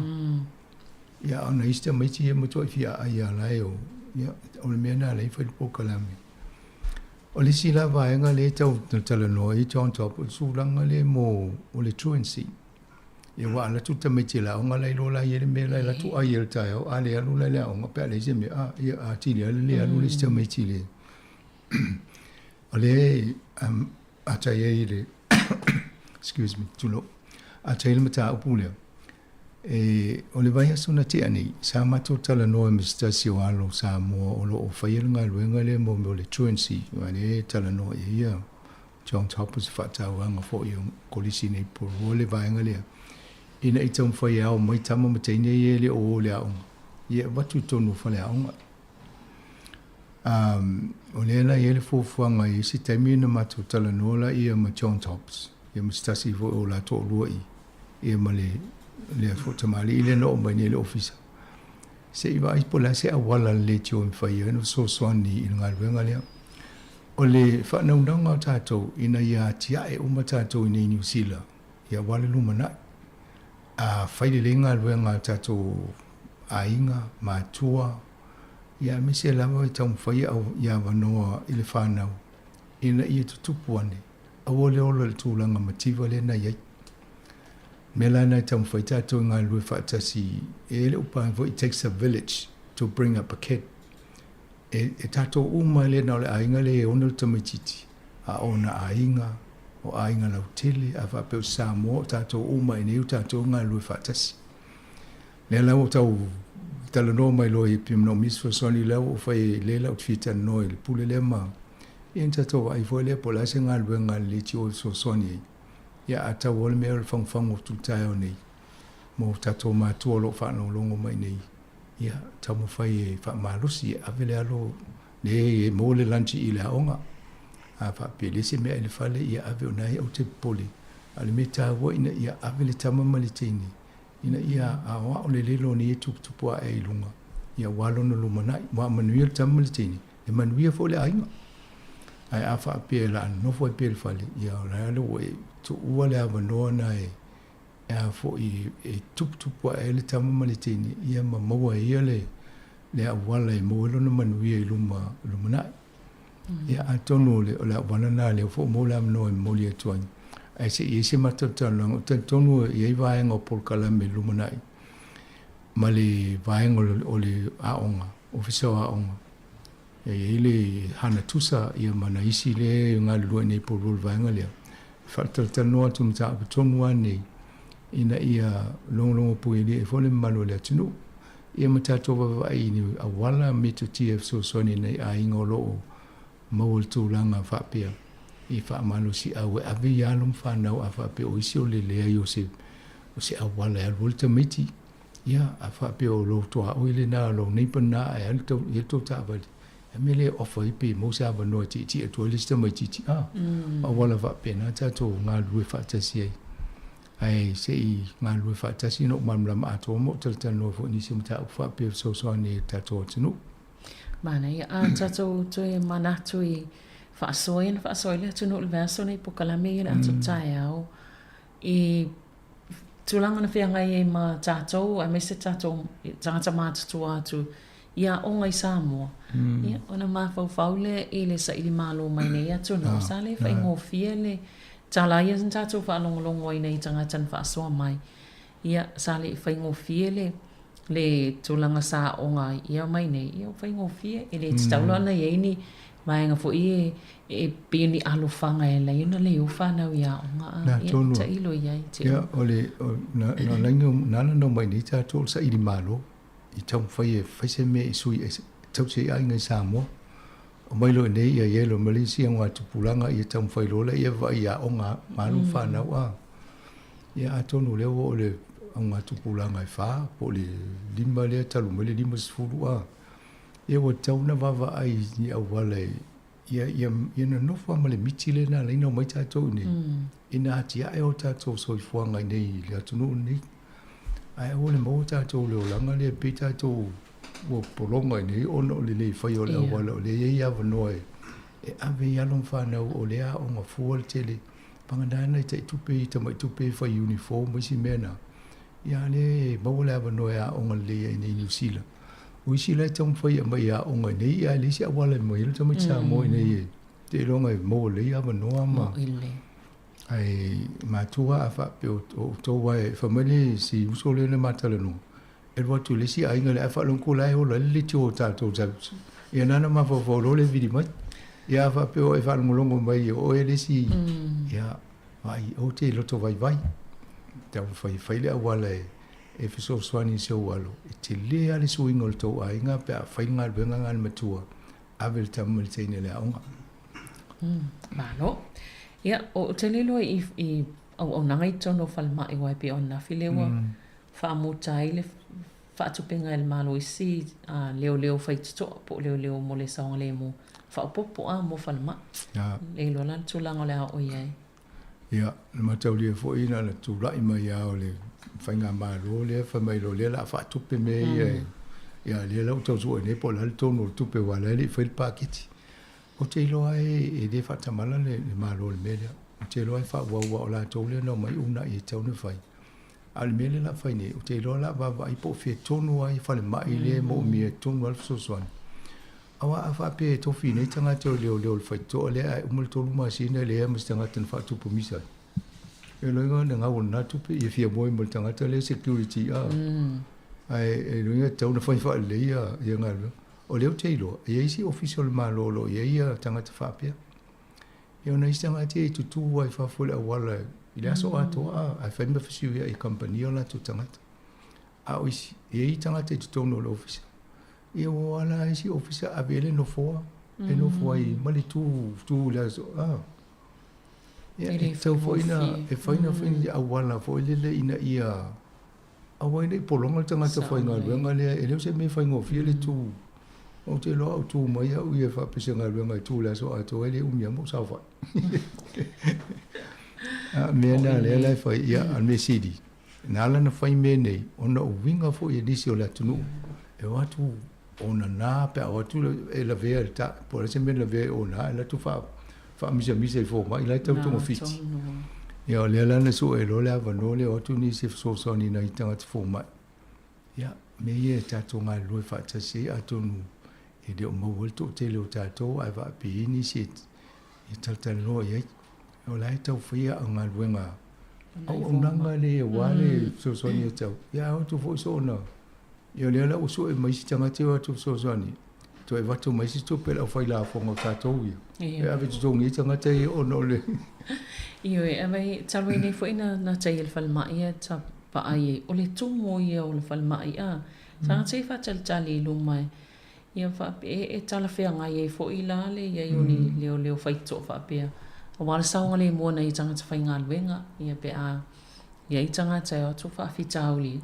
Ia, a o nai isi tamaiti ia e matuai fia aai lava la e o, ia, o le mea lena o lea e fai le polokalame. O le isi la vaega lea e tau talanoa ai John Top, o le tulaga lea mo o le truancy. Ia aua a alu atu le tamaiti i le aoga la iloa la e i ai le mea la e alu atu ai i le taeao, a le alu la i le aoga pe a leai se mea, a, ia atili ai le le alu o le isi tamaiti i le O lea ata i ai le excuse me, tulou, ata i ai le mataupu lea, e, o le vaiaso na tea nei, sa matou talanoa ma se tasi o alo Samoa o lo o faia le galuega lea mo mea o le truancy, aua o lea e talanoa i ai ia John Topper, se faatauaga foi o Kolisi nei po o le vaega lea, ina ia taumafai e ao mai tama ma teine ia e le o o i le aoga, ia e avatu i totonu o faleaoga. O lea la e i ai le fuafuaga i isi taimi ona matou talanoa laia ma John Tops, ia ma se tasi foi o la toalua i, ia ma le, lea foi tamalii lea na oo mai nei i le ofisa. Se i vaai po o le a se auala a le leitio e mafai ai ona fesoasoani i le galuega lea. O le faanaunaga o tatou ina ia atiae uma tatou i inei i Niu Sila, ia aua le lumanai. A fai lelei galuega a tatou aiga, matua, ia aemaise lava e taumafai ia avanoa i le fanau ina ia tutupu ane, aua le ola i le tulaga mativa lea na i ai. O le mea la lena e taumafai tatou e galulue faatasi, e i ai le upu foi, it takes a village to bring up a kid. E, e tatou uma e le na o le aiga lea e ona le tamaitiiti, a o ona aiga, o aiga lautele, a faapea o Samoa, o tatou uma i nei o tatou e galulue faatasi. Lea la ua tau talanoa mai loa i pei manaomia se fesoasoani lea ua ou fai ai lea la ou te fia talanoa i le pule lea ma ia ona tatou vaai foi lea po o le a se galuega a le leitio e fesoasoani ai. Ia a tau lava le mea o le fagufagu atu i le taeao nei mo tatou matua o lo o faalogologo mai nei, ia taumafai e faamalosi e ave le alo lea e maua le lunch i le aoga. A faapea e leai se mea i le fale, ia ave o lena e ou te popole. A o le mea taua ina ia ave le tama ma le teine ina ia aoao lelei lona ia tuputupu ae i luga, ia aua lona lumanai. Aua a manuia le tama ma le teine, e manuia foi le aiga. Ae a faapea o le a nonofo ai pea i le fale, ia o le a le ua e tuua le avanoa na e a foi e tuputupu ae ai le tama ma le teine, ia ma maua e ia le le auala e maua ai lona manuia i luma lumanai. Ia atonu o le o le auala lena lea foi ua maua le avanoa e momoli atu ai. Ae se i i ai se matou talanoaga, ou te talitonu e i ai vaega o polokalame lumanai ma le vaega o le, o le aoga, Ofisa o Aoga. E i ai le Hana Tusa ia ma nai isi lea e galulue nei po o le vaega lea. E faatalatalanoa atu mataupu tonu lava nei ina ia logologo puialii ai foi le mamalu o le atunuu. Ia ma tatou vaavaai i ni auala metotia e fesoasoani i nai aiga o lo o maua i le tulaga faapea i faamalosiau e ave i alo ma fanau a faapea o isi o le leai o se o se auala e alu ai le tamaiti. Ia, a faapea o lou tuaoi lena, o lou neighbour lena ae alu tau i ai le tou taavale, e mea lea e offer ai pe maua se avanoa e tietie atu ai le isi tamaitiiti. A, auala faapena tatou galulue faatasi ai. Ae se i galulue faatasi ona ou malamalama atoa ma ou talatalanoa foi i nisi o mataupu faapea e fesoasoani ai i le tatou atunuu. Manaia. A tatou toe manatu i faasoa ia na faasoa ai le atunuu i le vaiaso nei polokalame ia i le ato taeao i tulaga na feagai ai ma tatou aemaise tatou tagata matutua atu. i aoga i Samoa, ia, ona mafaufau lea i le sailimalo mai nei atunuu, sa le faigofie le tala ia na tatou faalogologo ai nai tagata na faasoa mai, ia, sa le i faigofie le le tulaga sa aoga ai ia mai nei, ia ua faigofie. E le tatau la ona i ai ni vaega foi ia e pei o ni alofaga e ala ai ona le o fanau i aoga a ia tailo i ai. Ia, o le, na, na, na ala ona omai nei tatou o le saili malo i taumafai e fai se mea i sui e tausi ai aiga i Samoa. Omai loa i inei ia i ai loa ma le isi augatupulaga ia taumafai loa laia e vaai i aoga a alo ma fanau a. Ia atonu o lea ua oo i le augatupulaga e fa po o le lima lea talu mai le 50 a. Ia ua tatau ona vaavaai i ni auala e ia ia ia nonofo lava ma le miti lea na ala ai ona omai tatou i inei ina atiae o tatou soifuaga i inei i le atunuu lenei. Ae aua le maua tatou i le olaga lea pei tatou ua pologa i inei ona o le le faia o le auala o lea e i ai avanoa e ave ai alo ma fanau o lea aoga fua le tele. Vagana nai tai tupe i tamai tupe e fai uniform ma isi mea na. Ia a lea e maua le avanoa e aoga lelei ai i inei i Niu Sila. O isi la e taumafai e aumai e aoga i inei, ae leai se auala e aumai ai le tamaiti Samoa i inei e seiloga e maua lelei avanoa ma Ae matua a faapea o outou lava e fai mai le si uso lea na ma talanoa, e alu atu i le isi aiga lea ae faalogo la e ola ai le leitio o tatou ia na ona mafaufau loa lea e vili mai. Ia a faapea o e faalogologo mai o oe le isi ia vaai ou te loto vaivai. Taumafai e fai le auala e fesoasoani i si ou alo. E tele lava le suiga o le tou aiga pe a fai le galuega lena a le matua ave le tama ma le teine i le aoga. Malo. Ia, ou te le iloa i, i auaunaga i totonu o falemai aua e pei o ananafi lea ua faamuta ai le faatupega e le Malo i isi leoleo faitotoa po o leoleo mo le saogalemu faaopoopo a mo falemai. Le iloa la le tulaga o le a oo i ai. Ia, na mataulia foi na ona tulai mai lava o le faigamalo lea fai mai loa lea o le a faatupe mea ia e ia lea la ua tau sue nei po o le a le tonu o le tupe aua o la e le i faia le paketi. Ou te iloa e le faatamala le Malo i le mea lea. Ou te iloa e faaauau aua o latou lea na omai uunai e tatau ona fai. A o le mea lea o le a fai nei, ou te iloa o le a vaavaai po o fea tonu ai falemai lea e moomia tonu lava le fesoasoani. Aua a faapea e tofi nei tagata o leoleo o le faitotoa lea ae uma le tolu masina e leai lava ma se tagata na faatupu misa ai. E loiga ona gau o lena tupe ia fia moe ma le tagata lea security a. Ae e loiga e tatau ona fai faalelei ia ia galuega. O lea ou te iloa, e i ai isi ofisa o le Malo o lo o i ai ia tagata faapea. Ia ona isi tagata ia e tutū lava i fafo i le auala i le aso atoa a, ae fai ma fesuiai e kamupani o latou tagata. A o isi, e i ai tagata i totonu o le ofisa. Ia ua ala isi ofisa ave i ai le nofoa, e nofo ai ma le tu, tu i le aso, a. Ia, e tatau foi ona e fai na fai ni auala foi lele ina ia aua ai ne i pologa le tagata faigaluega lea, e le o se mea faigofie le tu. Ou te iloa a ou tu mai au ia faapea se galuega e tu i le aso atoa e le umi lava ma ou saofai. A o mea na lea la e fai, ia, a o le mea sili, Na ala ona fai mea nei, ona o uiga foi e nisi o le atunuu, e o atu o nana pe a o atu e lavea i le ta, po o le a se mea e lavea ai o na, e alu atu faamisamisa i fomai la e tau togafiti. Ia o lea la na sue loa le avanoa lea o atu nisi e fesoasoani i nai tagata fomai. Ia, mea ia e tatou galulue faatasi ai atonu e le o maua ai le toatele o tatou ae faapei nisi e talatalanoa i ai. O la e tau faia au galuega auaunaga lea aua le fesoasoani e tau. Ia a o atu foi soona, ia o lea la ua sue mai isi tagata e o atu fesoasoani, toe avatu mai isi tupe e le aufai lafoga o tatou ia. E ave totogi ai tagata ia ona o le... Ioe, ae talu ai nei foi na tai e le falemai ia ta vaai ai, o le tumu ia o le falemai a, tagata ia faatalitali i luma e Ia faapea, e talafeagai ai foi la le i ai o ni leoleo faitotoa faapea, aua le saogalemu o nai tagata faigaluega, ia pe a i ai tagata e o atu faafitauli.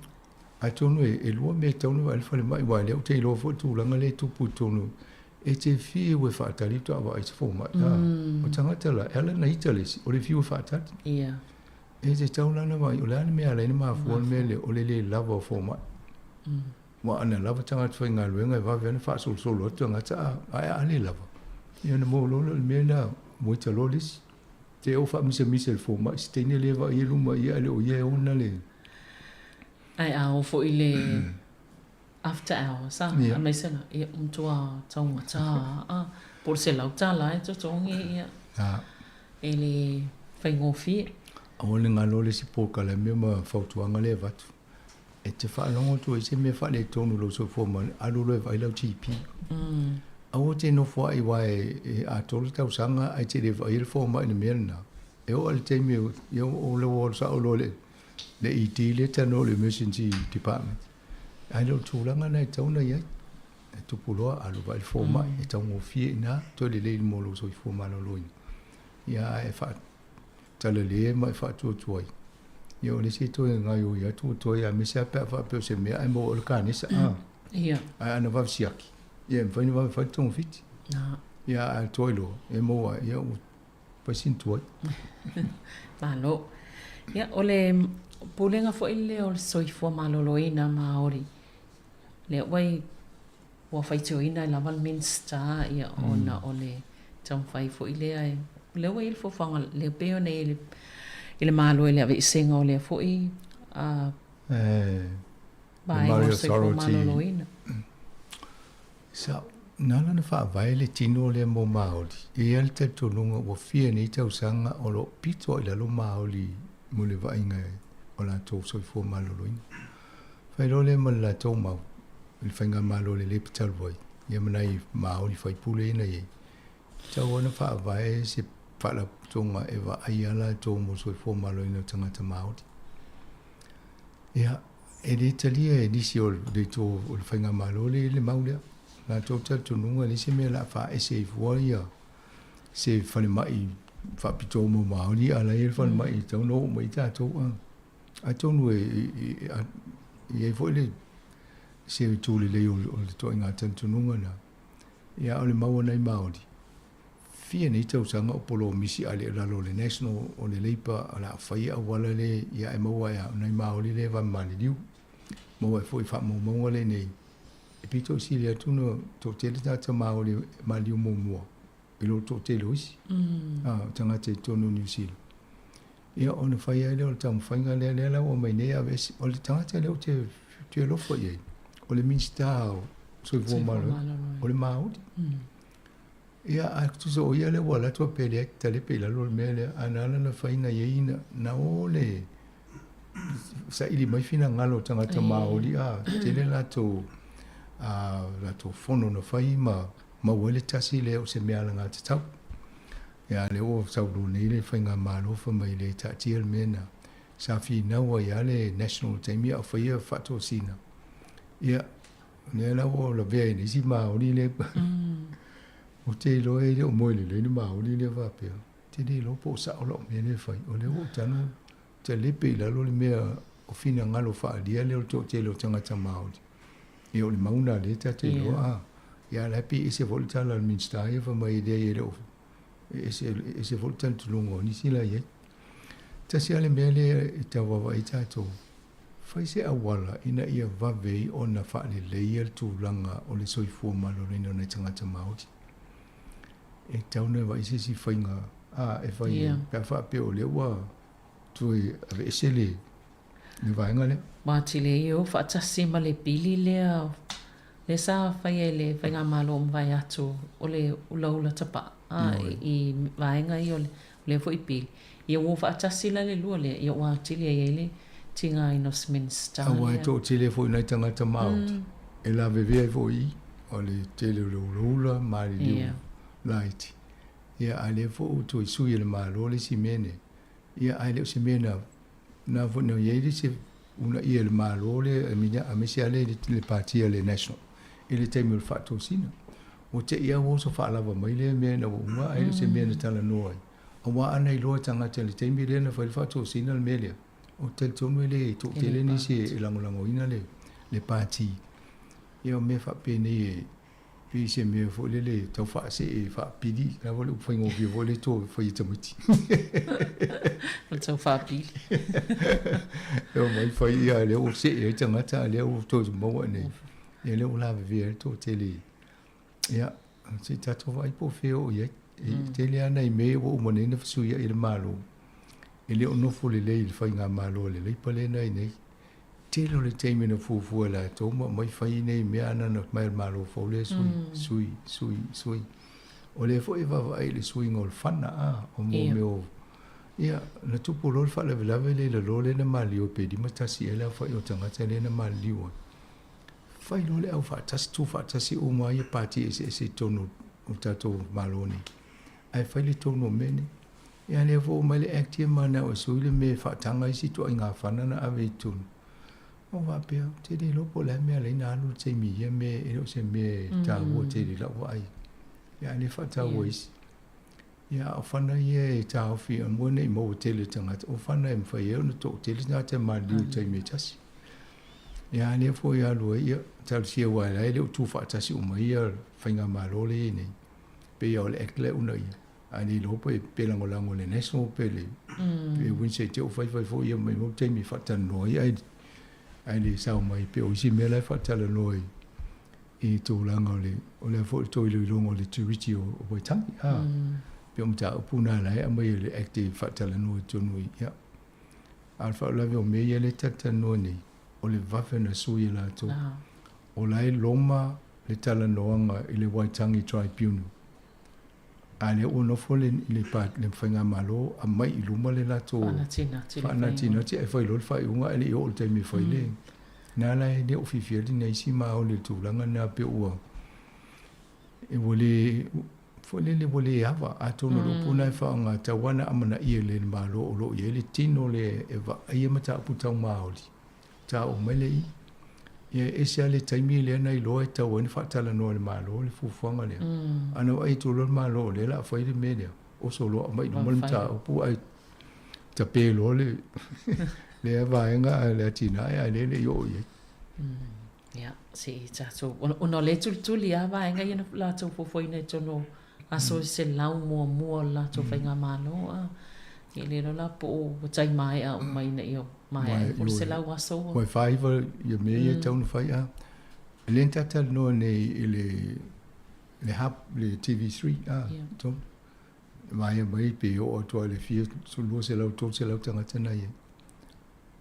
Atonu e lua mea e tatau ona vaai le falemai, aua o lea ou te iloa foi le tulaga lea e tupu i totonu, e te fiu e faatali faatoa vaai i se fomai. O tagata la, e ala ona ita le isi, o le fiu e faatali. E te tatau la ona vaai, o le a le mea e ala ai ona mafua le mea lea, o le le lava o fomai. Aua ana lava tagata faigaluega e vave ona faasolosolo atu tagata a, ae a le lava, ia ona maua loa lea o le mea lena, ua ita loa le isi. Te oo faamisamisa i le fomai se teine lea e vaai i luma ia ae le o ia e ona le. Ae a oo foi i le After hours a, aemaise la, ia, ua matua taugata a, po o le $100 e totogi, ia, e le faigofie. Aua ne galo le isi polokalame ma fautuaga lea e avatu. E te faalogo atu ai se mea faaletonu i lou soifua ma alu loa e vaai lau GP. Aua te nofo ai aua e atoa le tausaga ae te le vaaia le fomai i le mea lena. E oo lava i le taimi ia o lea ua alu sao loa i le ED lea e talanoa i le Emergency Department. Ae le o le tulaga lena e tatau ona i ai. E tupu loa alu vaai le fomai, e taugofie i ina, toe lelei mo lou soifua maloloina. Ia ae faatalale ma e faatuatuai. Ia o le isi e toe gaoioi atu ua toe aemaise lava pe a faapea o se mea ae maua o le kanesa. Ia. Ae ana vave siaki, ia e mafai ona vave fai le togafiti. Ia ae tuai loa, e maua ai, ia ua fai sina tuai. Malo. Ia, o le Pulega foi lea o le Soifua Maloloina Maori, lea ua i, ua faitioina ai lava le Minisita, ia, ona o le taumafai foi lea e, lea ua i ai le fuafuaga, lea pei ona i ai i le Malo i le aveesega o lea foi a vaega o le Soifua Maloloina. Sa, na ala ona faavae le tino lea mo Māori, e i ai le talitonuga ua fia nei tausaga o lo o pito i lalo Māori mo le vaaiga o latou soifua maloloina. Fai loa lea ma le latou mau i le faigamalo lelei pe talu ai, ia ma nai Māori faipule ia na i ai, tatau ona faavae se faalapotopotoga e vaaia latou mo le soifua maloloina o tagata Māori. Ia, e le talia e nisi o le itu o le faigamalo lea i le mau lea. Latou talitonuga e leai se mea o le a faaese ai fua ia se falemai faapitoa mo Māori a la e i ai le falemai e tatau ona oo mai ai tatou. Atonu e i ai foi le se itu lelei o le ituaiga talitonuga lena. Ia, a o le mau a nai Māori, fia nei tausaga o polomisi a le lalo o le National o le Labour o le a fai e auala le ia e maua ai a o nai Maori le vave maliliu maua ai foi faamaumauga lenei e pito i sili atu na toatele tagata Maori e maliliu muamua i lo le toatele o isi a o tagata i totonu o Niu Sila. Ia ona fai ai lea o le taumafaiga lea lea la ua aumai nei aveese o le tagata lea ou te te alofa i ai o le Minisita o Soifua Maloloina o le Maori. Ia, a tusa o ia lea ua alu atu a pele ai, talepe i lalo le mea lea, a na ala ona fai na i ai na, na o le saili mai finagalo o tagata Māori, a, tele latou, a, latou fono na fai ma maua ai le tasi lea o se mea alagatatau. Ia, a lea ua sau loa nei le faigamalo fai mai le taatia le mea na sa finau ai lava le National i le taimi a o faia faatosina. Ia, Lea la ua lavea i le isi Māori lea. Ou te iloa e le o moe lelei le Māori lea faapea. Ou te le iloa po o sao lau mea lea e fai. O lea ua ou tago talepe i lalo le mea o finagalo faaalia lea o le toatele o tagata Māori. Ia o le mau lena lea ta te iloa a. Ia a la e pei e ese foi le tala a le Minisita ia fai mai e leai e le o e ese, ese foi le talitonuga o nisi la i ai. Tasi lava le mea lea e tau vaavaai ai tatou, Fai se auala ina ia vave ai ona faaleleia le tulaga o le soifua maloloina o nai tagata Māori. E tatau ona vaai se isi faiga a e fai ai pe a faapea o lea ua toe aveese le le vaega lea. Ua atili ai e o faatasi ma le pili lea lea sa faia e le Faigamalo o mavae atu o le ulaula tapaa i vaega ia o le lea foi pili. Ia ua o faatasi la le lua lea, ia ua atili ai ai le tigaina o se Minisita lea. Aua e toatele foi nai tagata Māori e lavevea ai foi i i, o le tele o le ulaula maliliu laiti. Ia a lea foi ua toe sui e le Malo le isi mea nei, ia ae le o se mea na na foi na i ai le isi uunaia e le Malo le aemaise lava le Pati a le National i le taimi o le faatosina. Ua te i lava ua oso faalava mai lea mea ina ua uma ae le o se mea na talanoa ai. Aua ana iloa e tagata i le taimi lea na fai ai le faatosina le mea lea, ou te talitonu e le toatele nisi e lagolagoina le Pati. Ia o mea faapenei e pei se mea foi lele tau faasee faapili, la foi le upu faigofie foi lea toe fai e tamaiti. O le tau faapili. E omai fai ia lea ua see ai tagata a lea ua toe maua nei. Ia lea ua lavevea ai le toatele. Ia, se i tatou vaai po o fea e oo i ai. E tele lava nai mea ua uma nei ona fesuiai e le Malo, e le o nofo lelei i le faigamalo a le Labour lea na i ai nei. Tele o le taimi na fuafua e latou ma aumai fai nei mea ana na mai le Malo fou lea sui, sui, sui, sui. O lea foi e vaavaai i le suiga o le fana a, o mo mea o, ia, na tupu loa le faalavelave lea i lalo lea na maliliu ai pe 51 ea le aofai o tagata lea na maliliu ai. Fai loa le au faatasi, tu faatasi uma ia pati eseese i totonu o le tatou Malo nei, ae fai le tonu o mea nei. Ia lea foi ua omai le Act ia manao e sui le mea e faataga isi ituaiga fana na ave i totonu. Ua faapea, ou te le iloa po o le a le mea e ala ai ona alu le taimi i ia mea, e le o se mea e taua tele i lau vaai. Ia a o lea e faataua e isi. Ia a o fana ia e taofi aua ne i maua tele e tagata, o fana e mafai ai ona toatele tagata e maliliu i le taimi e tasi. Ia a lea foi e alu ai, ia talosia aua o la e le o tu faatasi uma ia faigamalo lea e i ai nei. Pei lava o le Act lea e uunaia. A le iloa pe pe lagolago i le National pe le pe Wednesday te o faifai foi ia mai mau taimi e faatalanoa ai ae ae le sao mai pe o isi mea la e faatalanoa i i tulaga o le o lea foi le toe iloiloga o le Treaty o o Waitangi a pe o mataupu na la e aumai e le Act e faatalanoa i totonu i ia. A o le faalavelave o mea ia lea e talatalanoa nei o le vave ona sui e latou. O la e loma le talanoaga i le Waitangi Tribunal. A lea ua nofo le, le, le faigamalo aumai i luma le latou faanatinati ae fai loa le faaiuga ae le i oo i le taimi e fai le. Na la e le o fiafia le isi maoli i le tulaga lena pei ua e ua le foi lele ua le ava atonu o le upu lena e faaaoga tatau lava ona amanaia e le Malo o lo o i ai le tino lea e vaaia mataupu tau maoli taoo mai le i. Ia e ese lava le taimi lea na iloa e tatau ai ona faatalanoa e le Malo le fuafuaga lea. A na vaai atu loa le Malo o lea o le a fai le mea lea, oso loa aumai i luma le mataupu ae tape loa le lea vaega a le atinae a o lea e le i oo i ai. Ia, se i tatou, ona o lea e tulituli lava vaega ia na latou fuafuaina i totonu o aso e 100 muamua o le latou faigamalo. A, e le iloa la po o ua tai maea uma ina ia maea ai po o le 100 aso ua. Ua 49 ia mea ia e tatau ona fai. A, lea na ta talanoa nei i le le hub, le TV3, a, tonu. Vaea mai pe oo atu lava i le fia 200, 300 tagata na i ai.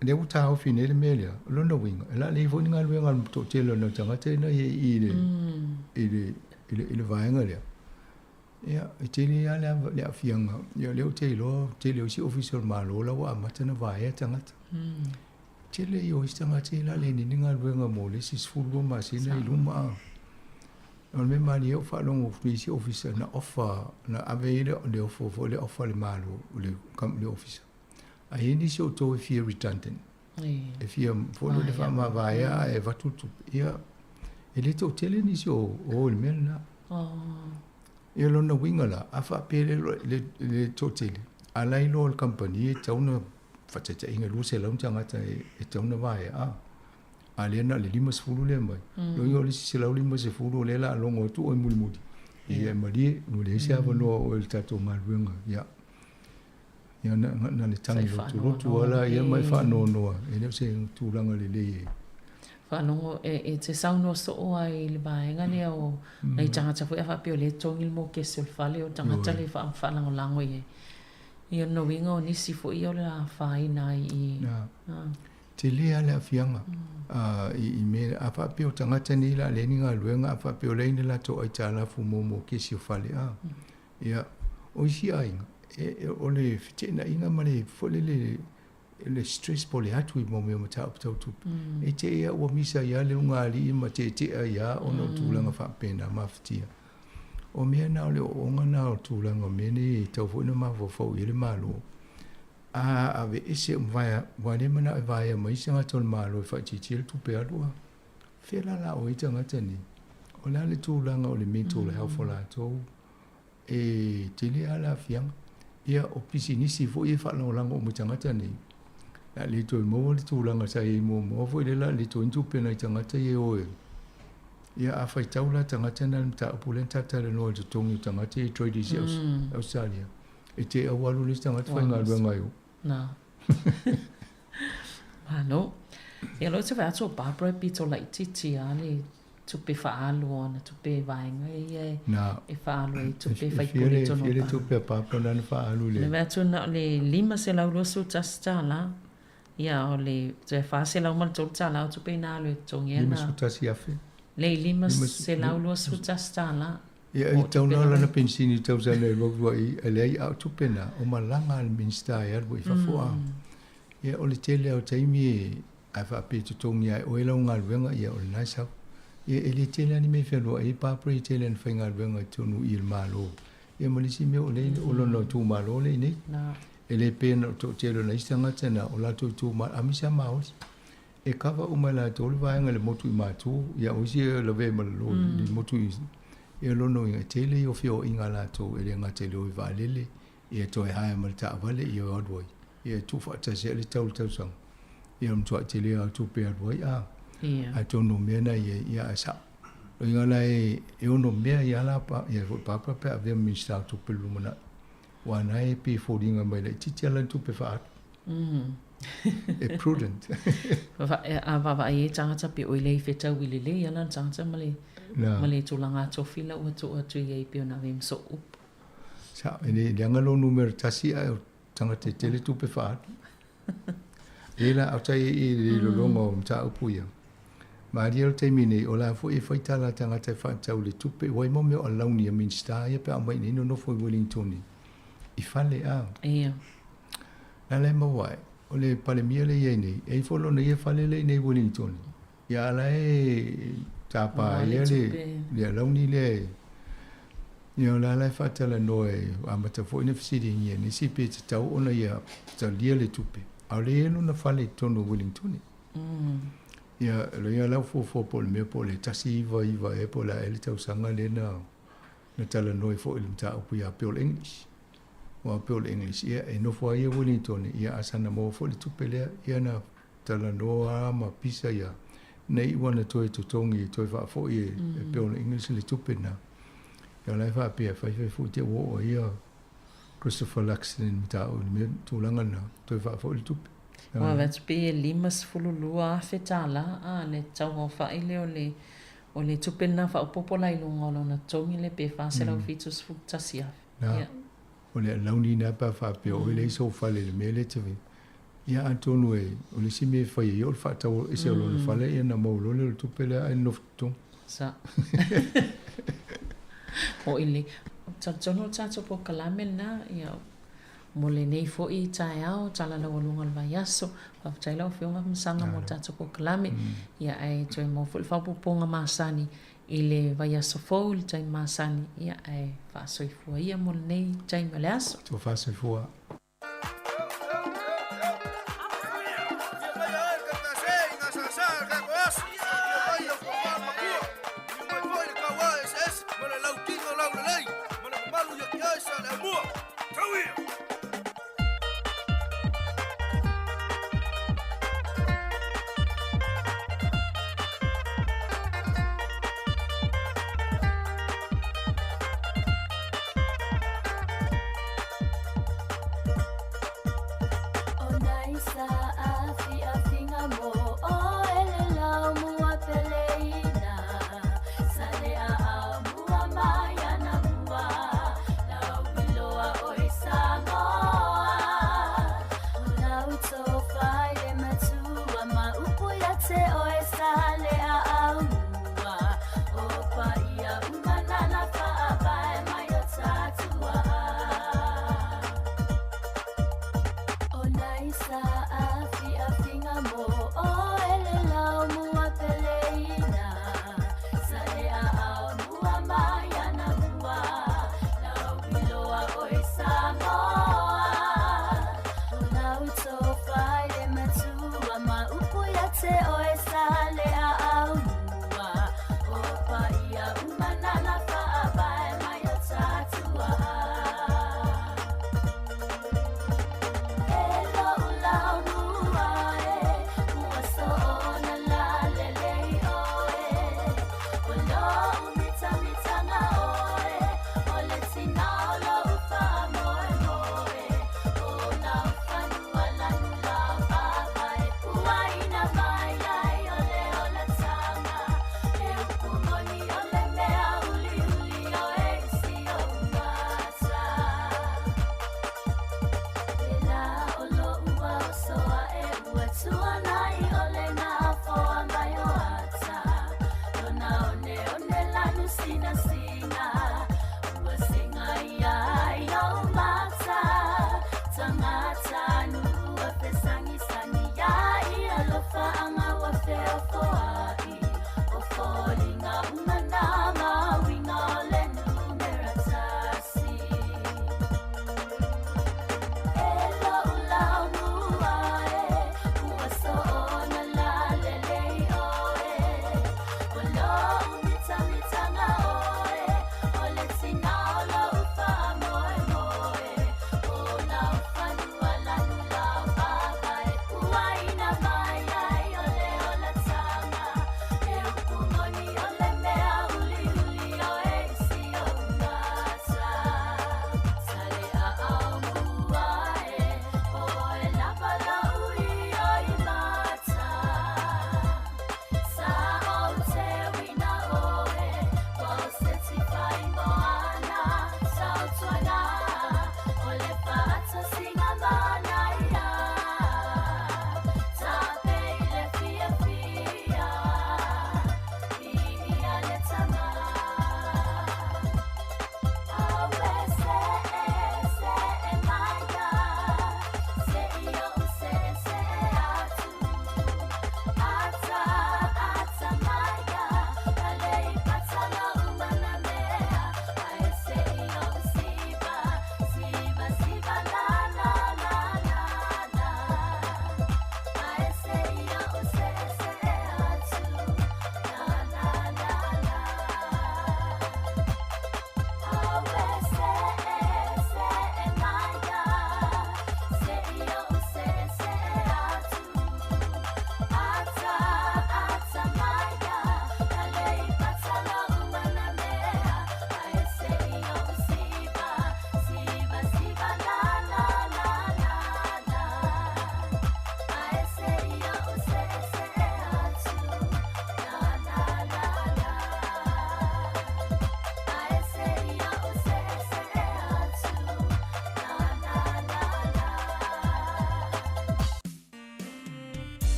Lea ua taofi nei le mea lea, o lona uiga, o le a leai foi ni galuega a le toatele o nai tagata ia na i ai i le, i le, i le, i le vaega lea. Ia, e tele lava le, le aafiaga. Ia, o lea ou te iloa, o le tele o isi ofisa o le Malo la ua amata ona vaea tagata. Tele ia o isi tagata ia o le a leai nei ni galuega mo le isi 12 masina i luma. O le mea malie ou faalogo i isi ofisa na offer, na ave ai le, le ofo foi le offer a le Malo, le, le ofisa. A i ai nisi o outou e fia redundant, e fia foi lele faamavaea ae avatu le tupe, ia, e le toatele nisi o o i le mea lena. Ia lona uiga la, a faapea le, le, le toatele, a la e iloa e le kamupani e tatau ona faataitaiga 200 tagata e, e tatau ona vaea, a, a lea na o le 50 lea mai. Lona uiga o le isi 150 o lea o le a logo atu oe mulimuli, ia e malie, ua leai se avanoa o oe i le tatou galuega. Ia. Ia, na, na, na le tagi lotulotu lava la ia ma e faanoanoa, e le o se tulaga lelei e. Faalogo, e, e te saunoa soo ai i le vaega lea o nai tagata foi a faapea o lea e togi le mokesi o le fale o tagata le faalagolago i ai. Ia o lona uiga o nisi foi ia o le a afaina ai i. Na. Tele lava le aafiaga i, i mea, a faapea o tagata nei o le a leai ni galuega, a faapea o la e i ai ni latou aitalafu mo mokesi o fale, a. Ia, o isi aiga, e, e, o le feteenaiga ma le foi lele, le stress po o le atu i mea o mataupu tau tupe. Mm. E te ea ua misa ai lava le ugaalii ma teetea ai lava ona o tulaga faapena mafatia. O mea na o le ooooga na o tulaga o mea nei e tatau foi ona mafaufau i ai le Malo. A aveese uma vaea, aua o lea e manao e vaea mai isi tagata o le Malo e faaitiitia le tupe alu a. Fea la la o ai tagata nei? O le a le tulaga o le mental health o latou? E tele lava le aafiaga. Ia, o pisinisi foi e faalagolago uma i tagata nei, o le a le toe maua le tulaga sa i ai muamua foi lea o le a le toe i ai ni tupe a nai tagata ia e o e. Ia, a faitau la tagata na i le mataupu lea na ta talanoa i le totogi o tagata ia i traders i Ausetalia, e te i ua alu le isi tagata faigaluega ai o. Na. Malo. Ia lea ou te vaai atu o Barbara e pito laitiiti lava le tupe faaalu o ana tupe vaega ia e faaalu ai tupe e faipule i totonu o E fia le tupe a Barbara lana faaalu i le. Na vaai atu na o le $521. Ia, o le toe $403 o tupe ina alu e totogi ai ana. $51,000. Leai, $521. Ia, e tatau ona lana penisini i le tausaga e 22 ae leai, a o tupe na, o malaga a le Minisita e alu ai i fafo a. Ia, o le tele lava o taimi e, a faapea e totogi lava e oe lau galuega, ia o lena e sau. Ia, e le tele lava ni mea e fealuai ai Barbara i le tele o ana faigaluega i totonu i i le Malo. Ia ma le isi mea o lea o lona itumalo lea i inei. E le pei ona o le toatele o nai isi tagata na o latou itumalo, aemaise lava Maori. E kava uma e latou le vaega i le motu i Matu, ia o isi e lavea ma le loli i le motu i Ia lona uiga, e tele ia o feoaiga a latou e le gata i le o i vaalele, ia toe hire ma le taavale ia o alu ai. Ia e tuufaatasi ai le tau o le tausaga. Ia o le matuai tele lava o tupe e alu ai a. Atonu o mea na i ai, ia ae sao. Lona uiga la e ono mea ia la ia foi Barbara pe a avea ma Minisita o Tupe i le lumanai. Aua na e pei e foliga mai laitiiti lava lana tupe faaalu. E prudent. A vaavaai ai tagata pe oi lea i fetaui lelei lava lana tagata ma le ma le tulaga tofi la ua tuu atu i ai pei ona ave ai ma so'u upu. Sao, e le leaga lou numera tasi ae o tagata e tele tupe faaalu. E la au tai i le lologa o mataupu ia. Malie o le taimi nei, o la foi e fai tala a tagata e faatatau i le tupe, ua i mau mea o alauni a Minisita ia pe a omai i inei nonofo i Wellington i fale a. Ia. La la e maua ai, o le Palemia lea e i ai nei, e i ai foi lona ia fale lea i inei i Wellington. Ia a la e tapa ai ia le alauni lea e Ia o la la e faatalanoa e amata foi ona fesiligia e nisi pe tatau ona ia talia le tupe. A o lea e i ai lona fale i totonu o Wellington. Ia, o ia la ua fuafua po o le mea po o le 199 ea po o le a ea le tausaga lea na na talanoa ai foi i le mataupu ia Bill English. Aua o Bill English, ia e nofo lava ia Wellington, ia a sana maua foi le tupe lea, ia na talanoa lava ma pisa ia, na iu ana toe totogi e toe faafoi e Bill English le tupe lena. Ia o la e faapea, fai fai foi te ua oo ai ia Christopher Luxon i le mataupu i le mea tulaga lena, toe faafoi le tupe. Ua avatu pei e $52,000 a le tauaofai lea o le o le tupe lena faaopoopo la i luga o lona totogi lea pe $471,000. Na, o le alauni lena pe a faapea o oe leai sou fale i le mea lea e te faia. Ia atonu e, o le isi mea e fai ai o le faatau ese o lona fale ia ona maua loa lea o le tupe lea ae nofo totogi. Sa. Oi le, talitonu o le tatou polokalame lena, ia, mo lenei foi taeao, tala laualuga o le vaiaso. Faafetai lau Afioga Afamasaga mo le tatou polokalame. Ia ae toe maua foi le faaopoopoga masani i le vaiaso fou i le taimi masani. Ia ae faasoifua ia mo lenei taimi o le aso. Tofa soifua.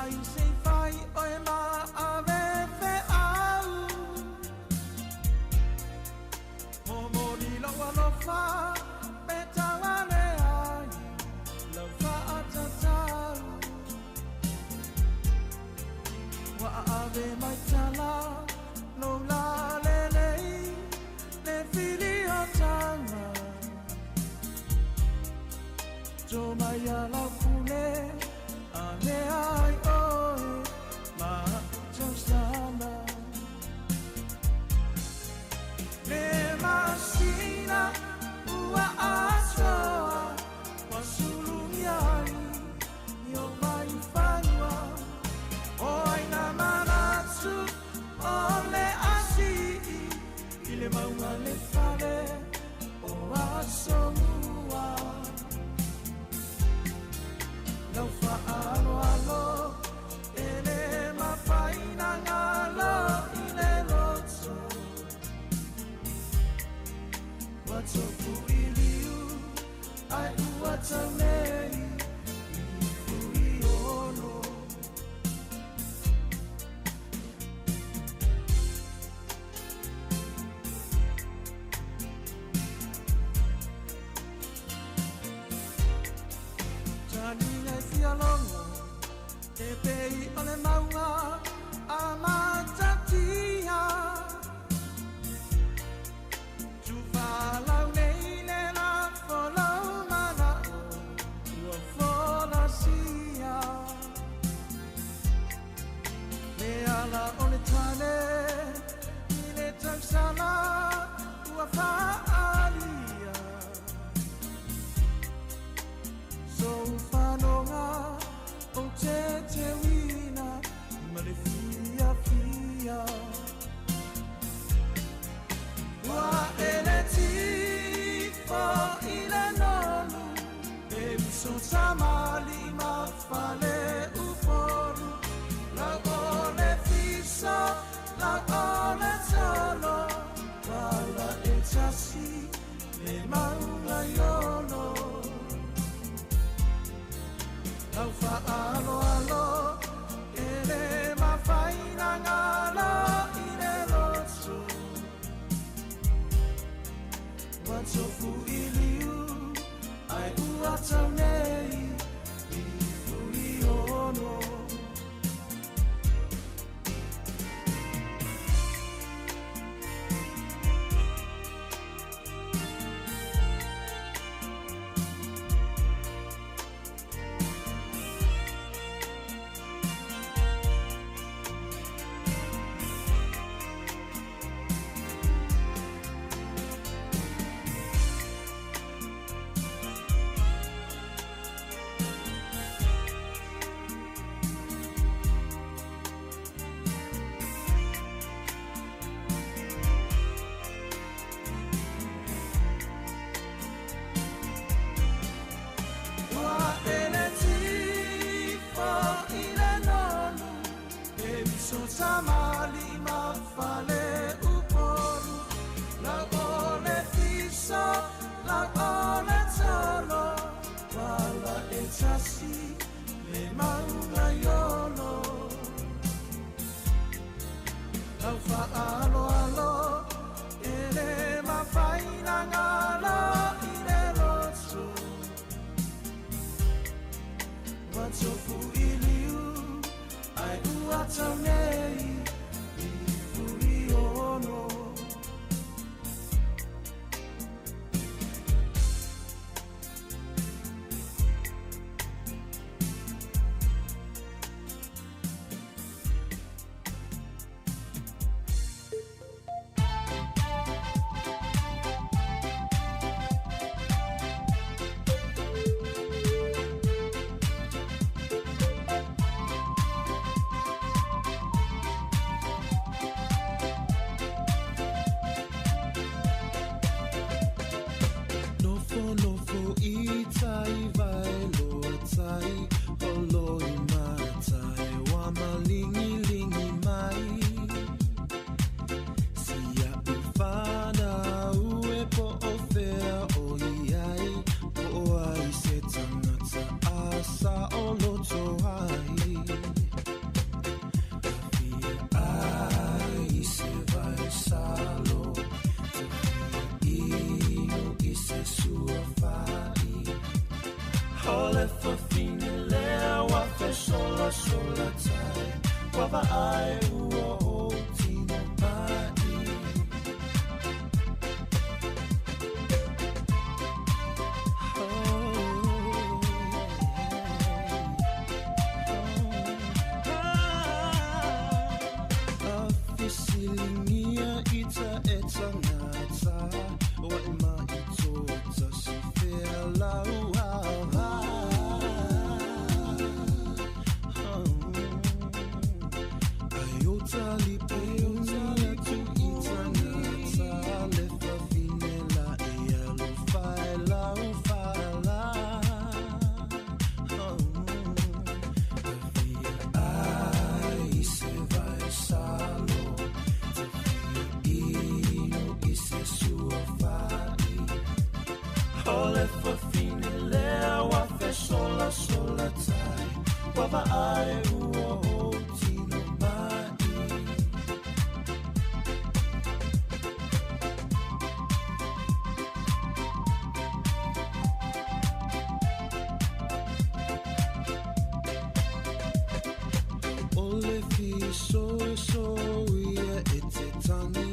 mai se i fai oe ma ave feau. Momoli lou alofa pe tauale ai lau faatatau. Ua ave mai tala lou lalelei le filiotaga. To mai a lau pule a lea ai oe ma tausala. Le masina ua atoa ua sulugia ai i o mai fanua. O ai nā manatu o le asii i le mauga le fale o aso mua. Lau faaaloalo e le mafai na galo i le loto. Ua tofu i liu ai ua tau nei i fuiono. Taliga e fialogo e pei o le mauga a matatia. Tufalau nei le lafo lau manao ua folasia. Le ala o le tane i le tausala ua faalia. Sou fanoga o te teuina ma le fiafia. Ua ele tifo i le nonu e uso tamali ma fale upolu. Lau o le fiso, lau o le tolo, wala e tasi le maunga iolo. Lau faaaloalo e le mafai na galo i le loto. Ua tofu i liu ai ua tau nei i fuiono. Ua ele tifo i le nonu e uso tamali ma fale upolu. Lau o le fiso, lau o le tolo, wala e tasi le maunga iolo. Lau faaaloalo e le mafai na galo i le loto. Ua tofu i liu ai ua tau nei i fuiono. le fafine lea ua fesolasola tai ua vaai ua ou tino ma'i. Afesiligia ita e tagata ua e maʻi toa tasi fea lau ava. Ai o talipeuni atu i tagata le fafine la e alofa e lau fala. Ai se vai salo ino i se sua fa'i. O le fafine lea ua fesolasola tai ua vaai ua ou tino ma'i. O le fisoiso ia e te tani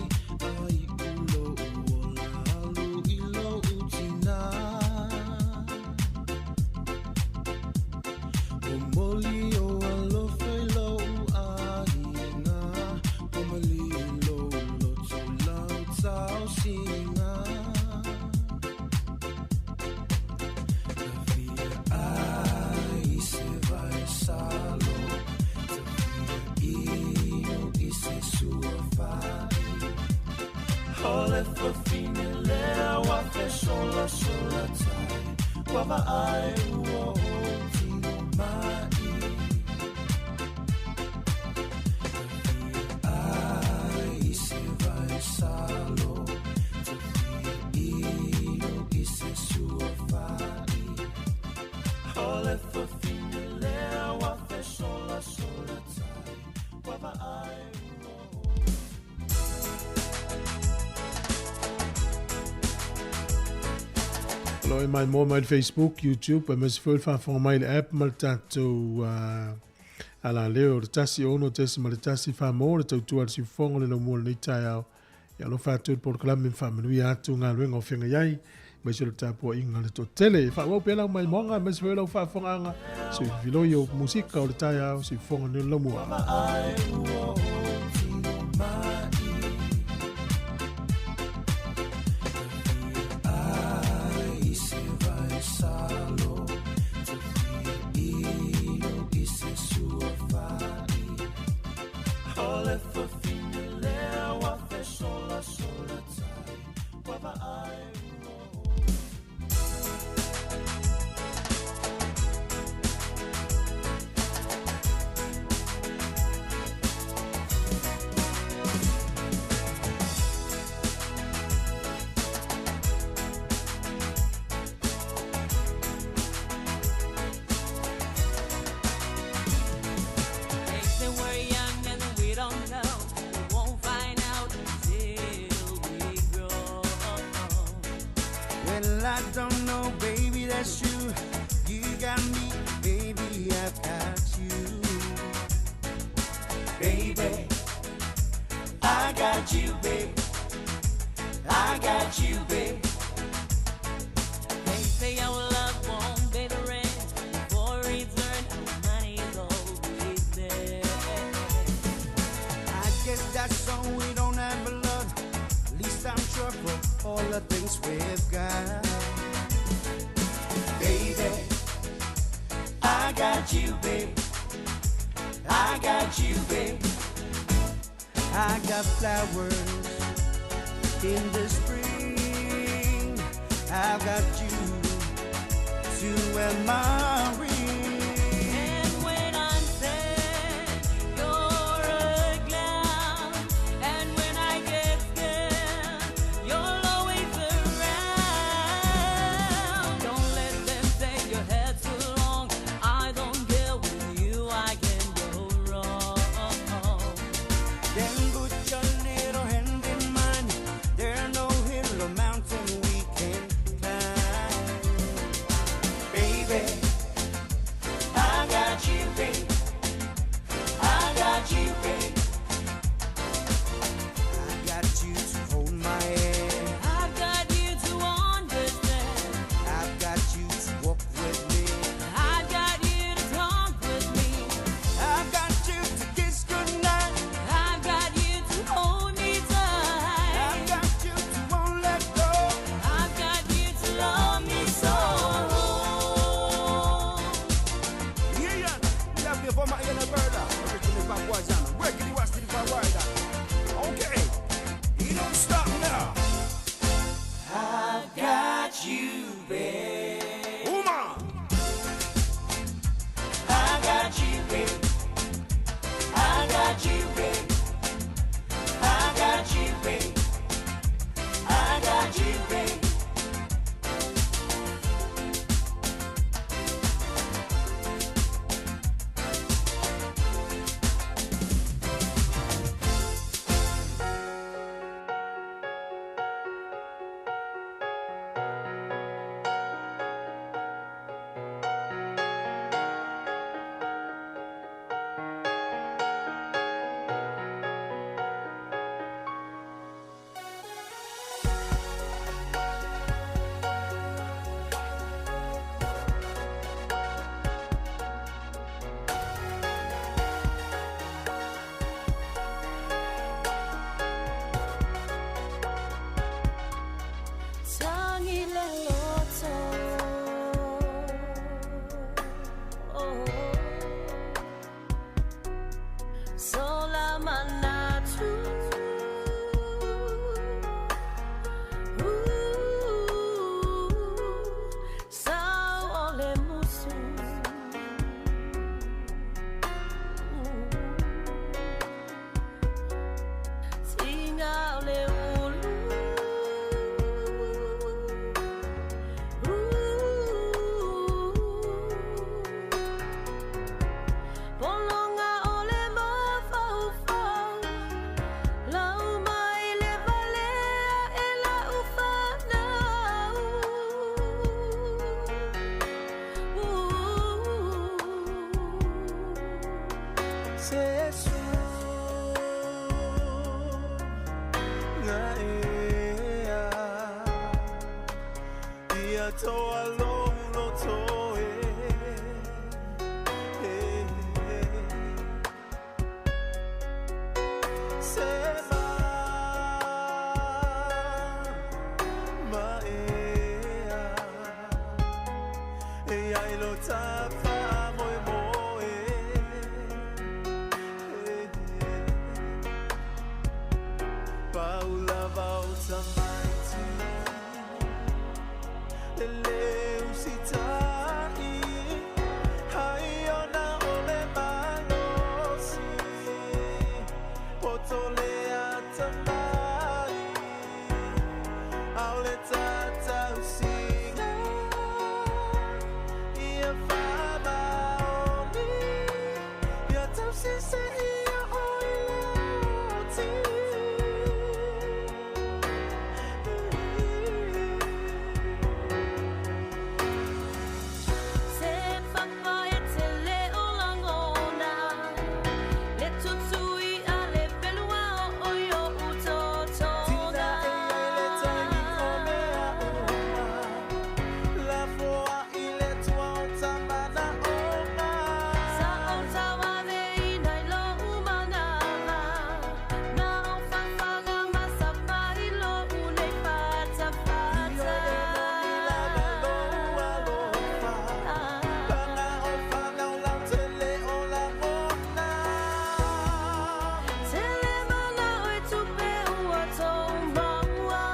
ai ulo uola alu i lou tina. O moli o alofa i lou aiga o mali i lou loto lau taosiga. Tafia ai se vai salo ino i se sua fa'i. O le fafine lea ua fesolasola tai ua vaai ua ou tino ma'i. Ai se vai salo ino i se sua fa'i. O le fafine lea ua fesolasola tai ua vaai ua Lo e mai mo mai Facebook, YouTube, e masi foi le faafofoga mai le app ma le tatou ala leo le 1 6.1 wha le tautua le siufofoga le laumua lenei taeao. Ia alofa atu le polokalame ma faamanuia atu galuega o feagai ai aemaise o le tapuaʻiga le toatele. Faaauau pea lau maimoaga aemaise foi lau faafofogaaga siufiloi o musika o le taeao siufofoga nei o le laumua. Vaai ua ou tino ma'i. Ai se vai salo ino i se sua fa'i. O le fafine lea ua fesolasola tai ua vaai ua ou. They say we're young and we don't know. We won't find out until we grow. Well, I don't know, baby, that's you. You got me, baby, I've got you. Baby, I got you, babe. I got you, babe. They say our love won't pay the rent. For return, our money's always there. I guess that's so we don't have a lot. At least I'm sure for all the things we've got. Baby, I got you, babe. I got you, babe. I got flowers in the spring. I've got you to wear my ring. And when I'm sad, you're a clown. And when I get scared, you're always around. Don't let them say your hair's too long. I don't care, with you I can go wrong. Then put your little hand in mine. There no hill or mountain we can climb. Baby, lagi le loto. Sola manatu. Sao o le musu. Tinga o le ulu. Polonga o le mafaufau, lau mai le valea e lau whanau. Se su nga ea ia toa lolo toe. Se ma ma ea e ai lo tafa moe moe. Paula vauta maiti le leu sitai hai ona o le malosi poto le atamai au le tatau singa ia whamaoni ia tau sise ia oi le oti. Se papa e te leo langona, le tutui a le pelua o oi o utotona. Tina e ai le taimi o mea uma, la foa i le tua o tamana ona. Sa o tauave ina i lo umanawa, na o whawhanga masa mai lo unei fata fata. Io e moni lava lo alofa, panga o whanau lau te le o langona. Te le mana o e tupe ua tō maua.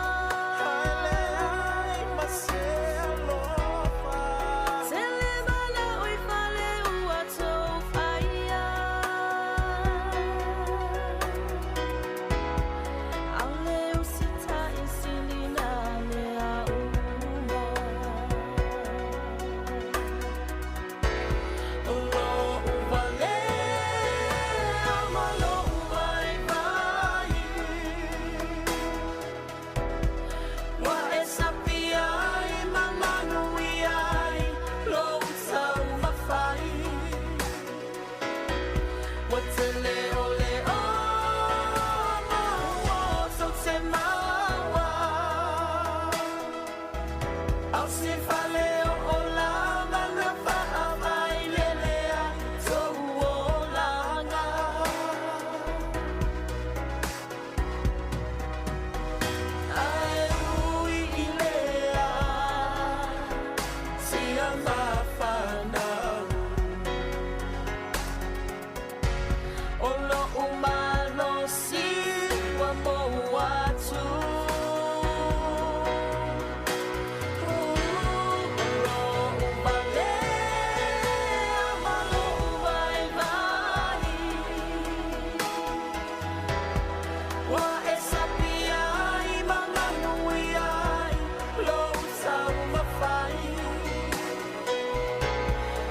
Haele ai ma se alofa. Te le mana o i fale ua tō whaia. Au le usita i silina mea uma. O lo uvale ma lo uvai vai. Wa e sapia i mamanu i ai lo utau mawhai. Wa te leo leo ma ua tau te maua. Au se fale o o lava na whaamai lelea tō olanga. Ae ui i lea, sia mawhanau. O lo umalosi wa mo atu. O lo umalea ma lo uvai vai. Wa e sapia i manganu i ai lo utau mawhai.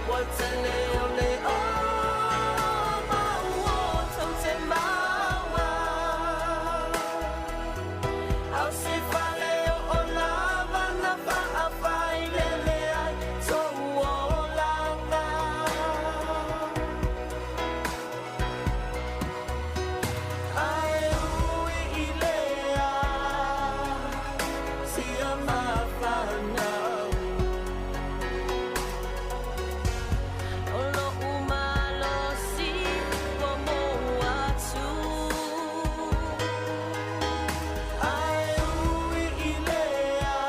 Wa te leo leo ma ua tau te maua. Au se fale o o lava na whaawhai lele ai tō olanga. Ae ui i lea, sia mawhanau. O lo umalosi wa mo atu. Ae ui i lea,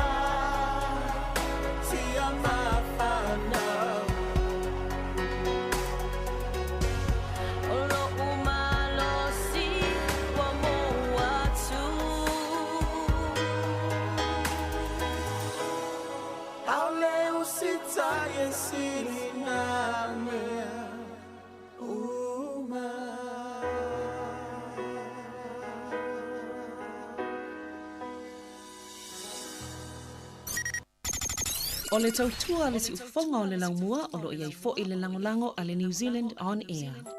matai e sili nā mea uma. O le tautua a le siufofoga o le laumua o lo o i ai foi le lagolago a le New Zealand On Air.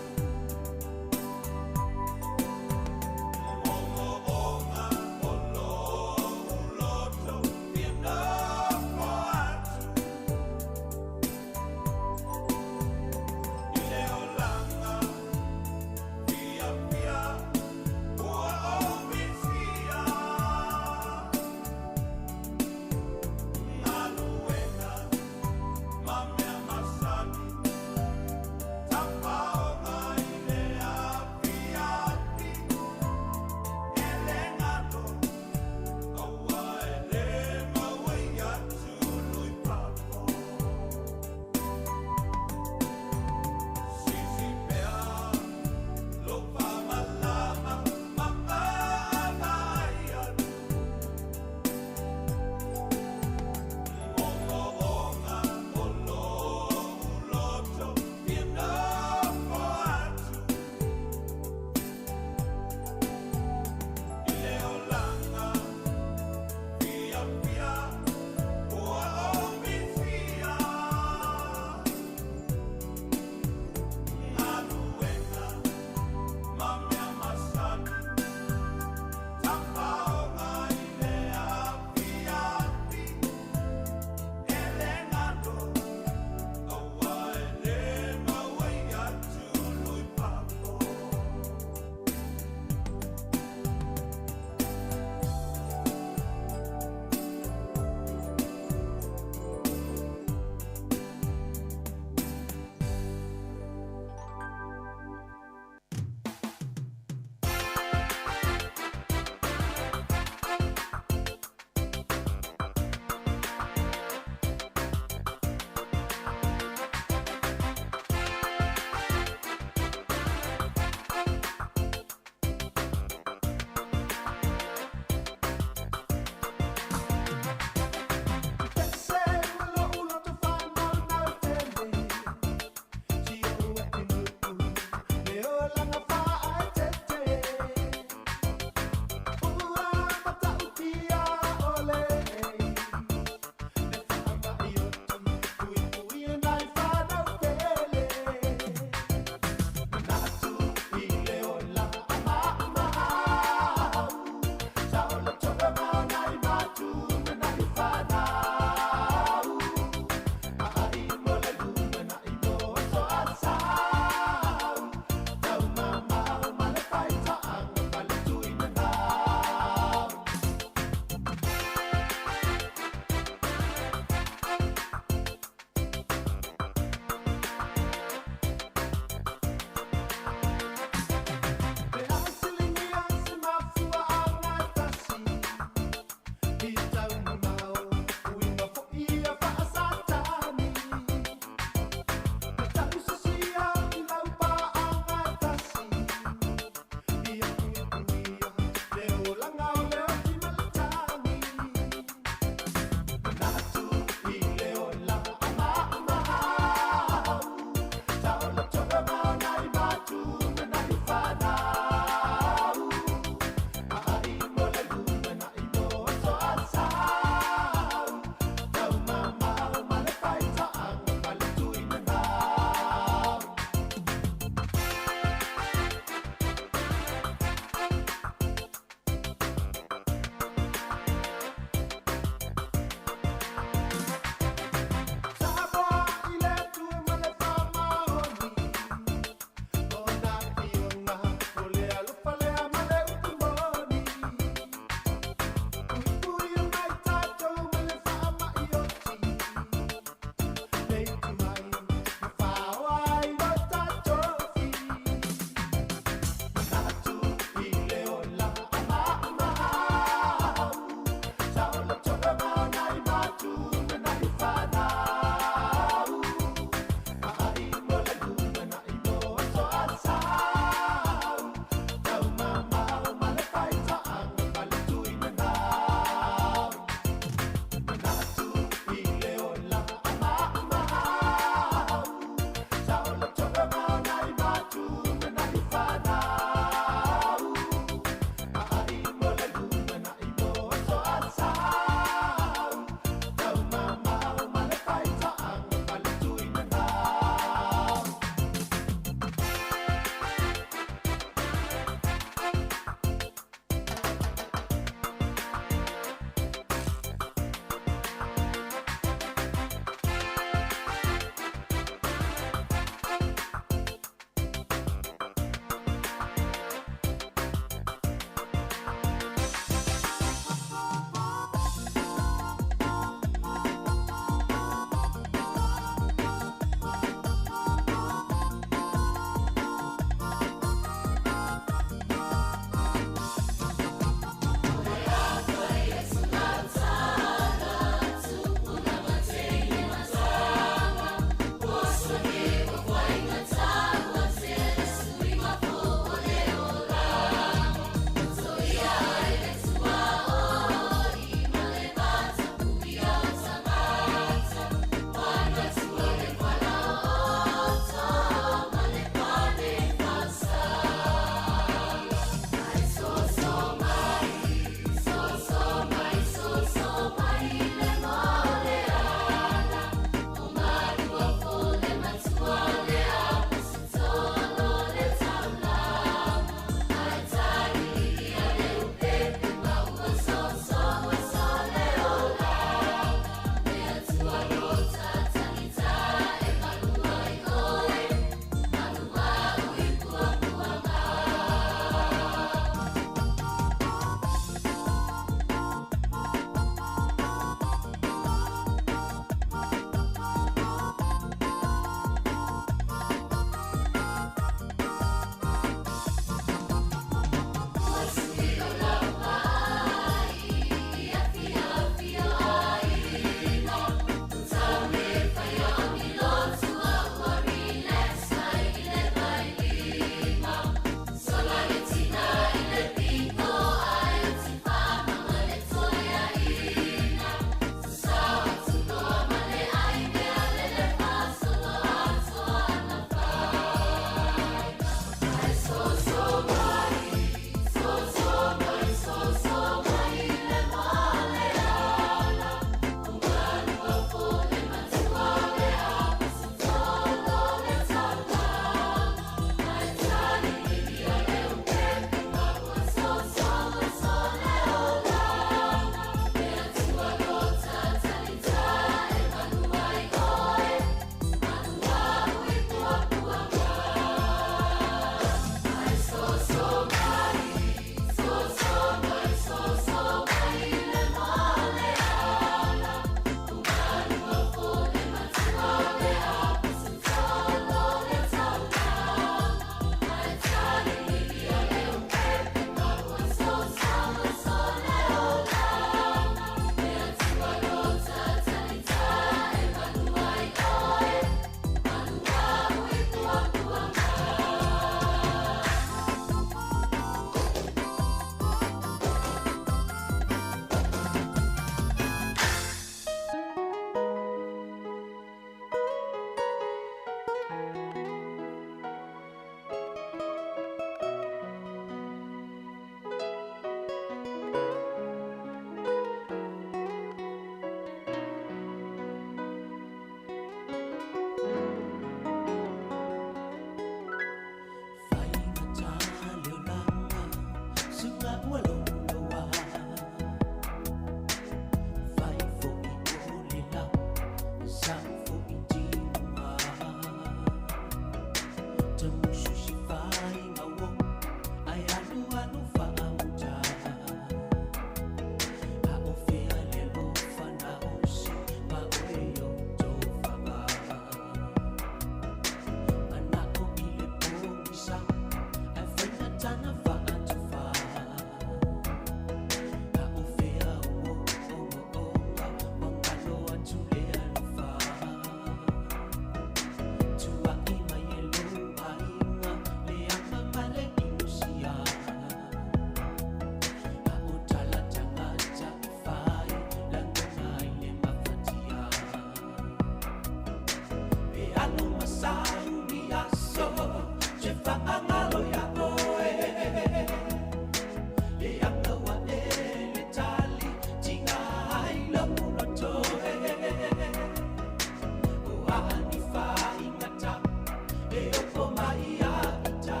E opo mai ia ita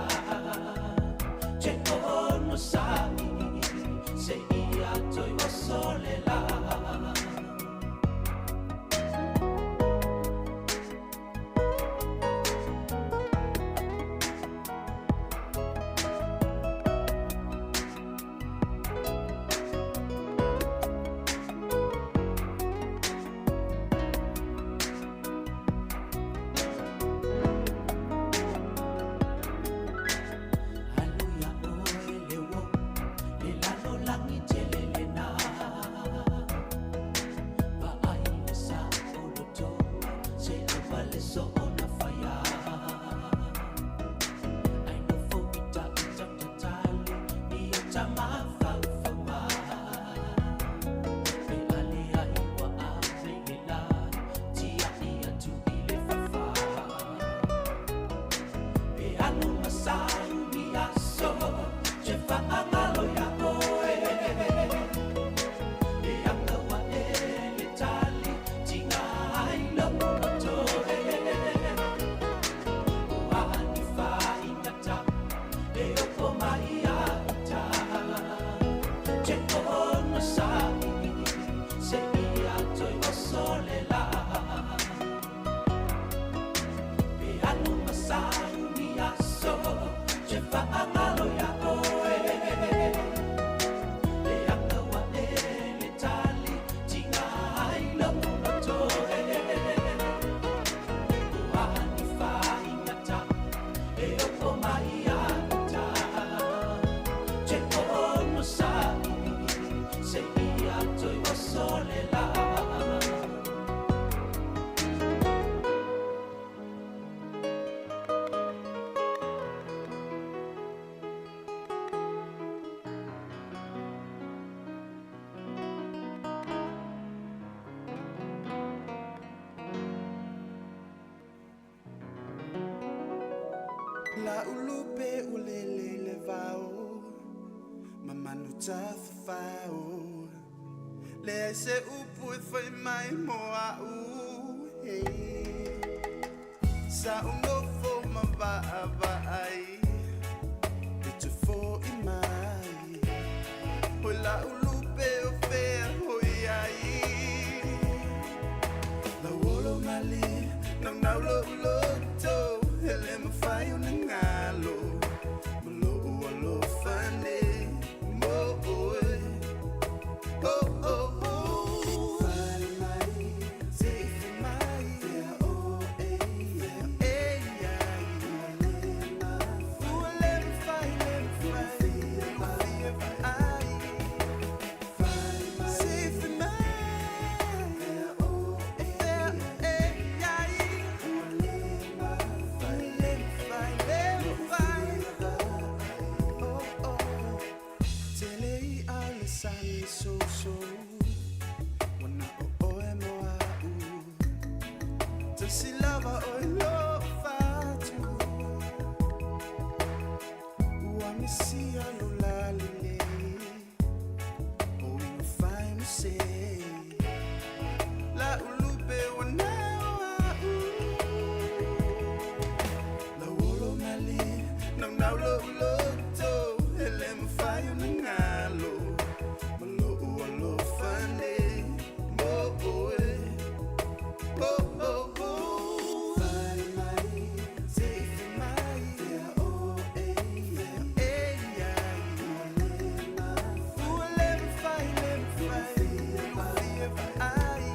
Che ono sai Se ia toi o sole la. Aluya oe le wo le lalo langi tele le na. Va ai le sa o lo tonga se ava le so ona faya. Ai no fo ita ita tatali ia tama fau fau ma. Pe ale ai wa a ve le la tia ia tu i le fafa. Pe anu masau ni aso che whaangalo ia oe. E anga wa e le tali tinga ai lo toe. O ani whaingata e opo mai ia ita. Che ono sai se ia toi o sole la. Pe anu masau ni aso che whaangalo ia oe. E anga wa e le tali tinga ai lo toe. O ani whaingata e opo mai ia ita. Che ono sai se ia toi o sole la. La ulupe ulele le vao Mamanu tafafao Le ai se upu e fai mai mo au hey. Sa unofo ma va'a va'ai E te fo i mai Hoi la ulupe o fea hoi ai La olo mali nau nau lo loto Hele mawhai o na ngalo Malo o alofa nei mo oe. Oh, oh, oh. Fale mai, se ife mai, fea o e, fea e ai. Ua le mawhai, le mawhai, ua fia ai. Se ife mai, fea o e, fea e ai. Ua le mawhai, le mawhai, le mawhai. Oh, oh. Tele i a le sani so so Wana o oe mo au Tasi lava oe lo fatu Ua misia lo lalile O inga fai mo se La ulupe wana o au La olo mali nau nau lo loto Hele mawhai o na ngalo Malo o alofa nei mo oe. Oh, oh, oh. Fale mai, se ife mai, fea o e, fea e ai. Ua le mawhai, le mawhai, ua fia ai.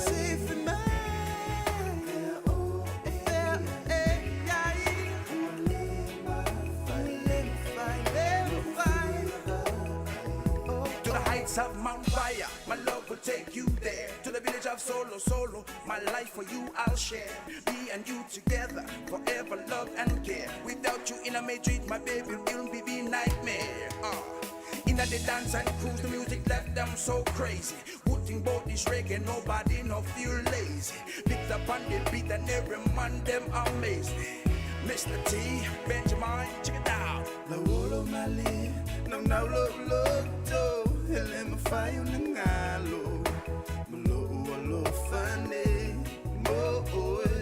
Se ife mai, fea o e, fea e ai. Ua le mawhai, le mawhai, le mawhai. To the heights of Mount Fire, my love will take you there. To the village of Solo Solo, my life for you I'll share. Me and you together, forever love and care. Without you in a matrix, my baby, it'll be the nightmare. In the dance and cruise, the music left them so crazy. Who think about this reggae, nobody no feel lazy. Picked up on the beat and every man them amazed. Mr. T, Benjamin, check it out. La olo mali, nau nau lo loto Hele mawhai o na ngalo Malo o alofa nei mo oe.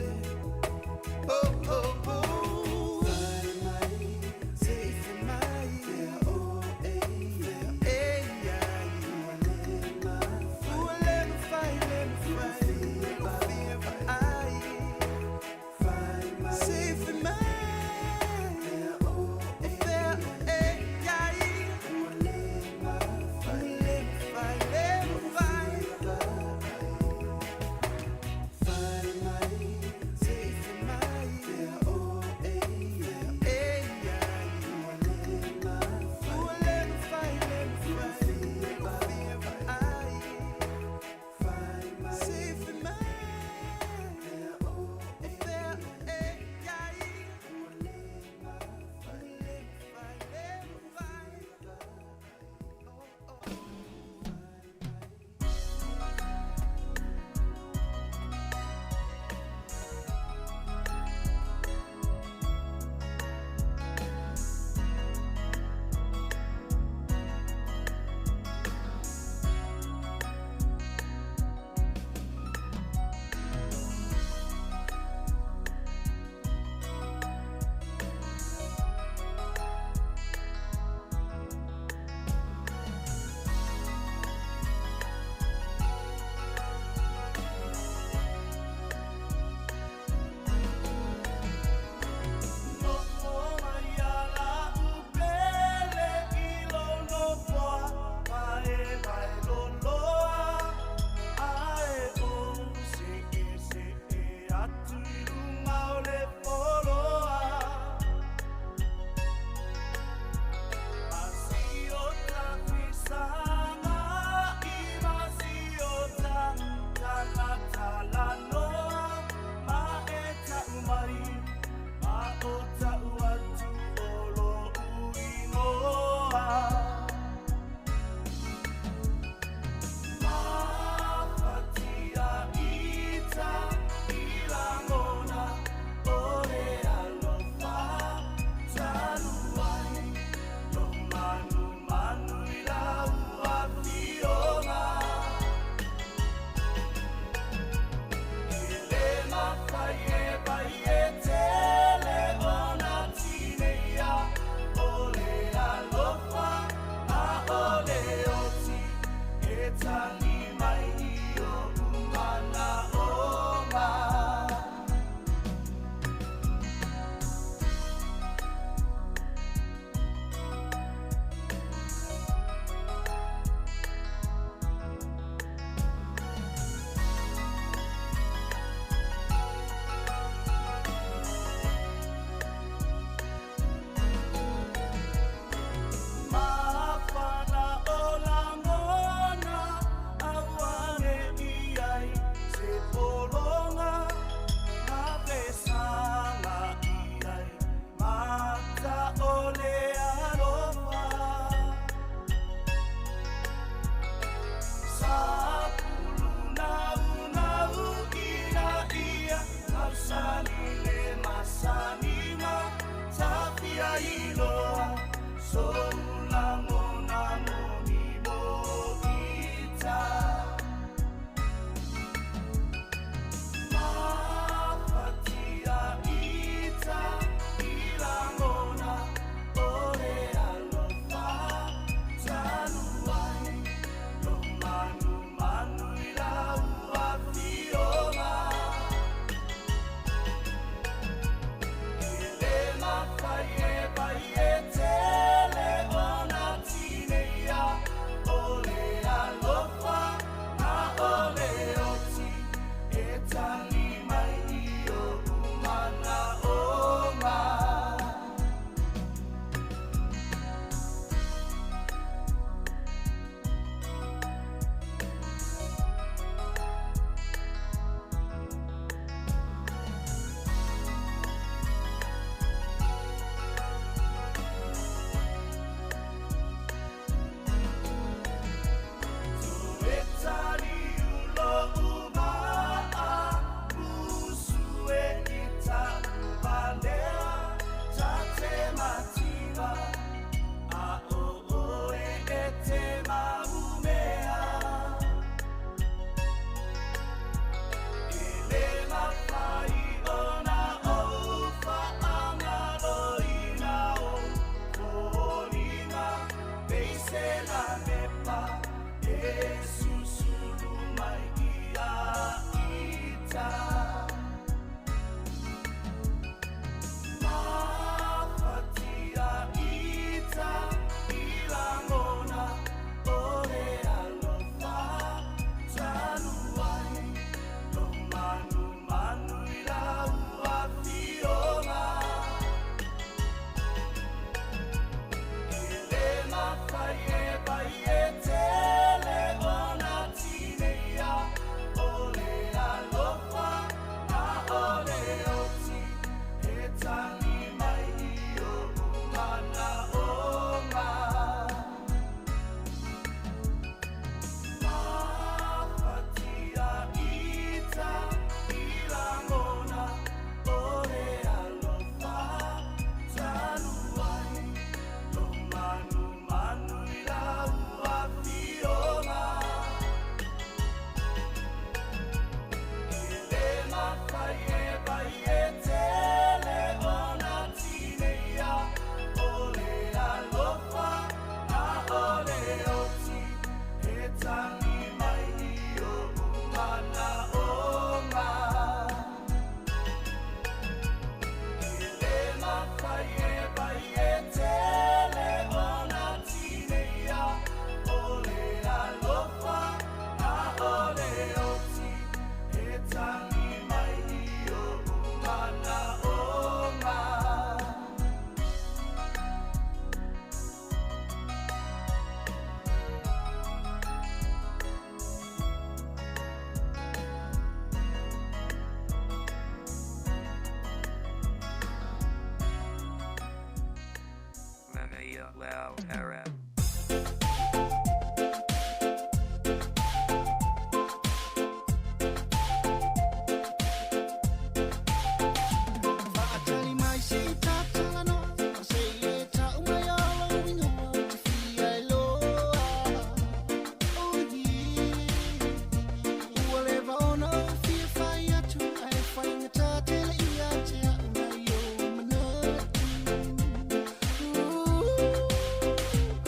Ooh.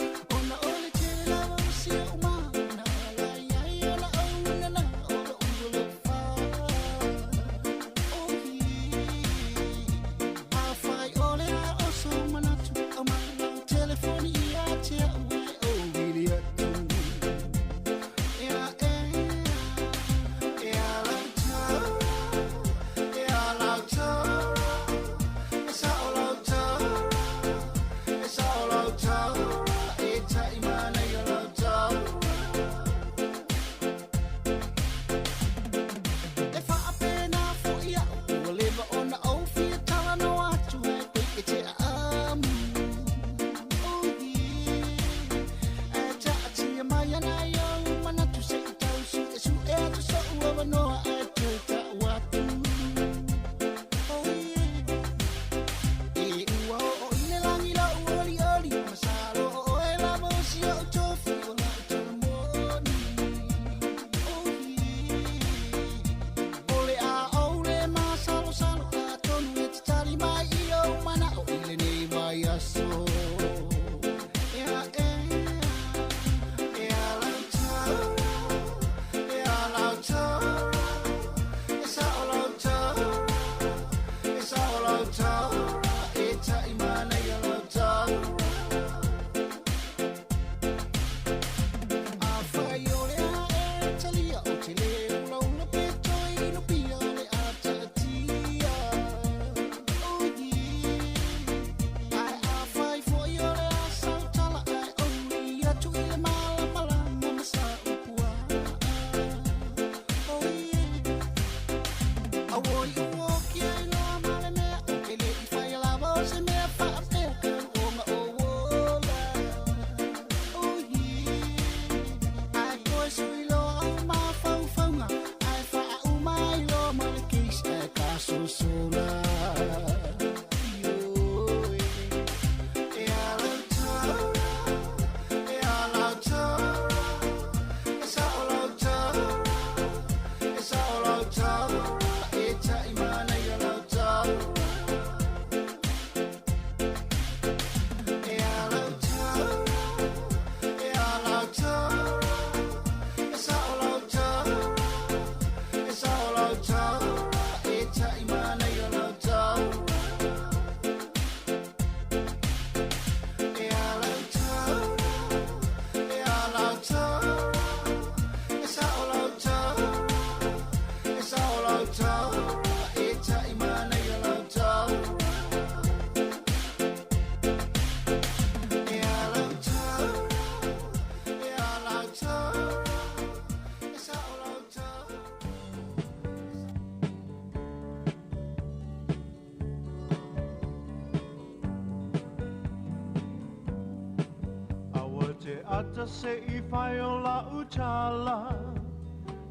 te ata se i whai o la utala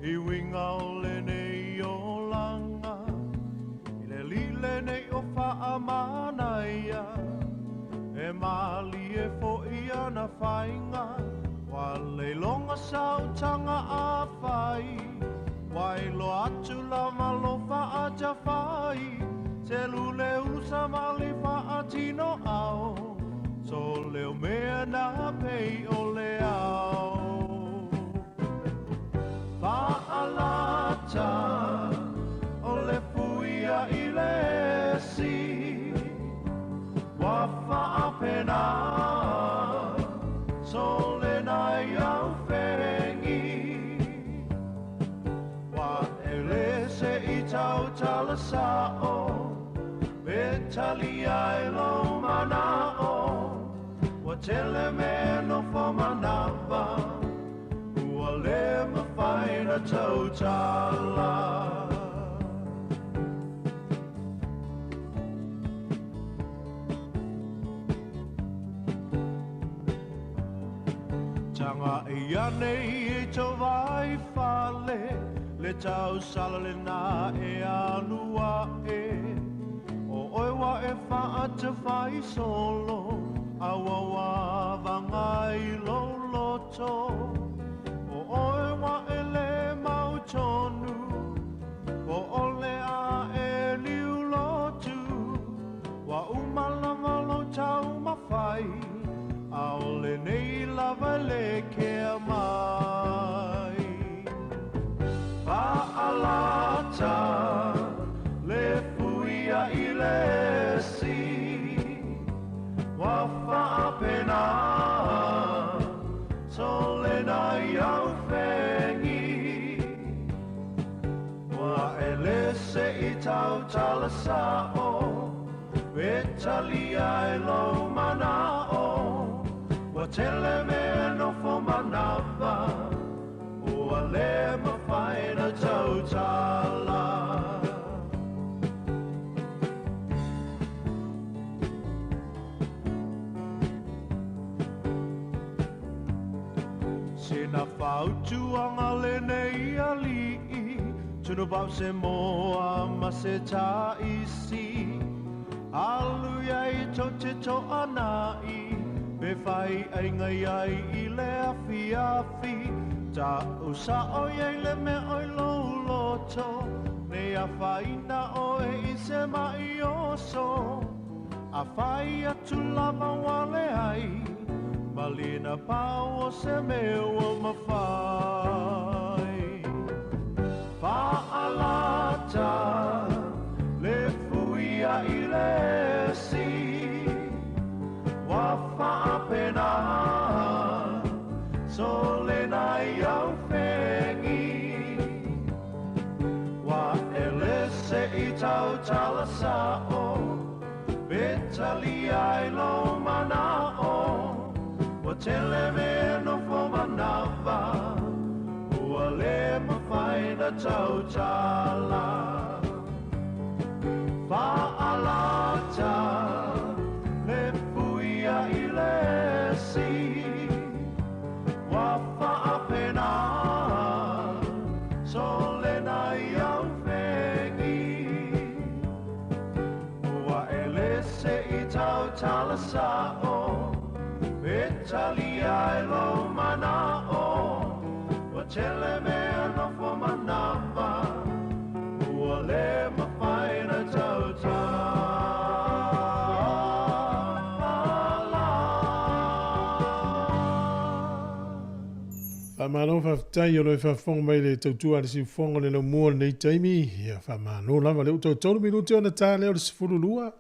I winga o le nei o langa I le lile nei o wha manaia E mali e fo ia na whainga Wa le longa sautanga a whai Wai lo atu la malo wha a whai Te lule usa mali wha a tino ao So leo mea na pei o le ao Fa'alata o le fuia i le si Wa fa'apena so le nai au fengi Wa ele se i tau tala sa'o Me tali ai lo mana'o Wa tele me no fo manawa Ua le mawhai na tautala Tanga ia nei e tau vai fale Le tau sala le na e alua e O oe wa e whaata whai solo Aua wa vangai lo loto O oe wa e le mau tonu O ole a e liu lotu Wa umalanga lo tau mawhai Aole nei lava le kea mai Fa'alata le fuia i le si Wa fa'apena so le nai au fengi Wa ele se i tau tala sa'o E tali ai lo mana'o Wa tele mea no fo manawa Ua le mawhai na tautala Sina fautuanga le nei ali'i Tunu pau se moa ma se taisi Alu iai tau te toa nai Pe whai ai ngai ai i le awhi awhi Ta usa o iai le mea oi lo loto Ne a whaina oe i se mai oso A whai atu lava wale ai Malina pau o se mea o mawhai Fa'alata le fuia i le si Wa fa'apena so le nai au fengi Wa ele se i tau tala sa'o Pe tali ai lo mana'o Wa tele mea no fo manawa Ua le mawhai na tautala Fa'alata le fuia i le si Wa fa'apena so le nai au fengi Ua ele se i tau tala sa'o E tali ai lo mana'o Wa tele mea no fo manawa Ua le mawhai na tautala Faamalo faafetai o lo e faafofoga mai le tautua a le siufofoga o le laumua o lenei taimi. Ia faamalo lava lea ua toe tolu minute ona ta lea o le 12.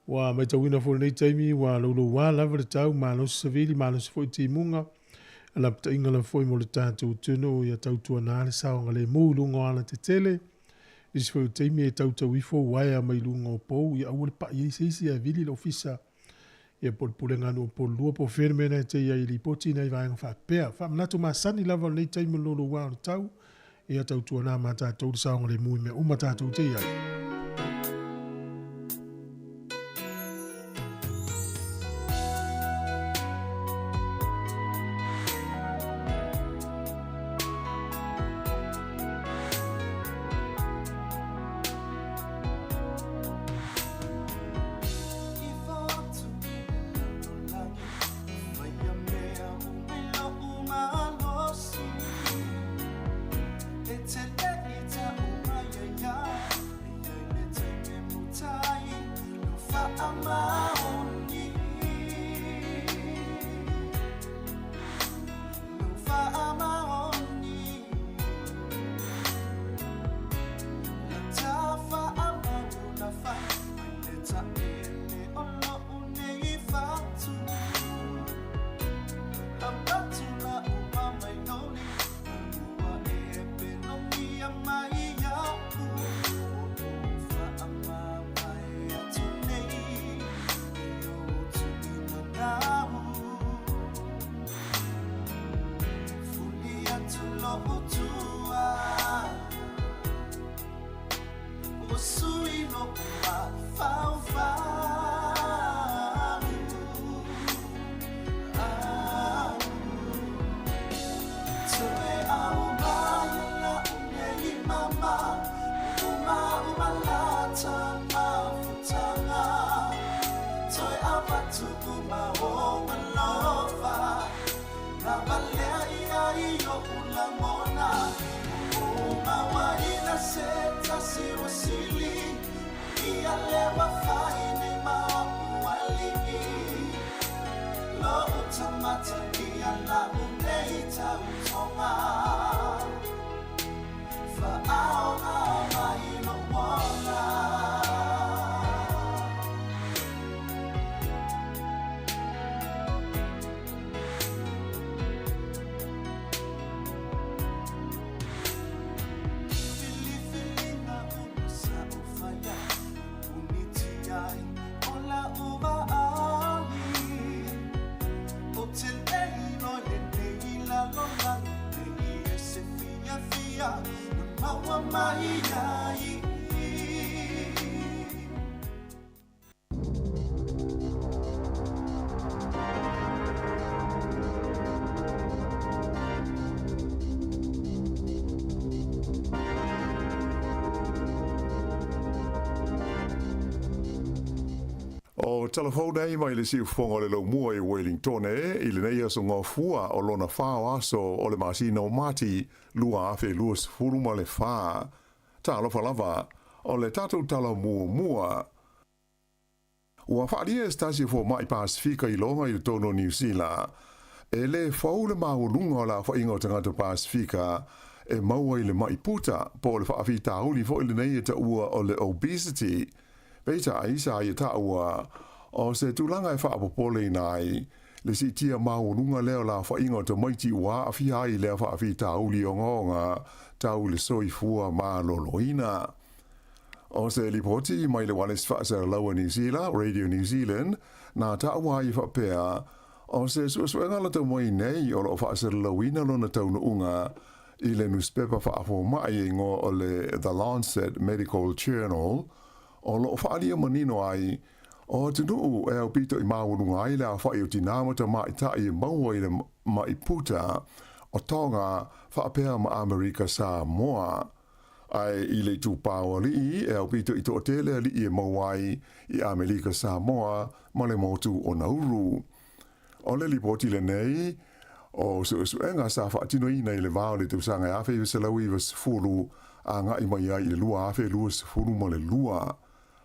Ua matauina foi lenei taimi ua louloua lava le tau malosi savili malosi foi timuga. Lapataiga lava foi mo le tatou atunuu ia tautuana le saogalemu i luga o alatetele. Nisi foi o taimi e tautau ifo uaea mai luga o pou ia aua le pa'i ai se isi ae vili le ofisa ia po o le pulega a nuu o Upolu po o fea le mea na e te i ai i lipoti nai vaega faapea. Faamanatu masani lava o lenei taimi o le louloua o le tau ia tautuana ma tatou le saogalemu i mea uma tatou te i ai. faamaoni. Lou faamaoni. La ta faamauna fai mai le taele o lo'u nei fatu. Avatu la'u mai lou lima ua e pelogia mai iaʻu. O lou faamavae atu nei i lou tulimanau. Fuli atu lo'u tua. Ua sui lo'u mafaufau. Au. Toe aumai la'u nei mama. Uma uma lata mafutaga. Toe avatu uma ou alofa. Na valea ia i o'u lagona. O mauaina se tasi ua sili. Ia lea ua fai nei ma o'u alii. Lo'u tamata ia la'u nei tautoga. Fa'aoga mai lou ola. Filifiliga uma sa ou faia puniti ai o la'u vaai. Ou te le iloa i lenei lalolagi nei e se fiafia na maua mai ai. O tala fou nei mai le siufofoga o le Laumua i Wellingtone i lenei aso Gafua o lona fa o aso o le masina o Mati 2024. Talofa lava, o le tatou tala muamua. Ua faaalia e se tasi o fomai Pasefika iloga i totonu o Niu Sila, e le fou le maualuga o le aofaiga o tagata Pasefika e maua i le ma'i puta, po o le faafitauli foi lenei e taua o le obesity. Peitai, sa ia taua o se tulaga e faapopoleina ai le siitia maualuga lea o le aofaiga o tamaiti ua aafia ai i lea faafitauli ogaoga tau i le soifua maloloina. O se lipoti mai le ualesi faasalalaua Niu Sila, Radio New Zealand, na taua ai e faapea, o se suesuega lata mai nei o lo o faasalalauina lona taunuuga i le nusipepa faafomai e igoa o le The Lancet Medical Journal, o lo o faaalia manino ai o atunuu e aupito i maualuga ai le aofai o tinā ma tamaitai e maua i le ma'i puta o Tonga faapea ma Amerika Samoa. Ae i le itupa o alii e aupito i toatele alii e maua ai i Amelika Samoa ma le motu o Nauru. O le lipoti lenei o suesuega sa faatinoina i le va o le tausaga e 1990 agai mai ai i le 2022.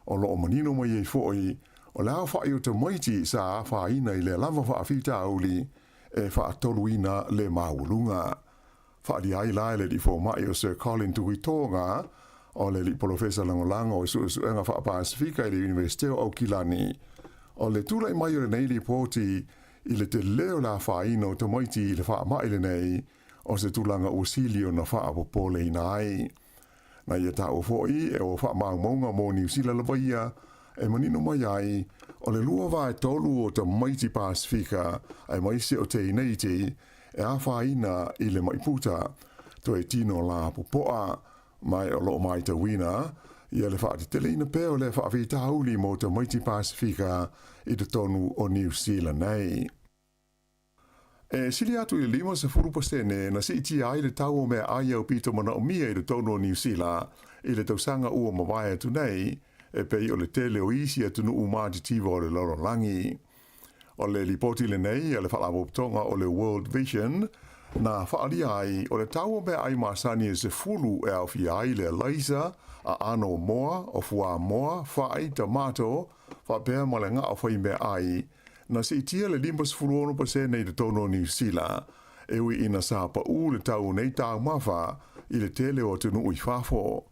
O lo o manino mai ai foi o le aofai o tamaiti sa afaina i lea lava faafitauli e faatoluina le maualuga. Faaalia ai la e le alii fomai o Sir Colin Tukuitoga, o le alii polofesa lagolago i suesuega faa-Pasefika i le Iunivesite o Aukilani, o le tulai mai o lenei lipoti i le tele o le afaina o tamaiti i le faamai lenei o se tulaga ua sili ona faapopoleina ai. Na ia taua foi e o faamaumauga mo Niu Sila lava ia e manino mai ai o le 2/3 o tamaiti Pasefika aemaise o teineiti e afaina i le ma'i puta, toe tino lapopoa, ma o lo o matauina ia le faateteleina pea o lea faafitauli mo tamaiti Pasefika i totonu o Niu Sila nei. E sili atu i le 50% na siitia ai le tau o meaai aupito manaomia i totonu o Niu Sila i le tausaga ua mavae atu nei, e pei o le tele o isi atunuu matitiva o le lalolagi. O le lipoti lenei a le Faalapotopotoga o le World Vision na faaalia ai o le tau o meaai masani e 10 e aofia ai le alaisa, aano o moa, o fuamoa, fai, tamato, faapea ma le gao faimeaai, na siitia le 56% i totonu o Niu Sila, e ui ina sa paʻū le tau o nei taumafa i le tele o atunuu i fafo.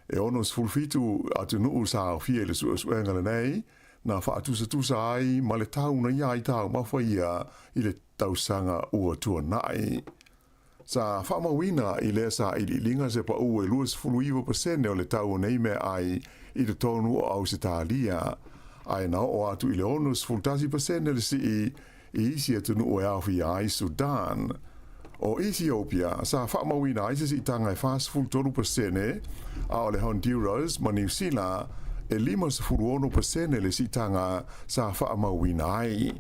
E 67 atunuu sa aofia i le suesuega lenei, na faatusatusa ai ma le tau na i ai taumafa ia i le tausaga ua tuanai. Sa faamauina i lea sailiiliga se paʻū e 29% o le tau o nei meaai i totonu o Ausetalia, ae na oo atu i le 61% le sii i isi atunuu e aofia ai Sudan. O Ethiopia, sa faamauina ai se siitaga e 43%, a o le Honduras ma Niu Sila e 56% le siitaga sa faamauina ai.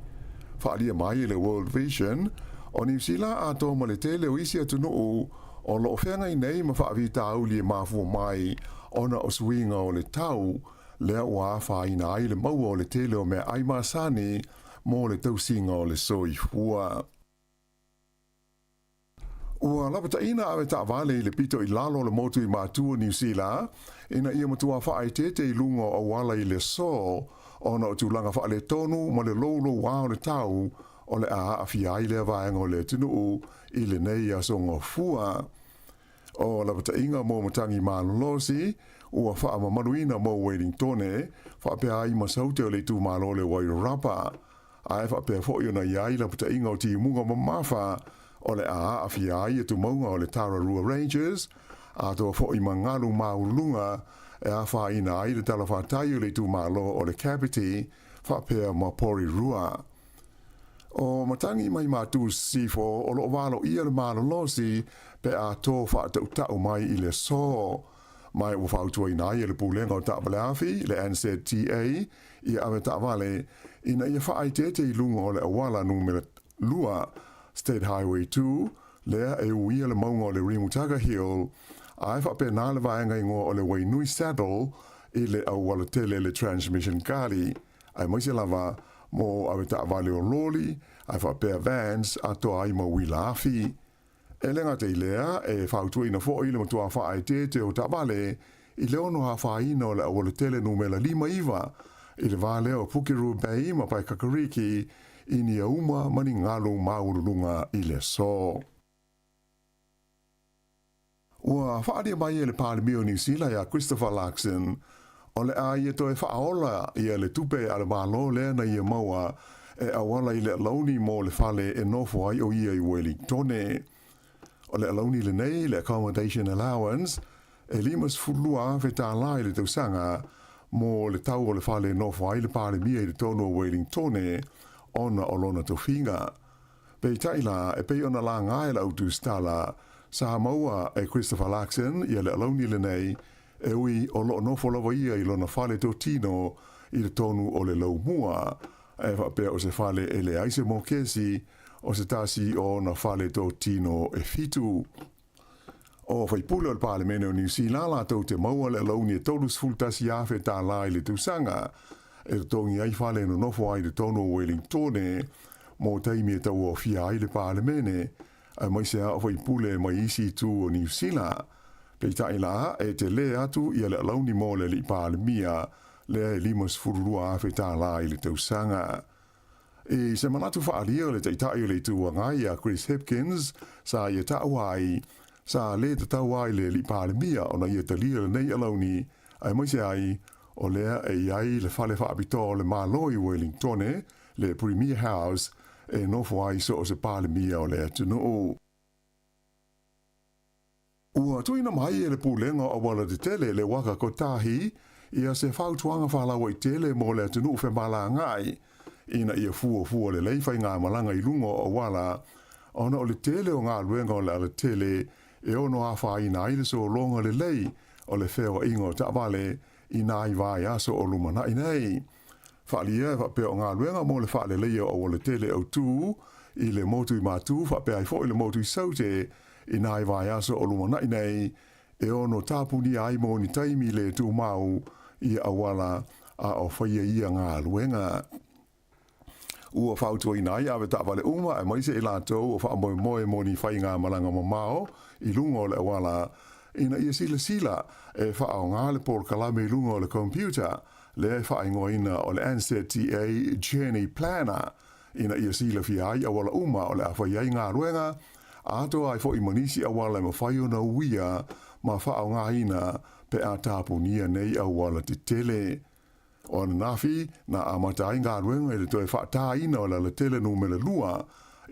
Faaalia mai e le World Vision, o Niu Sila atoa ma le tele o isi atunuu o lo o feagai nei ma faafitauli e mafua mai ona o suiga o le tau, lea ua afaina ai le maua o le tele o meaai masani mo le tausiga o le soifua. Ua lapataina ave taavale i le pito i lalo o le motu i Matua, Niu Sila, ina ia matua faaeteete i luga o auala i le aso, ona o tulaga faaletonu ma le loulouā o le tau o le a aafia ai lea vaega o le atunuu i lenei aso Gafua. O lapataiga mo matagi malolosi ua faamamaluina mo Welingtone, faapea ai ma Saute o le itumalo o le Wairarapa. Ae faapea foi ona i ai lapataiga o timuga mamafa o le a aafia ai atumauga o le Tararua Ranges, atoa foi ma galu maualuluga e afaina ai le talafatai o le itumalo o le Kapiti faapea ma Porirua. O matagi mai Matu Sisifo o lo o valoia le malolosi pe a tō faatautau mai i le aso. Ma ua fautuaina ai e le Pulega o Taavaleafi, le NZTA, ia ave taavale ina ia faaeteete i luga o le auala numera lua, State Highway 2, lea e uia le mauga o le Rimutaka Hill, ae faapena le vaega igoa o le Wainui Saddle i le aualatele le Transmission Gully, aemaise lava mo avetaavale o loli, ae faapea vans atoa ai ma uila afi. E le gata i lea, e fautuaina foi le matua faaeteete o taavale i le ono afaina o le aualatele numera 59 i le va lea o Pukerua Bay ma Paekakariki i Niauma ma ni galu maualuluga i le aso. Ua faaalia mai e le Palemia o Niu Sila ia Christopher Luxon, o le a ia toe faaola ia le tupe a le Malo lea na ia maua e auala i le alauni mo le fale e nofo ai o ia i Welingtone. O le alauni lenei, le Accommodation Allowance, e $52,000 tālā i le tausaga mo le tau o le fale e nofo ai le Palemia i totonu o Welingtone ona o lona tofiga. Peitai la, e pei ona laga e le au tusitala, sa maua e Christopher Luxon ia le alauni lenei, e ui o lo o nofo lava ia i lona fale totino i totonu o le laumua, ae faapea o se fale e leai se mokesi, o se tasi o ona fale totino e fitu. O faipule o le Palemene o Niu Sila latou te maua le alauni e $31,000 tālā i le tausaga, e totogi ai fale e nonofo ai i totonu o Welingtone mo taimi e tauaofia ai le Palemene, aemaise lava o faipule mai isi itu o Niu Sila. Peitai la, e telē atu ia le alauni mo le alii Palemia lea e $52,000 tālā i le tausaga. I se manatu faaalia o le Taitai o le Itu Agai ia Chris Hipkins, sa ia taua ai, sa lē tatau ai le Alii Palemia ona ia talia lenei alauni, aemaise ai o lea e i ai le fale faapitoa o le Malo i Welingtone, le Premier House, e nofo ai so o se Palemia o le atunuu. Ua tuuina mai e le Pulega o Auala Tetele le Waka Kotahi ia se fautuaga faalauaitele mo le atunuu femalagaai ina ia fuafua lelei faigamalaga i luga o auala ona o le tele o galuega o le alatele e ono afaina ai le sologa lelei o le feoaiga o taavale i nai vaiaso o lumanai nei. Faaalia e faapea o galuega mo le faaleleia o aualatele autū i le motu i Matū faapea ai foi le motu i Saute i nai vaiaso o lumanai nei e ono tapunia ai mo ni taimi le tumau ia auala a o faia ia galuega. Ua fautuaina ai ave taavale uma aemaise i latou o faamoemoe mo ni faigamalaga mamao i luga o le auala. ina ia silasila e faaaogā le polokalame i luga o le computer lea e faaigoaina o le NZTA Journey Planner ina ia silafia ai auala uma o le a fai ai galuega, atoa ai foi ma nisi auala e mafai ona uia ma faaaogaina pe a tapunia nei auala tetele. O ananafi, na amata ai galuega i le toe faatāina o le alatele numera lua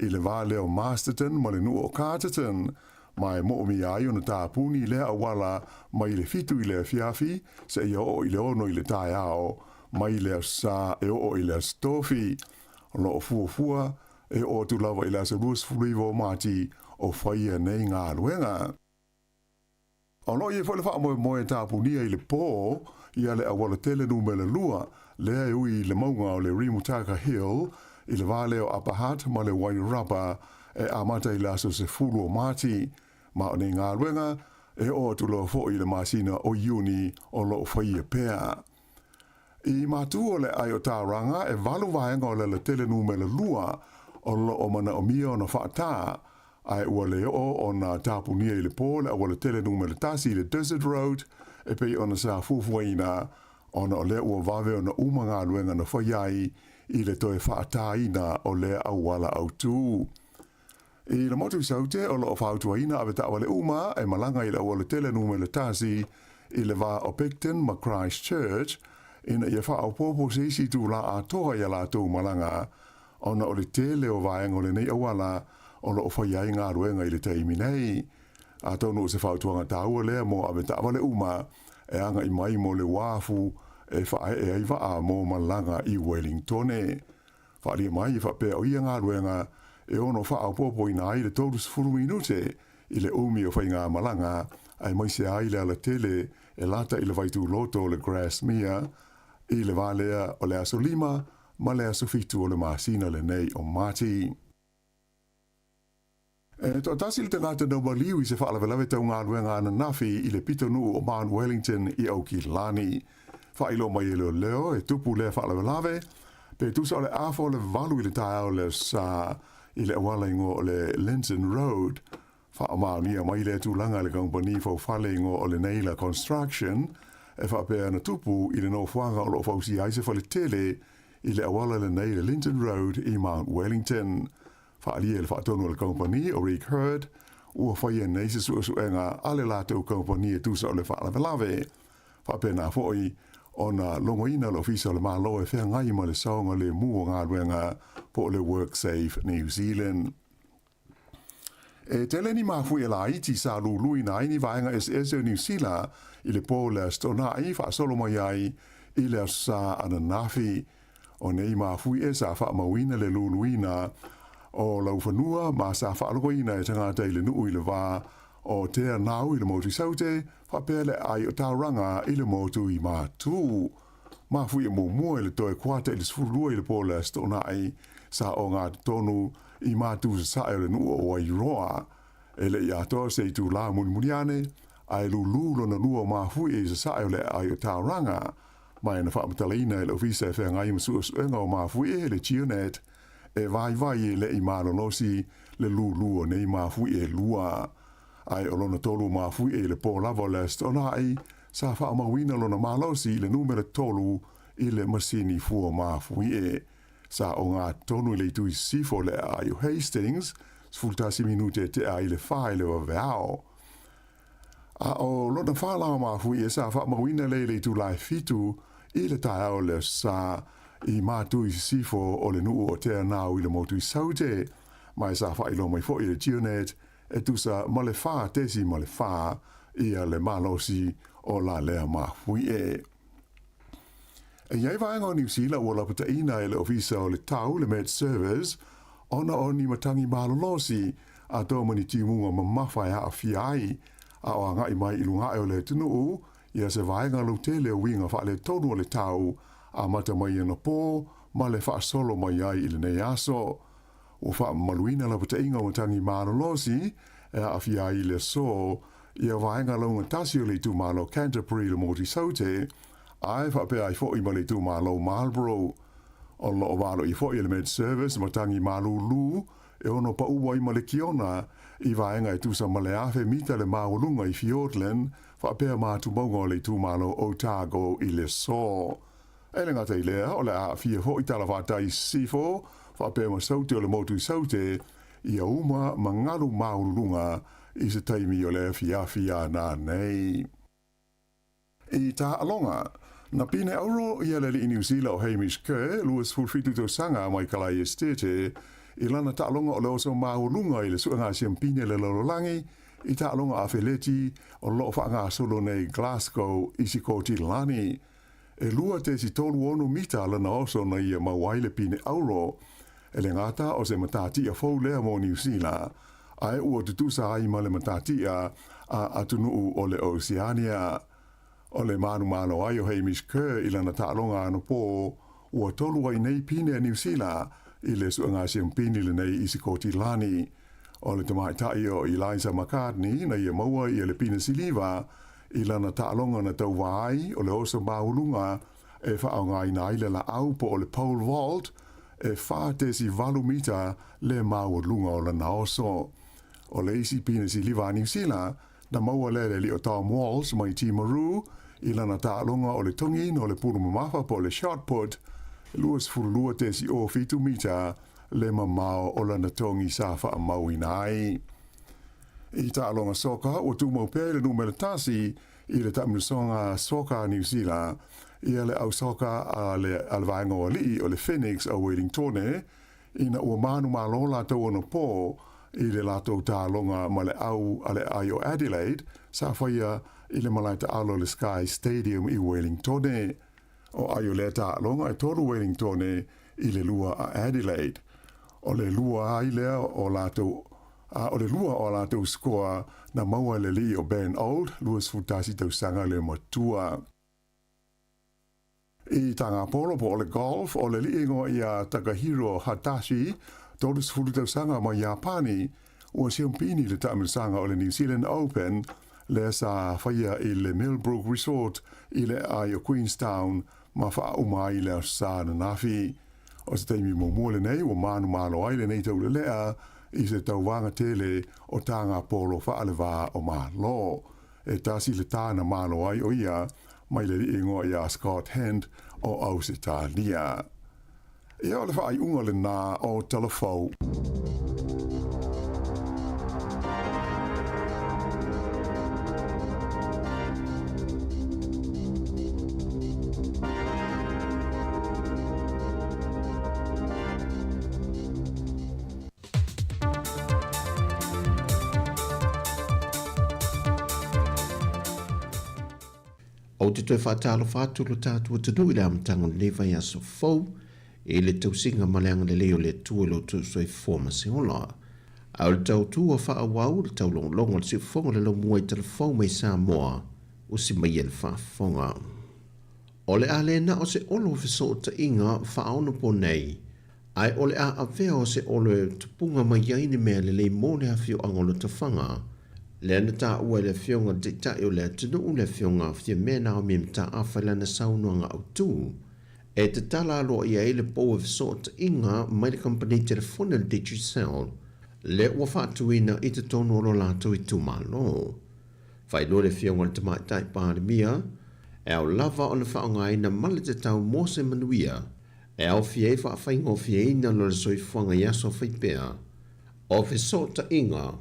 i le va lea o Masterton ma le nuu o Carterton, ma e moomia ai ona tapuni lea auala mai le 7 i le afiafi seia oo i le 6 i le taeao, mai le Aso Sa e oo i le Aso Tofi. O lo o fuafua e oo atu lava i le aso 29 o Mati o faia nei galuega. O lo o i ai foi le faamoemoe e tapunia i le pō ia le auala tele numera lua lea e ui i le mauga o le Rimutaka Hill i le va lea o Upper Hutt ma le Wairarapa e amata i le aso 10 o Mati. Ma o nei galuega e oo atu loa foi i le masina o Iuni o lo o faia pea. I Matū o le ʻAe o Tauranga, e walu vaega o le alatele numera lua o lo o manaomia ona faatā, ae ua le oo ona tapunia i le pō le aualatele numera tasi i le Desert Road e pei ona sa fuafuaina, ona o lea ua vave ona uma galuega na fai ai i le toe faatāina o lea auala autū. I le motu i Saute, o lo o fautuaina avetaavale uma e malaga i le aualatele numera tasi i le va o Picton ma Christchurch ina ia faaopoopo se isi itulā atoa i a latou malaga, ona o le tele o vaega o lenei auala o lo o faia ai galuega i le taimi nei. Atonu o se fautuaga taua lea mo avetaavale uma e agai mai mo le uafu e faaee ai vaa mo malaga i Wellingtone. Faaalia mai e faapea o ia galuega e ono faaopoopoina ai le 30 minute i le umi o faigamalaga, aemaise ai le alatele e lata i le vaituloto o le Grasmere i le va lea o le aso 5 ma le aso 7 o le masina lenei o Mati. E toatasi le tagata na maliu i se faalavelave tau galuega ananafi i le pitonuu o Mount Wellington i Aukilani. Faailoa mai e leoleo e tupu lea faalavelave pe tusa o le afa o le 8 i le taeao le Aso Sa i le auala igoa o le Linton Road. Faamaonia mai lea tulaga e le kamupani faufale igoa o le Naylor Construction e faapea na tupu i le nofoaga o lo o fausia ai se faletele i le auala lenei le Linton Road i Mount Wellington. Faaalia i le faatonu a le kamupani o Rick Hurd, ua faia nei se suesuega a le latou kamupani e tusa o le faalavelave. Faapena foi ona logoina le Ofisa o le Malo e feagai ma le saogalemu o galuega po o le WorkSafe New Zealand. E tele ni mafuie laiti sa luluina ai ni vaega eseese o Niu Sila i le pō o le Aso Toonai faasolo mai ai i le Aso Sa ananafi. O nei mafuie sa faamauina le luluina o laufanua ma sa faalogoina e tagata i le nuu i le va o Te Anau i le motu i Saute, faapea le aai o Tauranga i le motu i Matū. Mafuie muamua i le toe kuata i le 12 i le pō o le Aso Toonai sa ogatotonu i Matū sasae o le nuu o Wairoa. E le i atoa se itulā mulimuli ane, ae lūlū lona lua o mafuie i sasae o le aai o Tauranga. Ma e na faamatalaina e le Ofisa e Feagai ma Suesuega o Mafuie, le GeoNet, e vaivai e le i malolosi le lūlū o nei mafuie e lua. Ae o lona tolu o mafuie i le pō lava o le Aso Toonai, sa faamauina lona malosi i le numera tolu i le masini fua mafuie. Sa ogatotonu i le itu i sisifo o le aai o Hastings, 11 minute e tea ai le 4 i le vaveao. A o lona whālama mafui e sa faamauina lea i le itulā e 7 i le taeao o le Aso Sa i Matū i sisifo o le nuu o Te Anau i le motu i Saute, ma e sa faailoa mai foi e le GeoNet e tusa ma le 4.4 ia le malosi o la lea mafui e. E i ai vaega o Niu Sila ua lapataina e le Ofisa o le Tau, le Met Service, ona o ni matangi malolosi atoa ma ni timuga mamafa e aafia ai a o agai mai i luga ae o le atunuu ia se vaega lautele o uiga faaletonu o le tau amata mai anapo ma le faasolo mai ai i lenei aso. Ua faamamaluina lapataiga o matangi malolosi e aafia ai i le aso ia vaega laugatasi o le itumalo Canterbury i le motu i Saute, ae faapea ai foi ma le itumalo Marlborough. O lo o valoia foi e le Med Service matangi malūlū e ono paʻu ai ma le Kiona i vaega e tusa ma le 1000 mita le maualuga i Fiordland faapea ma atumauga o le itumalo Otago i le aso. E le gata i lea, o le a aafia foi talafatai i sisifo faapea ma Saute o le motu i Saute ia uma ma galu maualuluga i se taimi o le afiafi a nanei. I taaloga, na pine auro ia le alii Niu Sila o Hamish Kerr, 27 tausaga mai Kalai Estate, i lana taaloga o le oso maualuga i le suega siampine a le lalolagi i taaloga afeleti o lo o faagasolo nei i Glasgow i Sikotilani. E 2.36 mita lana oso na ia mau ai le pine auro. E le gata o se matatia fou lea mo Niu Sila, ae ua tutusa ai ma le matatia a atunuu o le Oceania. O le manumalo ai o Hamish Kerr i lana taaloga anapō, ua tolu ai nei pine a Niu Sila i le suega siampini lenei i Sikotilani. O le tamaitai o Eliza McCartney na ia maua ia le pine siliva i lana taaloga na tauva ai o le oso maualuga e faaaogaina ai le laau po o le pole vault e 4.8 mita le maualuga o lana oso. O le isi pine siliva a Niu Sila na maua lea e le alii o Tom Walsh mai Timaru i lana taaloga o le togiina o le pulu mamafa po o le shot put, 22.07 mita le mamao o lana togi sa faamauina ai. I taaloga soka, ua tumau pea i le numera tasi i le taamilosaga soka a Niu Sila ia le au soka a le a le vaega o alii o le Phoenix o Wellingtone ina ua manumalo latou anapō i le latou taaloga ma le au a le ai o Adelaide sa faia i le malae taalo o le Sky Stadium i Wellingtone. O ai o lea taaloga e tolu Wellingtone i le lua a Adelaide. O le lua ai lea o latou a o le lua o a latou sikoa na maua e le alii o Ben Old, 21 tausaga le matua. I Tagapolo po o le golf, o le alii ingoa ia Takahiro Hatashi, 30 tausaga mai Iapani, ua siampini i le taamilosaga o le New Zealand Open lea sa faia i le Millbrook Resort i le aai o Queenstown ma faauma ai le Aso Sa ananafi. O se taimi muamua lenei ua manumalo ai lenei taulelea i se tauvaga tele o Tagapolo faalevā o Malo. E tasi le tā na malo ai o ia mai le alii ingoa iā Scott Hend o Ausetalia. Ia o le faaiuga lenā o Talafou. Ou te toe faatalofa atu lo tatou atunuu i le amataga o lenei vaiaso fou i le tausiga ma le agalelei o le Atua i lo outou soifua ma se ola. A o le tautu ua faaauau le taulogologo o le siufofoga o le laumua i Talafou mai Samoa, usi mai e le faafofoga. O le a le na o se olo o fesootaiga faaonopo nei, ae o le a avea o se olo e tupuga mai ai ni mea lelei mo le afioaga o Lotofaga. Lea na taua e le Afioga i le Taitai o le atunuu, le Afioga Fiamē Naomi Mataafa i lana saunoaga autu, e tatala aloaia ai le pou o fesootaiga mai le kamupani telefoni o le Digicel, lea ua faatuina i totonu o lo latou itumalo. Faailoa le Afioga i le Tamaitai Palemia, e ao lava ona faaaogaina ma le tatau mo se manuia, e aofia ai faafaigofieina lo le soifuaga i aso faipea o fesootaiga,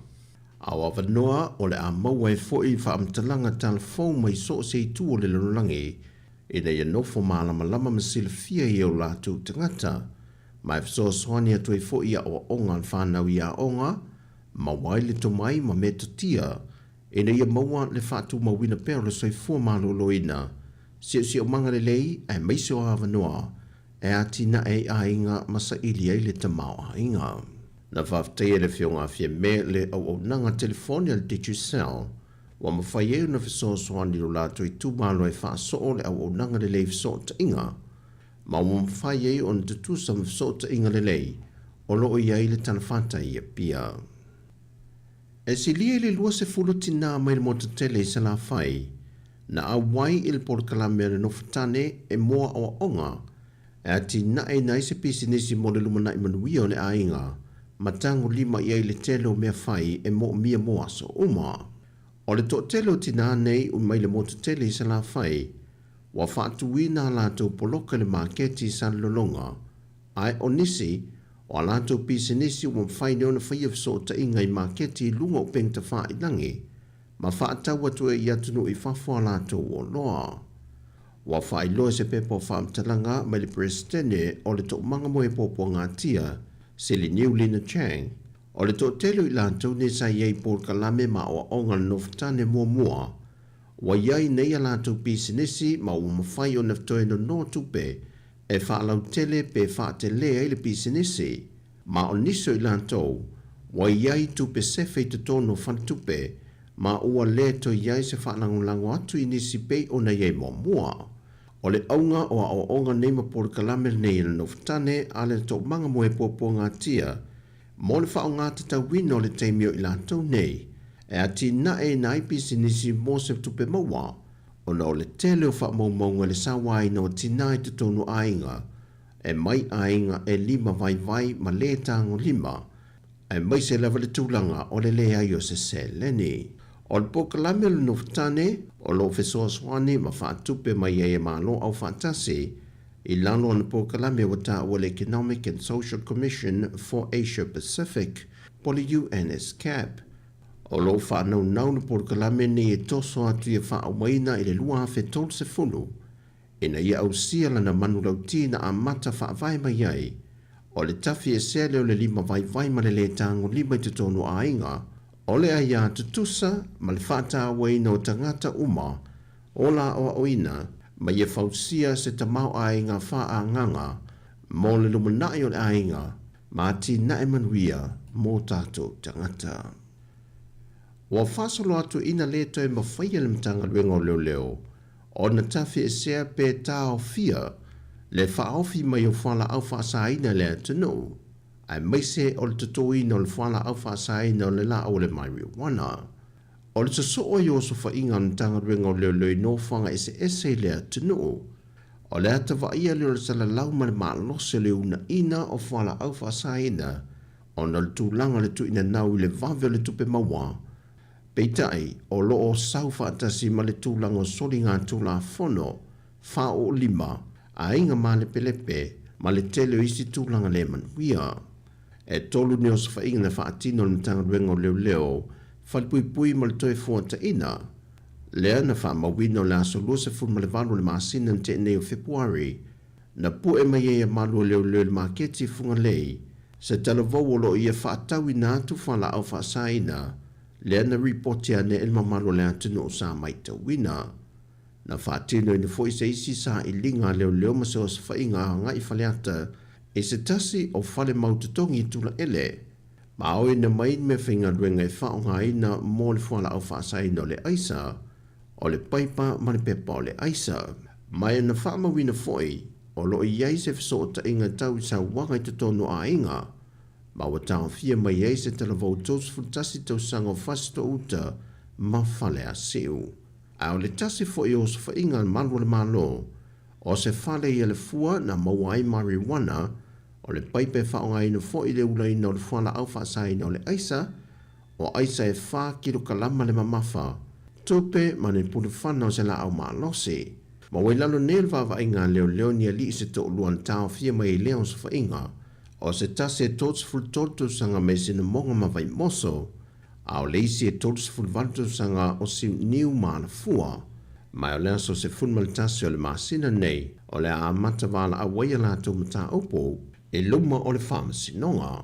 a o avanoa o le a maua ai foi faamatalaga talafou mai so o se itu o le lalolagi ina ia nofo malamalama ma silafia i o latou tagata, ma e fesoasoani atu ai foi i aoaoga a le fanau i aoga, maua ai le tomai ma metotia ina ia maua le faatumauina pea o le soifua maloloina, siosiomaga lelei aemaise o avanoa e atinae ai aiga ma saili ai le tamaoaiga. Na faafetaia e le Afioga a Fiame le auaunaga telefoni a le Digicel ua mafai ai ona fesoasoani i lo latou itumalo e faasoo le auaunaga lelei fesootaiga ma ua mafai ai ona tutusa ma fesootaiga lelei o lo o i ai le talafatai i Apia. E silia i le 20 tinā mai le motu tele i Salafai na auai i le polokalame a le Nofotane e moa aoaoga e atinaeina ai se pisinisi mo le lumanai manuia o le aiga ma tagolima i ai le tele o mea fai e moomia mo aso uma. O le toatele o tinā nei mai le motu tele i Salafai, ua faatuina a latou poloka i le maketi i Salelologa, ae o nisi o a latou pisinisi ua mafai nei ona faia fesootaiga i maketi i luga o upega tafailagi ma faatau atu ai i atunuu i fafo a latou oloa. Ua faailoa i se pepa o faamatalaga mai le Peresetene o le Toomaga mo Puapuagatia, Siliniu Lina Chang, o le toatele o i latou nei sa i ai i polokalame ma aoaoga a le Nofotane muamua, ua i ai nei a latou pisinisi ma ua mafai ona toe nono tupe e faalautele pe faatelē ai le pisinisi, ma o nisi o i latou ua i ai tupe sefe i totonu o faletupe ma ua lē toe i ai se faalagolago atu i nisi pei ona i ai muamua. O le auga o aoaoga nei ma polokalame lenei e le Nofotane a le Toomaga mo Puapuagatia mo le faaaoga tatauina o le taimi o i latou nei e atinaeina ai pisinisi mo se tupe maua ona o le tele o faamaumauga i le sauaina o tinā i totonu o aiga e mai aiga e lima vaivai ma lē tagolima, aemaise lava le tulaga o le leai o se seleni. O le polokalame o le Nofotane o lo o fesoasoani ma faatupe mai ai e Malo Aufaatasi i lalo o ana polokalame ua taua le Economic and Social Commission for Asia Pacific po o le UNESCAP. O lo o faanaunau le polokalame nei e toso atu ia faaaumaina i le 2030 ina ia ausia lana manulauti na amata faavae mai ai, o le tafi esea lea o le lima vaivai ma le lē tagolima i totonu o aiga, o le aiā tutusa ma le faatauaina o tagata uma o la aoaoina ma ia fausia se tamaoaiga faaagaga mo le lumanai o le aiga ma atinae manuia mo tatou tagata. Ua faasolo atu ina lē toe mafaia le Matagaluega o Leoleo ona tafiesea pe taofia le faaofi mai o fualaau faasaina i le atunuu, aemaise o le totoina o le fualaau faasaina o le laau o le marijuana. O le sosoo ai o osofaiga a le Matagaluega o Leoleo i nofoaga eseese i le atunuu, o le ata vaaia lea o le salalau ma le malosi o le uunaina o fualaau faasaina ona o le tulaga o le tuuina nau i le vave o le tupe maua. Peitai, o lo o sau faatasi ma le tulaga o soligatulafono faaoolima, aiga malepelepe, ma le tele o isi tulaga le manuia. E tolu ni osofaiga na faatino e le Matagaluega o Leoleo, Falepuipui ma le Toefuataiga, lea na faamauina o le aso 28 o le masina na tea nei o Fepuari, na pue mai ai a malu o leoleo i le maketi i Fugalei, se talavou o lo o ia faatauina atu fualaau faasaina, lea na ripoti ane e le mamalu o le atunuu sa maitauina. Na faatinoina foi se isi sailiga a leoleo ma se osofaiga agai i Faleata i se tasi o fale mau totogi i Tulaele, ma aoina mai ni meafaigaluega e faaaogaina mo le fualaau faasaina o le aisa, o le paipa ma le pepa o le aisa. Ma e na faamauina foi, o lo o i ai se fesootaiga tau i sauaga i totonu o aiga, ma ua taofia mai ai se talavou 31 tausaga o Fasitoo-uta ma Faleasiu. A o le tasi foi o osofaiga a le malu o le Malo, o se fale i Alafua na maua ai marijuana, o le paipa e faaaogaina foi i le ulaina o le fualaau faasaina o le aisa, o aisa e fa kilokalama le mamafa, tupe ma ni pulufana o se laau malosi. Ma ua i lalo nei o le vaavaaiga a leoleo ni alii se toalua na taofia mai ai lea osofaiga, o se tasi e 33 tausaga mai Sinamoga ma Vaimoso, a o le isi e 38 tausaga o Siuniu ma Alafua. Ma o le aso 11 o le masina nei o le a amata valaau ai a latou mataupu i luma o le Faamasinoga.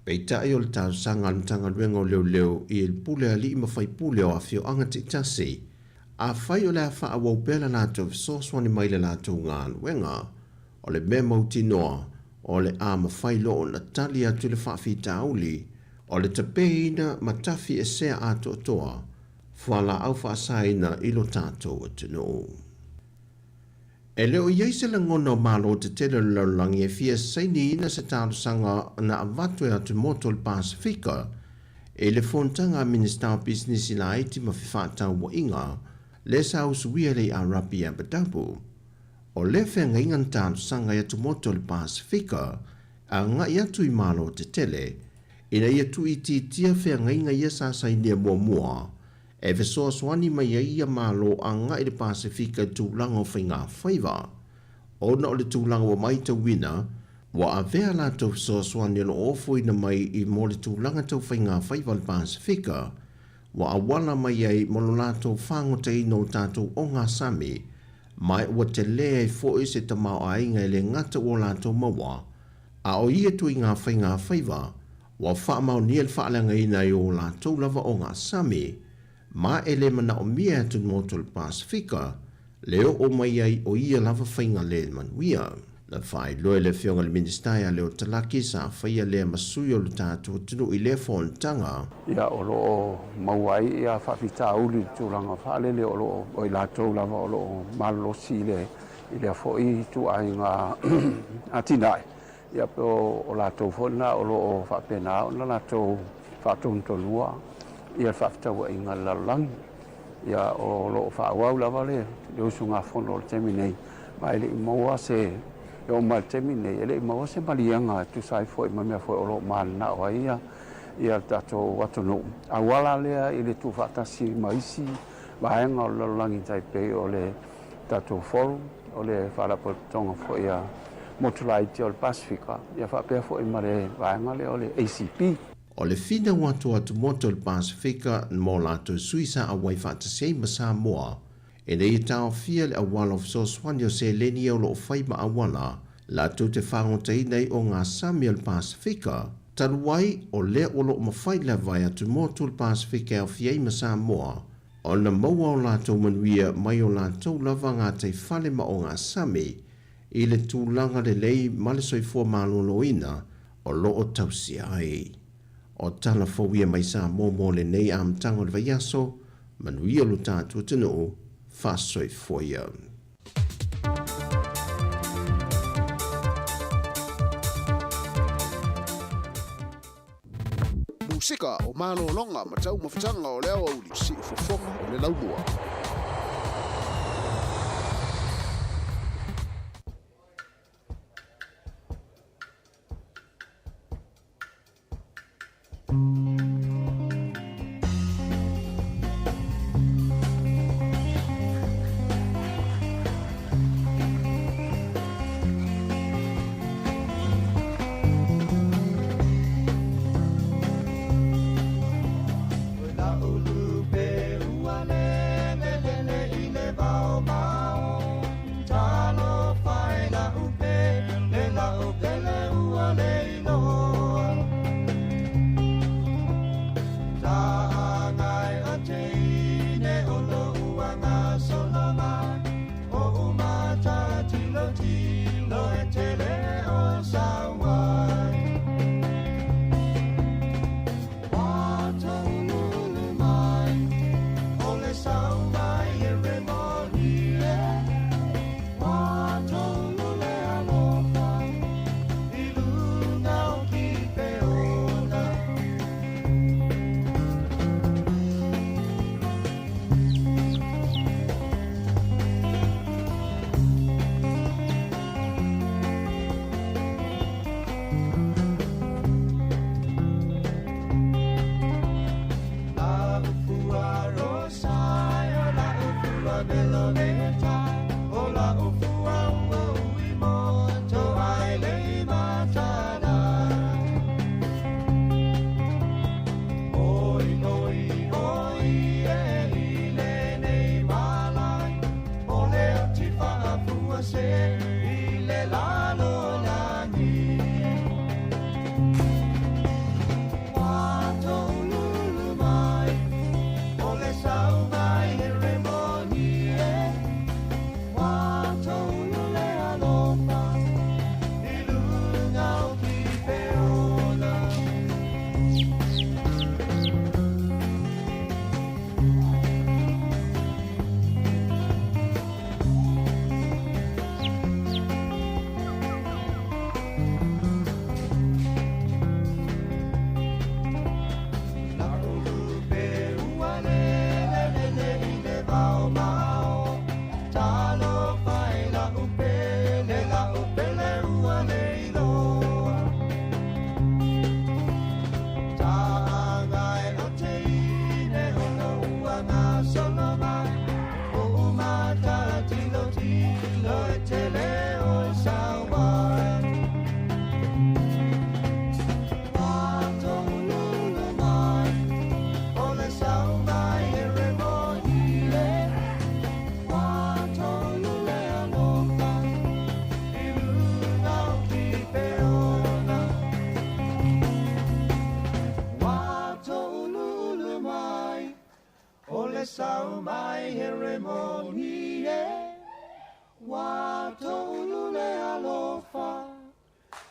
Peitai o le talosaga a le Matagaluega o Leoleo i le Pule Alii ma Faipule o afioaga taitasi, afai o le a faaauau pea le latou fesoasoani mai i le latou galuega, o le mea mautinoa o le a mafai loa ona tali atu i le faafitauli o le tapeina ma tafi esea atoatoa fualaau faasaina i lo tatou atunuu. E le o i ai se lagona o Malo tetele o le lalolagi e fia sainiina se talosaga na avatu e atumotu o le Pasefika i le fonotaga a Minisita o Pisinisi Laiti ma Fefaatauaiga lea sa usuia i le Arapi i Abu Dhabi. O lea feagaiga na talosaga i atumotu o le Pasefika agai atu i Malo tetele. ina ia tuuitiitia feagaiga ia sa sainia muamua e fesoasoani mai ai ia Malo agai i le Pasefika i tulaga o faigafaiva. Ona o le tulaga ua matauina, ua avea a latou fesoasoani o lo o ofoina mai i mo le tulaga tau faigafaiva o le Pasefika, ua auala mai ai mo lo latou fagotaina o tatou ogasami, ma ua telē ai foi se tamaoaiga e le gata ua latou maua, a o ia ituaiga faigafaiva ua faamaonia le faaleagaina ai o latou lava ogasami, ma e le manaomia e atunuu motu o le Pasefika le oo mai ai o ia lava faiga le manuia. Na faailoa e le Afioga i le Minisita ia Leo Talaki sa faia lea ma sui o le tatou atunuu i lea fonotaga. Ia, o lo o maua ai ia faafitauli i le tulaga faalele o lo o, o i latou lava o lo o malolosi i le, i lea foi ituaiga atinae, ia pe o, o latou foi lena o lo o faapena ona latou faatonutonua ia le faafetauaiga i le lalolagi. Ia, o lo o faaauau lava le, le usugafono o le taimi nei, ma e le i maua se, e oo mai i le taimi nei, e le i maua se maliega e tusa ai foi ma mea foi o lo o mananao ai ia, ia le tatou atunuu, auala lea i le tuufaatasi ma isi vaega o le lalolagi tai pei o le tatou forum, o le Faalapotopotoga foi a Motu Laiti o le Pasefika, ia faapea foi ma le vaega lea o le ACP. O le finau atu o atumotu o le Pasefika mo latou sui sa auai faatasi ai ma Samoa, ina ia taofia le auala o fesoasoani o seleni ia o lo o fai ma auala latou te fagotaina ai ogasami o le Pasefika, talu ai o lea ua lo o mafai lava e atumotu o le Pasefika e aofia ai ma Samoa ona maua o latou manuia mai o latou lava gataifale ma ogasami i le tulaga lelei ma le soifua maloloina o lo o tausia ai. O tala fou ia mai Samoa mo lenei amataga o le vaiaso, manuia lo tatou atunuu, faasoifua ia. Musika o malologa ma taumafataga o le aoauli, siufofoga o le laumua.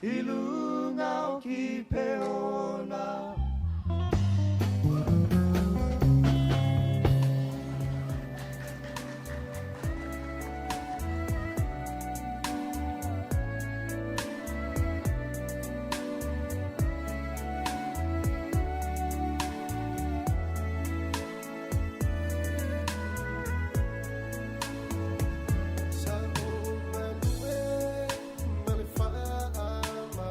I luga o Kipeona. Sa ou malue ma le faamaoni.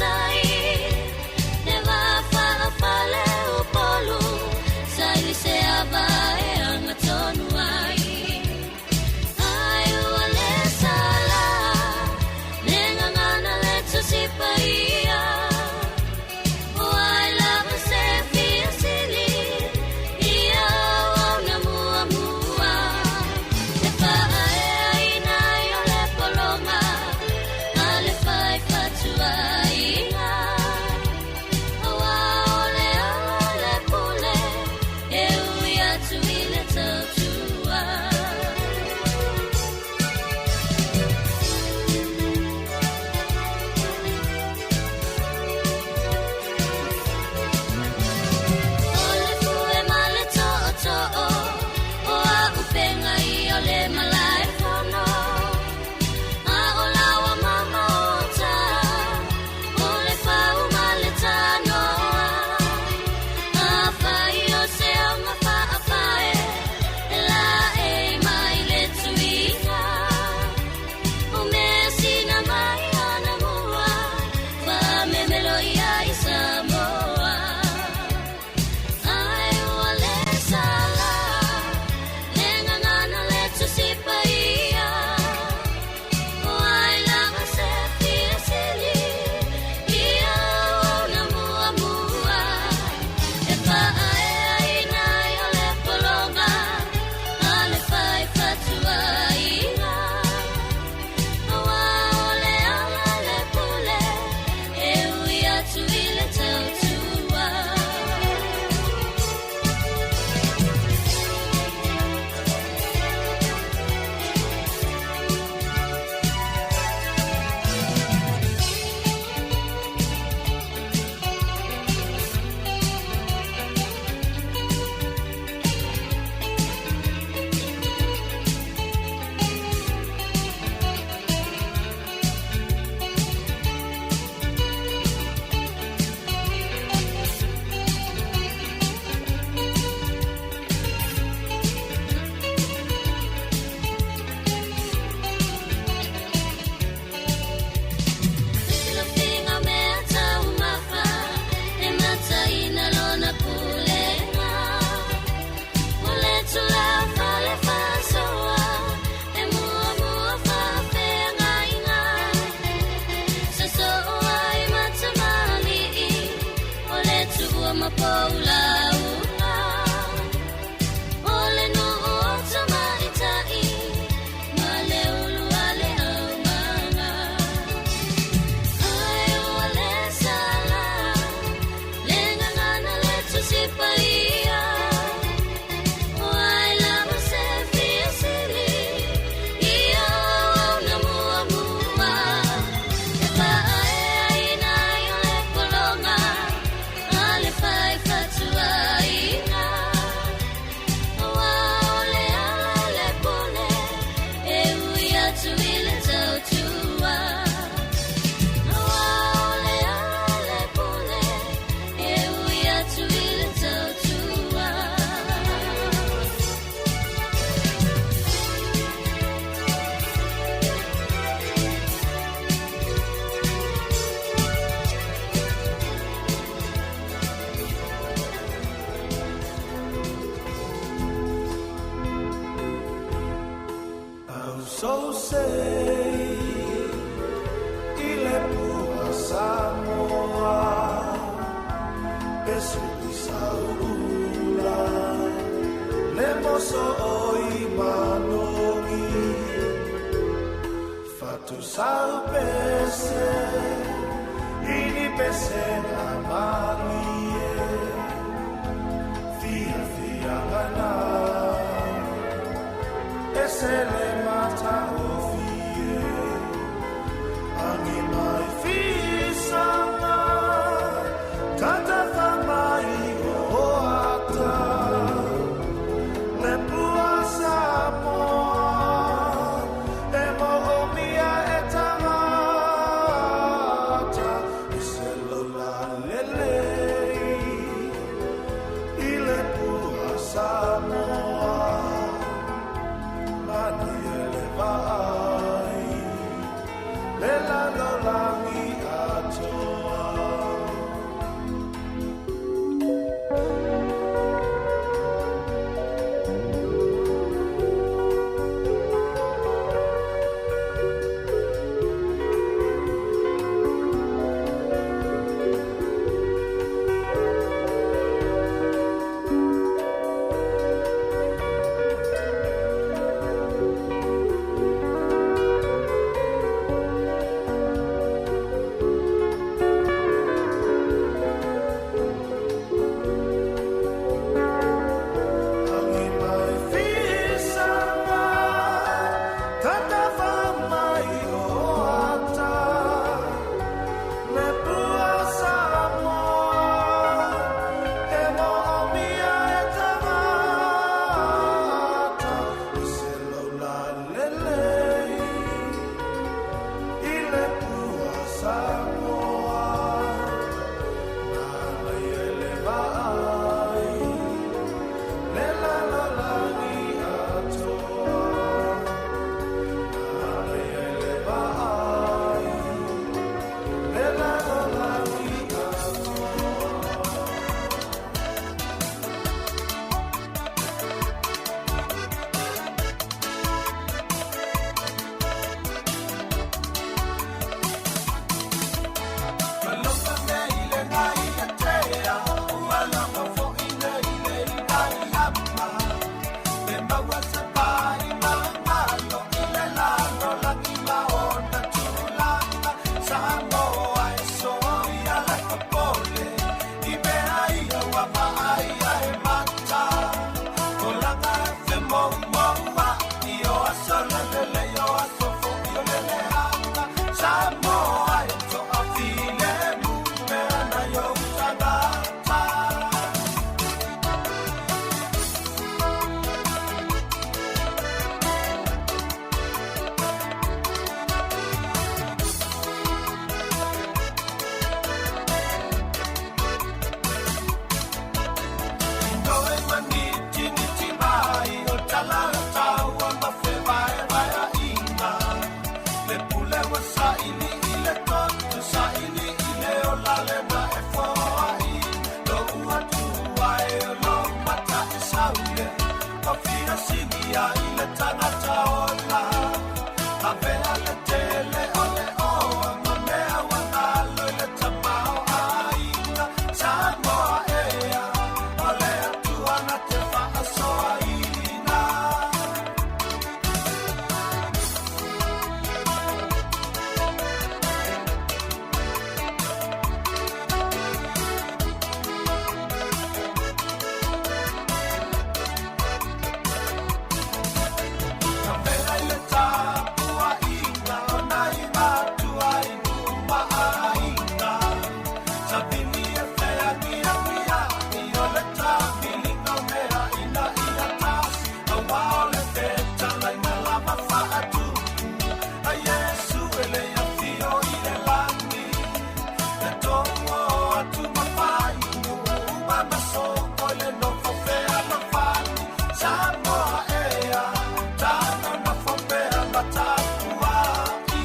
tai Le va fa'afale Upolu Sa i se ava e anga tonu ai Ai ua le sala Le ngangana le tusipa ia O ai lava se fia sili Ia au na mua mua E faaea ina i o le polonga A le fai fatuaiga Aua o le ala le pule E ui atu i le tautua. O le fue ma le to'oto'o O a'upega ia o le malae fono A o laua ma maota O le fau ma le tanoa Afai o se auga fa'afae E laei mai le tuiga O mea sina mai ana mua Fa'amemelo ia i Samoa Ai ua le sala Le gagana le Tusi Paia O ai lava se fia sili Ia ona muamua E faaeaina ai o le pologa A le fai fatuaiga Aua o le ala le pule E ui atu i le tautua. Filofiga mea taumafa e mataina lona pulega O le tulafa le faasoa e muamua faafeagaiga Sosoo ai ma tamalii o le tuua ma poulauga O le nuu o tamaitai ma le ulu a le aumaga Ai ua le sala le gagana le Tusi Paia O ai lava se fia sili Ia ona muamua E faaeaina ai o le pologa A le fai fatuaiga Aua o le ala le pule E ui atu i le tautua Aua o le ala le pule E ui atu i le tautua. So say ile pua Samoa e saula le moso oi manogi fatu sau pese ini pese na malie fia fia gana esele mata ofie angi mai fisanga tata famai o ata le pua Samoa e mo o mia e tangata e se lola lele i le pua Samoa. sigia i le tagata ola. Avea le tele o le oa ma mea ua galo i le tamao aiga. Samoa ea, o le Atua na te faasoaina. Avea i le tapuaiga o nai matua i nuu ma aiga. Savili e feagiagia'i o le tabiliga o mea ina ia tasi. Auā o le fetalaiga lava faatupu a Iesu e le afio i le lagi. E tou o atu ma fai nuu uma ma soko i le nofo fealofani. Samoa ea, tago nofo pea ma tapua'i.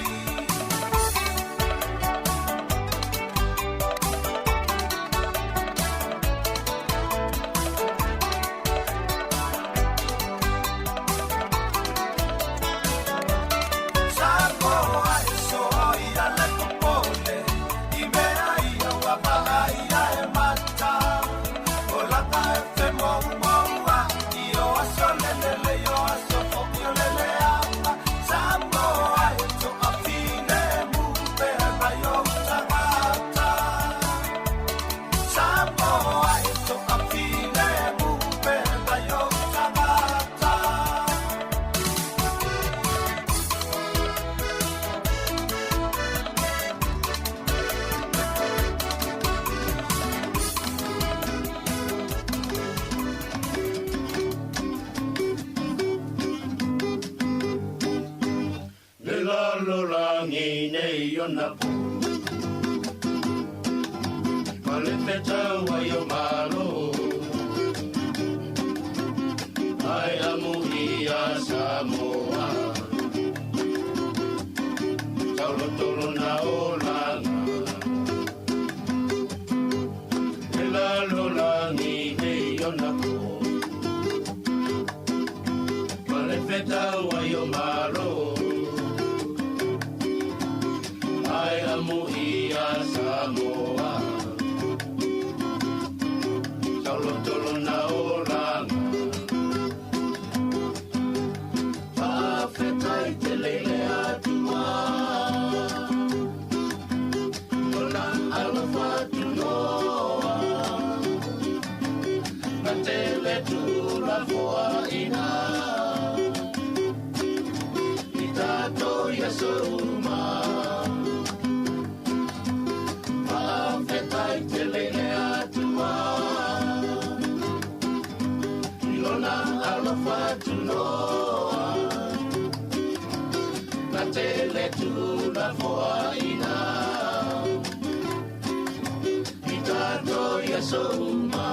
Samoa e soia le popole, i mea ia ua vaaia e mata. O laga e femoumoua, i o aso lelele, i o aso fo'i o le leaga. Samoa e toafilemu pea nai ou tagata. Samoa e toafilemu pea nai ou tagata. Le lalolagi nei ona po, ma le fetau ai o malo. Ai amuia Samoa, taulotolo na olaga. Le lalolagi nei ona po, ma le fetau ai o malo. Ai amuia Samoa, taulotolo na olaga. Fa'afetai tele i le Atua, lona alofa atunoa. Na tele tulafoaina, i tatou ia souma. Fa'afetai tele i le Atua, i lona alofa atunoa. Na tele tulafoaina, i tatou ia souma.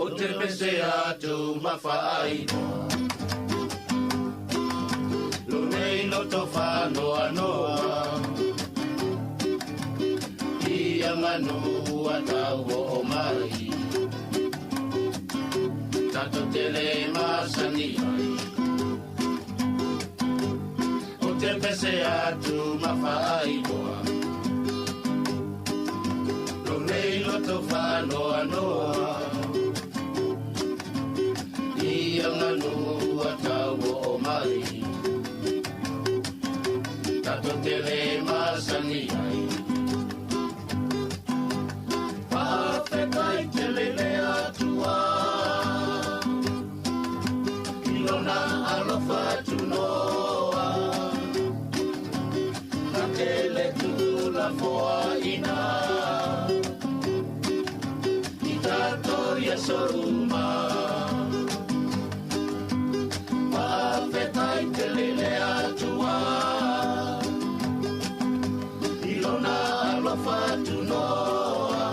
O te pese atu ma fa'ailoa, lo nei loto fa'anoanoa. Ia manu a tau o mai, tatou tele masani ai. O te pese atu ma fa'ailoa, lo nei loto fa'anoanoa. Ia manu a tau o mai, tatou tele masani ai. Fa'afetai tele i le Atua, i lona alofa atunoa. Na tele tulafoaina, i tatou ia souma. Fa'afetai tele i le Atua, i lona alofa atunoa.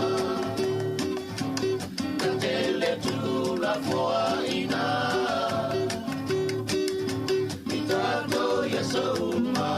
Na tele tulafoaina, i tatou ia souma.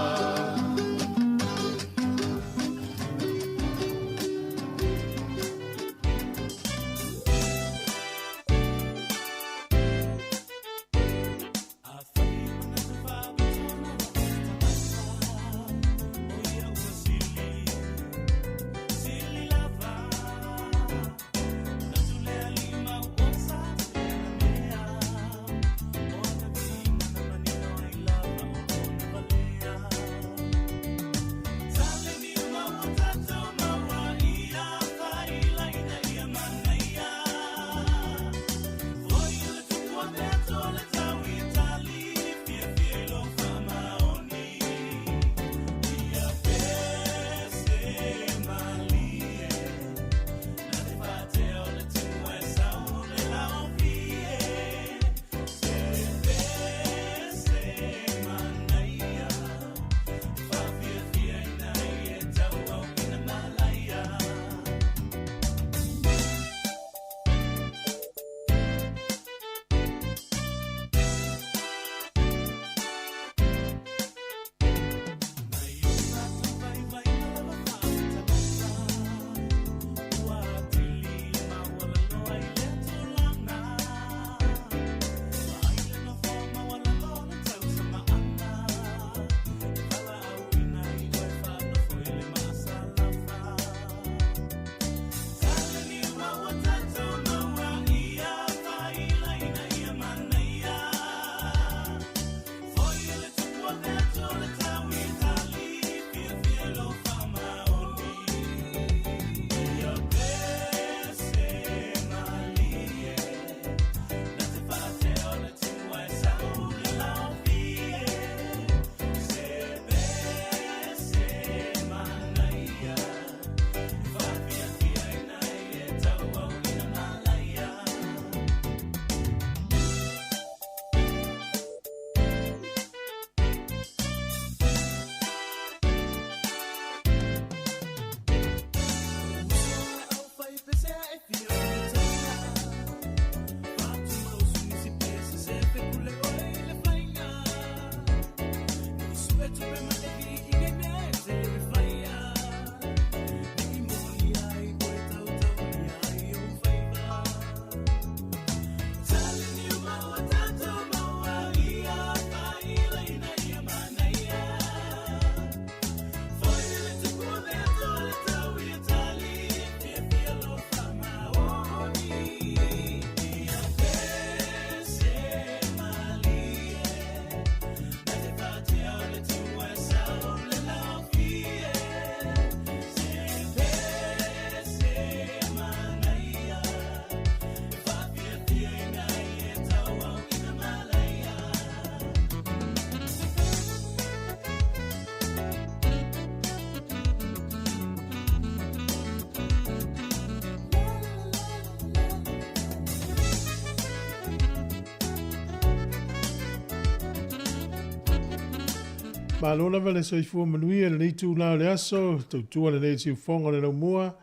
Malo lava le soifua manuia i lenei itula o le aso, tautua lenei i le siufofoga o le laumua,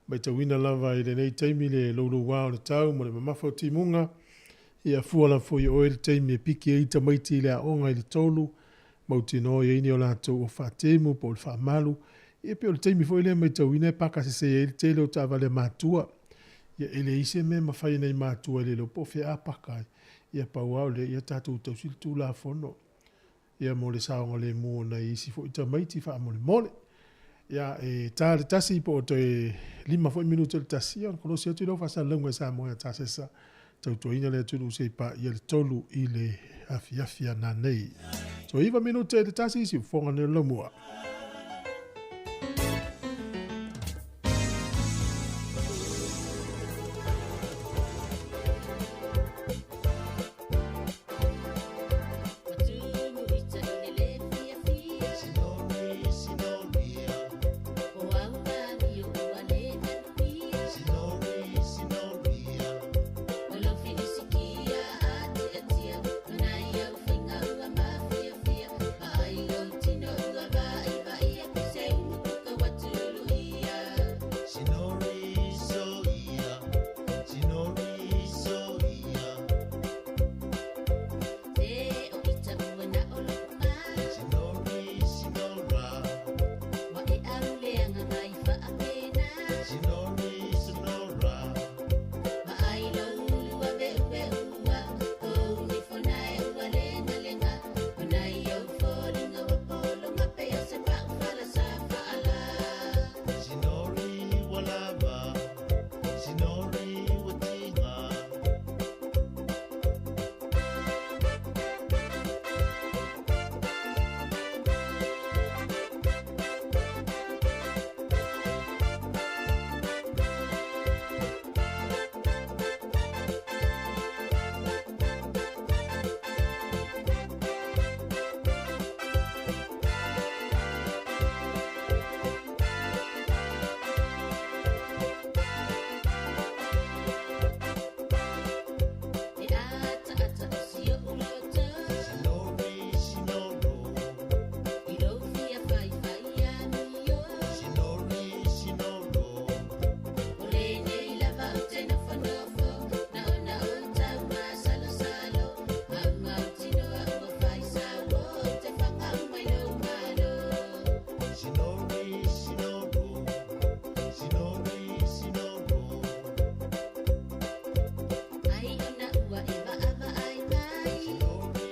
matauina lava i lenei taimi le louloua o le tau ma le mamafa o timuga, ia fua lava foi e oe le taimi e piki ai tamaiti i le aoga i le tolu, mautinoa e i ai ni o latou ofa faatemu po o le faamalu, ia pei o le taimi foi lea e matauina e paka sese ai le tele o taavale a matua. Ia e leai se mea e mafai e nai matua e le iloa po o fea a paka ai, ia pau lava o lea ia tatou tausi le Tulafono. Ia mo le saogalemu o nai isi foi tamaiti faamolemole. Ia e ta le tasi po o toe 5 foi minute o le tasi, ia ona kolosi atu lea o faasalalauga i Samoa ia Tasesa, tautuaina le atunuu se i paia le 3 i le afiafi a nanei. Toe 9 minute i le tasi, siufofoga nei o le laumua.